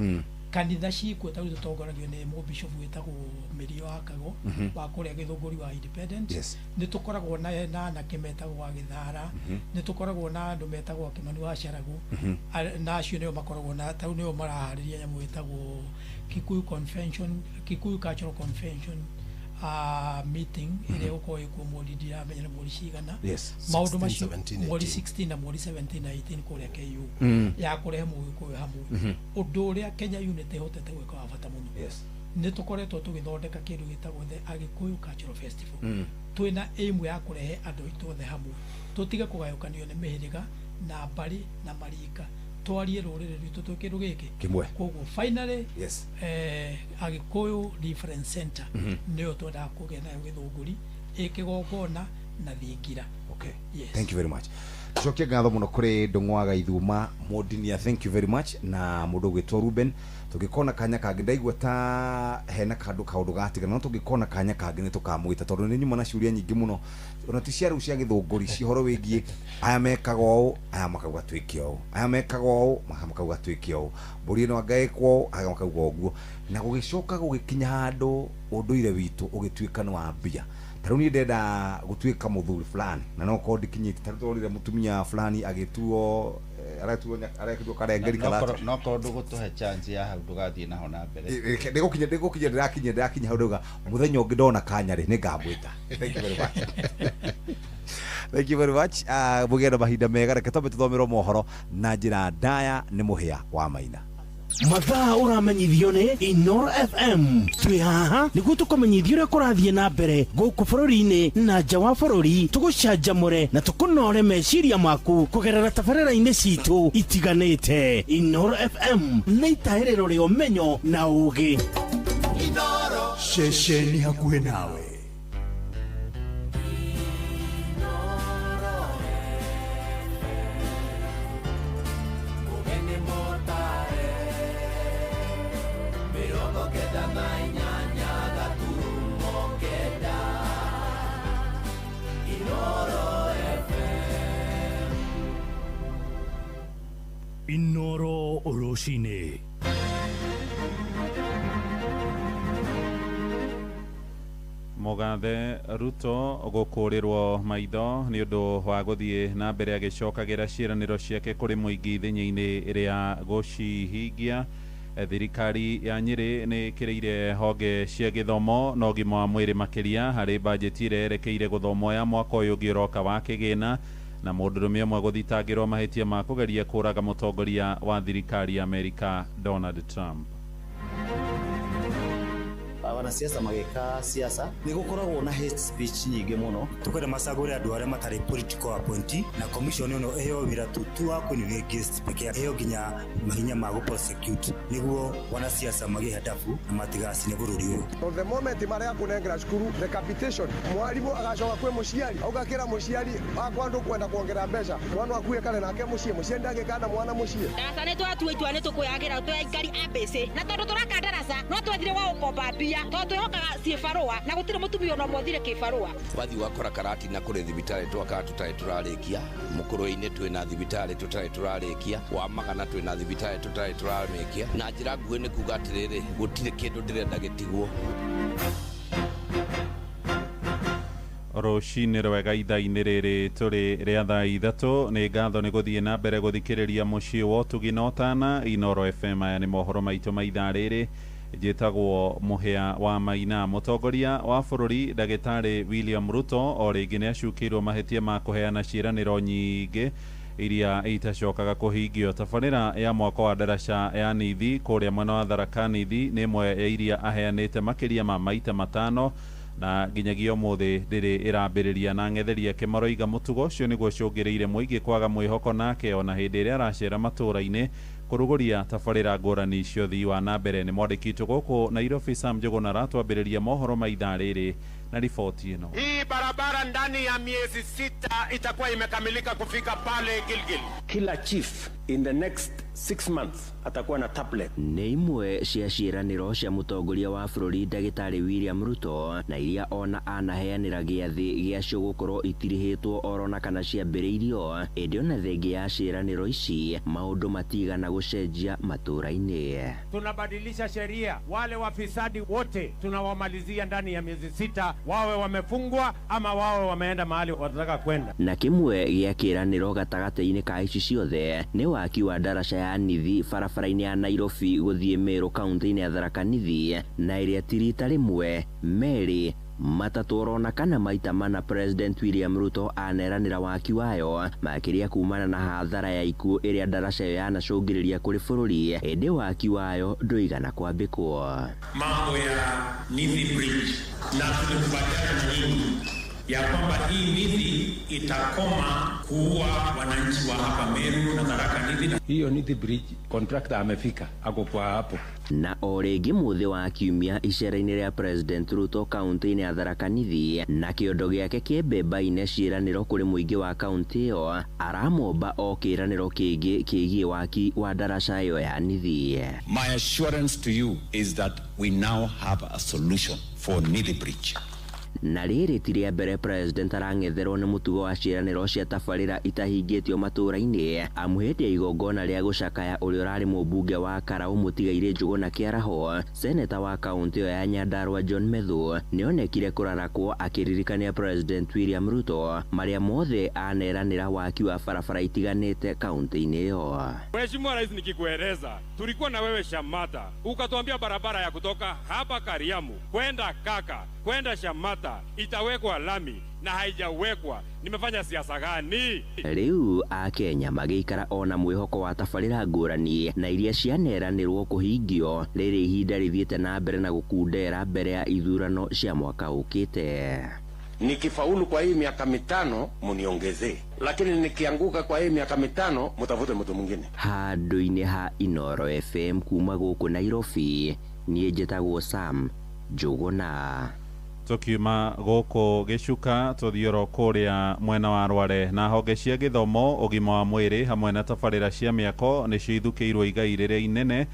Kanitha ciikuo ta rĩu tũtongoragio nĩ mũbishop wĩtagwo Mĩrio wa Kago wa kũrĩa Gĩthũngũri wa Independent. Nĩ tũkoragwo na anake metagwo a Gĩthara. Nĩ tũkoragwo na andũ metagwo Kĩmani wa Caragu. Na acio nĩo makoragwo na tarĩu nĩo maraharĩria nyamũ ĩtagwo Kikuyu Convention, Kikuyu Cultural Convention meeting ĩrĩa ĩgũkorwo ĩkuo mweri, ndiramenya nĩ mweri cigana. Maũndũ 16, macio 17, mweri 18. 16 na mweri 17 na 18 kũrĩa KU ya kũrehe mũgĩkũyũ hamwe. Ũndũ ũrĩa Kenya Unity ĩhotete gwĩka wa bata mũno, nĩ tũkoretwo tũgĩthondeka kĩndũ gĩtagwo the Agĩkũyũ Cultural Festival. Twĩna aim ya kũrehe andũ aitũ othe hamwe, tũtige kũgayũkanio nĩ mĩhĩrĩga na mbarĩ na marika, twarie rũrĩrĩ rwitũ twĩ kĩndũ gĩkĩ Kĩmwe. Koguo finally, Agĩkũyũ Reference Center nĩyo twendaga kũgĩa nayo Gĩthũngũri, ĩ kĩgongona na thingira. Okay. Yes. Thank you very much. Tucokie ngatho muno kuri Ndung'u wa Gaithuma Mundinia, thank you very much, na mundu gwitwo Ruben. Tungikona kanya kangi, ndaigua ta hena kandu kaundu gatigana, no tungikona kanya kangi ni tukamwita, tondu ni nyuma na ciuria nyingi muno, ona ti cia riu cia Githunguri, ci horo wigie aya mekaga ũũ, aya makauga twĩke ũũ, aya mekaga ũũ, aya makauga twĩke ũũ, mbũri ĩno anga ĩkwo ũũ, aya makauga ũguo, na gũgĩcoka gũgĩkinya handũ ũndũire witũ ũgĩtuĩka nĩ wa mbia. Ta rĩu niĩ ndenda gũtuĩka mũthuri fulani na no korwo ndikinyĩte, ta rĩu tũronire mũtumia fulani agĩtuo aretuo arekĩrwo karengeri. No korwo ndũgũtũhe chance ya hau ndũgathiĩ naho na mbere. Ndĩgũkinya, ndĩrakinya hau, ndauga mũthenya ũngĩ ndona kanya rĩ nĩngamwĩta. Thank you very much, thank you very much. Mũgĩe na mahinda mega. Reke twambe tũthomerwo mohoro na njĩra ndaya nĩ Mũhĩa wa Maina. Mathaa ũramenyithio nĩ Inoro FM. Twĩ haha nĩguo tũkũmenyithia ũrĩa kũrathiĩ na mbere gũkũ bũrũri-inĩ na nja wa bũrũri, tũgũcanjamũre na tũkũnore meciria maku kũgerera tabarĩra-inĩ citũ itiganĩte. Inoro FM nĩ itahĩrĩro rĩa ũmenyo na ũũgĩ. Ceceni hakuhĩ nawe. Ũgeni mũtare 98.9 Inoro FM. Inoro rũcinĩ. Mũgathe Ruto gũkũrĩrwo maitho nĩ ũndũ wa gũthiĩ na mbere agĩcokagĩra ciĩranĩro ciake kũrĩ mũingĩ ithenya-inĩ rĩa gũcihingia. Thirikari ya Nyĩrĩ nĩ ĩkĩrĩire honge cia gĩthomo na ũgima wa mwĩrĩ makĩria harĩ bajeti ĩrĩa yerekeire gũthomwo ya mwaka ũyũ ũngĩ ũroka wa kĩgĩna. Na mũndũrũme ũmwe gũthitangĩrwo mahĩtia ma kũgeria kũraga mũtongoria wa thirikari ya Amerika Donald Trump. Wanasiasa magĩka siasa nĩ gũkoragwo na hate speech nyingĩ mũno. Tukwenda macagũre andũ arĩa matarĩ political appointee, na commission ĩno ĩheo wĩra tu wa kũ peke yake, ĩheo nginya mahinya ma gũ prosecute nĩguo wanasiasa magĩe hadabu na matigacine bũrũri ũyũ. The moment marega kũnengera cukuru the capitation, mwarimu agacoka kwĩ mũciari augakĩra mũciari akwa ndũkwenda kuongerera mbeca, mwana waku ekare nake mũciĩ, mũciari ndangĩkana mwana mũciĩ. Ndaraca nĩ twatua itua nĩ tũkwĩyakĩra twĩ aikari a Mbĩcĩ, na tondũ tũraka ndaraca no twethire wa gũkomba mbia, tondũ twĩhokaga ciĩbarũa na gũtirĩ mũtumia ona ũmwe ũthire kĩbarũa. Wathiĩ wakora Karatina kũrĩ thibitarĩ twakaga tũtarĩ tũrarĩkia, Mũkũrwe-inĩ twĩna thibitarĩ tũtarĩ tũrarĩkia, wa Magana twĩna thibitarĩ tũtarĩ tũrarĩkia. Na njĩra nguhĩ nĩ kuga atĩrĩrĩ, gũtirĩ kĩndũ ndĩrenda gĩtigwo. Rũcinĩ rwega ithaa-inĩ rĩrĩ tũrĩ rĩa thaa 3. Nĩ ngatho nĩ gũthiĩ na mbere gũthikĩrĩria mũciĩ wa ũtugi na ũtana Inoro FM. Aya nĩ mohoro maitũ ma ithaa rĩrĩ. Njĩtagwo Mũhĩa wa Maina. Mũtongoria wa bũrũri ndagĩtarĩ William Ruto o rĩngĩ nĩ acukĩirwo mahĩtia ma kũheana ciĩranĩro nyingĩ iria itacokaga kũhingio. Tabarĩra ya mwako wa ndaraca ya Nithi kũrĩa mwena wa Tharaka Nithi nĩ ĩmwe ya iria aheanĩte makĩria ma maita 5 na nginyagia ũmũthĩ ndĩrĩ ĩrambĩrĩria. Na ang'etheri ake maroiga mũtugo ũcio nĩguo ũcũngĩrĩire mũingĩ kwaga mwĩhoko nake ona hĩndĩ ĩrĩa aracera matũũra-inĩ kũrugũria tabarĩra ngũrani cia ũthii wa na mbere. Nĩ mwandĩki witũ gũkũ Nairobi Sam Njũgũna aratwambĩrĩria mohoro ma ithaa rĩrĩ na riboti ĩno. Hii barabara ndani ya miezi 6 itakuwa imekamilika kufika pale Gilgil. Kila chief in the next 6 months atakuwa na tablet. Nĩ imwe cia ciĩranĩro cia mũtongoria wa bũrũri ndagĩtarĩ William Ruto na iria ona anaheanĩra gĩathĩ gĩacio gũkorwo itirihĩtwo orona kana ciambĩrĩirio, ĩndĩ ona thengia ya ciĩranĩro ici maũndũ matigana gũcenjia matũũra-inĩ. Tunabadilisha sheria, wale wafisadi wote tunawamalizia ndani ya miezi 6, wawe wamefungwa ama wawe wameenda mahali wanataka kwenda. Na kĩmwe gĩa kĩĩranĩro gatagatĩ-inĩ ka ici ciothe nĩ waki wa ndaraca ya Nithi barabara-inĩ ya Nairobi gũthiĩ Meru kaunti-inĩ ya Tharaka Nithi, na ĩrĩa ti rita rĩmwe merĩ matatũ orona kana maita mana President William Ruto aneranĩra waki wayo, makĩria kumana na hathara ya ikuũ ĩrĩa ndaraca ĩyo yanacũngĩrĩria kũrĩ bũrũri, ĩndĩ waki wayo ndũigana kwambĩkwo. Mambo ya Nithi Bridge, na tulikubaliana na nyinyi ya kwamba hii Nithi itakoma kuua wananchi wa hapa Meru na Tharaka Nithi. Hiyo Nithi Bridge contractor amefika ako kwa hapo. Na o rĩngĩ mũthĩ wa kiumia icera-inĩ rĩa President Ruto kaunti-inĩ ya Tharaka Nithi, na kĩondo gĩake kĩ mbemba-inĩ ciĩranĩro kũrĩ mũingĩ wa kaunti ĩyo, aramomba o kĩĩranĩro kĩngĩ kĩgiĩ waki wa ndaraca ĩyo ya Nithi. My assurance to you is that we now have a solution for Nithi Bridge. Na rĩrĩ ti rĩa mbere President arang'etherwo nĩ mũtugo wa ciĩranĩro cia tabarĩra itahingĩtio matũũra-inĩ, amu hĩndĩ ya igongona rĩa gũcakaya ũrĩa ũrarĩ mũmbunge wa Karau mũtigairĩ Njũgũna Kĩaraho, seneta wa kaunti ĩyo ya Nyandarua John Methu nĩonekire kũrarakwo akĩririkania President William Ruto marĩa mothe aneranĩra waki wa barabara itiganĩte kaunti-inĩ ĩyo. Mheshimiwa Rais, nikikueleza tulikuwa na wewe Shamata, ukatuambia barabara ya kutoka hapa Kariamu kwenda Kaka kwenda Shamata itawekwa lami na haijawekwa. Nimefanya siasa gani? Rĩu Akenya magĩikara ona mwĩhoko wa tabarĩra ngũrani na iria cianeranĩrwo kũhingio rĩrĩ ihinda rĩthiĩte na mbere na gũkundera mbere ya ithurano cia mwaka ũkĩte. Nikifaulu kwa hii miaka 5 muniongezee, lakini nikianguka kwa hii miaka 5 mtafute mtu mwingine. Handũ-inĩ ha Inoro FM kuma gũkũ Nairobi, niĩ njĩtagwo Sam Njũgũna. Tukiuma gũkũ gĩcuka tũthiĩ oro kũrĩa mwena wa Rware, na honge cia gĩthomo, ũgima wa mwĩrĩ hamwe na tabarĩra cia mĩako nĩcio ithukĩirwo igai rĩrĩa inene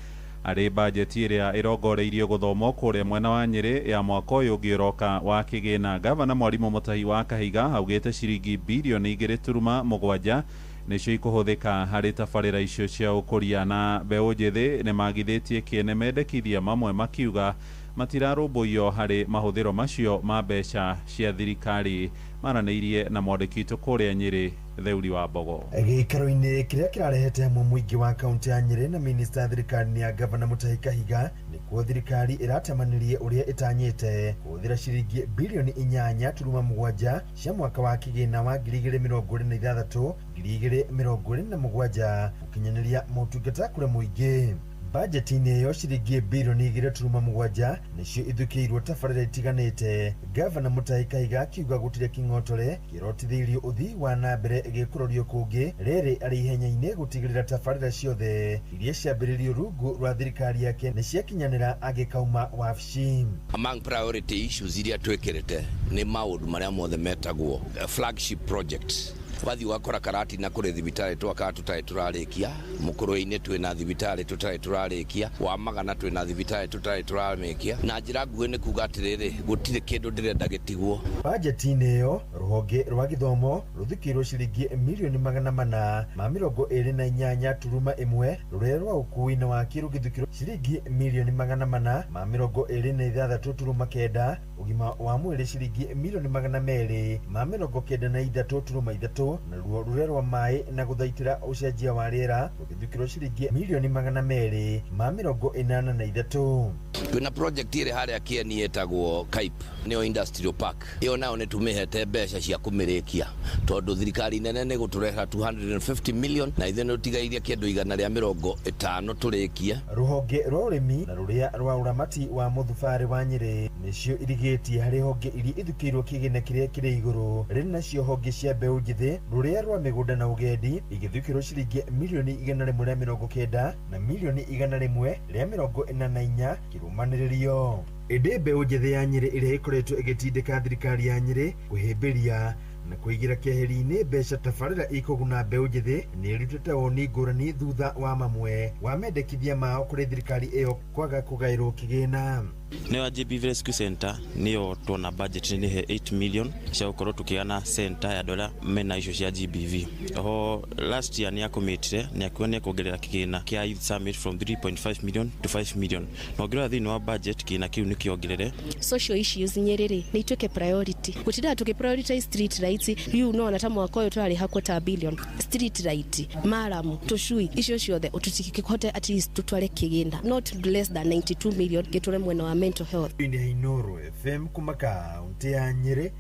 harĩ bajeti ĩrĩa ĩrongoreirio gũthomwo kũrĩa mwena wa Nyĩrĩ ya mwaka ũyũ ũngĩ ũroka wa kĩgĩna. Gavana Mwarimũ Mũtahi wa Kahiga augĩte ciringi birioni 2.7 nĩcio ikũhũthĩka harĩ tabarĩra icio cia ũkũria, na mbeũ njĩthĩ nĩmagithĩtie kĩene mendekithia mamwe makiuga matirarũmbũiyo harĩ mahũthĩro macio ma mbeca cia thirikari. Maranĩirie na mwandĩki witũ kũrĩa Nyĩrĩ Theuri wa Mbogo. Gĩikaro-inĩ kĩrĩa kĩrarehete hamwe mũingĩ wa kaunti ya Nyĩrĩ na minista thirikari-inĩ ya gavana Mutahi Kahiga, nĩkuo thirikari ĩratemanirie ũrĩa ĩtanyĩte kũhũthĩra ciringi birioni 8.7 cia mwaka wa kĩgĩna wa 2026 2027 gũkinyanĩria motungata kũrĩ mũingĩ. Bajeti-inĩ ĩyo ciringi birioni 2.7 nĩcio ithukĩirwo tabarĩra itiganĩte. Gavana Mutahi Kahiga akiuga gũtirĩ kĩng'otore kĩrotithĩirio ũthii wa na mbere gĩkũrorio kũngĩ, rĩrĩ arĩ ihenya-inĩ gũtigĩrĩra tabarĩra ciothe iria ciambĩrĩirio rungu rwa thirikari yake nĩciakinyanĩra agĩkauma wabici. Among priority issues iria twĩkĩrĩte nĩ maũndũ marĩa mothe metagwo flagship projects. Wathi wakora Karati na kũrĩ thibitarĩ twakaga tũtarĩ tũrarĩkia, Mũkũrwe-inĩ twĩna thibitarĩ tũtarĩ tũrarĩkia, wa Magana twĩna thibitarĩ tũtarĩ tũrarĩkia. Na njĩra nguhĩ nĩ kuga atĩrĩrĩ, gũtirĩ kĩndũ ndĩrenda gĩtigwo. Bajeti-inĩ ĩyo rũhonge rwa gĩthomo rũthukĩirwo ciringi mirioni 428.1, rũrĩa rwa ũkuui na waki rũgĩthukĩrwo ciringi mirioni 426.9, ũgima wa mwĩrĩ ciringi mirioni 293.3, naruo rũrĩa rwa maĩ na gũthaitĩra ũcenjia wa rĩera rũgĩthukĩrwo ciringi mirioni 283. Twĩna project ĩrĩ harĩa Kĩeni ĩtagwo CAIP, nĩyo industrial park. Ĩyo nayo nĩ tũmĩhete mbeca cia kũmĩrĩkia tondũ thirikari nene nĩ gũtũrehera 250 million na ithuĩ nĩ tũtigairie kĩndũ 150 tũrĩkie. Rũhonge rwa ũrĩmi na rũrĩa rwa ũramati wa mũthubarĩ wa Nyĩrĩ nĩcio irigĩtie harĩ honge iria ithukĩirwo kĩgĩna kĩrĩa kĩrĩ igũrũ. Rĩrĩ nacio honge cia mbeũ njĩthĩ Rũrĩa rwa mĩgũnda na ũgendi igĩthukĩrwo ciringi milioni 190 na milioni 144 kĩrũmanĩrĩrio. Ĩndĩ mbeũ njĩthĩ ya Nyĩrĩ ĩrĩa ĩkoretwo ĩgĩtindĩka thirikari ya Nyĩrĩ kũhĩmbĩria na kũigĩra keheri-inĩ mbeca tabarĩra ikũguna mbeũ njĩthĩ nĩ ĩrutĩte woni ngũrani thutha wa mamwe wa mendekithia mao kũrĩ thirikari ĩyo kwaga kũgaĩrwo kĩgĩna. Nĩyo GBV Rescue Center nĩyo tuona budget nĩ he 8 million cia gũkorwo tũkĩgana center ya andũ arĩa mena issue cia GBV. Oho last year nĩ akomitire nĩ akiuga nĩ ekuongerera kĩgĩna kĩa Youth Summit from 3.5 million to 5 million, na ũngĩrora thĩinĩ wa budget kĩgĩna kĩu nĩ kĩongerere. Social issues Nyĩrĩ rĩ nĩ ituĩke priority, gũtindaga tũkĩ prioritize street lights. Riu no ona ta mwaka ũyũ tũrarĩha quarter billion street light, maramu, tũcui, icio ciothe tũtikĩhote at least tũtware kĩgĩna not less than 92 million gĩtũre mwena wa mental health. Ĩndĩ Inooro FM kuma kaunti ya Nyĩrĩ,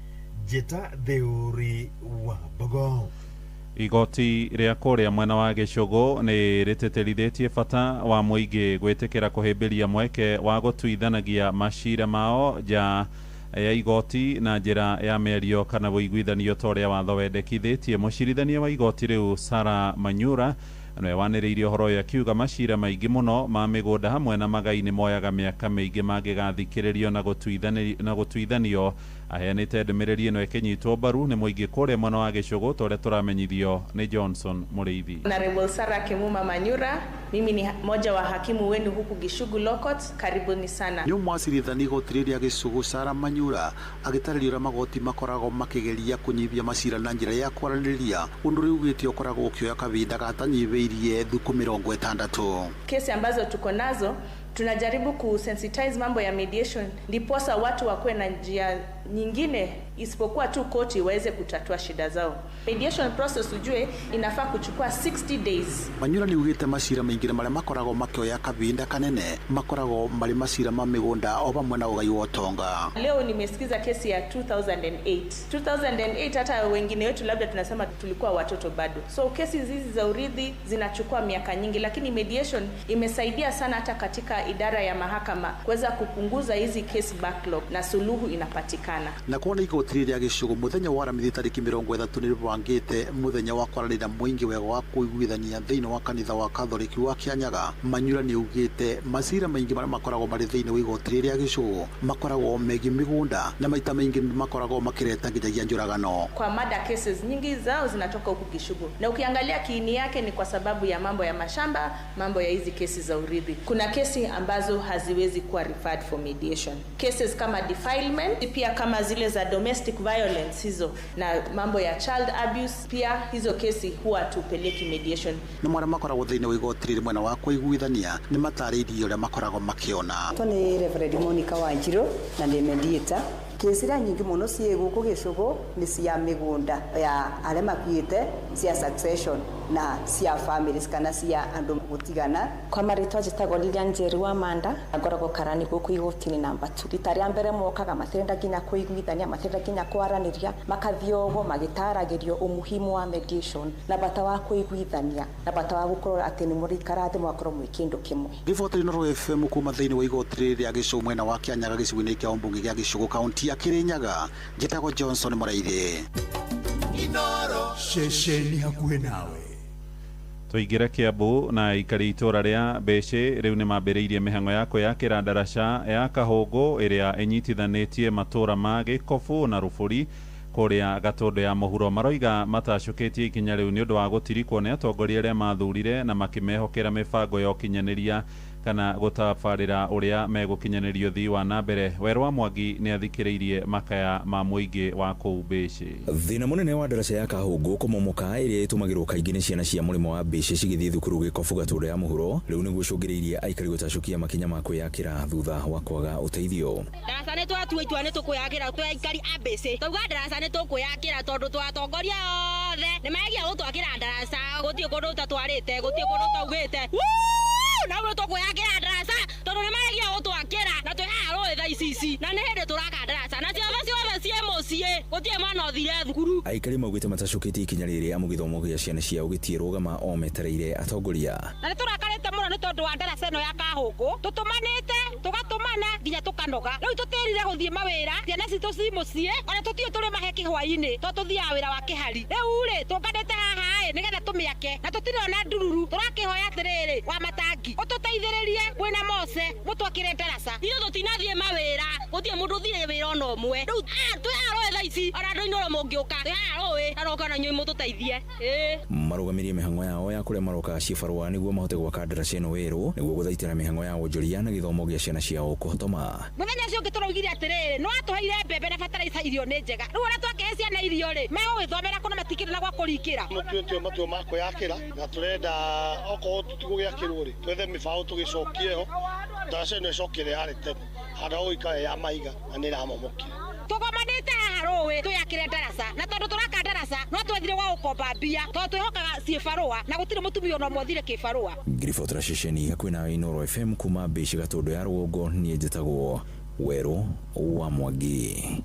Njĩta Theuri wa Mbogo. Igoti rĩa kũrĩa mwena wa Gĩcũgũ nĩ rĩtĩtĩrithĩtie bata wa mũingĩ gwĩtĩkĩra kũhĩmbĩria mweke wa gũtuithanagia macira mao nja ya igoti na njĩra ya mĩario kana ũiguithanio ta ũrĩa watho wendekithĩtie. Mũcirithania wa igoti rĩu Sarah Manyura nĩwe wanĩrĩirie ũhoro ũyũ akiuga macira maingĩ mũno ma mĩgũnda hamwe na magai nĩ moyaga mĩaka mĩingĩ mangĩgathikĩrĩrio na gũtuithanio. Aheanĩte ndũmĩrĩri ĩno ĩkĩnyitwo mbaru nĩ mũingĩ kũrĩa mwena wa Gĩcũgũ ta ũrĩa tũramenyithio nĩ Johnson Mũrĩithi. Honorable Sarah Kimuma Manyura, mimi ni moja wa hakimu wenu huku Gichugu Law Court. Karibuni sana. Nĩ mwacirithania igoti rĩrĩa Gĩcũgũ Sarah Manyura agĩtarĩria ũrĩa magoti makoragwo makĩgeria kũnyihia macira na njĩra ya kwaranĩria, ũndũ ũrĩa ugĩte ũkoragwo ũkĩoya kahinda gatanyihĩirie thikũ 60. Kesi ambazo tuko nazo tunajaribu kusensitize mambo ya mediation ndiposa watu wakuwe na njia nyingine isipokuwa tu koti waweze kutatua shida zao. Mediation process ujue inafaa kuchukua 60 days. Manyura ni ugite macira maingi maria makoragwo makioya kahinda kanene makoragwo mari macira ma migunda o pamwe na ugai wa utonga. Leo nimesikiza kesi ya 2008. 2008 hata wengine wetu labda tunasema tulikuwa watoto bado. So kesi hizi za urithi zinachukua miaka nyingi, lakini mediation imesaidia sana hata katika idara ya mahakama kuweza kupunguza hizi case backlog na suluhu inapatikana. Na kuona igoti rĩa Gĩcũgũ mũthenya wa Aramithi tarĩki 30 nĩrĩbangĩte mũthenya wa kwaranĩria mũingĩ wega wa kũiguithania thĩinĩ wa kanitha wa Katholiki wa Kĩanyaga. Manyura nĩaugĩte macira maingĩ marĩa makoragwo marĩ thĩinĩ wa igoti rĩa Gĩcũgũ makoragwo megiĩ mĩgũnda na maita maingĩ makoragwo makĩreta nginyagia njũragano. Kwa murder cases nyingi zao zinatoka huku Gĩcũgũ, na ukiangalia kiini yake ni kwa sababu ya mambo ya mashamba, mambo ya hizi kesi za urithi. Kuna kesi ambazo haziwezi kuwa referred for mediation, cases kama defilement, pia kama zile za domestic violence hizo na mambo ya child abuse, pia hizo kesi huwa tupeleki mediation. Na mwana makoragwo thĩinĩ wa igoti rĩrĩ mwena wa kũiguithania nĩ matarĩirie ũrĩa makoragwo makĩona. Tũ nĩ Reverend Monica Wanjiru na ndĩ mediator. Kesi iria nyingĩ mũno ciĩ gũkũ Gĩcũgũ nĩ cia mĩgũnda ya arĩa makuĩte, cia succession na cia families kana cia andũ gũtigana. Kwa marĩtwa njĩtagwo Lilian Njeri wa Manda, ngoragwo karani gũkũ igoti-inĩ namba 2. Rita rĩa mbere mokaga matirenda nginya kũiguithania, matirenda nginya kwaranĩria, makathiĩ ũguo magĩtaragĩrio umuhimu wa mediation na bata wa kũiguithania na bata wa gũkorwo atĩ nĩ mũrĩikara thĩ mũgakorwo mwĩ kĩndũ kĩmwe. Riboti Inooro FM kuma thĩinĩ wa igoti rĩrĩ rĩa Gĩcũgũ mwena wa Kĩanyaga gĩcigo-inĩ kĩa ũmbunge gĩa Gĩcũgũ kaunti ya Kĩrĩnyaga. Njĩtagwo Johnson Mũraithi. Inooro ceceni hakuhĩ nawe. Tũingĩre Kiambu na aikari itũra rĩa Mbĩcĩ rĩu nĩ mambĩrĩirie mĩhang'o ya kwĩyakĩra ndaraca ya Kahũngũ ĩrĩa ĩnyitithanĩtie matũra ma Gĩkobu na Rũbũri kũrĩa Gatũndũ ya mũhuro. Maroiga matacũkĩtie ikinya rĩu nĩ ũndũ wa gũtirikwo nĩ atongoria arĩa mathurire na makĩmehokera mĩbango ya ũkinyanĩria kana gũtabarĩra ũrĩa megũkinyanĩrio ũthii wa na mbere. Werũ wa Mwangi nĩ athikĩrĩirie makaya ma mũingĩ wa kũu Mbĩcĩ. Thĩna mũnene wa ndaraca ya Kahũngũ kũmomoka ĩrĩa ĩtũmagĩrwo kaingĩ nĩ ciana cia mũrĩmo wa Mbĩcĩ cigĩthiĩ thukuru Gĩkobu Gatũndũ ya mũhuro rĩu nĩguo ũcũngĩrĩirie aikari gũtacũkia makinya ma kwĩyakĩra thutha wa kwaga ũteithio. Ndaraca nĩ twatua itua nĩ tũkwĩyakĩra twĩ aikari a Mbĩcĩ, twauga ndaraca nĩ tũkwĩyakĩra tondũ twatongoria othe nĩ mageria gũtwakĩra ndaraca, gũtirĩ kũndũ ũtatwarĩte, gũtirĩ kũndũ ũtaugĩte, na rĩu tũkwĩyakĩra ndaraca tondũ nĩ mageria gũtwakĩra na twĩ haha rũĩ thaa ici ici na nĩ hĩndĩ tũraka ndaraca na ciothe ciothe ciĩ mũciĩ, gũtirĩ mwana ũthire thukuru. Aikari maugĩte matacũkĩtie ikinya rĩrĩ amu gĩthomo gĩa ciana ciao gĩtiĩrũgama o metereire atongoria. Na nĩ tũrakarĩte mũno nĩ tondũ wa ndaraca ĩno ya Kahũngũ, tũtũmanĩte tũgatũmana nginya tũka Tũkanoga rĩu tũtĩrire gũthiĩ mawĩra ciana citũ ci mũciĩ ona tũtiũ tũrĩ mahe kĩhwainĩ to tũthiaga wĩra wa kĩhari rĩu rĩ tũnganĩte haha ĩ nĩgetha tũmĩake na tũtirĩ ona ndururu tũrakĩhoya atĩrĩrĩ wa matangi ũtũteithĩrĩrie mwĩna Mose mũtwakĩre ndaraca ithuĩ tũtinathiĩ mawĩra gũtirĩ mũndũ ũthire wĩra ona ũmwe rĩu twĩ haha rũĩ thaa ici ona andũ Inooro mũngĩũka twĩ haha rũĩ na roka na inyuĩ mũtũteithie ĩĩ. Marũgamirie mĩhang'o yao ya kũrĩa marokaga cibarũa nĩguo mahote gwaka ndaraca ĩno werũ nĩguo gũthaitĩra mĩhang'o ya wonjoria na gĩthomo gĩa ciana ciao kũhotoma. Mũthenya ũcio ũngĩ tũraugire atĩrĩrĩ nĩ watũheire mbembe na bataraitha irio nĩ njega rĩu ona twakĩhe ciana irio rĩ megũgĩthomera kũ na matikĩrĩ na gwa kũrikĩra. Mũtuĩte matua ma kwĩyakĩra na tũrenda okorwo tũtigũgĩakĩrwo rĩ twethe mĩbaũ tũgĩcokie ho ndaraca ĩno ĩcokere yarĩ tene handũ ha gũikara ya mahiga na nĩ ĩramomokire. Tũgomanĩte haha rũĩ twĩyakĩre ndaraca na tondũ tũraka ndaraca no twethire gwa gũkomba mbia tondũ twĩhokaga ciĩbarũa na gũtirĩ mũtumia ona ũmwe ũthire kĩbarũa. Ngiribotera ceceni hakuhĩ nawe Inooro FM kuma Mbici Gatũndũ ya rũgongo niĩ njĩtagwo Werũ wa Mwangi.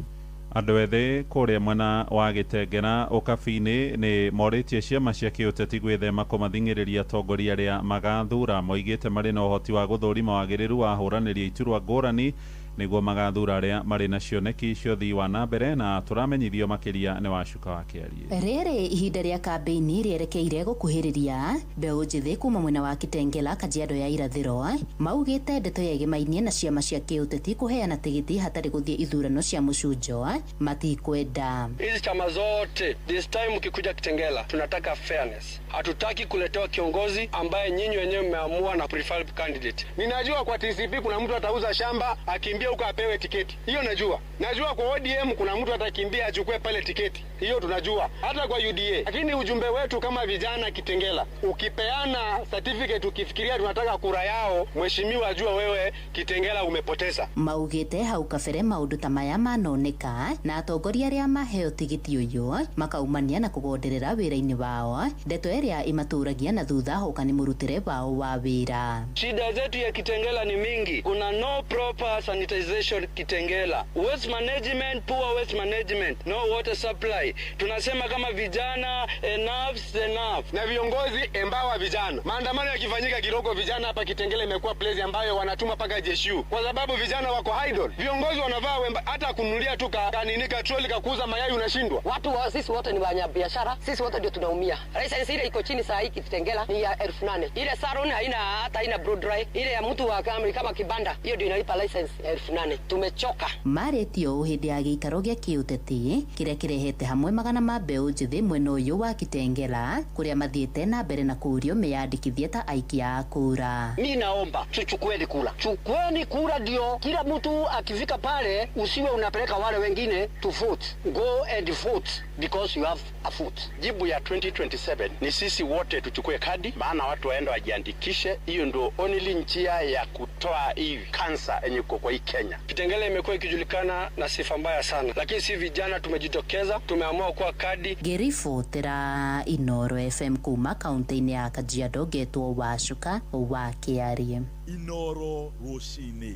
Andũ ethĩ kũrĩa mwena wa Gĩtengera Ũkabi-inĩ nĩ morĩtie ciama cia kĩũteti gwĩthema kũmathing'ĩrĩria atongoria arĩa magathura. Moigĩte marĩ na ũhoti wa gũthũrima wagĩrĩru wa ahũranĩri a iturwa ngũrani nĩguo magathura arĩa marĩ na cioneki cia ũthii wa na mbere na tũramenyithio makĩria nĩ Wacuka wa Kĩarie. Rĩrĩ ihinda rĩa kambĩini rĩerekeire gũkuhĩrĩria mbeũ njĩthĩ kuma mwena wa Kitengela Kajiado ya irathĩro maugĩte ndeto yegemainie na ciama cia kĩũteti kũheana tigiti hatarĩ gũthiĩ ithurano cia mũcunjo matikwenda. Hizi chama zote this time ukikuja Kitengela tunataka fairness. Hatutaki kuletewa kiongozi ambaye nyinyi wenyewe mmeamua na preferred candidate. Ninajua kwa TCP kuna mtu atauza shamba akimbia huko apewe tiketi. Hiyo najua. Najua kwa ODM kuna mtu atakimbia achukue pale tiketi. Hiyo tunajua. Hata kwa UDA. Lakini ujumbe wetu kama vijana Kitengela, ukipeana certificate ukifikiria tunataka kura yao, mheshimiwa jua wewe Kitengela umepoteza. Maugite hau kabere maundu ta maya manoneka na atongoria aria maheo tigiti uyu makaumania na kugonderera wira-ini wao ndeto iria imaturagia na thutha hoka ni murutire wao wa wira. Shida zetu ya Kitengela ni mingi. Kuna no proper sanitization Kitengela, waste management, poor waste management, no water supply. Tunasema kama vijana enough is enough. Na viongozi embawa vijana. Maandamano yakifanyika kidogo vijana hapa Kitengela imekuwa place ambayo wanatuma paka jeshi kwa sababu vijana wako idle. Viongozi wanavaa wemba, hata kununulia tu kanini katroli kakuuza mayai unashindwa. Watu wa sisi wote ni wafanyabiashara, sisi wote ndio tunaumia. License ile iko chini saa hii Kitengela ni ya 8,000. Ile salon haina hata haina blow dry. Ile ya mtu wa kama kibanda hiyo ndio inalipa license ya 8,000. Tumechoka. Maretio hindi ya gĩikaro gĩa kĩũteti kĩrĩa kĩrehete hamwe magana ma mbeũ njĩthĩ mwena ũyũ wa Kitengela kũrĩa mathiĩte na mbere na kũũrio meyandĩkithie ta aikia a kura. Mi naomba tuchukueni kura, chukueni kura ndio kila mtu akifika pale usiwe unapeleka wale wengine to vote. Go and vote because you have a vote. Jibu ya 2027 ni sisi wote tuchukue kadi, maana watu waende wajiandikishe. Hiyo ndio only njia ya kutoa hii kansa yenye iko kwa hii Kenya. Kitengela imekuwa ikijulikana na sifa mbaya sana, lakini si vijana tumejitokeza, tumeamua kuwa kadi. Ngĩribotera Inooro FM kuma kaunti-inĩ ya Kajiado ngetwo Wacuka wa Kĩarie. Inooro rũcinĩ.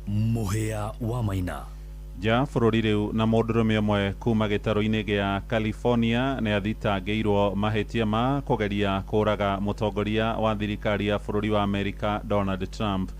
Mũhĩa wa Maina. Nja bũrũri rĩu na mũndũrũme ũmwe kuma gĩtarũ-inĩ gĩa California nĩ athitangĩirwo mahĩtia ma kũgeria kũraga mũtongoria wa thirikari ya bũrũri wa Amerika Donald Trump.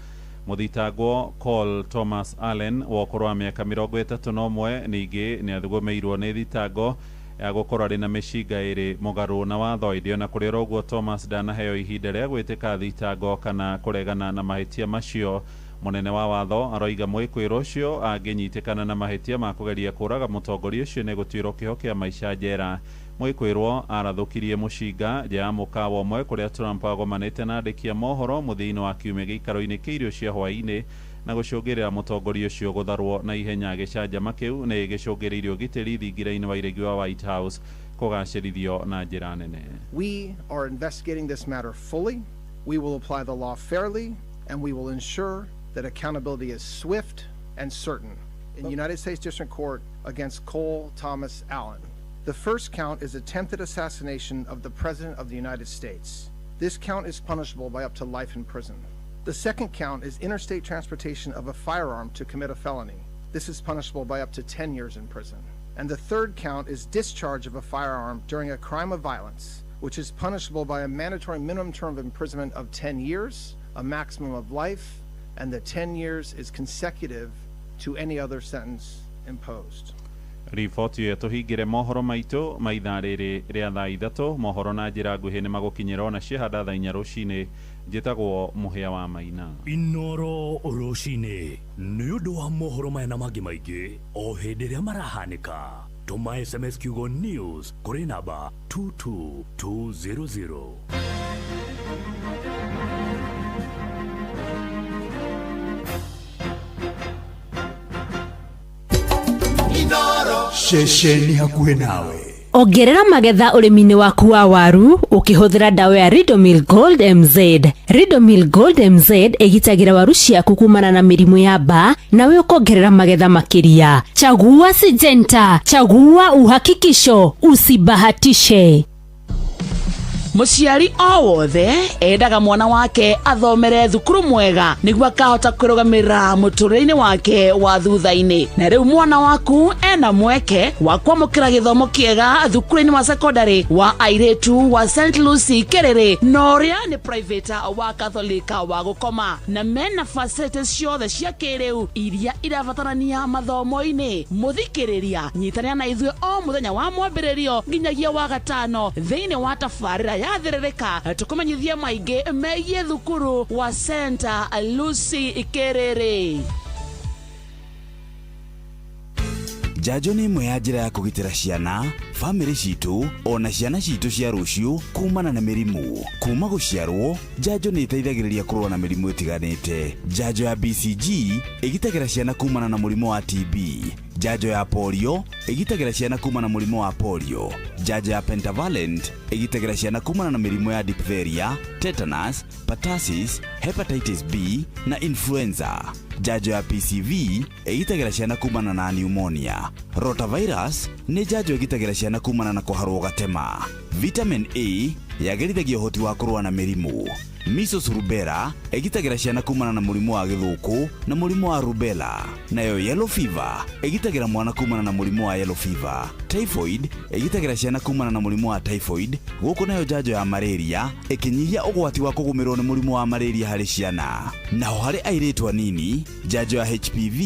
Mũthitangwo Cole Thomas Allen wa ũkũrũ wa mĩaka 31 ningĩ nĩ athugumĩirwo nĩ thitango ya gũkorwo arĩ na mĩcinga ĩrĩ mũgarũ na watho. Ĩndĩ ona kũrĩ oro ũguo Thomas ndanaheo ihinda rĩa gwĩtĩka thitango kana kũregana na mahĩtia macio. Mũnene wa watho aroiga mwĩkwĩrwo ũcio angĩnyitĩkana na mahĩtia ma kũgeria kũraga mũtongoria ũcio nĩ gũtuĩrwo kĩoho kĩa maica njera. Mwĩkwĩrwo arathũkirie mũcinga nja ya mũkawa ũmwe kũrĩa Trump agomanĩte na andĩki a mohoro mũthia-inĩ wa kiumia gĩikaro-inĩ kĩa irio cia hwaĩ-inĩ na gũcũngĩrĩra mũtongoria ũcio gũtharwo na ihenya. Gĩcanjama kĩu nĩ gĩcũngĩrĩirie ũgitĩri thingira-inĩ wa iregi wa White House kũgacĩrithio na njĩra nene. We are investigating this matter fully. We will apply the law fairly and we will ensure that accountability is swift and certain. In United States District Court against Cole Thomas Allen. The first count is attempted assassination of the President of the United States. This count is punishable by up to life in prison. The second count is interstate transportation of a firearm to commit a felony. This is punishable by up to 10 years in prison. And the third count is discharge of a firearm during a crime of violence, which is punishable by a mandatory minimum term of imprisonment of 10 years a maximum of life, and the 10 years is consecutive to any other sentence imposed. Riboti ĩyo tũhingĩre mohoro maitũ ma ithaa rĩrĩ rĩa thaa 3 mohoro na njĩra nguhĩ nĩ magũkinyĩra ona ciahanda thaa 4 rũcinĩ. Njĩtagwo Mũhĩa wa Maina. Inoro rũcinĩ nĩ ũndũ wa mohoro maya na mangĩ maingĩ o hĩndĩ ĩrĩa marahanĩka. Tũma SMS kiugo news kũrĩ namba 22200. Ceceni hakuhĩ nawe. Ongerera magetha ũrĩmi-inĩ waku wa waru ũkĩhũthĩra ndawa ya Ridomil Gold MZ. Ridomil Gold MZ ĩgitagĩra waru ciaku kumana na mĩrimũ ya mbaa nawe ũkongerera magetha makĩria. Chagua Syngenta, chagua uhakikisho, usibahatishe. Mũciari o wothe endaga mwana wake athomere thukuru mwega nĩguo akahota kwĩrũgamĩrĩra mũtũrĩre-inĩ wake wa thutha-inĩ. Na rĩu mwana waku ena mweke wa kwamũkĩra gĩthomo kĩega thukuru-inĩ wa secondary wa airĩtu wa St Lucy Kĩrĩrĩ, na ũrĩa nĩ private wa Catholic wa gũkoma, na mena facilities ciothe cia kĩrĩu iria irabatarania mathomo-inĩ. Mũthikĩrĩria, nyitanĩra na ithuĩ o mũthenya wa mwambĩrĩrio nginyagia wa gatano thĩinĩ wa tabarĩra ya thĩrĩrĩka tũkũmenyithie maingĩ megiĩ thukuru wa St Lucy Kĩrĩrĩ. Njanjo nĩ ĩmwe ya njĩra ya kũgitĩra ciana, bamĩrĩ citũ ona ciana citũ cia rũciũ kumana na mĩrimũ. Kuma gũciarwo, njanjo nĩ ĩteithagĩrĩria kũrũa na mĩrimũ ĩtiganĩte. Njanjo ya BCG ĩgitagĩra ciana kumana na mũrimũ wa TB. Njanjo ya polio ĩgitagĩra ciana kumana na mũrimũ wa polio. Njanjo ya pentavalent ĩgitagĩra ciana kumana na mĩrimũ ya diphtheria, tetanus, pertussis, hepatitis B na influenza. Njanjo ya PCV ĩgitagĩra ciana kumana na pneumonia. Rotavirus nĩ njanjo ĩgitagĩra ciana kumana na kũharwo gatema. Vitamin A yagĩrithagia ũhoti wa kũrũa na mĩrimũ. Measles rubella ĩgitagĩra ciana kumana na mũrimũ wa gĩthũkũ na mũrimũ wa rubella. Nayo yellow fever ĩgitagĩra mwana kumana na mũrimũ wa yellow fever. Typhoid ĩgitagĩra ciana kumana na mũrimũ wa typhoid, gũkũ nayo njanjo ya malaria ĩkĩnyihia ũgwati wa kũgũmĩrwo nĩ mũrimũ wa malaria harĩ ciana. Naho harĩ airĩtu anini, njanjo ya HPV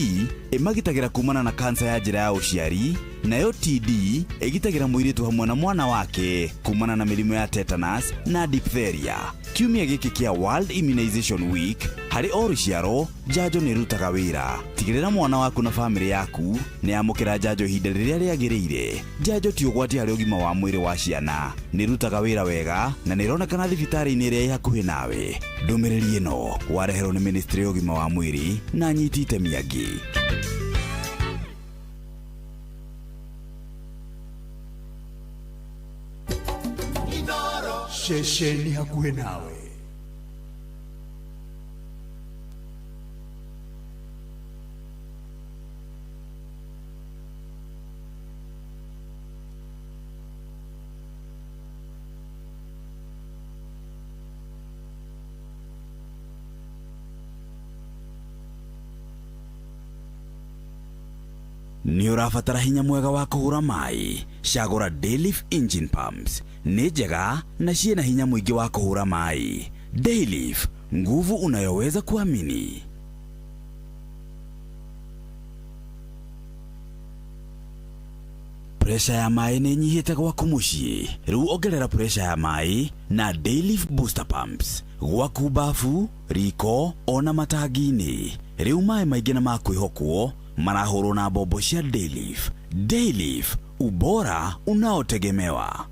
ĩmagitagĩra kumana na kansa ya njĩra ya ũciari, nayo TD ĩgitagĩra mũirĩtu hamwe na mwana wake kumana na mĩrimũ ya tetanus na diphtheria. Kiumia gĩkĩ kĩa World Immunization Week, harĩ o rũciaro njanjo nĩ ĩrutaga wĩra. Tigĩrĩra mwana waku na bamĩrĩ yaku nĩ amũkĩra njanjo ihinda rĩrĩa rĩagĩrĩire. Njanjo ti ũgwati harĩ ũgima wa mwĩrĩ wa ciana, nĩ ĩrutaga wĩra wega na nĩ ĩronekana thibitarĩ-inĩ ĩrĩa ĩ hakuhĩ nawe. Ndũmĩrĩri ĩno wareherwo nĩ Ministry ya ũgima wa mwĩrĩ na anyiti itemi angĩ. Ceceni hakuhĩ nawe. Nĩ ũrabatara hinya mwega wa kũhũra maĩ? Cagũra Dayliff Engine Pumps. Nĩ njega na ciĩna hinya mũingĩ wa kũhũra maĩ. Dayliff, nguvu unayoweza kuamini. Pressure ya maĩ nĩ ĩnyihĩte gwaku mũciĩ. Rĩu ongerera pressure ya maĩ na Dayliff Booster Pumps. Gwaku bafu, riko ona matangi-inĩ. Rĩu maĩ maingĩ na ma kwĩhokwo marahũrwo na mbombo cia Dayliff. Dayliff, ubora unaotegemewa.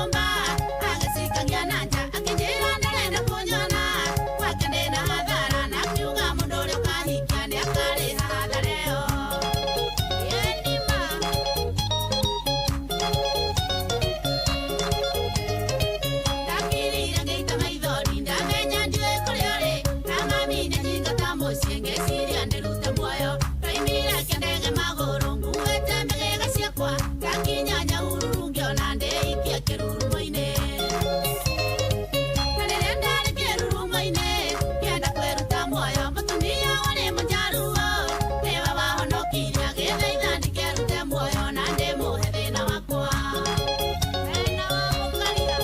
nyũmba agĩcikagia na nja akĩnjĩra ndarenda kũnyona gwake ndĩna hathara na akiuga mũndũ ũrĩa ũkahikia nĩ akarĩha hathara ĩyo. Ĩnima. Ndakirire ngĩita maithori ndamenya ndiũĩ kũrĩa ũrĩ na mami nĩanyingata mũciĩ ngĩciria ndĩrute muoyo ndaimire kĩndege magũrũ nguĩte mĩgĩga ciakwa ndakinya Nyahururu ngĩona ndĩikia kĩrurumo-inĩ. Na rĩrĩa ndarĩ kĩrurumo-inĩ ngĩenda kwĩruta muoyo mũtumia warĩ Mũnjaruo nĩwe wahonokirie agĩthaitha ndikerute muoyo na ndĩmũhe thĩna wakwa. Wena wa mũkaria.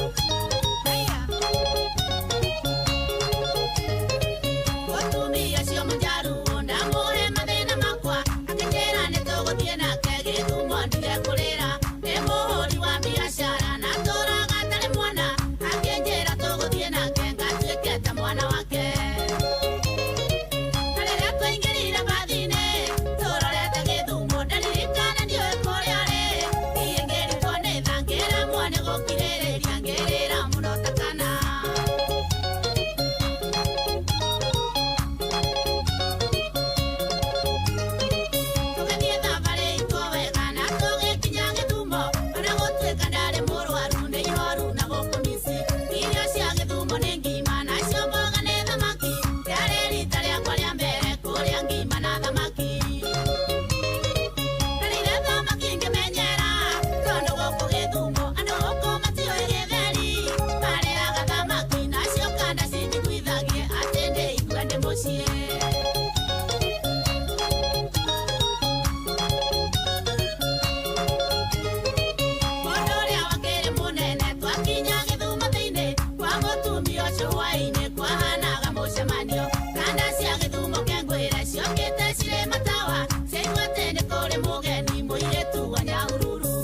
Mũtumia ũcio Mũnjaruo ndamũhe mathĩna makwa akĩnjĩra nĩtũgũthiĩ nake Gĩthumo ndige kũrĩra nĩ mũhũri wa biacara na atũraga atarĩ mwana akĩnjĩra tũgũthiĩ nake ngatuĩke ta mwana wake. Na rĩrĩa twaingĩrire bathi-inĩ tũrorete Gĩthumo ndaririkana ndiũĩ kũrĩa arĩ niĩ ngĩrigwo nĩ tha ngĩremwo nĩ gũkirĩrĩria ngĩrĩra mũno ta kana. Tũgĩthiĩ thabarĩ itũ wega na tũgĩkinya Gĩthumo ona gũtuĩka ndarĩ mũrwaru nĩ ihoru na gũkũ mici irio cia Gĩthumo nĩ ngima nacio mboga nĩ thamaki rĩarĩ rita rĩakwa rĩa mbere kũrĩa ngima na thamaki. Ndarĩire thamaki ngĩmenyera tondũ gũkũ Gĩthumo andũ gũkũ matiũĩ gĩtheri marĩaga thamaki nacio kanda cinjiguithagie atĩ ndĩigue ndĩ mũciĩ. Mũndũ ũrĩa wakĩrĩ mũnene twakinya Gĩthumo thĩinĩ kwa mũtumia ũcio hwaĩ-inĩ kwahanaga mũcemanio kanda cia Gĩthumo kengwĩre ciokĩte cirĩ matawa ciaigua atĩ nĩ kũrĩ mũgeni mũirĩtu wa Nyahururu.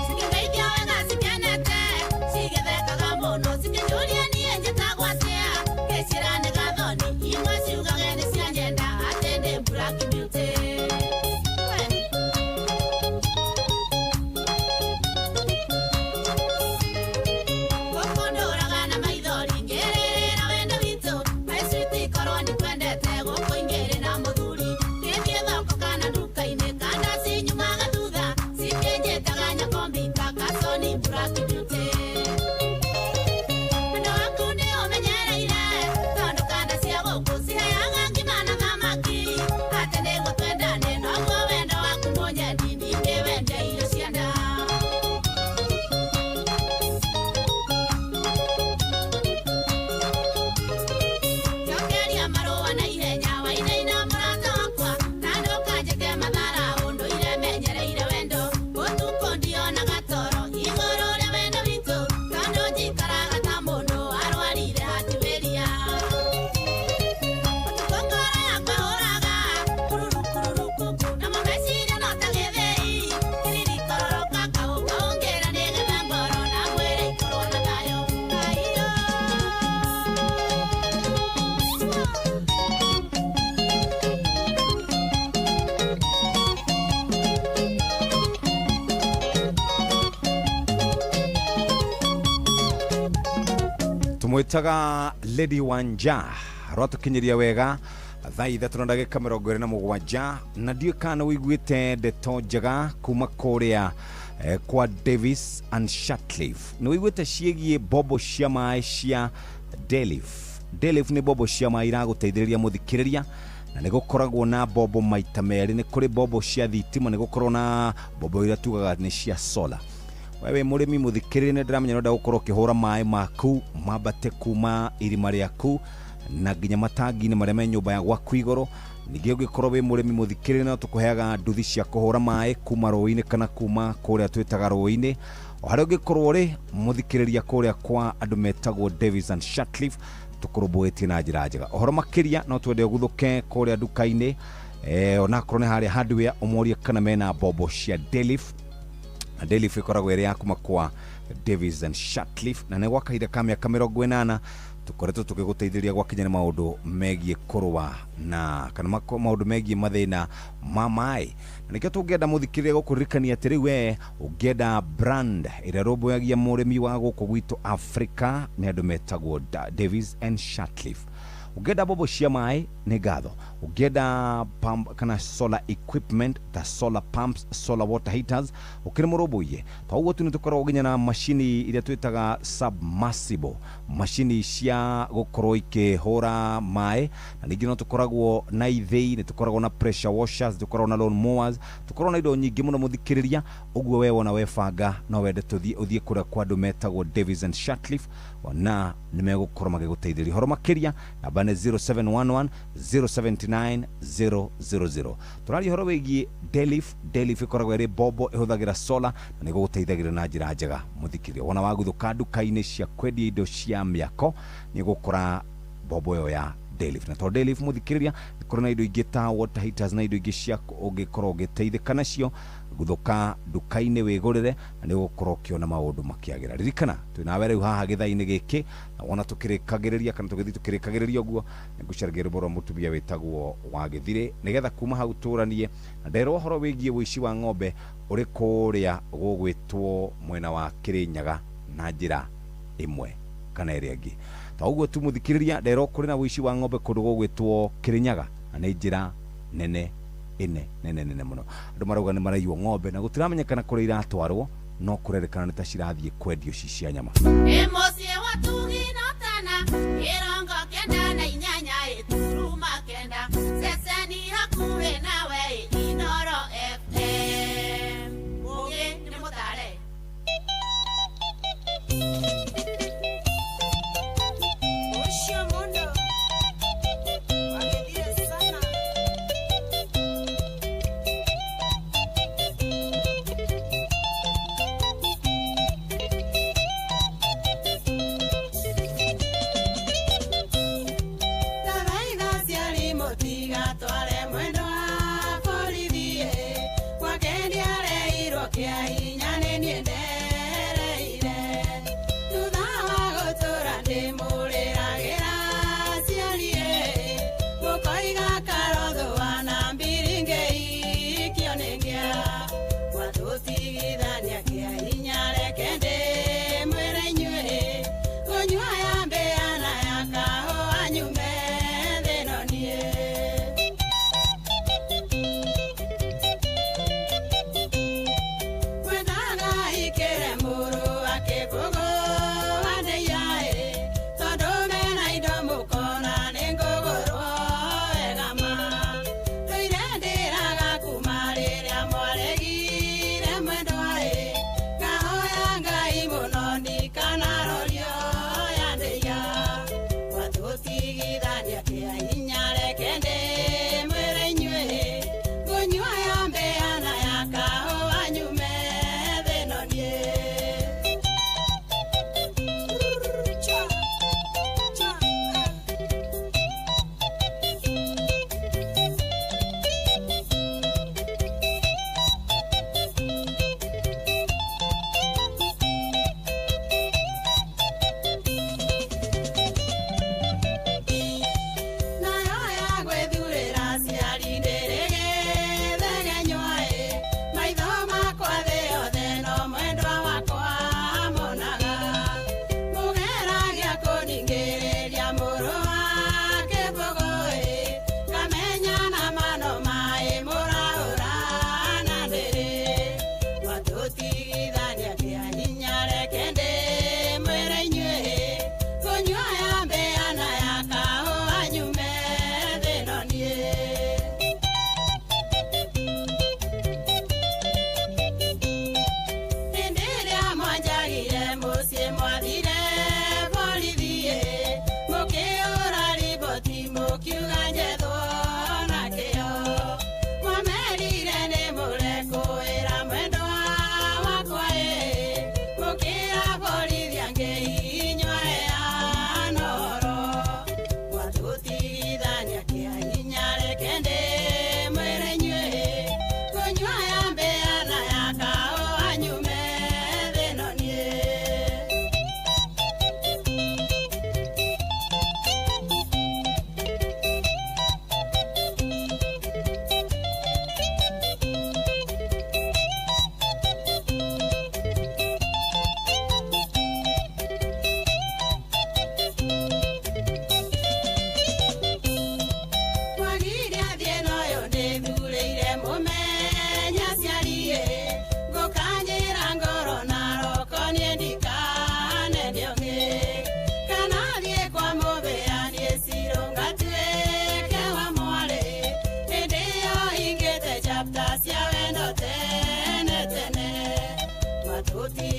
Cikĩngeithia wega cikenete cigĩthekaga mũno cikĩnjũria niĩ njĩtagwo atĩa ngĩciĩra nĩ Gathoni imwe ciugage nĩ cia nyenda atĩ ndĩ Black Beauty. We. Gũkũ ndũraga na maithori ngĩrĩrĩra wendo witũ my sweet korwo ndikwendete gũkũ ingĩrĩ na mũthuri ngĩthiĩ thoko kana nduka-inĩ kanda cinyumaga thutha cikĩnjĩtaga nyakombita Kasoni Black Beauty. Wendo waku nĩ ũmenyereire tondũ kanda cia gũkũ ciheaga ngima na thamaki atĩ nĩguo twendane noguo wendo waku mũnyendi ningĩ wende irio cia nda. Njokeria marũa na ihenya wainaina mũrata wakwa na ndũkanjĩke mathara ũndũire menyereire wendo ũtukũ ndionaga toro igũrũ rĩa wendo witũ tondũ njikaraga ta mũndũ arwarire hatiwĩria. Ũtukũ ngoro yakwa hũraga kururu kururu kuku namo meciria no ta gĩthĩi kĩririkororoka kaũkaũngĩra nĩgetha ngoro na mwĩrĩ ikorwo na thayũ. Aiyo. Tumwitaga Lady Wanja rwatukinyiria wega thaa ithatũ na ndagĩka mĩrongo ĩrĩ na mũgwanja na ndiũĩ kana wĩiguĩte ndeto njega kuma kũrĩa kwa Davis and Shatcliffe. Nĩ wĩiguĩte ciĩgiĩ mbombo cia maĩ cia Delif. Delif nĩ mbombo cia maĩ iragũteithĩrĩria mũthikĩrĩria na nĩ gũkoragwo na mbombo maita merĩ. Nĩ kũrĩ mbombo cia thitima, nĩ gũkorwo na mbombo iria tugaga nĩ cia solar. Wewe mũrĩmi mũthikĩrĩria nĩ ndĩramenya nĩũrenda gũkorwo ũkĩhũra maĩ maku mambate kuma irima rĩaku na nginya matangi-inĩ marĩa me nyũmba ya gwaku igũrũ. Ningĩ ũngĩkorwo wĩ mũrĩmi mũthikĩrĩria no tũkũheaga nduthi cia kũhũra maĩ kuma rũĩ-inĩ kana kuma kũrĩa twĩtaga rũĩ-inĩ. O harĩa ũngĩkorwo ũrĩ mũthikĩrĩria kũrĩa kwa andũ metagwo Davis and Shatcliffe tũkũrũmbũĩtie na njĩra njega. Ũhoro makĩria no twende ũguthũke kũrĩa nduka-inĩ onakorwo nĩ harĩa hardware ũmorie kana mena mbombo cia Delif. Na Delif ĩkoragwo ĩrĩ ya kuma kwa Davis and Shatcliffe na nĩ gwa kahinda ka mĩaka 80 Tũkoretwo tũgĩgũteithĩrĩria gwakinya nĩ maũndũ megiĩ kũrũa na kana maũndũ megiĩ mathĩna ma maĩ, na nĩkĩo tũngĩenda mũthikĩrĩria gũkũririkania atĩ rĩu we ũngĩenda brand ĩrĩa rũmbũyagia mũrĩmi wa gũkũ gwitũ Afrika nĩ andũ metagwo Davis and Shatcliffe. Ũngĩenda mbombo cia maĩ nĩ ngatho, ũngĩenda pump kana solar equipment ta solar pumps, solar water heaters, ũkĩrĩ mũrũmbũiye ta ũguo tu. Nĩ tũkoragwo nginya na macini iria twĩtaga submersible, macini cia gũkorwo ikĩhũra maĩ, na ningĩ no tũkoragwo na ithĩi, nĩ tũkoragwo na pressure washers, tũkoragwo na lawn mowers, tũkoragwo na indo nyingĩ mũno mũthikĩrĩria. Ũguo we wona webanga no wende tũthiĩ ũthiĩ kũrĩa kwa andũ metagwo Davis and Shatcliffe, na nĩ megũkorwo magĩgũteithĩrĩria ũhoro makĩria. Namba nĩ 0711 079 000. Tũraria ũhoro wĩgiĩ Delif. Delif ĩkoragwo ĩrĩ mbombo ĩhũthagĩra solar na nĩ gũgũteithagĩrĩria na njĩra njega mũthikĩrĩria. Wona waguthũka nduka-inĩ cia kwendia indo cia mĩako nĩ ũgũkora mbombo ĩyo ya Delif, na tondũ Delif mũthikĩrĩria nĩ kũrĩ na indo ingĩ ta water heaters na indo ingĩ cia ũngĩkorwo ũgĩteithĩka nacio. Guthũka nduka-inĩ wĩgũrĩre na nĩ ũgũkorwo ũkĩona maũndũ makĩagĩra. Ririkana twĩ nawe rĩu haha gĩthaa-inĩ gĩkĩ, na wona tũkĩrĩkagĩrĩria kana tũgĩthiĩ tũkĩrĩkagĩrĩria ũguo nĩ ngũcaragia rwĩmbo rwa mũtumia wĩtagwo wa Gĩthirĩ, nĩgetha kuma hau tũranie na nderwo ũhoro wĩgiĩ ũici wa ng'ombe ũrĩ kũrĩa gũgwĩtwo mwena wa Kĩrĩnyaga na njĩra ĩmwe kana ĩrĩa ĩngĩ. Ta ũguo tu mũthikĩrĩria, nderwo kũrĩ na ũici wa ng'ombe kũndũ gũgwĩtwo Kĩrĩnyaga, na nĩ njĩra nene ĩne nene nene mũno. Andũ marauga nĩ maraiywo ng'ombe na gũtiramenyekana kũrĩa iratwarwo, no kũrerĩkana nĩ ta cirathiĩ kwendio ci cia nyama. Ĩ mũciĩ wa Tugi na Tana, 98 9, ceceni hakuhĩ nawe Inooro FM. Ũgĩ nĩ mũtare. Ũcio mũno wagĩthiĩ sana. Taraitha ciari mũtigatware mwendwa borithi gwake ndiareirwo kĩa hinya nĩ niĩ ndereire.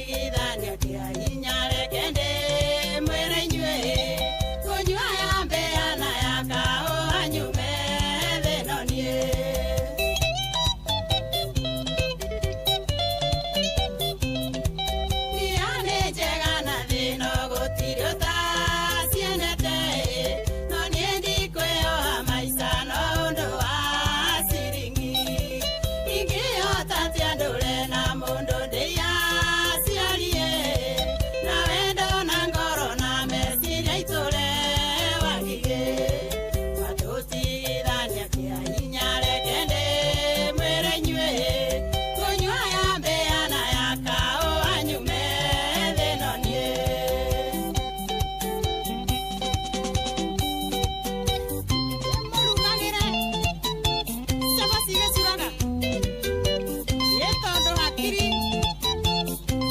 Twatũtigithania kĩa hinya reke ndĩmwĩre inyuĩ kũnyua ya mbĩa na ya kahũa nyume thĩ no niĩ. Mbia nĩ njega na thĩ no gũtirĩ ũtaciendete, no niĩ ndikwĩyoha maica no ũndũ wa ciringi. Ingĩhota atĩa ndũre na mũndũ ndĩaciarie, na wendo na ngoro na meciria itũre wangigĩ. Twatũtigithania kĩa hinya reke ndĩmwĩre inyuĩ kũnyua ya mbĩa na ya kahũa nyume thĩ no niĩ. Mũrugagĩre cabaci gĩcuraga ĩ tondũ hakiri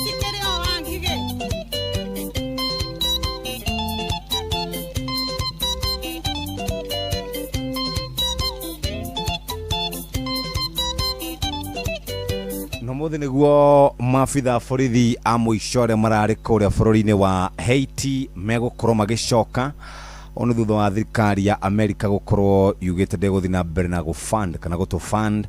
cikĩrĩ o wa ngigĩ. Na mũthĩ nĩguo maabitha borithi a mũico arĩa mararĩ kũrĩa bũrũri-inĩ wa Haiti megũkorwo magĩcoka ũũ nĩ thutha wa thirikari ya Amerika gũkorwo yugĩte ndĩgũthiĩ na mbere na gũfund kana gũtũfund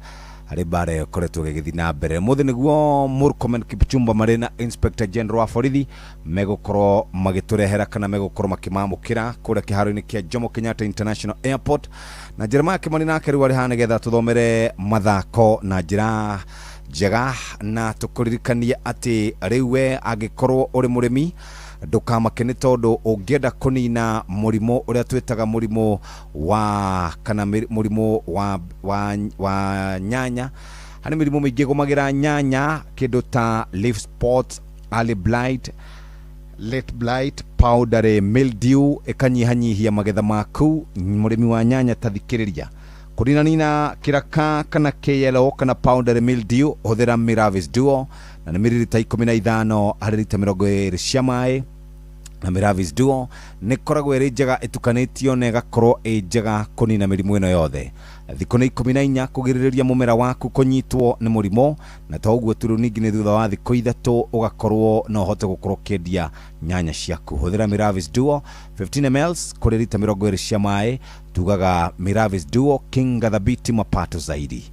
harĩ mbara ĩyo ĩkoretwo ĩgĩthiĩ na mbere. Mũthĩ nĩguo Murkomen Kipchumba marĩ na Inspector General wa borithi megũkorwo magĩtũrehera kana megũkorwo makĩmamũkĩra kũrĩa kĩharo-inĩ kĩa Jomo Kenyatta International Airport. Na Jeremiah Kimani nake rĩu arĩ haha nĩgetha tũthomere mathako na njĩra njega na tũkũririkanie atĩ rĩu we angĩkorwo ũrĩ mũrĩmi ndũkamake nĩ tondũ ũngĩenda kũnina mũrimũ ũrĩa twĩtaga mũrimũ wa kana mũrimũ wa nyanya. Harĩ mĩrimũ mĩingĩ ĩgũmagĩra nyanya, kĩndũ ta leaf spot, early blight, late blight, powdery mildew ĩkanyihanyihia magetha maku. Mũrĩmi wa nyanya tathikĩrĩria kũninanina kĩraka kana KLO kana powdery mildew, hũthĩra Miravis Duo na nĩ miririta 15 harĩ rita 20 cia maĩ. Na Miravis Duo nĩ ĩkoragwo ĩrĩ njega ĩtukanĩtio na ĩgakorwo ĩ njega kũnina mĩrimũ ĩno yothe. Thikũ nĩ 14 kũgirĩrĩria mũmera waku kũnyitwo nĩ mũrimũ, na to ũguo tu rĩu ningĩ nĩ thutha wa thikũ 3 ũgakorwo no ũhote gũkorwo ũkĩendia nyanya ciaku. Hũthĩra Miravis Duo 15 ml kũrĩ rita 20 cia maĩ. Tugaga Miravis Duo, kinga thabiti mapato zaidi.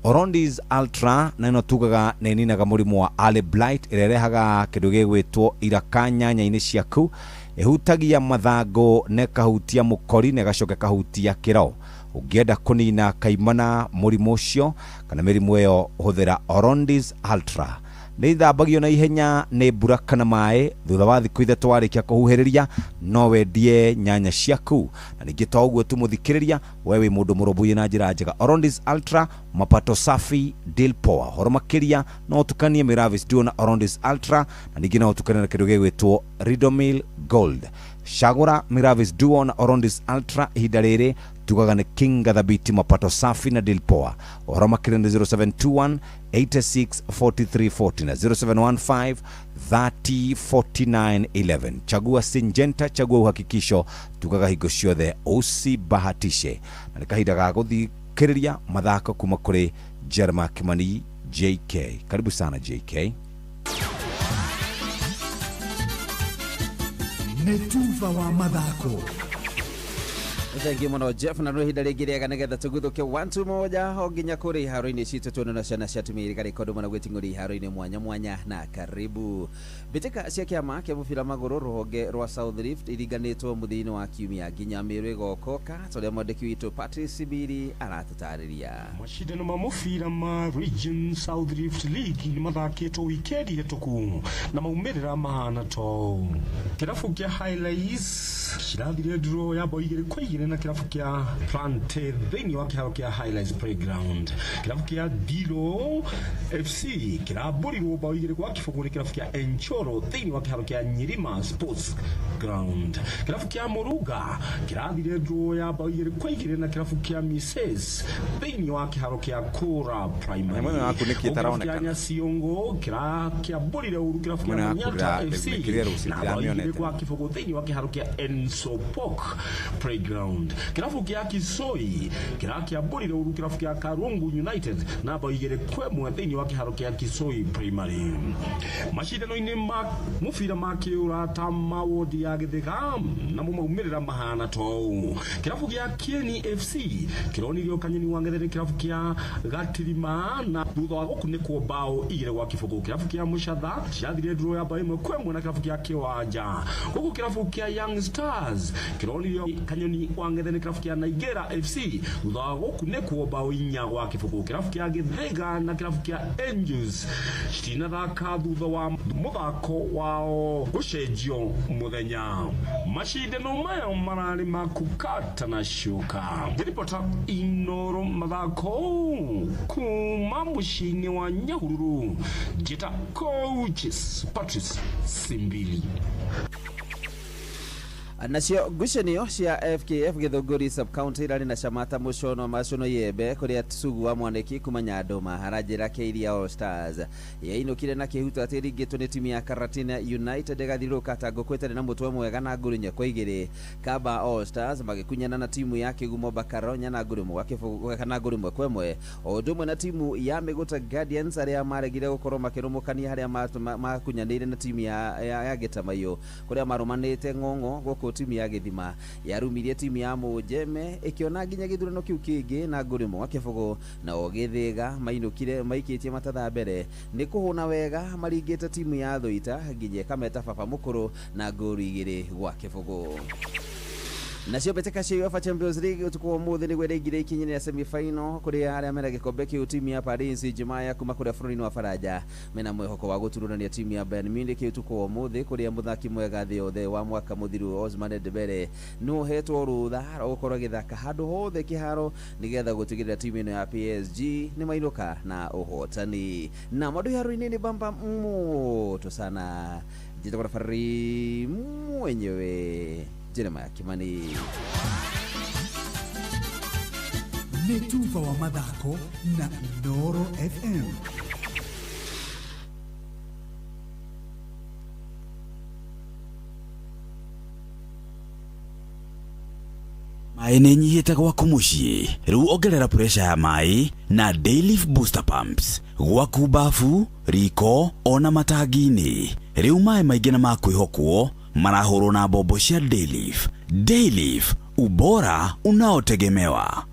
Orondis Ultra na ĩno tugaga nĩ ĩninaga mũrimũ wa early blight ĩrĩa ĩrehaga kĩndũ gĩgwĩtwo iraka nyanya-inĩ ciaku. Ĩhutagia mathangũ na ĩkahutia mũkori na ĩgacoka ĩkahutia kĩro. Ũngĩenda kũnina kaimana mũrimũ ũcio kana mĩrimũ ĩyo, hũthĩra Orondis Ultra. Nĩ ithambagio na ihenya nĩ mbura kana maĩ. Thutha wa thikũ 3 warĩkia kũhuhĩrĩria no wendie nyanya ciaku. Na ningĩ to ũguo tu mũthikĩrĩria, we wĩ mũndũ mũrũmbũiye na njĩra njega. Orondis Ultra, mapato safi, deal poa. Horo makĩria no ũtukanie Miravis Duo na Orondis Ultra, na ningĩ no ũtukanie na kĩndũ gĩgwĩtwo Ridomil Gold. Cagũra Miravis Duo na Orondis Ultra ihinda rĩrĩ tugaga nĩ kinga thabiti, mapato safi na deal poa. Ũhoro makĩria nĩ 0721 86 43 40 na 0715 30 49 11. Chagua Syngenta, chagua uhakikisho, tugaga hingo ciothe usibahatishe. Na nĩ kahinda ga gũthikĩrĩria mathako kuma kũrĩ Jeremiah Kimani JK. Karibu sana JK. Nĩ tuba wa mathako. Thengiå må no Jeff, na no ihinda rĩngĩ rĩega nĩgetha tũguthũke 1 2 1 o nginya kũrĩ iharo-inĩ citũ tuone na ciana cia atumia irĩ karĩko ndũma na gwĩting'ũria iharo-inĩ mwanya mwanya. Na karibu mbĩtĩka cia kĩama kĩa mũbira magũrũ rũhonge rwa South Rift iringanĩtwo mũthia-inĩ wa kiumia nginya mĩrũ ĩgokoka ta ũrĩa mwandĩki witũ Patrice Sibiri aratũtarĩria. Mashindano ma mũbira ma Region South Rift League nĩ mathakĩtwo wikendi hĩtũku na maumĩrĩra mahana to kĩrabu kĩa Highlights kĩrathire draw ya bao 2-2 na kĩrabu kĩa Plante thĩinĩ wa kĩharo kĩa Highlights Playground. Kĩrabu kĩa Dilo FC kĩrambũrirwo bao 2-0 nĩ kĩrabu kĩa Enchoro thĩinĩ wa kĩharo kĩa Nyirima Sports Ground. Kĩrabu kĩa Muruga kĩrathire draw ya bao 2-2 na kĩrabu kĩa Mises thĩinĩ wa kĩharo kĩa Kura Primary. Mwena waku nĩkĩ Kĩrabu kĩa ĩtaronekana? Nyaciongo kĩrambũrire ũru kĩrabu kĩa Mwena waku Manyatta FC mĩkĩrire rũciũ na bao ndiramĩonete. 2-0 thĩinĩ wa kĩharo kĩa Ensopok Playground. Ground. Kirabu kia Kisoi kirakiambũrire ũru kirabu kia Karungu United na bao 2-1 thĩinĩ wa kĩharo kĩa Kisoi Primary. Macindano-inĩ ma mũbira ma kĩũrata ma wodi ya Gĩthĩga namo maumĩrĩra mahana tou. Kirabu gĩa Kieni FC kĩronirio kanyeni wa ng'ethere kirabu kĩa Gatirima na thutha wa gũkunĩkwo bao 2-0. Kirabu kĩa Mũcatha ciathire draw ya bao 1-1 na kirabu kĩa Kĩwanja. Gũkũ kirabu kĩa Young Stars kĩronirio kanyoni wa ng'ethere kirabu kĩa Naigera FC thutha wa gũkunĩkwo bao 4-0. Kirabu kĩa Gĩthĩga na kirabu kĩa Angels citinathaka thutha wa mũthako wao gũcenjio mũthenya. Macindano maya mararĩ ma kũkata na cuka. Ngĩribota Inoro mathako kuma mũciĩ-inĩ wa Nyahururu, njĩta Coaches Patrice Simbili. Nacio ngucanio cia FKF Githunguri sub-county irarĩ na Shamata Mũcono Macono Yembe kũrĩa Sugu wa Mwanĩki kuma Nyandũma aranjĩra Keiria All Stars yainũkire na kĩhuto atĩ ĩringĩtwo nĩ timu ya Karatina United ĩgathiũrũrũka ta ngũkũ ĩtarĩ na mũtwe mwega na nguru 4-2. Kaba All Stars magĩkunyana na timu ya Kĩgumo Bakaronya na nguru 1-1. O ũndũ ũmwe na timu ya Mĩgũta Guardians arĩa maregire gũkorwo makĩrũmũkania harĩa makunyanĩire na timu ya Gĩtamaiyũ kũrĩa marũmanĩte ng'ong'o gũkũ timu ya Gĩthima yarumirie timu ya Mũnjeme ĩkĩona nginya gĩthurano kĩu kĩngĩ na nguru 1-0. Na o Gĩthĩga mainũkire maikĩtie matatha mbere nĩ kũhũna wega maringĩte timu ya Thũita nginya ĩkameta baba mũkũrũ na nguru 2-0. Nacio mbĩtĩka cia UEFA Champions League ũtukũ wa ũmũthĩ nĩguo ĩraingĩra ikinya rĩa semi-final kũrĩa arĩa mena gĩkombe kĩu timu ya Paris Saint-Germain ya kuma kũrĩa bũrũri-inĩ wa Faranja mena mwĩhoko wa gũturũrania timu ya Bayern Munich ũtukũ wa ũmũthĩ kũrĩa mũthaki mwega thĩ yothe wa mwaka mũthiru Ousmane Dembele nĩ ũhetwo rũtha rwa gũkorwo agĩthaka handũ hothe kĩharo nĩgetha gũtigĩrĩra timu ĩno ya PSG nĩ mainũka na ũhotani. Na maũndũ iharo-inĩ nĩ bamba moto sana. Njĩtagwo referee mwenyewe Jeremiah Kimani. Nĩ tuba wa mathako na Inooro FM. Maĩ nĩ nyihĩte gwaku mũciĩ, rĩu ongerera pressure ya maĩ na Dayliff Booster Pumps gwaku bafu, riko ona matangi-inĩ. Rĩu maĩ maingĩ na ma kwĩhokwo marahũrwo na mbombo cia Dayliff. Dayliff, ubora unaotegemewa.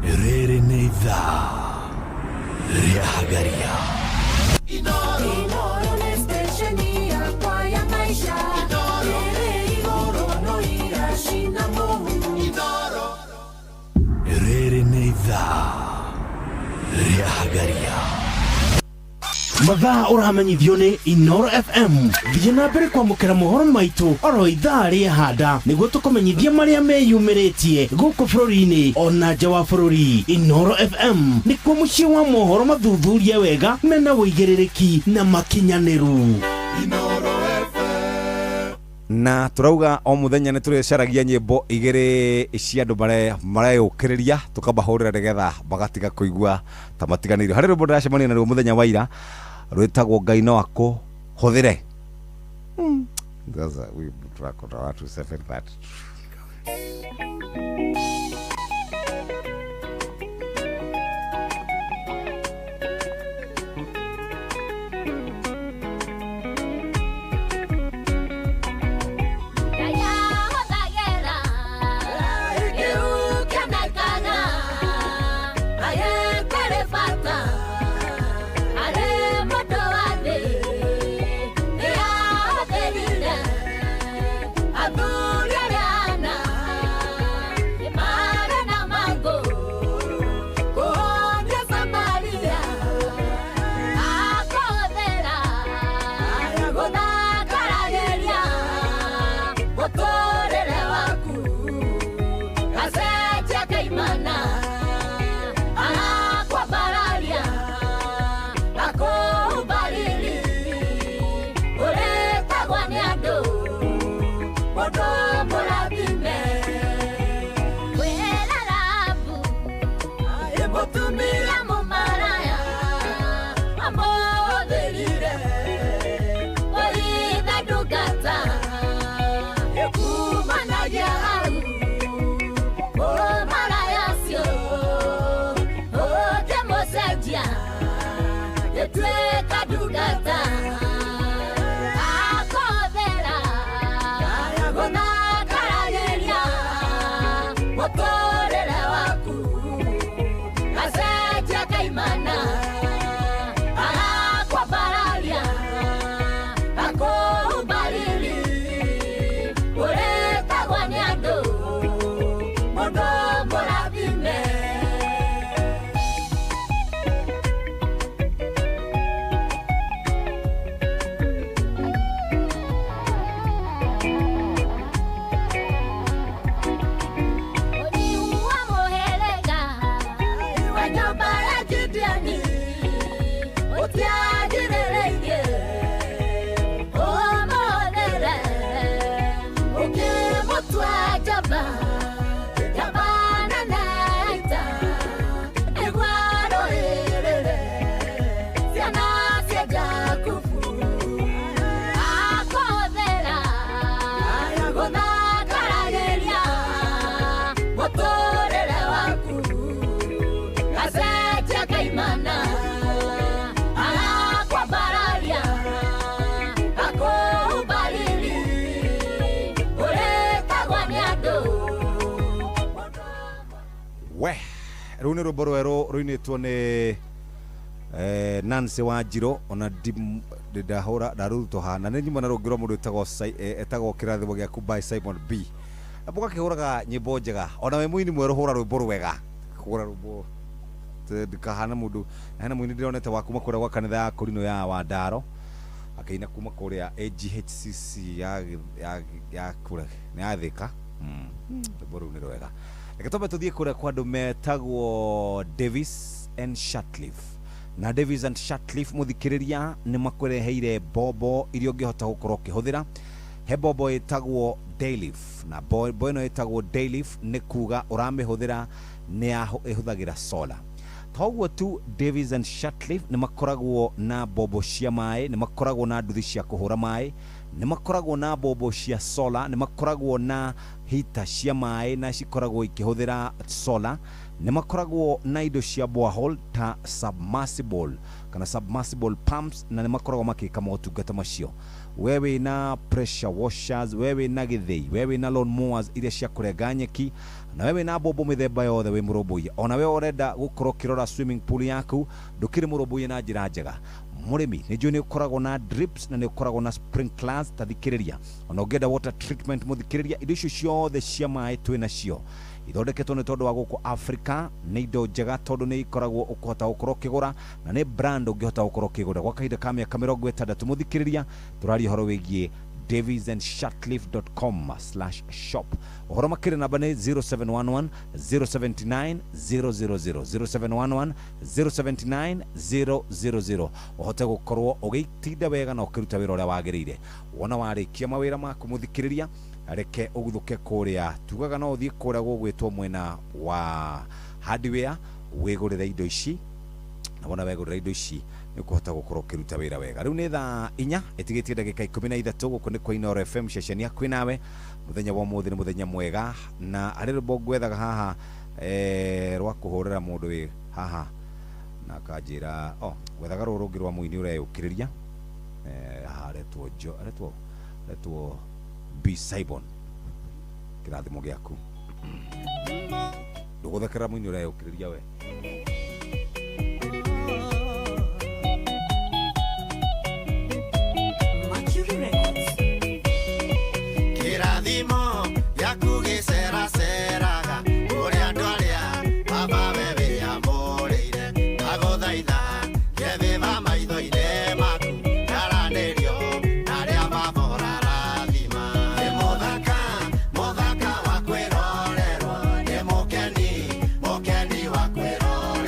Rĩrĩ nĩ ithaa rĩa Hagaria. Inoro nĩ stesheni yakwa ya maisha. Ĩrĩ igũrũ no iracina mũhu. Rĩrĩ nĩ ithaa rĩa Hagaria. Mathaa ũramenyithio nĩ Inooro FM. Thiĩ na mbere kwamũkĩra mohoro maitũ oro ithaa rĩa handa nĩguo tũkũmenyithie marĩa meyumĩrĩtie gũkũ bũrũri-inĩ ona nja wa bũrũri. Inooro FM nĩkuo mũciĩ wa mohoro mathuthurie wega mena ũigĩrĩrĩki na makinyanĩru. Na turauga o muthenya nĩ tũrĩcaragia nyĩmbo igĩrĩ cia andũ mareyũkĩrĩria tũkamahũrĩra nĩgetha magatiga kũigua ta matiganĩirio. Harĩ rwĩmbo ndĩracemania naruo mũthenya wa ira rwĩtagwo Ngai no akũhũthĩre. Sasa turakota watu 7:30. Athuri arĩa Rũu nĩ rwĩmbo rwerũ rũinĩtwo nĩ Nancy Wanjirũ, ona ndahũra ndarutwo haha, na nĩ nyuma na rũngĩ rwa mũndũ wĩtagwo etagwo Kĩrathimo Gĩaku by Simon B. Na mũgakĩhũraga nyĩmbo njega, ona wĩ mũini mwerũ hũra rwĩmbo rwega, hũra rwĩmbo ndikahana mũndũ. Na hena mũini ndĩronete wa kuma kũrĩa gwa kanitha ya Korino ya Wandaro akĩina kuma kũrĩa AGHCC ya kũrĩa nĩ ya Thika. Rwĩmbo rũu nĩ rwega. Reke twambe tũthiĩ kũrĩa kwa andũ metagwo Davis and Shatcliffe. Na Davis and Shatcliffe, mũthikĩrĩria, nĩ makũreheire mbombo iria ũngĩhota gũkorwo ũkĩhũthĩra. He mbombo ĩtagwo Dayleaf, na mbombo ĩno ĩtagwo Dayleaf nĩ kuga ũramĩhũthĩra nĩ ĩhũthagĩra solar. Toguo tu, Davis and Shatcliffe nĩ makoragwo na mbombo cia maĩ, nĩ makoragwo na nduthi cia kũhũra maĩ, nĩ makoragwo na mbombo cia solar, nĩ makoragwo na hita cia maĩ na cikoragwo ikĩhũthĩra solar, nĩ makoragwo na indo cia borehole ta submersible kana submersible pumps, na nĩ makoragwo makĩka motungata macio. We wĩna pressure washers, we wĩna gĩthĩi, we wĩna lawn mowers iria cia kũrenga nyeki, na we wĩna mbombo mĩthemba yothe wĩ mũrũmbũiye. Ona we ũrenda gũkorwo ũkĩrora swimming pool yaku, ndũkĩrĩ mũrũmbũiye na njĩra njega. Mũrĩmi, nĩ njũĩ nĩ ũkoragwo na drips na nĩ ũkoragwo na sprinklers. Ta thikĩrĩria, ona ũngĩenda water treatment, mũthikĩrĩria, indo icio ciothe cia maĩ twĩ nacio, ithondeketwo nĩ tondũ wa gũkũ Africa. Nĩ indo njega tondũ nĩ ikoragwo ũkũhota gũkorwo ũkĩgũra, na nĩ brand ũngĩhota gũkorwo ũkĩgũra gwa kahinda ka mĩaka 60. Mũthikĩrĩria, tũraria ũhoro wĩgiĩ davisandshatcliffe.com/shop. Ũhoro makĩria namba nĩ 0711 079 000, 0711 079 000, ũhote gũkorwo ũgĩtinda wega na ũkĩruta wĩra ũrĩa wagĩrĩire. Wona warĩkia mawĩra maku, mũthikĩrĩria, reke ũguthũke kũrĩa tugaga no ũthiĩ kũrĩa gũgwĩtwo mwena wa hardware wĩgũrĩre indo ici, na wona wegũrĩra indo ici nĩ ũkũhota gũkorwo ũkĩruta wĩra wega. Rĩu nĩ thaa 4 ĩtigĩtie ndagĩka 13. Gũkũ nĩ kwa Inooro FM, ceceni ya kwĩ nawe. Mũthenya wa ũmũthĩ nĩ mũthenya mwega, na harĩ rwĩmbo ngwethaga haha rwa kũhũrĩra mũndũ wĩ haha na akanjĩra, oh, gwethaga rũrũ rũngĩ rwa mũini ũreyũkĩrĩria haha aretwo Jo, aretwo B Simon, Kĩrathimo Gĩaku. Ndũgũthekera mũini ũreyũkĩrĩria we. Mercury Records. Kĩrathimo gĩaku gĩceraceraga kũrĩ andũ arĩa baba we wĩamũrĩire. Ndagũthaitha ngethĩba maitho-inĩ maku, ndaranĩrio na arĩa baba ũrarathima. Nĩ mũthaka, mũthaka wa kwĩrorerwo, nĩ mũkeni, mũkeni wa kwĩrorerwo.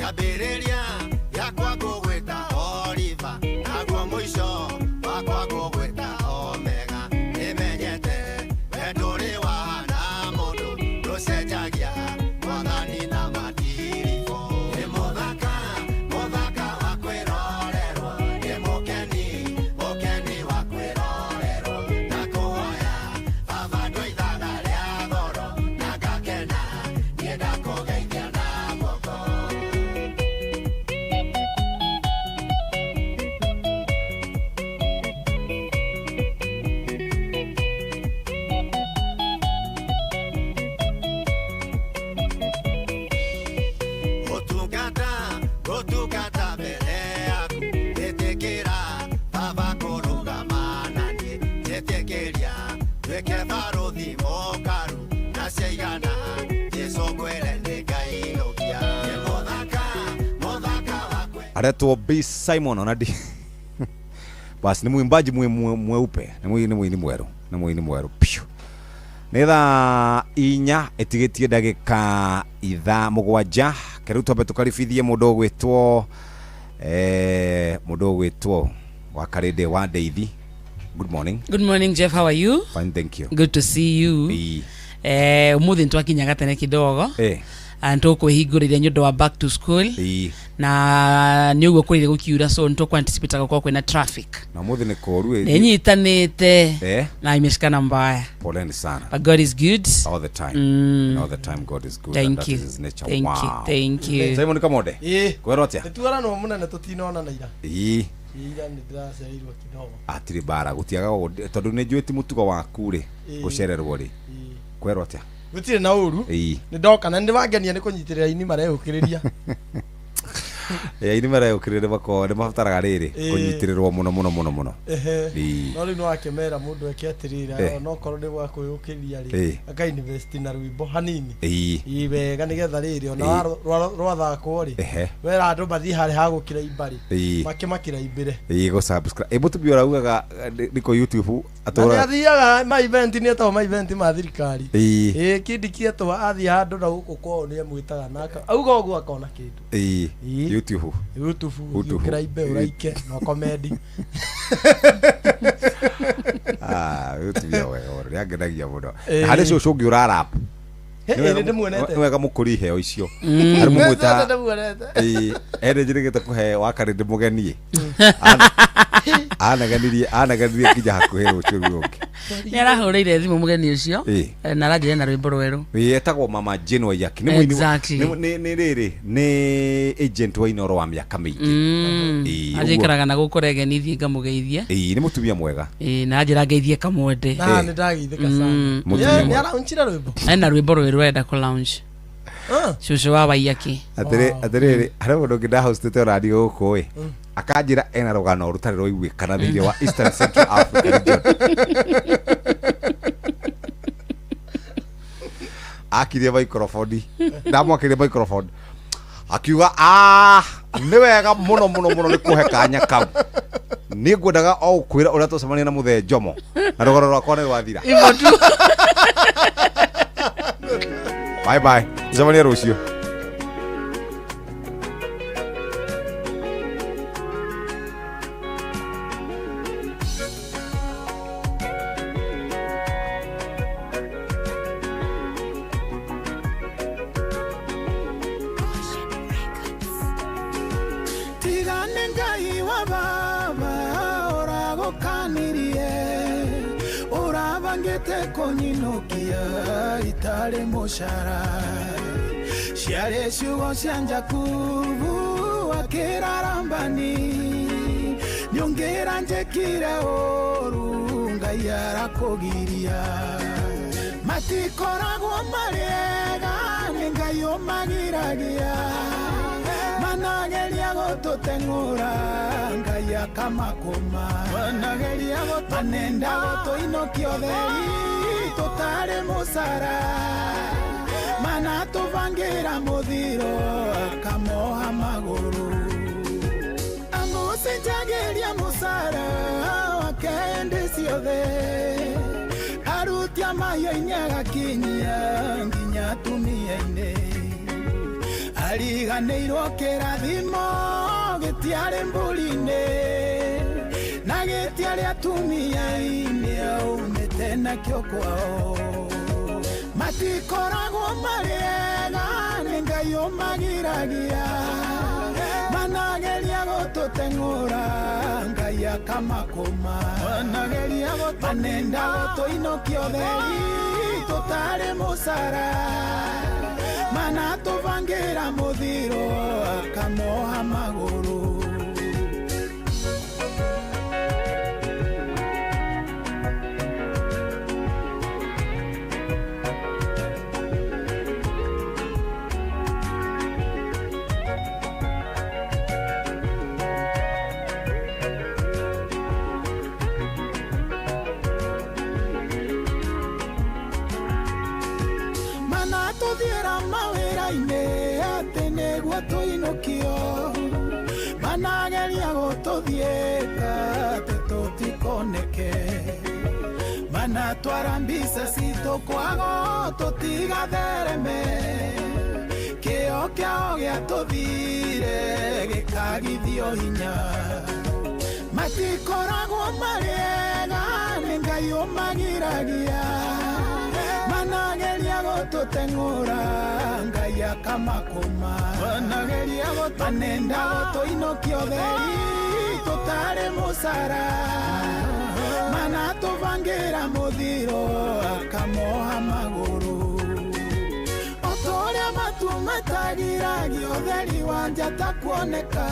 Kĩambĩrĩria gĩakwa ngũgwĩta Oliver, naguo mũico wakwa ngũgwĩta Omega. Nĩmenyete we ndũrĩ wahana mũndũ, ndũcenjagia mwathani na matiribũ. Nĩ mũthaka, mũthaka wa kwĩrorerwo, nĩ mũkeni, mũkeni wa kwĩrorerwo. Ndakũhoya baba ndũithaga rĩa goro, na ngakena niĩ ndakũgeithia na guoko. Gũtungata, gũtungata mbere yaku, ĩtĩkĩra baba kũrũgama na niĩ, njĩtĩkĩria nduĩke barũthi mũkaru, na ciaigana Jesũ ngwĩre nĩngainũkia. Nĩ mũthaka, mũthaka wa Aretwo B Simon onadi basi ni mwimbaji mweupe ni mwini mweru ni mwini mweru piu nĩ thaa inya ĩtigĩtie ndagĩka ithaa mũgwanja kĩrĩu twambe tũkaribithie mũndũ ũgwĩtwo mũndũ ũgwĩtwo wa Karĩndĩ wa Ndeithi. Good morning. Good morning, Jeff. How are you? Fine, thank you. Good to see you. Umuthi nitwakinyaga tene kidogo. Nitukwihingũrĩria nĩ ũndũ wa back to school. Na nĩ ũguo kũrĩire gũkiura, so nĩtũkwanticipate gũkorwo kwĩna traffic. Na ũmũthĩ nĩ kũũru. Nĩnyitanĩte na imeshikana mbaya. Poleni sana. But God is good. All the time. All the time God is good. Thank and that you. is his nature. Thank you. Wow. Thank you. Simon Kamode. Kwĩrwo atĩa? Nĩtuoranwo mũnene tũtinonana ira. Ira nĩndĩracereirwo kidogo. Atirĩ mbara gũtiaga tondũ nĩ njũĩ ti mũtugo waku rĩ gũcererwo rĩ. Kwĩrwo atĩa? Gũtirĩ na ũru. Nĩ ndoka na nĩwangenia nĩ kũnyitĩrĩra aini marehũkĩrĩria. Aini marehũkĩrĩria makoragwo nĩ mabataraga rĩrĩ kũnyitĩrĩrwo mũno mũno mũno mũno. No rĩu nĩwakĩmera mũndũ eke atĩrĩrĩ, onokorwo nĩ gwa kwĩyũkĩria rĩ, aka invest na rwĩmbo hanini. Ĩ wega nĩgetha rĩrĩ ona rwathakwo rĩ, wera andũ mathiĩ harĩa ha gũkĩra imba rĩ, makĩmakĩra imbĩre. Gũ subscribe. Mũtumia ũraugaga nĩkũ YouTube atũraga. Na nĩathiaga ma event, nĩetagwo ma event ma thirikari. Kĩndĩ kĩetwo athiĩ handũ na gũkũ kwao nĩamwĩtaga na auga ũguo akona kĩndũ. YouTube. YouTube ũkĩra imbe ũraike na comedy. Mũtumia wega mũno nĩangenagia mũno. Harĩ cũcũ ũngĩ ũrarap. Nĩ wega mũkũrie iheo icio. Harĩ mũmwĩta ene njĩrĩgĩte kũhe wa Karĩndĩ mũgeni. Aneganirie nginya hakuhĩ rũciũ rũu rũngĩ. Nĩ arahũrĩire thimũ mũgeni ũcio na aranjĩra na rwĩmbo rwerũ. Etagwo Mama Jane Waiyaki. Nĩ mũini nĩ rĩrĩ nĩ agent wa Inooro wa mĩaka mĩingĩ. Anjĩkaraga na gũkũ Regen thiĩ ngamũgeithie. Nĩ mũtumia mwega. Na anjĩra ngeithie Kamwende. Na nĩ ndageithĩka sana. Nĩ araunchire rwĩmbo? Ena rwĩmbo rwerũ arenda kũ launch. Cũcũ wa Waiyaki. Atĩrĩrĩ harĩ mũndũ ũngĩ ndahostĩte ona niĩ gũkũ ĩ akanjĩra ena rũgano rũtarĩ rwaiguĩkana thĩinĩ wa Eastern Central Africa region. Akirie microphone, ndamwakirie microphone akiuga nĩ wega mũno mũno mũno nĩ kũhe kanya kau, nĩ ngwendaga o gũkwĩra ũrĩa twacemania na Mũthee Njomo na rũgano rwakwa nĩ rwathira. Bye bye, tucemanie rũciũ. Tigane Ngai wa baba ũragũkanirie ũrabangĩte kũnyinũkia itarĩ mũcara ciarĩ ciugo cia Jakubu akĩrarambani nĩũngĩra njĩkire ũru Ngai arakũgiria matikoragwo marĩega nĩ Ngai ũmagiragia manageria gũtũteng'ũra Ngai akamakũma manageria manenda gũtũinũkia ũtheri tũtarĩ mũcara manatũbangĩra mũthiro akamoha magũrũ amũcenjagĩria mũcara wake hĩndĩ ciothe arutia mahiũ-inĩ agakinyia nginya atumia-inĩ. Nderanĩirwo kĩrathimo gĩtiarĩ mbũri-inĩ na gĩtiarĩ atumia-inĩ aumĩte nakĩo kwao. Matikoragwo marĩ ega nĩ Ngai ũmagiragia, manageria gũtũteng'ũra Ngai akamakũma, manenda gũtũinũkia ũtheri tũtarĩ mũcara, manatũbangĩra mũthiro akamoha magũrũ. Manatũthiĩra mawĩra-inĩ atĩ nĩguo tũinũkio, manageria gũtũthiĩka atĩ tũtikoneke, manatwara mbica citũ kwago tũtigathereme, kĩo kĩao gĩatũthire gĩkagithio hinya. Matikoragwo marĩ ega nĩ Ngai ũmagiragia, manageria gũtũteng'ũra Ngai akamakũma, manenda gũtũinũkia ũtheri tũtarĩ mũcara, manatũbangĩra mũthiro akamoha magũrũ. O ta ũrĩa matu matagiragia ũtheri wa njata kuoneka,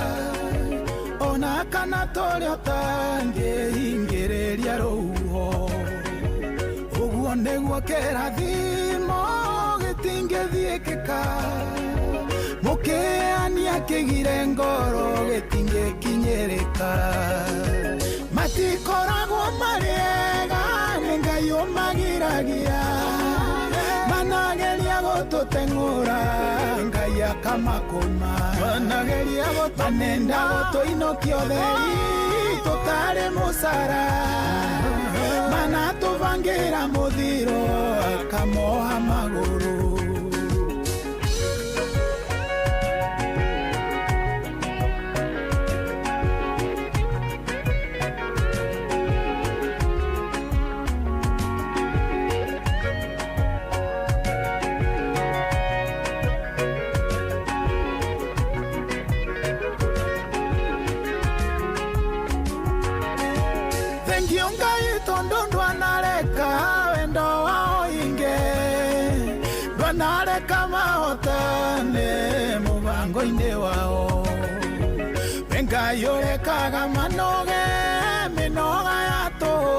ona kana tũrĩa ũtangĩhingĩrĩria rũhuho, ũguo nĩguo kĩrathimo gĩtingĩthiĩkĩka, mũkĩania kĩgire ngoro gĩtingĩkinyĩrĩka. Matikoragwo marĩ ega nĩ Ngai ũmagiragia, manageria gũtũteng'ũra Ngai akamakũma, manenda gũtũinũkia ũtheri tũtarĩ mũcara, manatũbangĩra mũthiro akamoha magũrũ. Thengio Ngai tondũ ndwanareka wendo wao inge, ndwanareka mahotane mũbango-inĩ wao. We Ngai ũrekaga manoge mĩnoga ya tũhũ,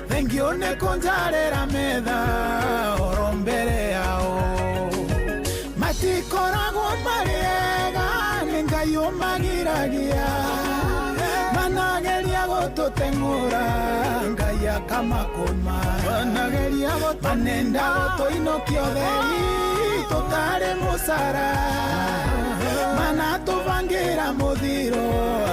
thengio nĩ kũnjarĩra metha oro mbere yao. Matikoragwo marĩ ega nĩ Ngai ũmagiragia, manageria gũtũteng'ũra Ngai akamakũma, manenda gũtũinũkia ũtheri tũtarĩ mũcara, manatũbangĩra mũthiro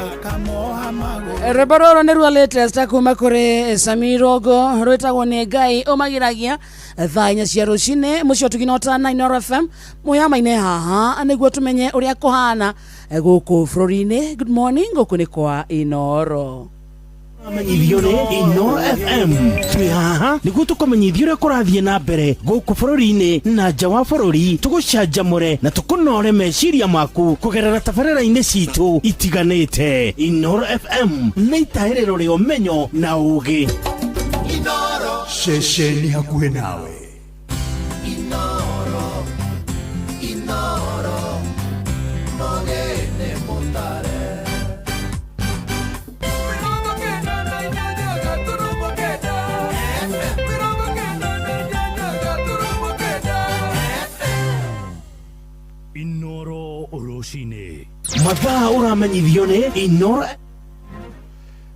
akamoha magũrũ. Rwĩmbo rũrũ nĩ ruo latest kuma kũrĩ Samirogo rwĩtagwo nĩ Ngai ũmagiragia. Thaa 4 cia rũcinĩ mũciĩ ũtugi na ũtana Inooro FM mũyama-inĩ haha nĩguo tũmenye ũrĩa kũhana gũkũ bũrũri-inĩ. Good morning, gũkũ nĩ kwa Inooro. Amenyithio nĩ Inooro FM. Twĩ haha nĩguo tũkũmenyithia ũrĩa kũrathiĩ na mbere gũkũ bũrũri-inĩ na nja wa bũrũri, tũgũcanjamũre na tũkũnore meciria maku kũgerera tabarĩra-inĩ citũ itiganĩte. Inooro FM nĩ itahĩrĩro rĩa ũmenyo na ũũgĩ. Ceceni hakuhĩ nawe. Inooro, Inooro, mũgene mũtare. Inooro rũcinĩ. Mathaa ũramenyithio nĩ Inooro.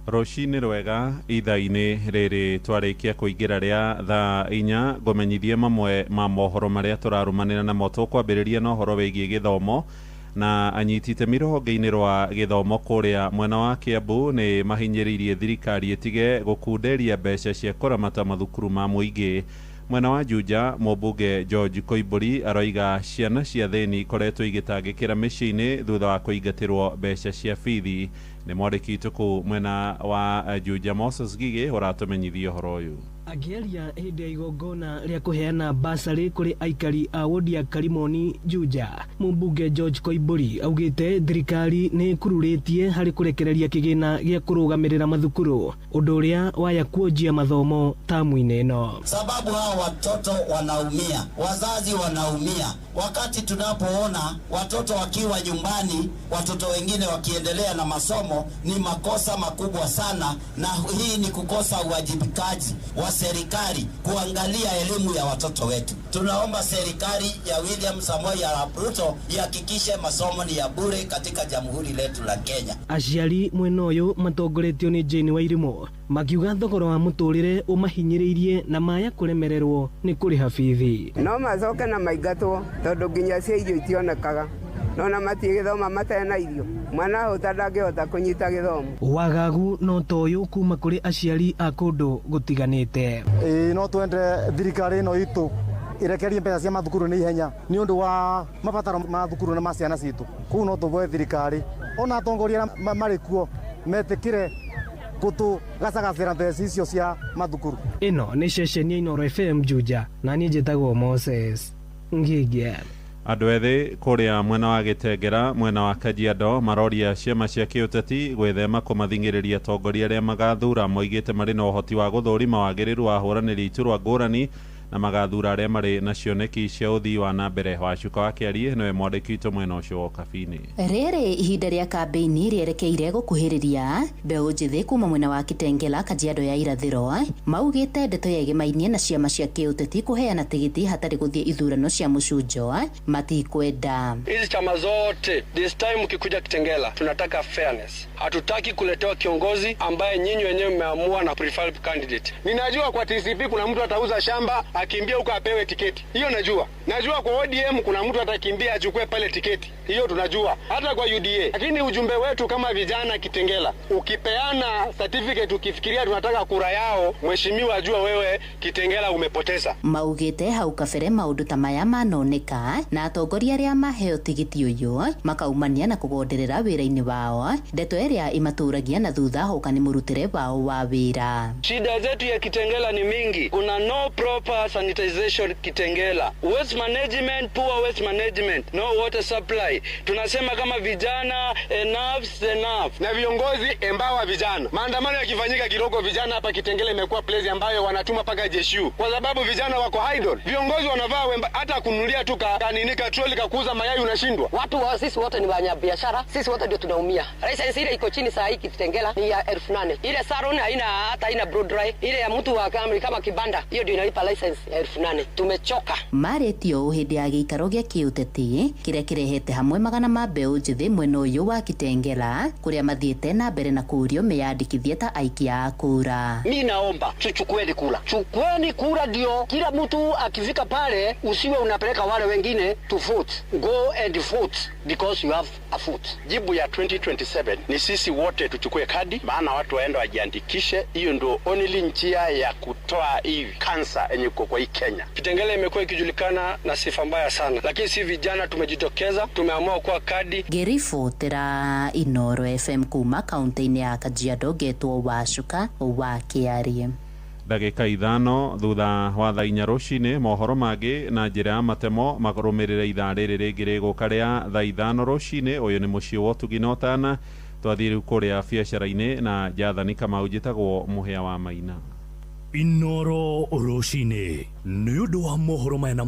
Rũcinĩ rwega ithaa-inĩ rĩrĩ twarĩkia kũingĩra rĩa thaa 4 ngũmenyithie mamwe ma mohoro marĩa tũrarũmanĩra namo. Tũkwambĩrĩria na ũhoro wĩgiĩ gĩthomo na anyiti itemi rũhonge-inĩ rwa gĩthomo kũrĩa mwena wa Kiambu nĩ mahinyĩrĩirie thirikari ĩtige gũkunderia mbeca cia kũramata mathukuru ma mũingĩ. Mwena wa Juja, mũmbunge George Koimburi aroiga ciana cia thĩni ikoretwo igĩtangĩkĩra mĩciĩ-inĩ thutha wa kũingatĩrwo mbeca cia bithi. Nĩ mwandĩki witũ kũu mwena wa Juja Moses Gigi ũratũmenyithia ũhoro ũyũ. Akĩaria hĩndĩ ya igongona rĩa kũheana basarĩ kũrĩ aikari a wodi ya Karimoni Juja, mũmbunge George Koimburi augĩte thirikari nĩ ĩkururĩtie harĩ kũrekereria kĩgĩna gĩa kũrũgamĩrĩra mathukuru, ũndũ ũrĩa waya kuonjia mathomo tamu-inĩ ĩno. Sababu hawa watoto wanaumia, wazazi wanaumia, wakati tunapoona watoto wakiwa nyumbani, watoto wengine wakiendelea na masomo, ni makosa makubwa sana, na hii ni kukosa uwajibikaji wa serikali kuangalia elimu ya watoto wetu. Tunaomba serikali ya William Samoei Arap Ruto ihakikishe masomo ni ya bure katika jamhuri letu la Kenya. Aciari mwena ũyũ matongoretio nĩ Jane Wairimu makiuga thogora wa mũtũrĩre ũmahinyĩrĩirie na maya kũremererwo nĩ kũrĩha bithi. No macoke na maingatwo tondũ nginya cia irio itionekaga, nona matigĩthoma matarĩ na irio, mwana ahũta ndangĩhota kũnyita gĩthomo. Wagagu no ta ũyũ kuma kũrĩ aciari a kũndũ gũtiganĩte. Ĩĩ no twende thirikari ĩno itũ irekerie mbeca cia mathukuru nĩ ihenya nĩ ũndũ wa mabataro ma thukuru na ma ciana citũ. Kũu no tũboe thirikari ona atongoria arĩa marĩ kuo metĩkĩre gũtũgacagacĩra mbeca icio cia mathukuru. Ĩno nĩ ceceni ya Inooro FM Juja, na niĩ njĩtagwo Moses Ngigia. Andũ ethĩ kũrĩa mwena wa Gĩtengera mwena wa Kajiado maroria ciama cia kĩũteti gwĩthema kũmathing'ĩrĩria atongoria arĩa magathura. Moigĩte marĩ na ũhoti wa gũthũrima wagĩrĩru wa ahũranĩri iturwa ngũrani na magathura arĩa marĩ na cioneki cia ũthii wa na mbere. Wacuka wa Kĩarie nĩwe mwandĩki witũ mwena ũcio wa Ũkabi-inĩ. Rĩrĩ ihinda rĩa kambĩini rĩerekeire gũkuhĩrĩria, mbeũ njĩthĩ kuma mwena wa Kitengela Kajiado ya irathĩro maugĩte ndeto yegemainie na ciama cia kĩũteti kũheana tigiti hatarĩ gũthiĩ ithurano cia mũcunjo matikwenda. Hizi chama zote this time ukikuja Kitengela tunataka fairness. Hatutaki kuletewa kiongozi ambaye nyinyi wenyewe mmeamua na preferred candidate. Ninajua kwa TCP kuna mtu atauza shamba akimbia huko apewe tiketi. Hiyo najua. Najua kwa ODM kuna mtu atakimbia achukue pale tiketi. Hiyo tunajua. Hata kwa UDA. Lakini ujumbe wetu kama vijana Kitengela, ukipeana certificate ukifikiria tunataka kura yao, mheshimiwa jua wewe Kitengela umepoteza. Maugite hau kabere maundu ta maya manoneka na atongoria aria maheo tigiti uyu makaumania na kugonderera wira-ini wao, ndeto iria imaturagia na thutha hoka ni murutire wao wa wira. Shida zetu ya Kitengela ni mingi. Kuna no proper sanitization Kitengela, waste management, poor waste management, no water supply. Tunasema kama vijana enough is enough. Na viongozi embawa vijana. Maandamano yakifanyika kidogo vijana hapa Kitengela imekuwa place ambayo wanatuma paka jeshi, kwa sababu vijana wako idle. Viongozi wanavaa wemba, hata kununulia tu kanini katroli kakuuza mayai unashindwa. Watu wa sisi wote ni wafanyabiashara, sisi wote ndio tunaumia. License ile iko chini saa hii Kitengela ni ya 8,000. Ile salon haina hata haina blow dry. Ile ya mtu wa kama kibanda, hiyo ndio inalipa license ya 8,000. Tumechoka. Maretio hindi ya gĩikaro gĩa kĩũteti kĩrĩa kĩrehete hamwe magana ma mbeũ njĩthĩ mwena ũyũ wa Kitengela kũrĩa mathiĩte na mbere na kũũrio meyandĩkithie ta aikia a kura. Mi naomba tuchukueni kura, chukueni kura ndio kila mtu akifika pale usiwe unapeleka wale wengine to vote. Go and vote because you have a vote. Jibu ya 2027 ni sisi wote tuchukue kadi, maana watu waende wajiandikishe. Hiyo ndio only njia ya kutoa hii kansa yenye iko kwa hii Kenya. Kitengela imekuwa ikijulikana na sifa mbaya sana, lakini si vijana tumejitokeza, tumeamua kuwa kadi. Ngĩribotera Inooro FM kuma kaunti-inĩ ya Kajiado ngetwo Wacuka wa Kĩarie. Ndagĩka 5 thutha wa thaa 4 rũcinĩ, mohoro mangĩ na njĩra ya matemo marũmĩrĩre ithaa rĩrĩ rĩngĩ rĩgũka rĩa thaa 5 rũcinĩ. Ũyũ nĩ mũciĩ wa ũtugi na ũtana. Twathiĩ rĩu kũrĩa biacara-inĩ na Jathani Kamau, njĩtagwo Mũhĩa wa Maina. Inooro rũcinĩ nĩ ũndũ wa mohoro maya na